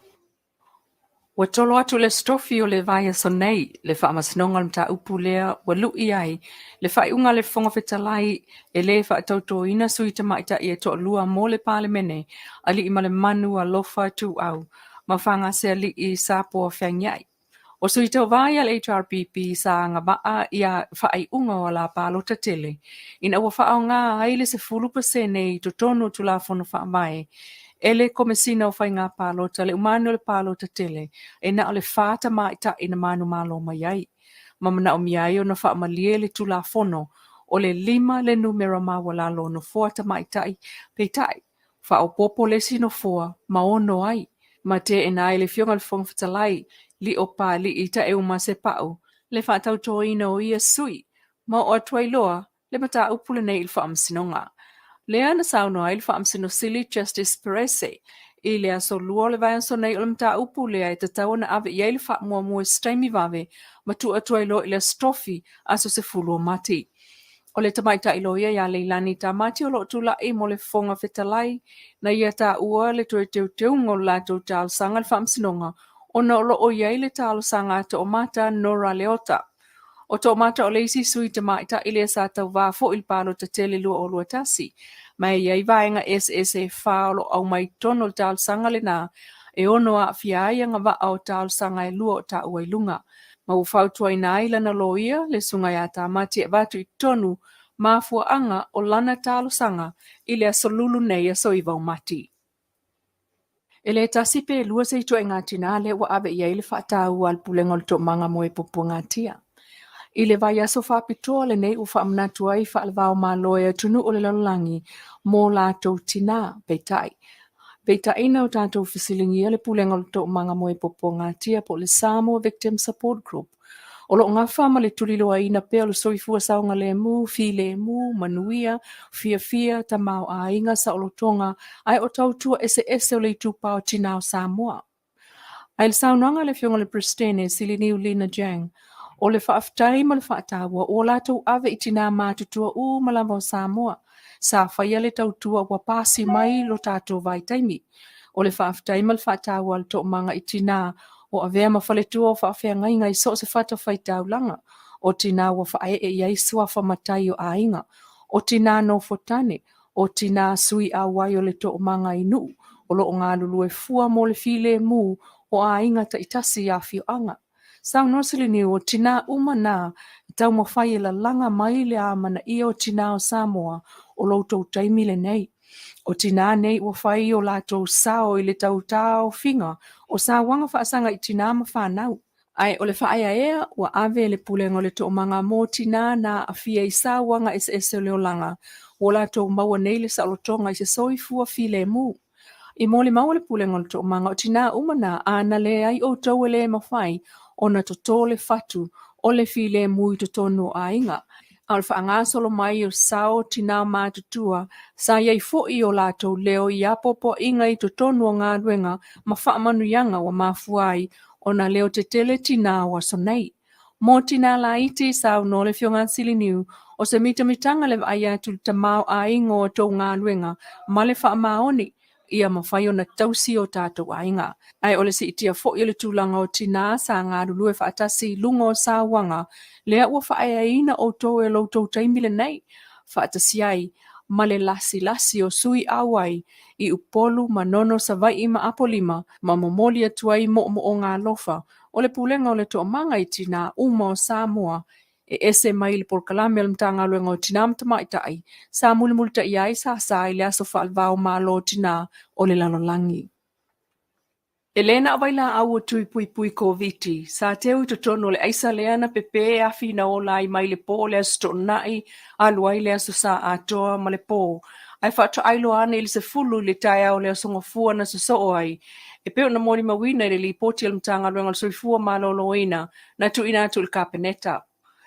Ua tolo atu le Aso Tofi o le vaiaso nei le Faamasinoga o le mataupu lea ua lu'i ai le faaiuga a le Fofoga Fetalai e le faatautoina sui tamaitai e toalua mo le Palemene, Aliimalemanu Alofa Tuuau ma Fagasealii Sapoa Feagiai. O sui tauva ia le HRPP sa agavaa ia faaiuga o ala palota tele ina ua faaaoga ai le 10% i totonu o Tulafono Faavae e le Komesina o Faiga Palota le umanu o le palota tele e na o le fa tamaitai na manumalo mai ai ma manaomia ai ona faamalie le Tulafono o le lima le numera maualalo o nofoa tamaitai peitai Faaopoopo le isi nofoa ma ono ai, ma teena ai le Afioga i le Fofoga Fetalai, Lio Papalii Taeuma Sepau, le faatautoina o ia sui, ma oo atu ai loa le mataupu lenei i le Faamasinoga. Lea na saunoa ai le Faamasino Sili Justice Perese i le aso Lua o le vaiaso nei o le mataupu lea e tatau ona ave i ai le faamuamua i se taimi vave ma tuu atu ai loa i le Aso Tofi, aso 10 o Mati. O le tamaitai loia ia Leilani Tamati o lo o tulai mo le Fofoga Fetalai, na ia taua le toe teuteuga o le latou talosaga i le Faamasinoga ona o lo o i ai le talosaga a Toomata Nora Leota. O Toomata o le isi sui tamaitai lea sa tauva foi i le palota tele 2021, ma e i ai vaega eseese e fa o lo o aumai i totonu o le talosaga lena e ono aafia ai agavaa o talosaga e lua o taua i luga. Ma ua fautuaina ai lana loia, le Susuga ia Tamati e avatu i totonu mafuaaga o lana talosaga i le aso Lulu nei aso 9 o Mati. E le tasi pe lua se ituaiga tinā lea ua ave i ai le faataua a le Pulega o le Toomaga mo e Puapuagatia. I le vaiaso faapitoa lenei ua faamanatu ai faale-va-o-Malo e atunuu o le lalolagi mo latou tinā, peitai, Peitai na o tatou fesiligia le Pulega o le Toomaga mo e Puapuagatia po o le Samoa Victim Support Group, o lo o gafa ma le tuliloaina pea o le soifua saogalemu, filemu, manuia, fiafia, tamaoaiga, saolotoga ae o tautua eseese o le itupa o tinā o Samoa. Ae i le saunoaga a le Afioga i le Peresetene Siliniu Lina Jang, o le faafetai ma le faataua ua latou ave i tinā matutua uma lava o Samoa sa faia le tautua ua pasi mai lo tatou vaitaimi. O le faafetai ma le faataua a le toomaga i tinā o avea ma faletua o faafeagaiga i so o se fatafaitaulaga, o tinā ua faaee i ai suafa matai o aiga, o tinā nofotane, o tinā sui auai o le toomaga i nuu o lo o galulue fua mo le filemu o aiga taitasi i afioaga. Saunoa Siliniu, o tinā uma nā e taumafai e lalaga mai le amanaia o tinā o Samoa o lo outou taimi lenei. O tinā nei ua fai o latou sao i le tautaofiga o sauaga faasaga i tinā ma fanau. Ae o le faaeaea ua ave e le Pulega o le Toomaga mo tinā na aafia i sauaga eseese o le olaga, ua latou maua nei le saolotoga i se soifua filemu. I molimau a le Pulega o le Toomaga, o tinā uma na, a na leai outou e le mafai ona totō le fatu o le filemu i totonu o aiga. A o le faagasolo mai o sao tinā matutua, sa i ai foi o latou leo i apoapoaiga i totonu o galuega ma faamanuiaga ua mafua ai ona leo tetele tinā o aso nei. Mo tinā laiti, saunoa le Afioga a Siliniu, o se mitamitaga le vaai atu i le tamaoaiga o a outou galuega ma le faamaoni ia mafai ona tausi o tatou aiga. Ae o le siitia foi o le tulaga o tinā sa galulue faatasi i luga o sauaga lea ua faaeaina outou e lo outou taimi lenei faatasi ai. ma le lasilasi o sui ʻauai i Upolu, Manono, Savaiʻi ma Apolima ma momoli atu ai moʻomoʻoga alofa o le Pulega o le Toomaga i Tinā uma o Samoa e ese mai le polokalame a le Matagaluega o Tinā ma Tamaitai sa mulimulitaia ai sasa i le aso faalevao malo o tinā o le lalolagi. E lē na o vailaau o tui puipui Koviti sa teu i totonu o le aisa lea na pepē afi na ola ai mai le pō o le Aso Toonai alu ai le Aso Sa atoa ma le pō ae faatoailoa ane i le 10 i le taeao o le Aso Gafua na sosoo ai e pei ona molimauina i le lipoti a le Matagaluega o le Soifua Maloloina na tuuina atu i le Kapeneta.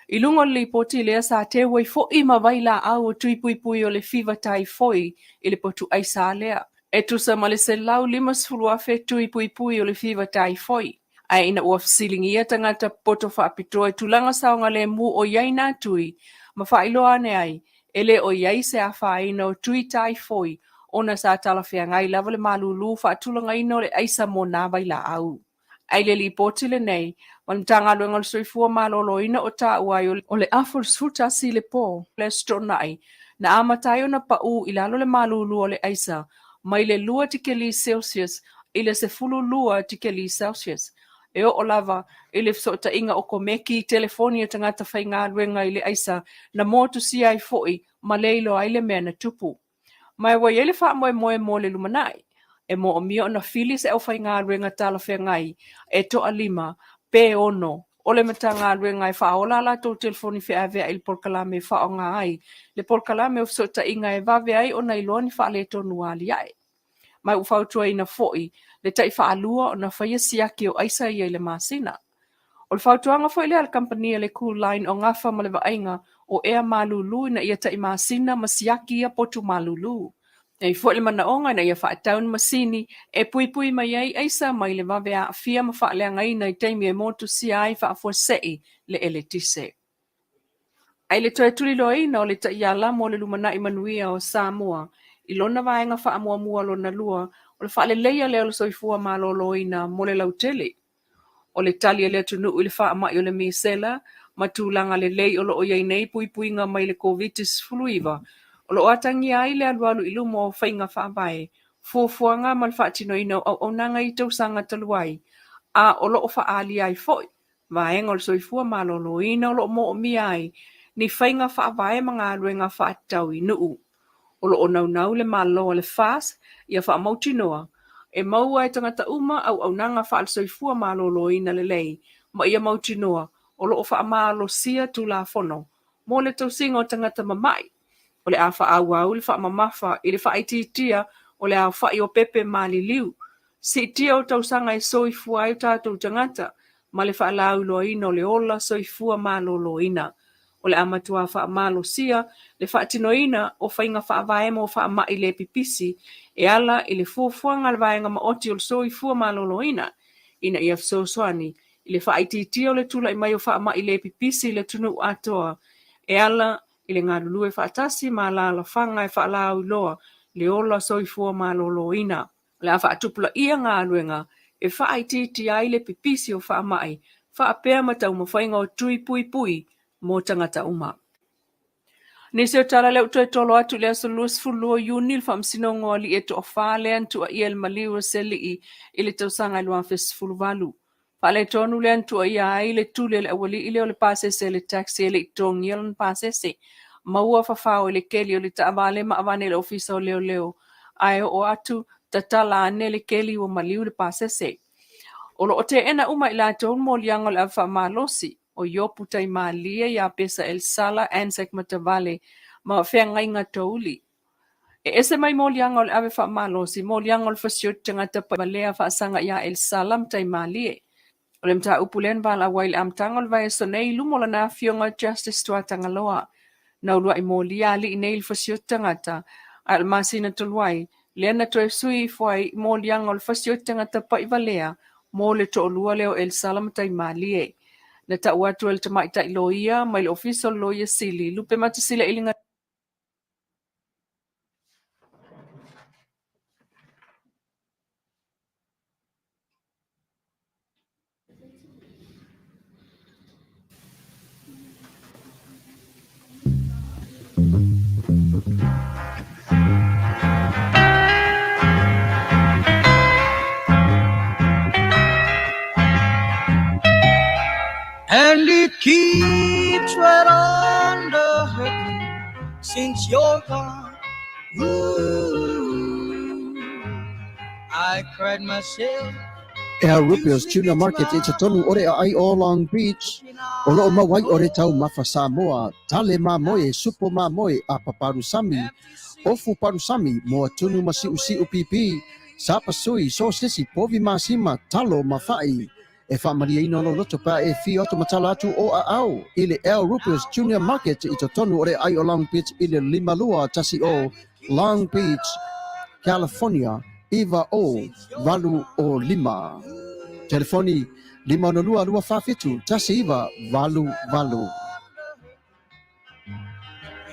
I luga o le lipoti lea sa teu ai foi ma vailaau o tui puipui o le fiva taifoi i le potu aisa lea, e tusa ma le 150,000 tui puipui o le fiva taifoi. Ae ina ua fesiligia tagata poto faapitoa i tulaga saogalemu o i ai nā tui, ma faailoa ane ai, e le o i ai se afaina o tui taifoi ona sa talafeagai lava le malulu faatulagaina o le aisa mo nā vailaau. Ae i le lipoti lenei, ma le Matagaluega o le Soifua Maloloina o taua ai o le afu o le 11 i le po o le Aso Toonai na amata ai ona paʻū i lalo le malulu o le aisa mai le 2 tikelī Celsius i le 12 tikelī Celsius e oo lava i le fesootaiga o komeki i telefoni a tagata faigaluega i le aisa na motusia ai foi ma le iloa ai le mea na tupu. Ma ua i ai le faamoemoe mo le lumanai, e moomia ona fili se aufaigaluega talafeagai e toalima pe ono o le Matagaluega e faaola a latou telefoni feaveai i le polokalame e faaaoga ai le polokalame o fesootaiga e vave ai ona iloa ni faaletonu aliae. Ma ua fautuaina foi le taifaalua ona faia siaki o aisa ia i le masina. O le fautuaga foi lea a le kamupani a le Cool Line o gafa ma le vaaiga o ea malulu ina ia tai masina ma siaki ia potu malulu. E i ai foi le manaoga ina ia faatau ni masini e puipui mai ai aisa mai le vave aafia ma faaleagaina i taimi e motusia ai faafuasei le eletise. Ae i le toe tuliloaina o le taiala mo le lumanai manuia o Samoa i lona vaega faamuamua lona lua, o le faaleleia lea o le soifua maloloina mo le lautele. O le tali a le atunuu i le faamai o le misela ma tulaga lelei o lo o i ai nei puipuiga mai le Koviti-19, o lo o atagia ai le alualu i luma o faiga faavae, fuafuaga ma le faatinoina o auaunaga i tausaga talu ai, a o lo o faaalia ai foi vaega o le soifua maloloina o lo o moomia ai ni faiga faavae ma galuega faatatau i nuu. O lo o naunau le Malo a le FAST ia faamautinoa e maua e tagata uma auaunaga faale-soifua maloloina lelei ma ia mautinoa o lo o faamalosia Tulafono mo le tausiga o tagata mama'i. O le a faaauau le faamamafa i le faaitiitia o le aofa'i o pepe maliliu, siitia o tausaga e soifua ai o tatou tagata ma le faalauiloaina o le ola soifua maloloina. O le a matuā faamalosia le faatinoina o faiga faavae mo faamai le pipisi e ala i le fuafuaga a le Vaega Maoti o le Soifua Maloloina ina ia fesoasoani i le faaitiitia o le tulai mai o faamai le pipisi i le atunuu atoa e ala i le galulue faatasi ma alaalafaga e faalauiloa le ola soifua maloloina. O le a faatupulaia galuega e faaitiitia ai le pipisi o faamai faapea ma taumafaiga o tui puipui mo tagata uma. Nisi o tala lea ua toe tolo atu i le aso 22 o Iuni le Faamasinoga o Alii e toafa lea na tuuaia i le maliu o se alii i le tausaga e 2018. Faaletonu lea na tuuaia ai le tuli a le aualii lea o le pasese a le taxi e le i totogia lona pasese. Maua fafao i le keli o le taavale ma avane i le ofisa o leoleo, ae oo atu tatala ane le keli ua maliu le pasese. O lo o teena uma i latou le moliaga o le ave faamalosi, o Iopu Taimalie, Iapesa Elisala, Anzac Matavale ma Feagaiga Touli. E ese mai moliaga o le ave faamalosi, moliaga o le fasioti tagata paivalea faasaga ia Elisala ma Taimalie. O le mataupu lea na valaau ai i le amataga o le vaiaso nei i luma o lana afioga Justice Tuatagaloa. Na uluai molia alii nei i le fasioti tagata, ae o le masina talu ai, lea na toe sui ifo ai i moliaga o le fasioti tagata paivalea mo le toalua lea o Elisala ma Taimalie. Na tau atu e le tamaitai loia mai le Ofisa o le Loia Sili, Lupematasila i le And it keeps right on the hurting since you're gone. Ooh, I cried myself. Al Rupio's Tuna Market i totonu o le aai o Long Beach, o loo maua ai o le taumafa Samoa, tale mamoe, supo mamoe, apa palusami, ofu palusami, moa tunu ma siusiu pipi, sapasui, sosesi, povi masima, talo ma fa'i. E faamalieina lou loto pe a e afio atu ma tala atu o aao i le Al Rupio's Junior Market i totonu o le aai o Long Beach i le 5210 Long Beach, California 90805. Telefoni 562 247 1988.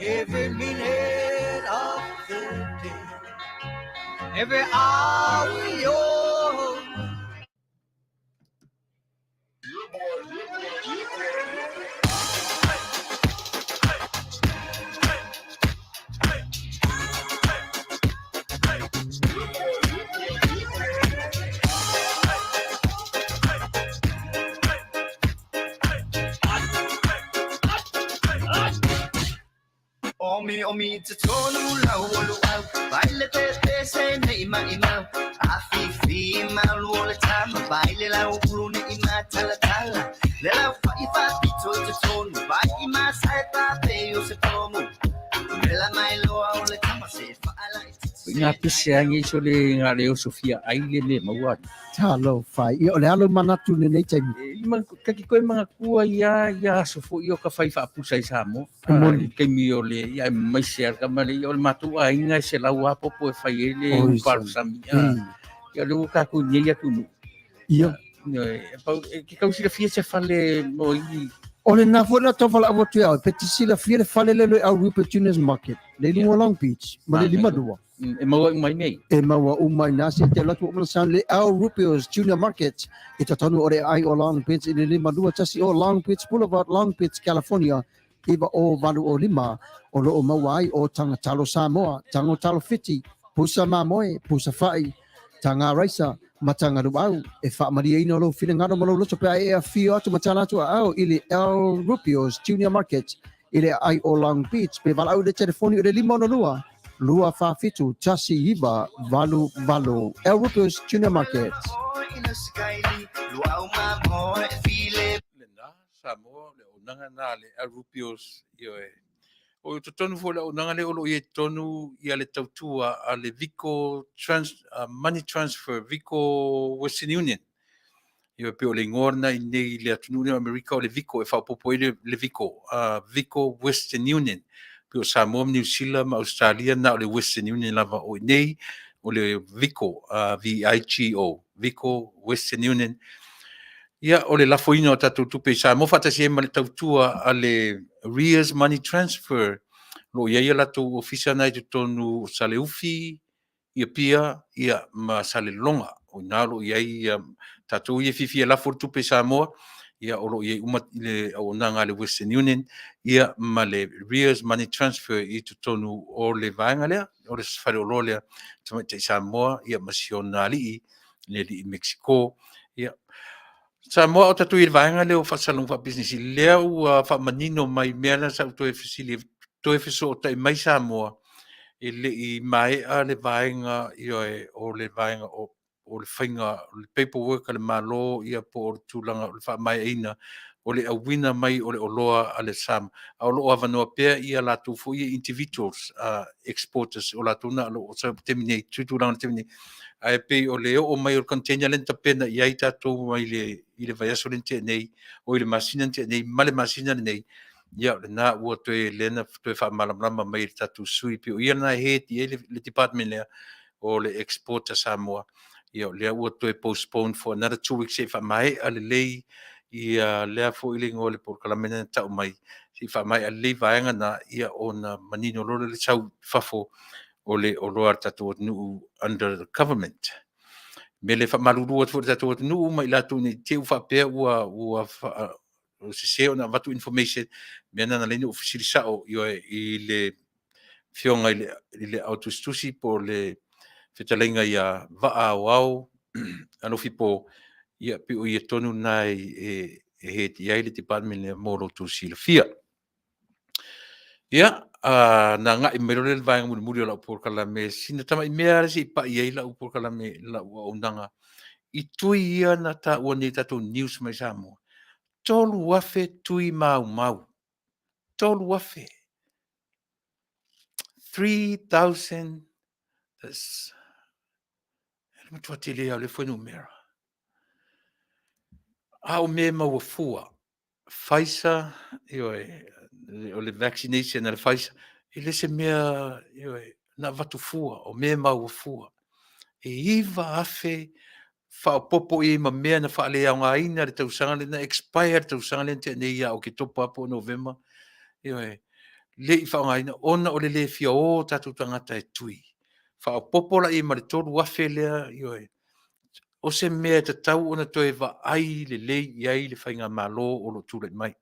Every minute of the day, every hour you're Omi omi te tonu lau o luau Vai le te te se nei mai mau A fi fi mau lu o le tama Vai le lau ulu ni i ma tala tala Le lau fa i fa pito i te tonu Vai i ma sae pa pe o se tomu Le la mai loa o le tama se fa ala i te Ngā pese angi so le ngā leo Sofia ai le le maua atu. Talofa, ia o le alo manatu lenei taimi. E, ma, kaki koe mga kua ia, ia aso fo ia o ka whai whaapusa i Samoa. E moni. I kaimi o le, ia e mai se ar kamale, ia o le mātou ainga e se lau apopo e whai e le Oi, uparu sami. Ia le ua kākou nei atu nu. Ia. E, pau, e, ke kau silafia se fale mo i. O le na foi na tau whalaau atu e au, pe te silafia le fale le le au Rupert Junior's Market, le lunga Long Beach, ma le 52. E maua uma i nei. E maua uma i nā se te alu atu o mana le Al Rupio's Junior Market i totonu o le ai o Long Beach i le 521 o Long Beach Boulevard, Long Beach, California, 90805, o lo o maua ai o Taga Talo Samoa, Tago Talo Fiti, Pusa Mamoe, Pusa Fa'i, Taga Raisa, ma Taga Luau. E faamalieina lou finagalo ma lou loto pe a e afio atu ma tala atu aao i le Al Rupio's Junior Market i le aai o Long Beach pe valaau i le telefoni o le 562 247 1988. Al Rupio's Junior Market. Lena, Samoa, le auaunaga na le Al Rupio's, ioe. O totonu foi le auaunaga lea o lo o i ai totonu ia le tautua a le Vico Trans, Money Transfer, Vico Western Union. Ioe, pei o le igoa lena i nei i le atunuu lea o Amerika o le Vico, e faaopoopo ai le, le Vico, Vico Western Union. Pei o Samoa ma Niu Sila ma Ausetalia na o le Western Union lava o i nei, o le Vico, V-I-G-O, Vico Western Union. Ia, o le lafoina o tatou tupe i Samoa faatasi ai ma le tautua a le Rears Money Transfer, o lo o i ai a latou ofisa na i totonu o Saleufi, i Apia, ia, ma Salelologa. O i ina o lo o i ai ia tatou ia e fiafia e lafo le tupe i Samoa, ia, o lo o i ai uma le auaunaga a le Western Union, ia, ma le Rears Money Transfer i totonu o le vaega lea, o le faleoloa lea, Tamaitai Samoa, ia, ma si ona alii, le alii Mexico. Ia, Samoa o tatou i le vaega lea o faasalalauga faapisinisi, lea ua faamanino mai mea na sa ou toe fesili, toe fesootai mai Samoa, e le i maea le vaega, ioe, o le vaega o o le faiga o le paperwork a le Malo, ia po o le tulaga o le faamaeaina o le auina mai o le oloa a le Samoa, a o lo o avanoa pea ia latou foi ia individuals exporters o latou na o lo o sa taimi nei, tulaga i le taimi nei. Ae pei o le oo mai o le container lea na tapena i ai tatou mai le i le vaiaso lea na tea nei, oi le masina na tea nei ma le masina lenei, ia lena ua toe lea na toe faamalamalama mai e le tatou sui pei o ia lena e head i ai le department lea o le exporter Samoa. Ia o lea ua toe postpone for another 2 weeks se i faamaea lelei ia lea foi le igoa o le polokalame lea na tau mai, se i faamaea lelei vaega na, ia ona manino loa lea le sau i fafo o le oloa a le tatou atunuu under the government. Me le faamalulu atu foi i le tatou atunuu ma i latou nei te i ua faapea ua sese ona avatu information, mea na na ala ai ona ou fesili sao i le afioga i le aotusitusi po o le fetalaiga ia Vaa Aoao Alofi po, ia pei o ia tonu lena e e head i ai le department lea mo lo outou silafia. Ia, na agai mai loa lea i le vaega mulimuli o lau polokalame, sina tamai mea lava se i pai ai lau polokalame, lau auaunaga i tui ia na taua nei i tatou news mai Samoa. 3,000 tui maumau, 3,000. 3,000, that's, e matua tele lava o lea fuainumera. A o mea e maua fua, Pfizer, ioe, o le vaccination a le Pfizer, e le se mea, ioe, na avatu fua, o mea e maua fua. E 9,000 faaopoopo i ai ma mea na faaleaogaina i le tausaga lea, na expire i le tausaga lea na tea nei ia Oketopa po o Novema, ioe, le i faaaogaina ona o le le fia o o tatou tagata e tui. Faaopoopo la i ai ma le 3,000 lea, ioe, o se mea e tatau ona toe vaai lelei i ai le faigamalo o lo o tulai mai.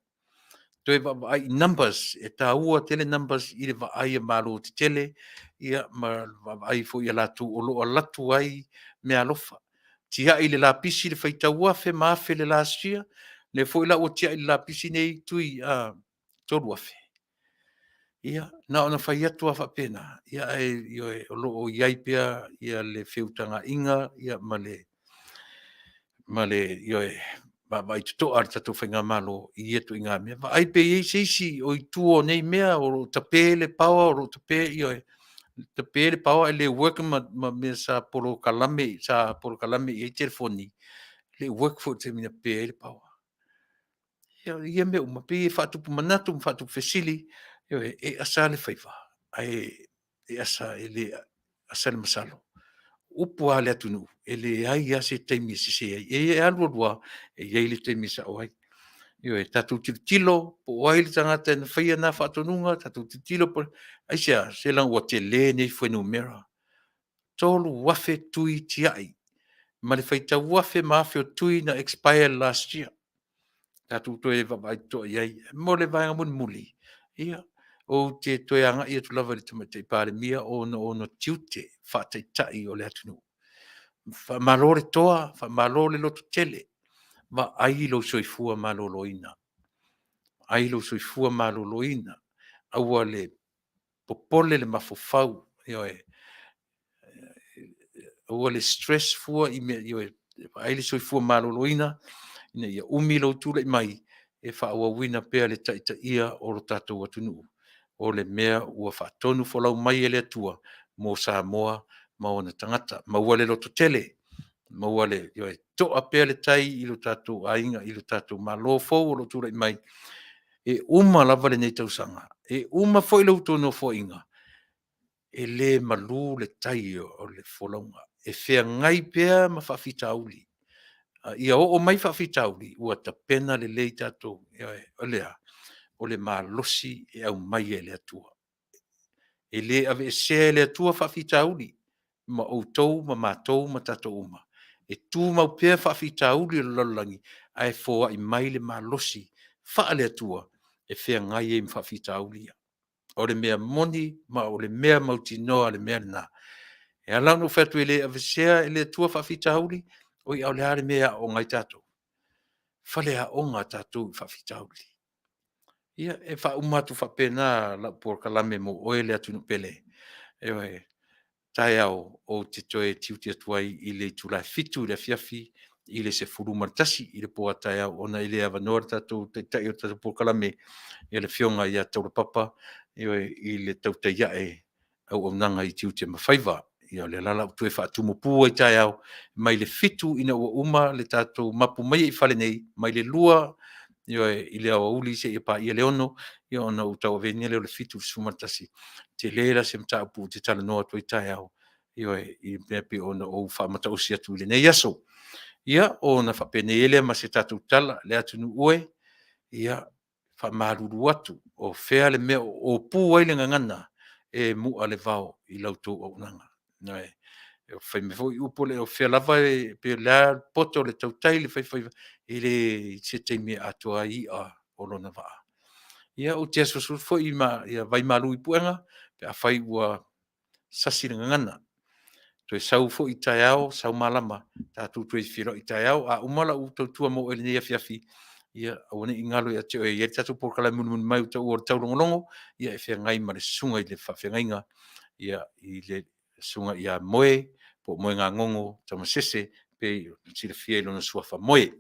Toe vaavaai i numbers, e taua tele numbers i le vaai a Malo tetele, ia ma le vaavaai foi a latou o lo o alu atu ai meaalofa. Tiai le lapisi le faitau afe ma afe le last year, lea foi la ua tiai i le lapisi nei tui 3,000. Ia, na ona fai atu lava faapena, ia ae ioe, o lo o i ai pea le feutagaiga ma le ioe, vaavaai totoa a le tatou faigamalo i ia ituaiga mea. Vaai pe i ai se isi o i tua o nei mea o lo o tape le power, o lo o tape, ioe, tape le power ae le work ma mea sa polokalame i ai telefoni, e le i work foi i le taimi na pe ai le power. Ia, o ia mea uma, pei e faatupu manatu ma faatupu fesili, ioe, e asa lava le faiva, ae e asa, e le asa le masalo. O upu lava a le atunuu, e leai lava se taimi e sese ai. E alu alu lava, e i ai le taimi e sao ai. Ioe, tatou tilotilo po o ai le tagata na faia na faatonuga, tatou tilotilo po o… Aisea? Se leaga ua tele nei fuainumera, 3,000 tui tiai ma le faitau afe ma afe o tui na expire last year. Tatou toe vaavaai totoa i ai. Mo le vaega mulimuli, ia, ou te toe agai atu lava i le Tamaitai Palemia ona o ona tiute faa-Taitai o le atunuu. Faamalo le toa, faamalo le lototele, vaai lou soifua maloloina, vaai lou soifua maloloina, aua le popole le mafaufau, ioe. Aua le stress fua i mea, ioe, vaai le soifua maloloina ina ia umi lou tulai mai e faaauauina pea le taitaia o lo tatou atunuu, o le mea ua faatonufolau mai e le Atua mo Samoa ma ona tagata. Maua le lototele, maua le, ioe, toa pea le tai i lo tatou aiga, i lo tatou Malo fou o lo o tulai mai. E uma lava lenei tausaga, e uma foi la outou Nofoaiga, e le malu le tai o le folauga, e feagai pea ma faafitauli. A ia oo mai faafitauli, ua tapena lelei tatou, ioe. O le a? O le malosi e aumai e le Atua. E le aveesea e le Atua faafitauli ma outou ma matou ma tatou uma. E tumau pea faafitauli o le lalolagi, ae foai mai le malosi faale-Atua e feagai ai ma faafitauli ia. O le mea moni ma o le mea mautinoa le mea lena. E ala ona ou fai atu e le aveesea e le Atua faafitauli, oi a o le a le mea e aooga ai tatou? Faleaoga tatou i faafitauli. Ia, e faauma atu faapena lau polokalame mo oe le atunuu pele. Ioe, taeao ou te toe tiuti atu ai i le itula e 7:00 i le afiafi i le 11:00 i le po a taeao, ona e le avanoa le tatou Taitai o le tatou polokalame, le Afioga ia Taulapapa, ioe, i le tautai ae auaunaga i tiute ma faiva. Ia o lea la o le a ou toe faatumupu ai taeao mai le 7:00 ina ua uma le tatou mapu mai i fale nei, mai le 2:00, ioe, i le aoauli seia paia le 6:00, ia ona ou tauaveina lea o le 7:00 i le 11:00. E tele la se mataupu ou te talanoa atu ai taeao, ioe, i mea e pei ona ou faamatausi atu i lenei aso. Ia, ona faapenei ai lea ma se tatou tala, le atunuu e, ia, faamalulu atu, o fea le mea o opu ai le gagana, e mu'a le vao i la outou auaunaga. Ioe. Fai mai foi upu o fea lava pe o le a le poto, le tautai, le faifaiva, e leai se taimi e atoa ai i'a o lona vaa. Ia ou te asuasu atu foi vai malu i puega pe afai ua sasi le gagana. Toe sau foi taeao sau malama, tatou toe feiloai taeao. A uma lau tautua mo oe i lenei afiafi, Ia, aua ne i galo ia te oe, e i ai le tatou polokalame mulimuli mai ua taua o le taulogologo, ia e feagai ma le susuga i le faafeagaiga, ia, i le susuga ia Moe, po o Moegagogo Tamasese, pei ona silafia i lona suafa Moe.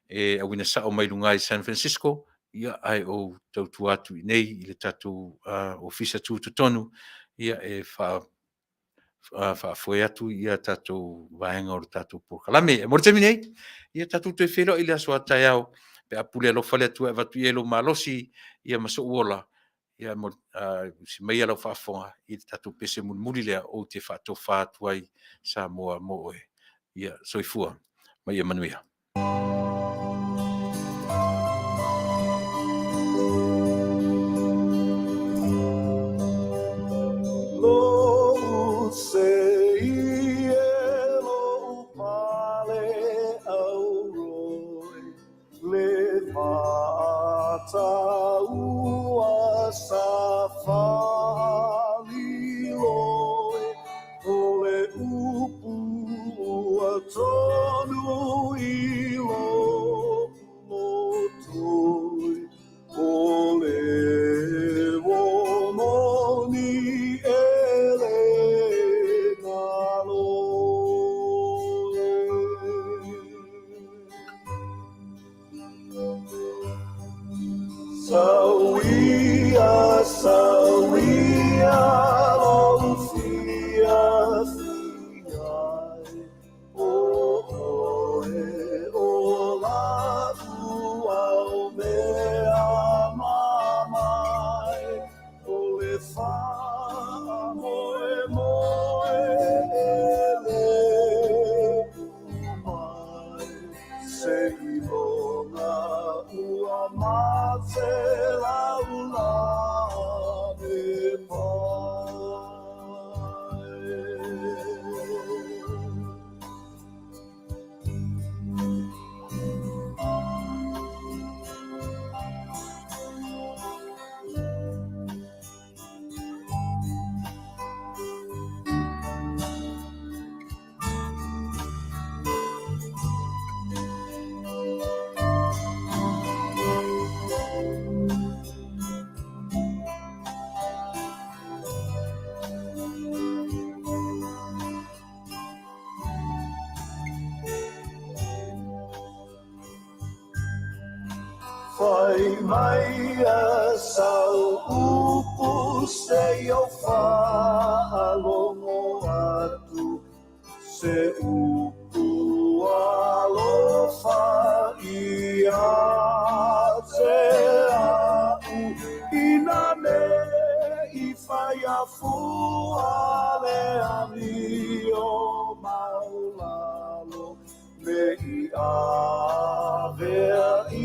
E auina sao mai luga i San Francisco, ia, ae ou tautua atu i inei i le tatou Ofisa Tutotonu, ia, e faafoe atu ia tatou vaega o le tatou polokalame. Mo le taimi nei, ia tatou toe feiloai i le aso a taeao pe a pule alofa le Atua e avatu i ai lou malosi ia ma sou ola, ia usi maia lau faafofoga i le tatou pese mulimuli lea ou te faatofa atu ai Samoa mo oe. Ia soifua ma ia manuia. Fai mai a sau upu se i ou faalogo atu, se upu alofa ia te a'u, ina ne i fai a fua le amio maulalo, me i avea i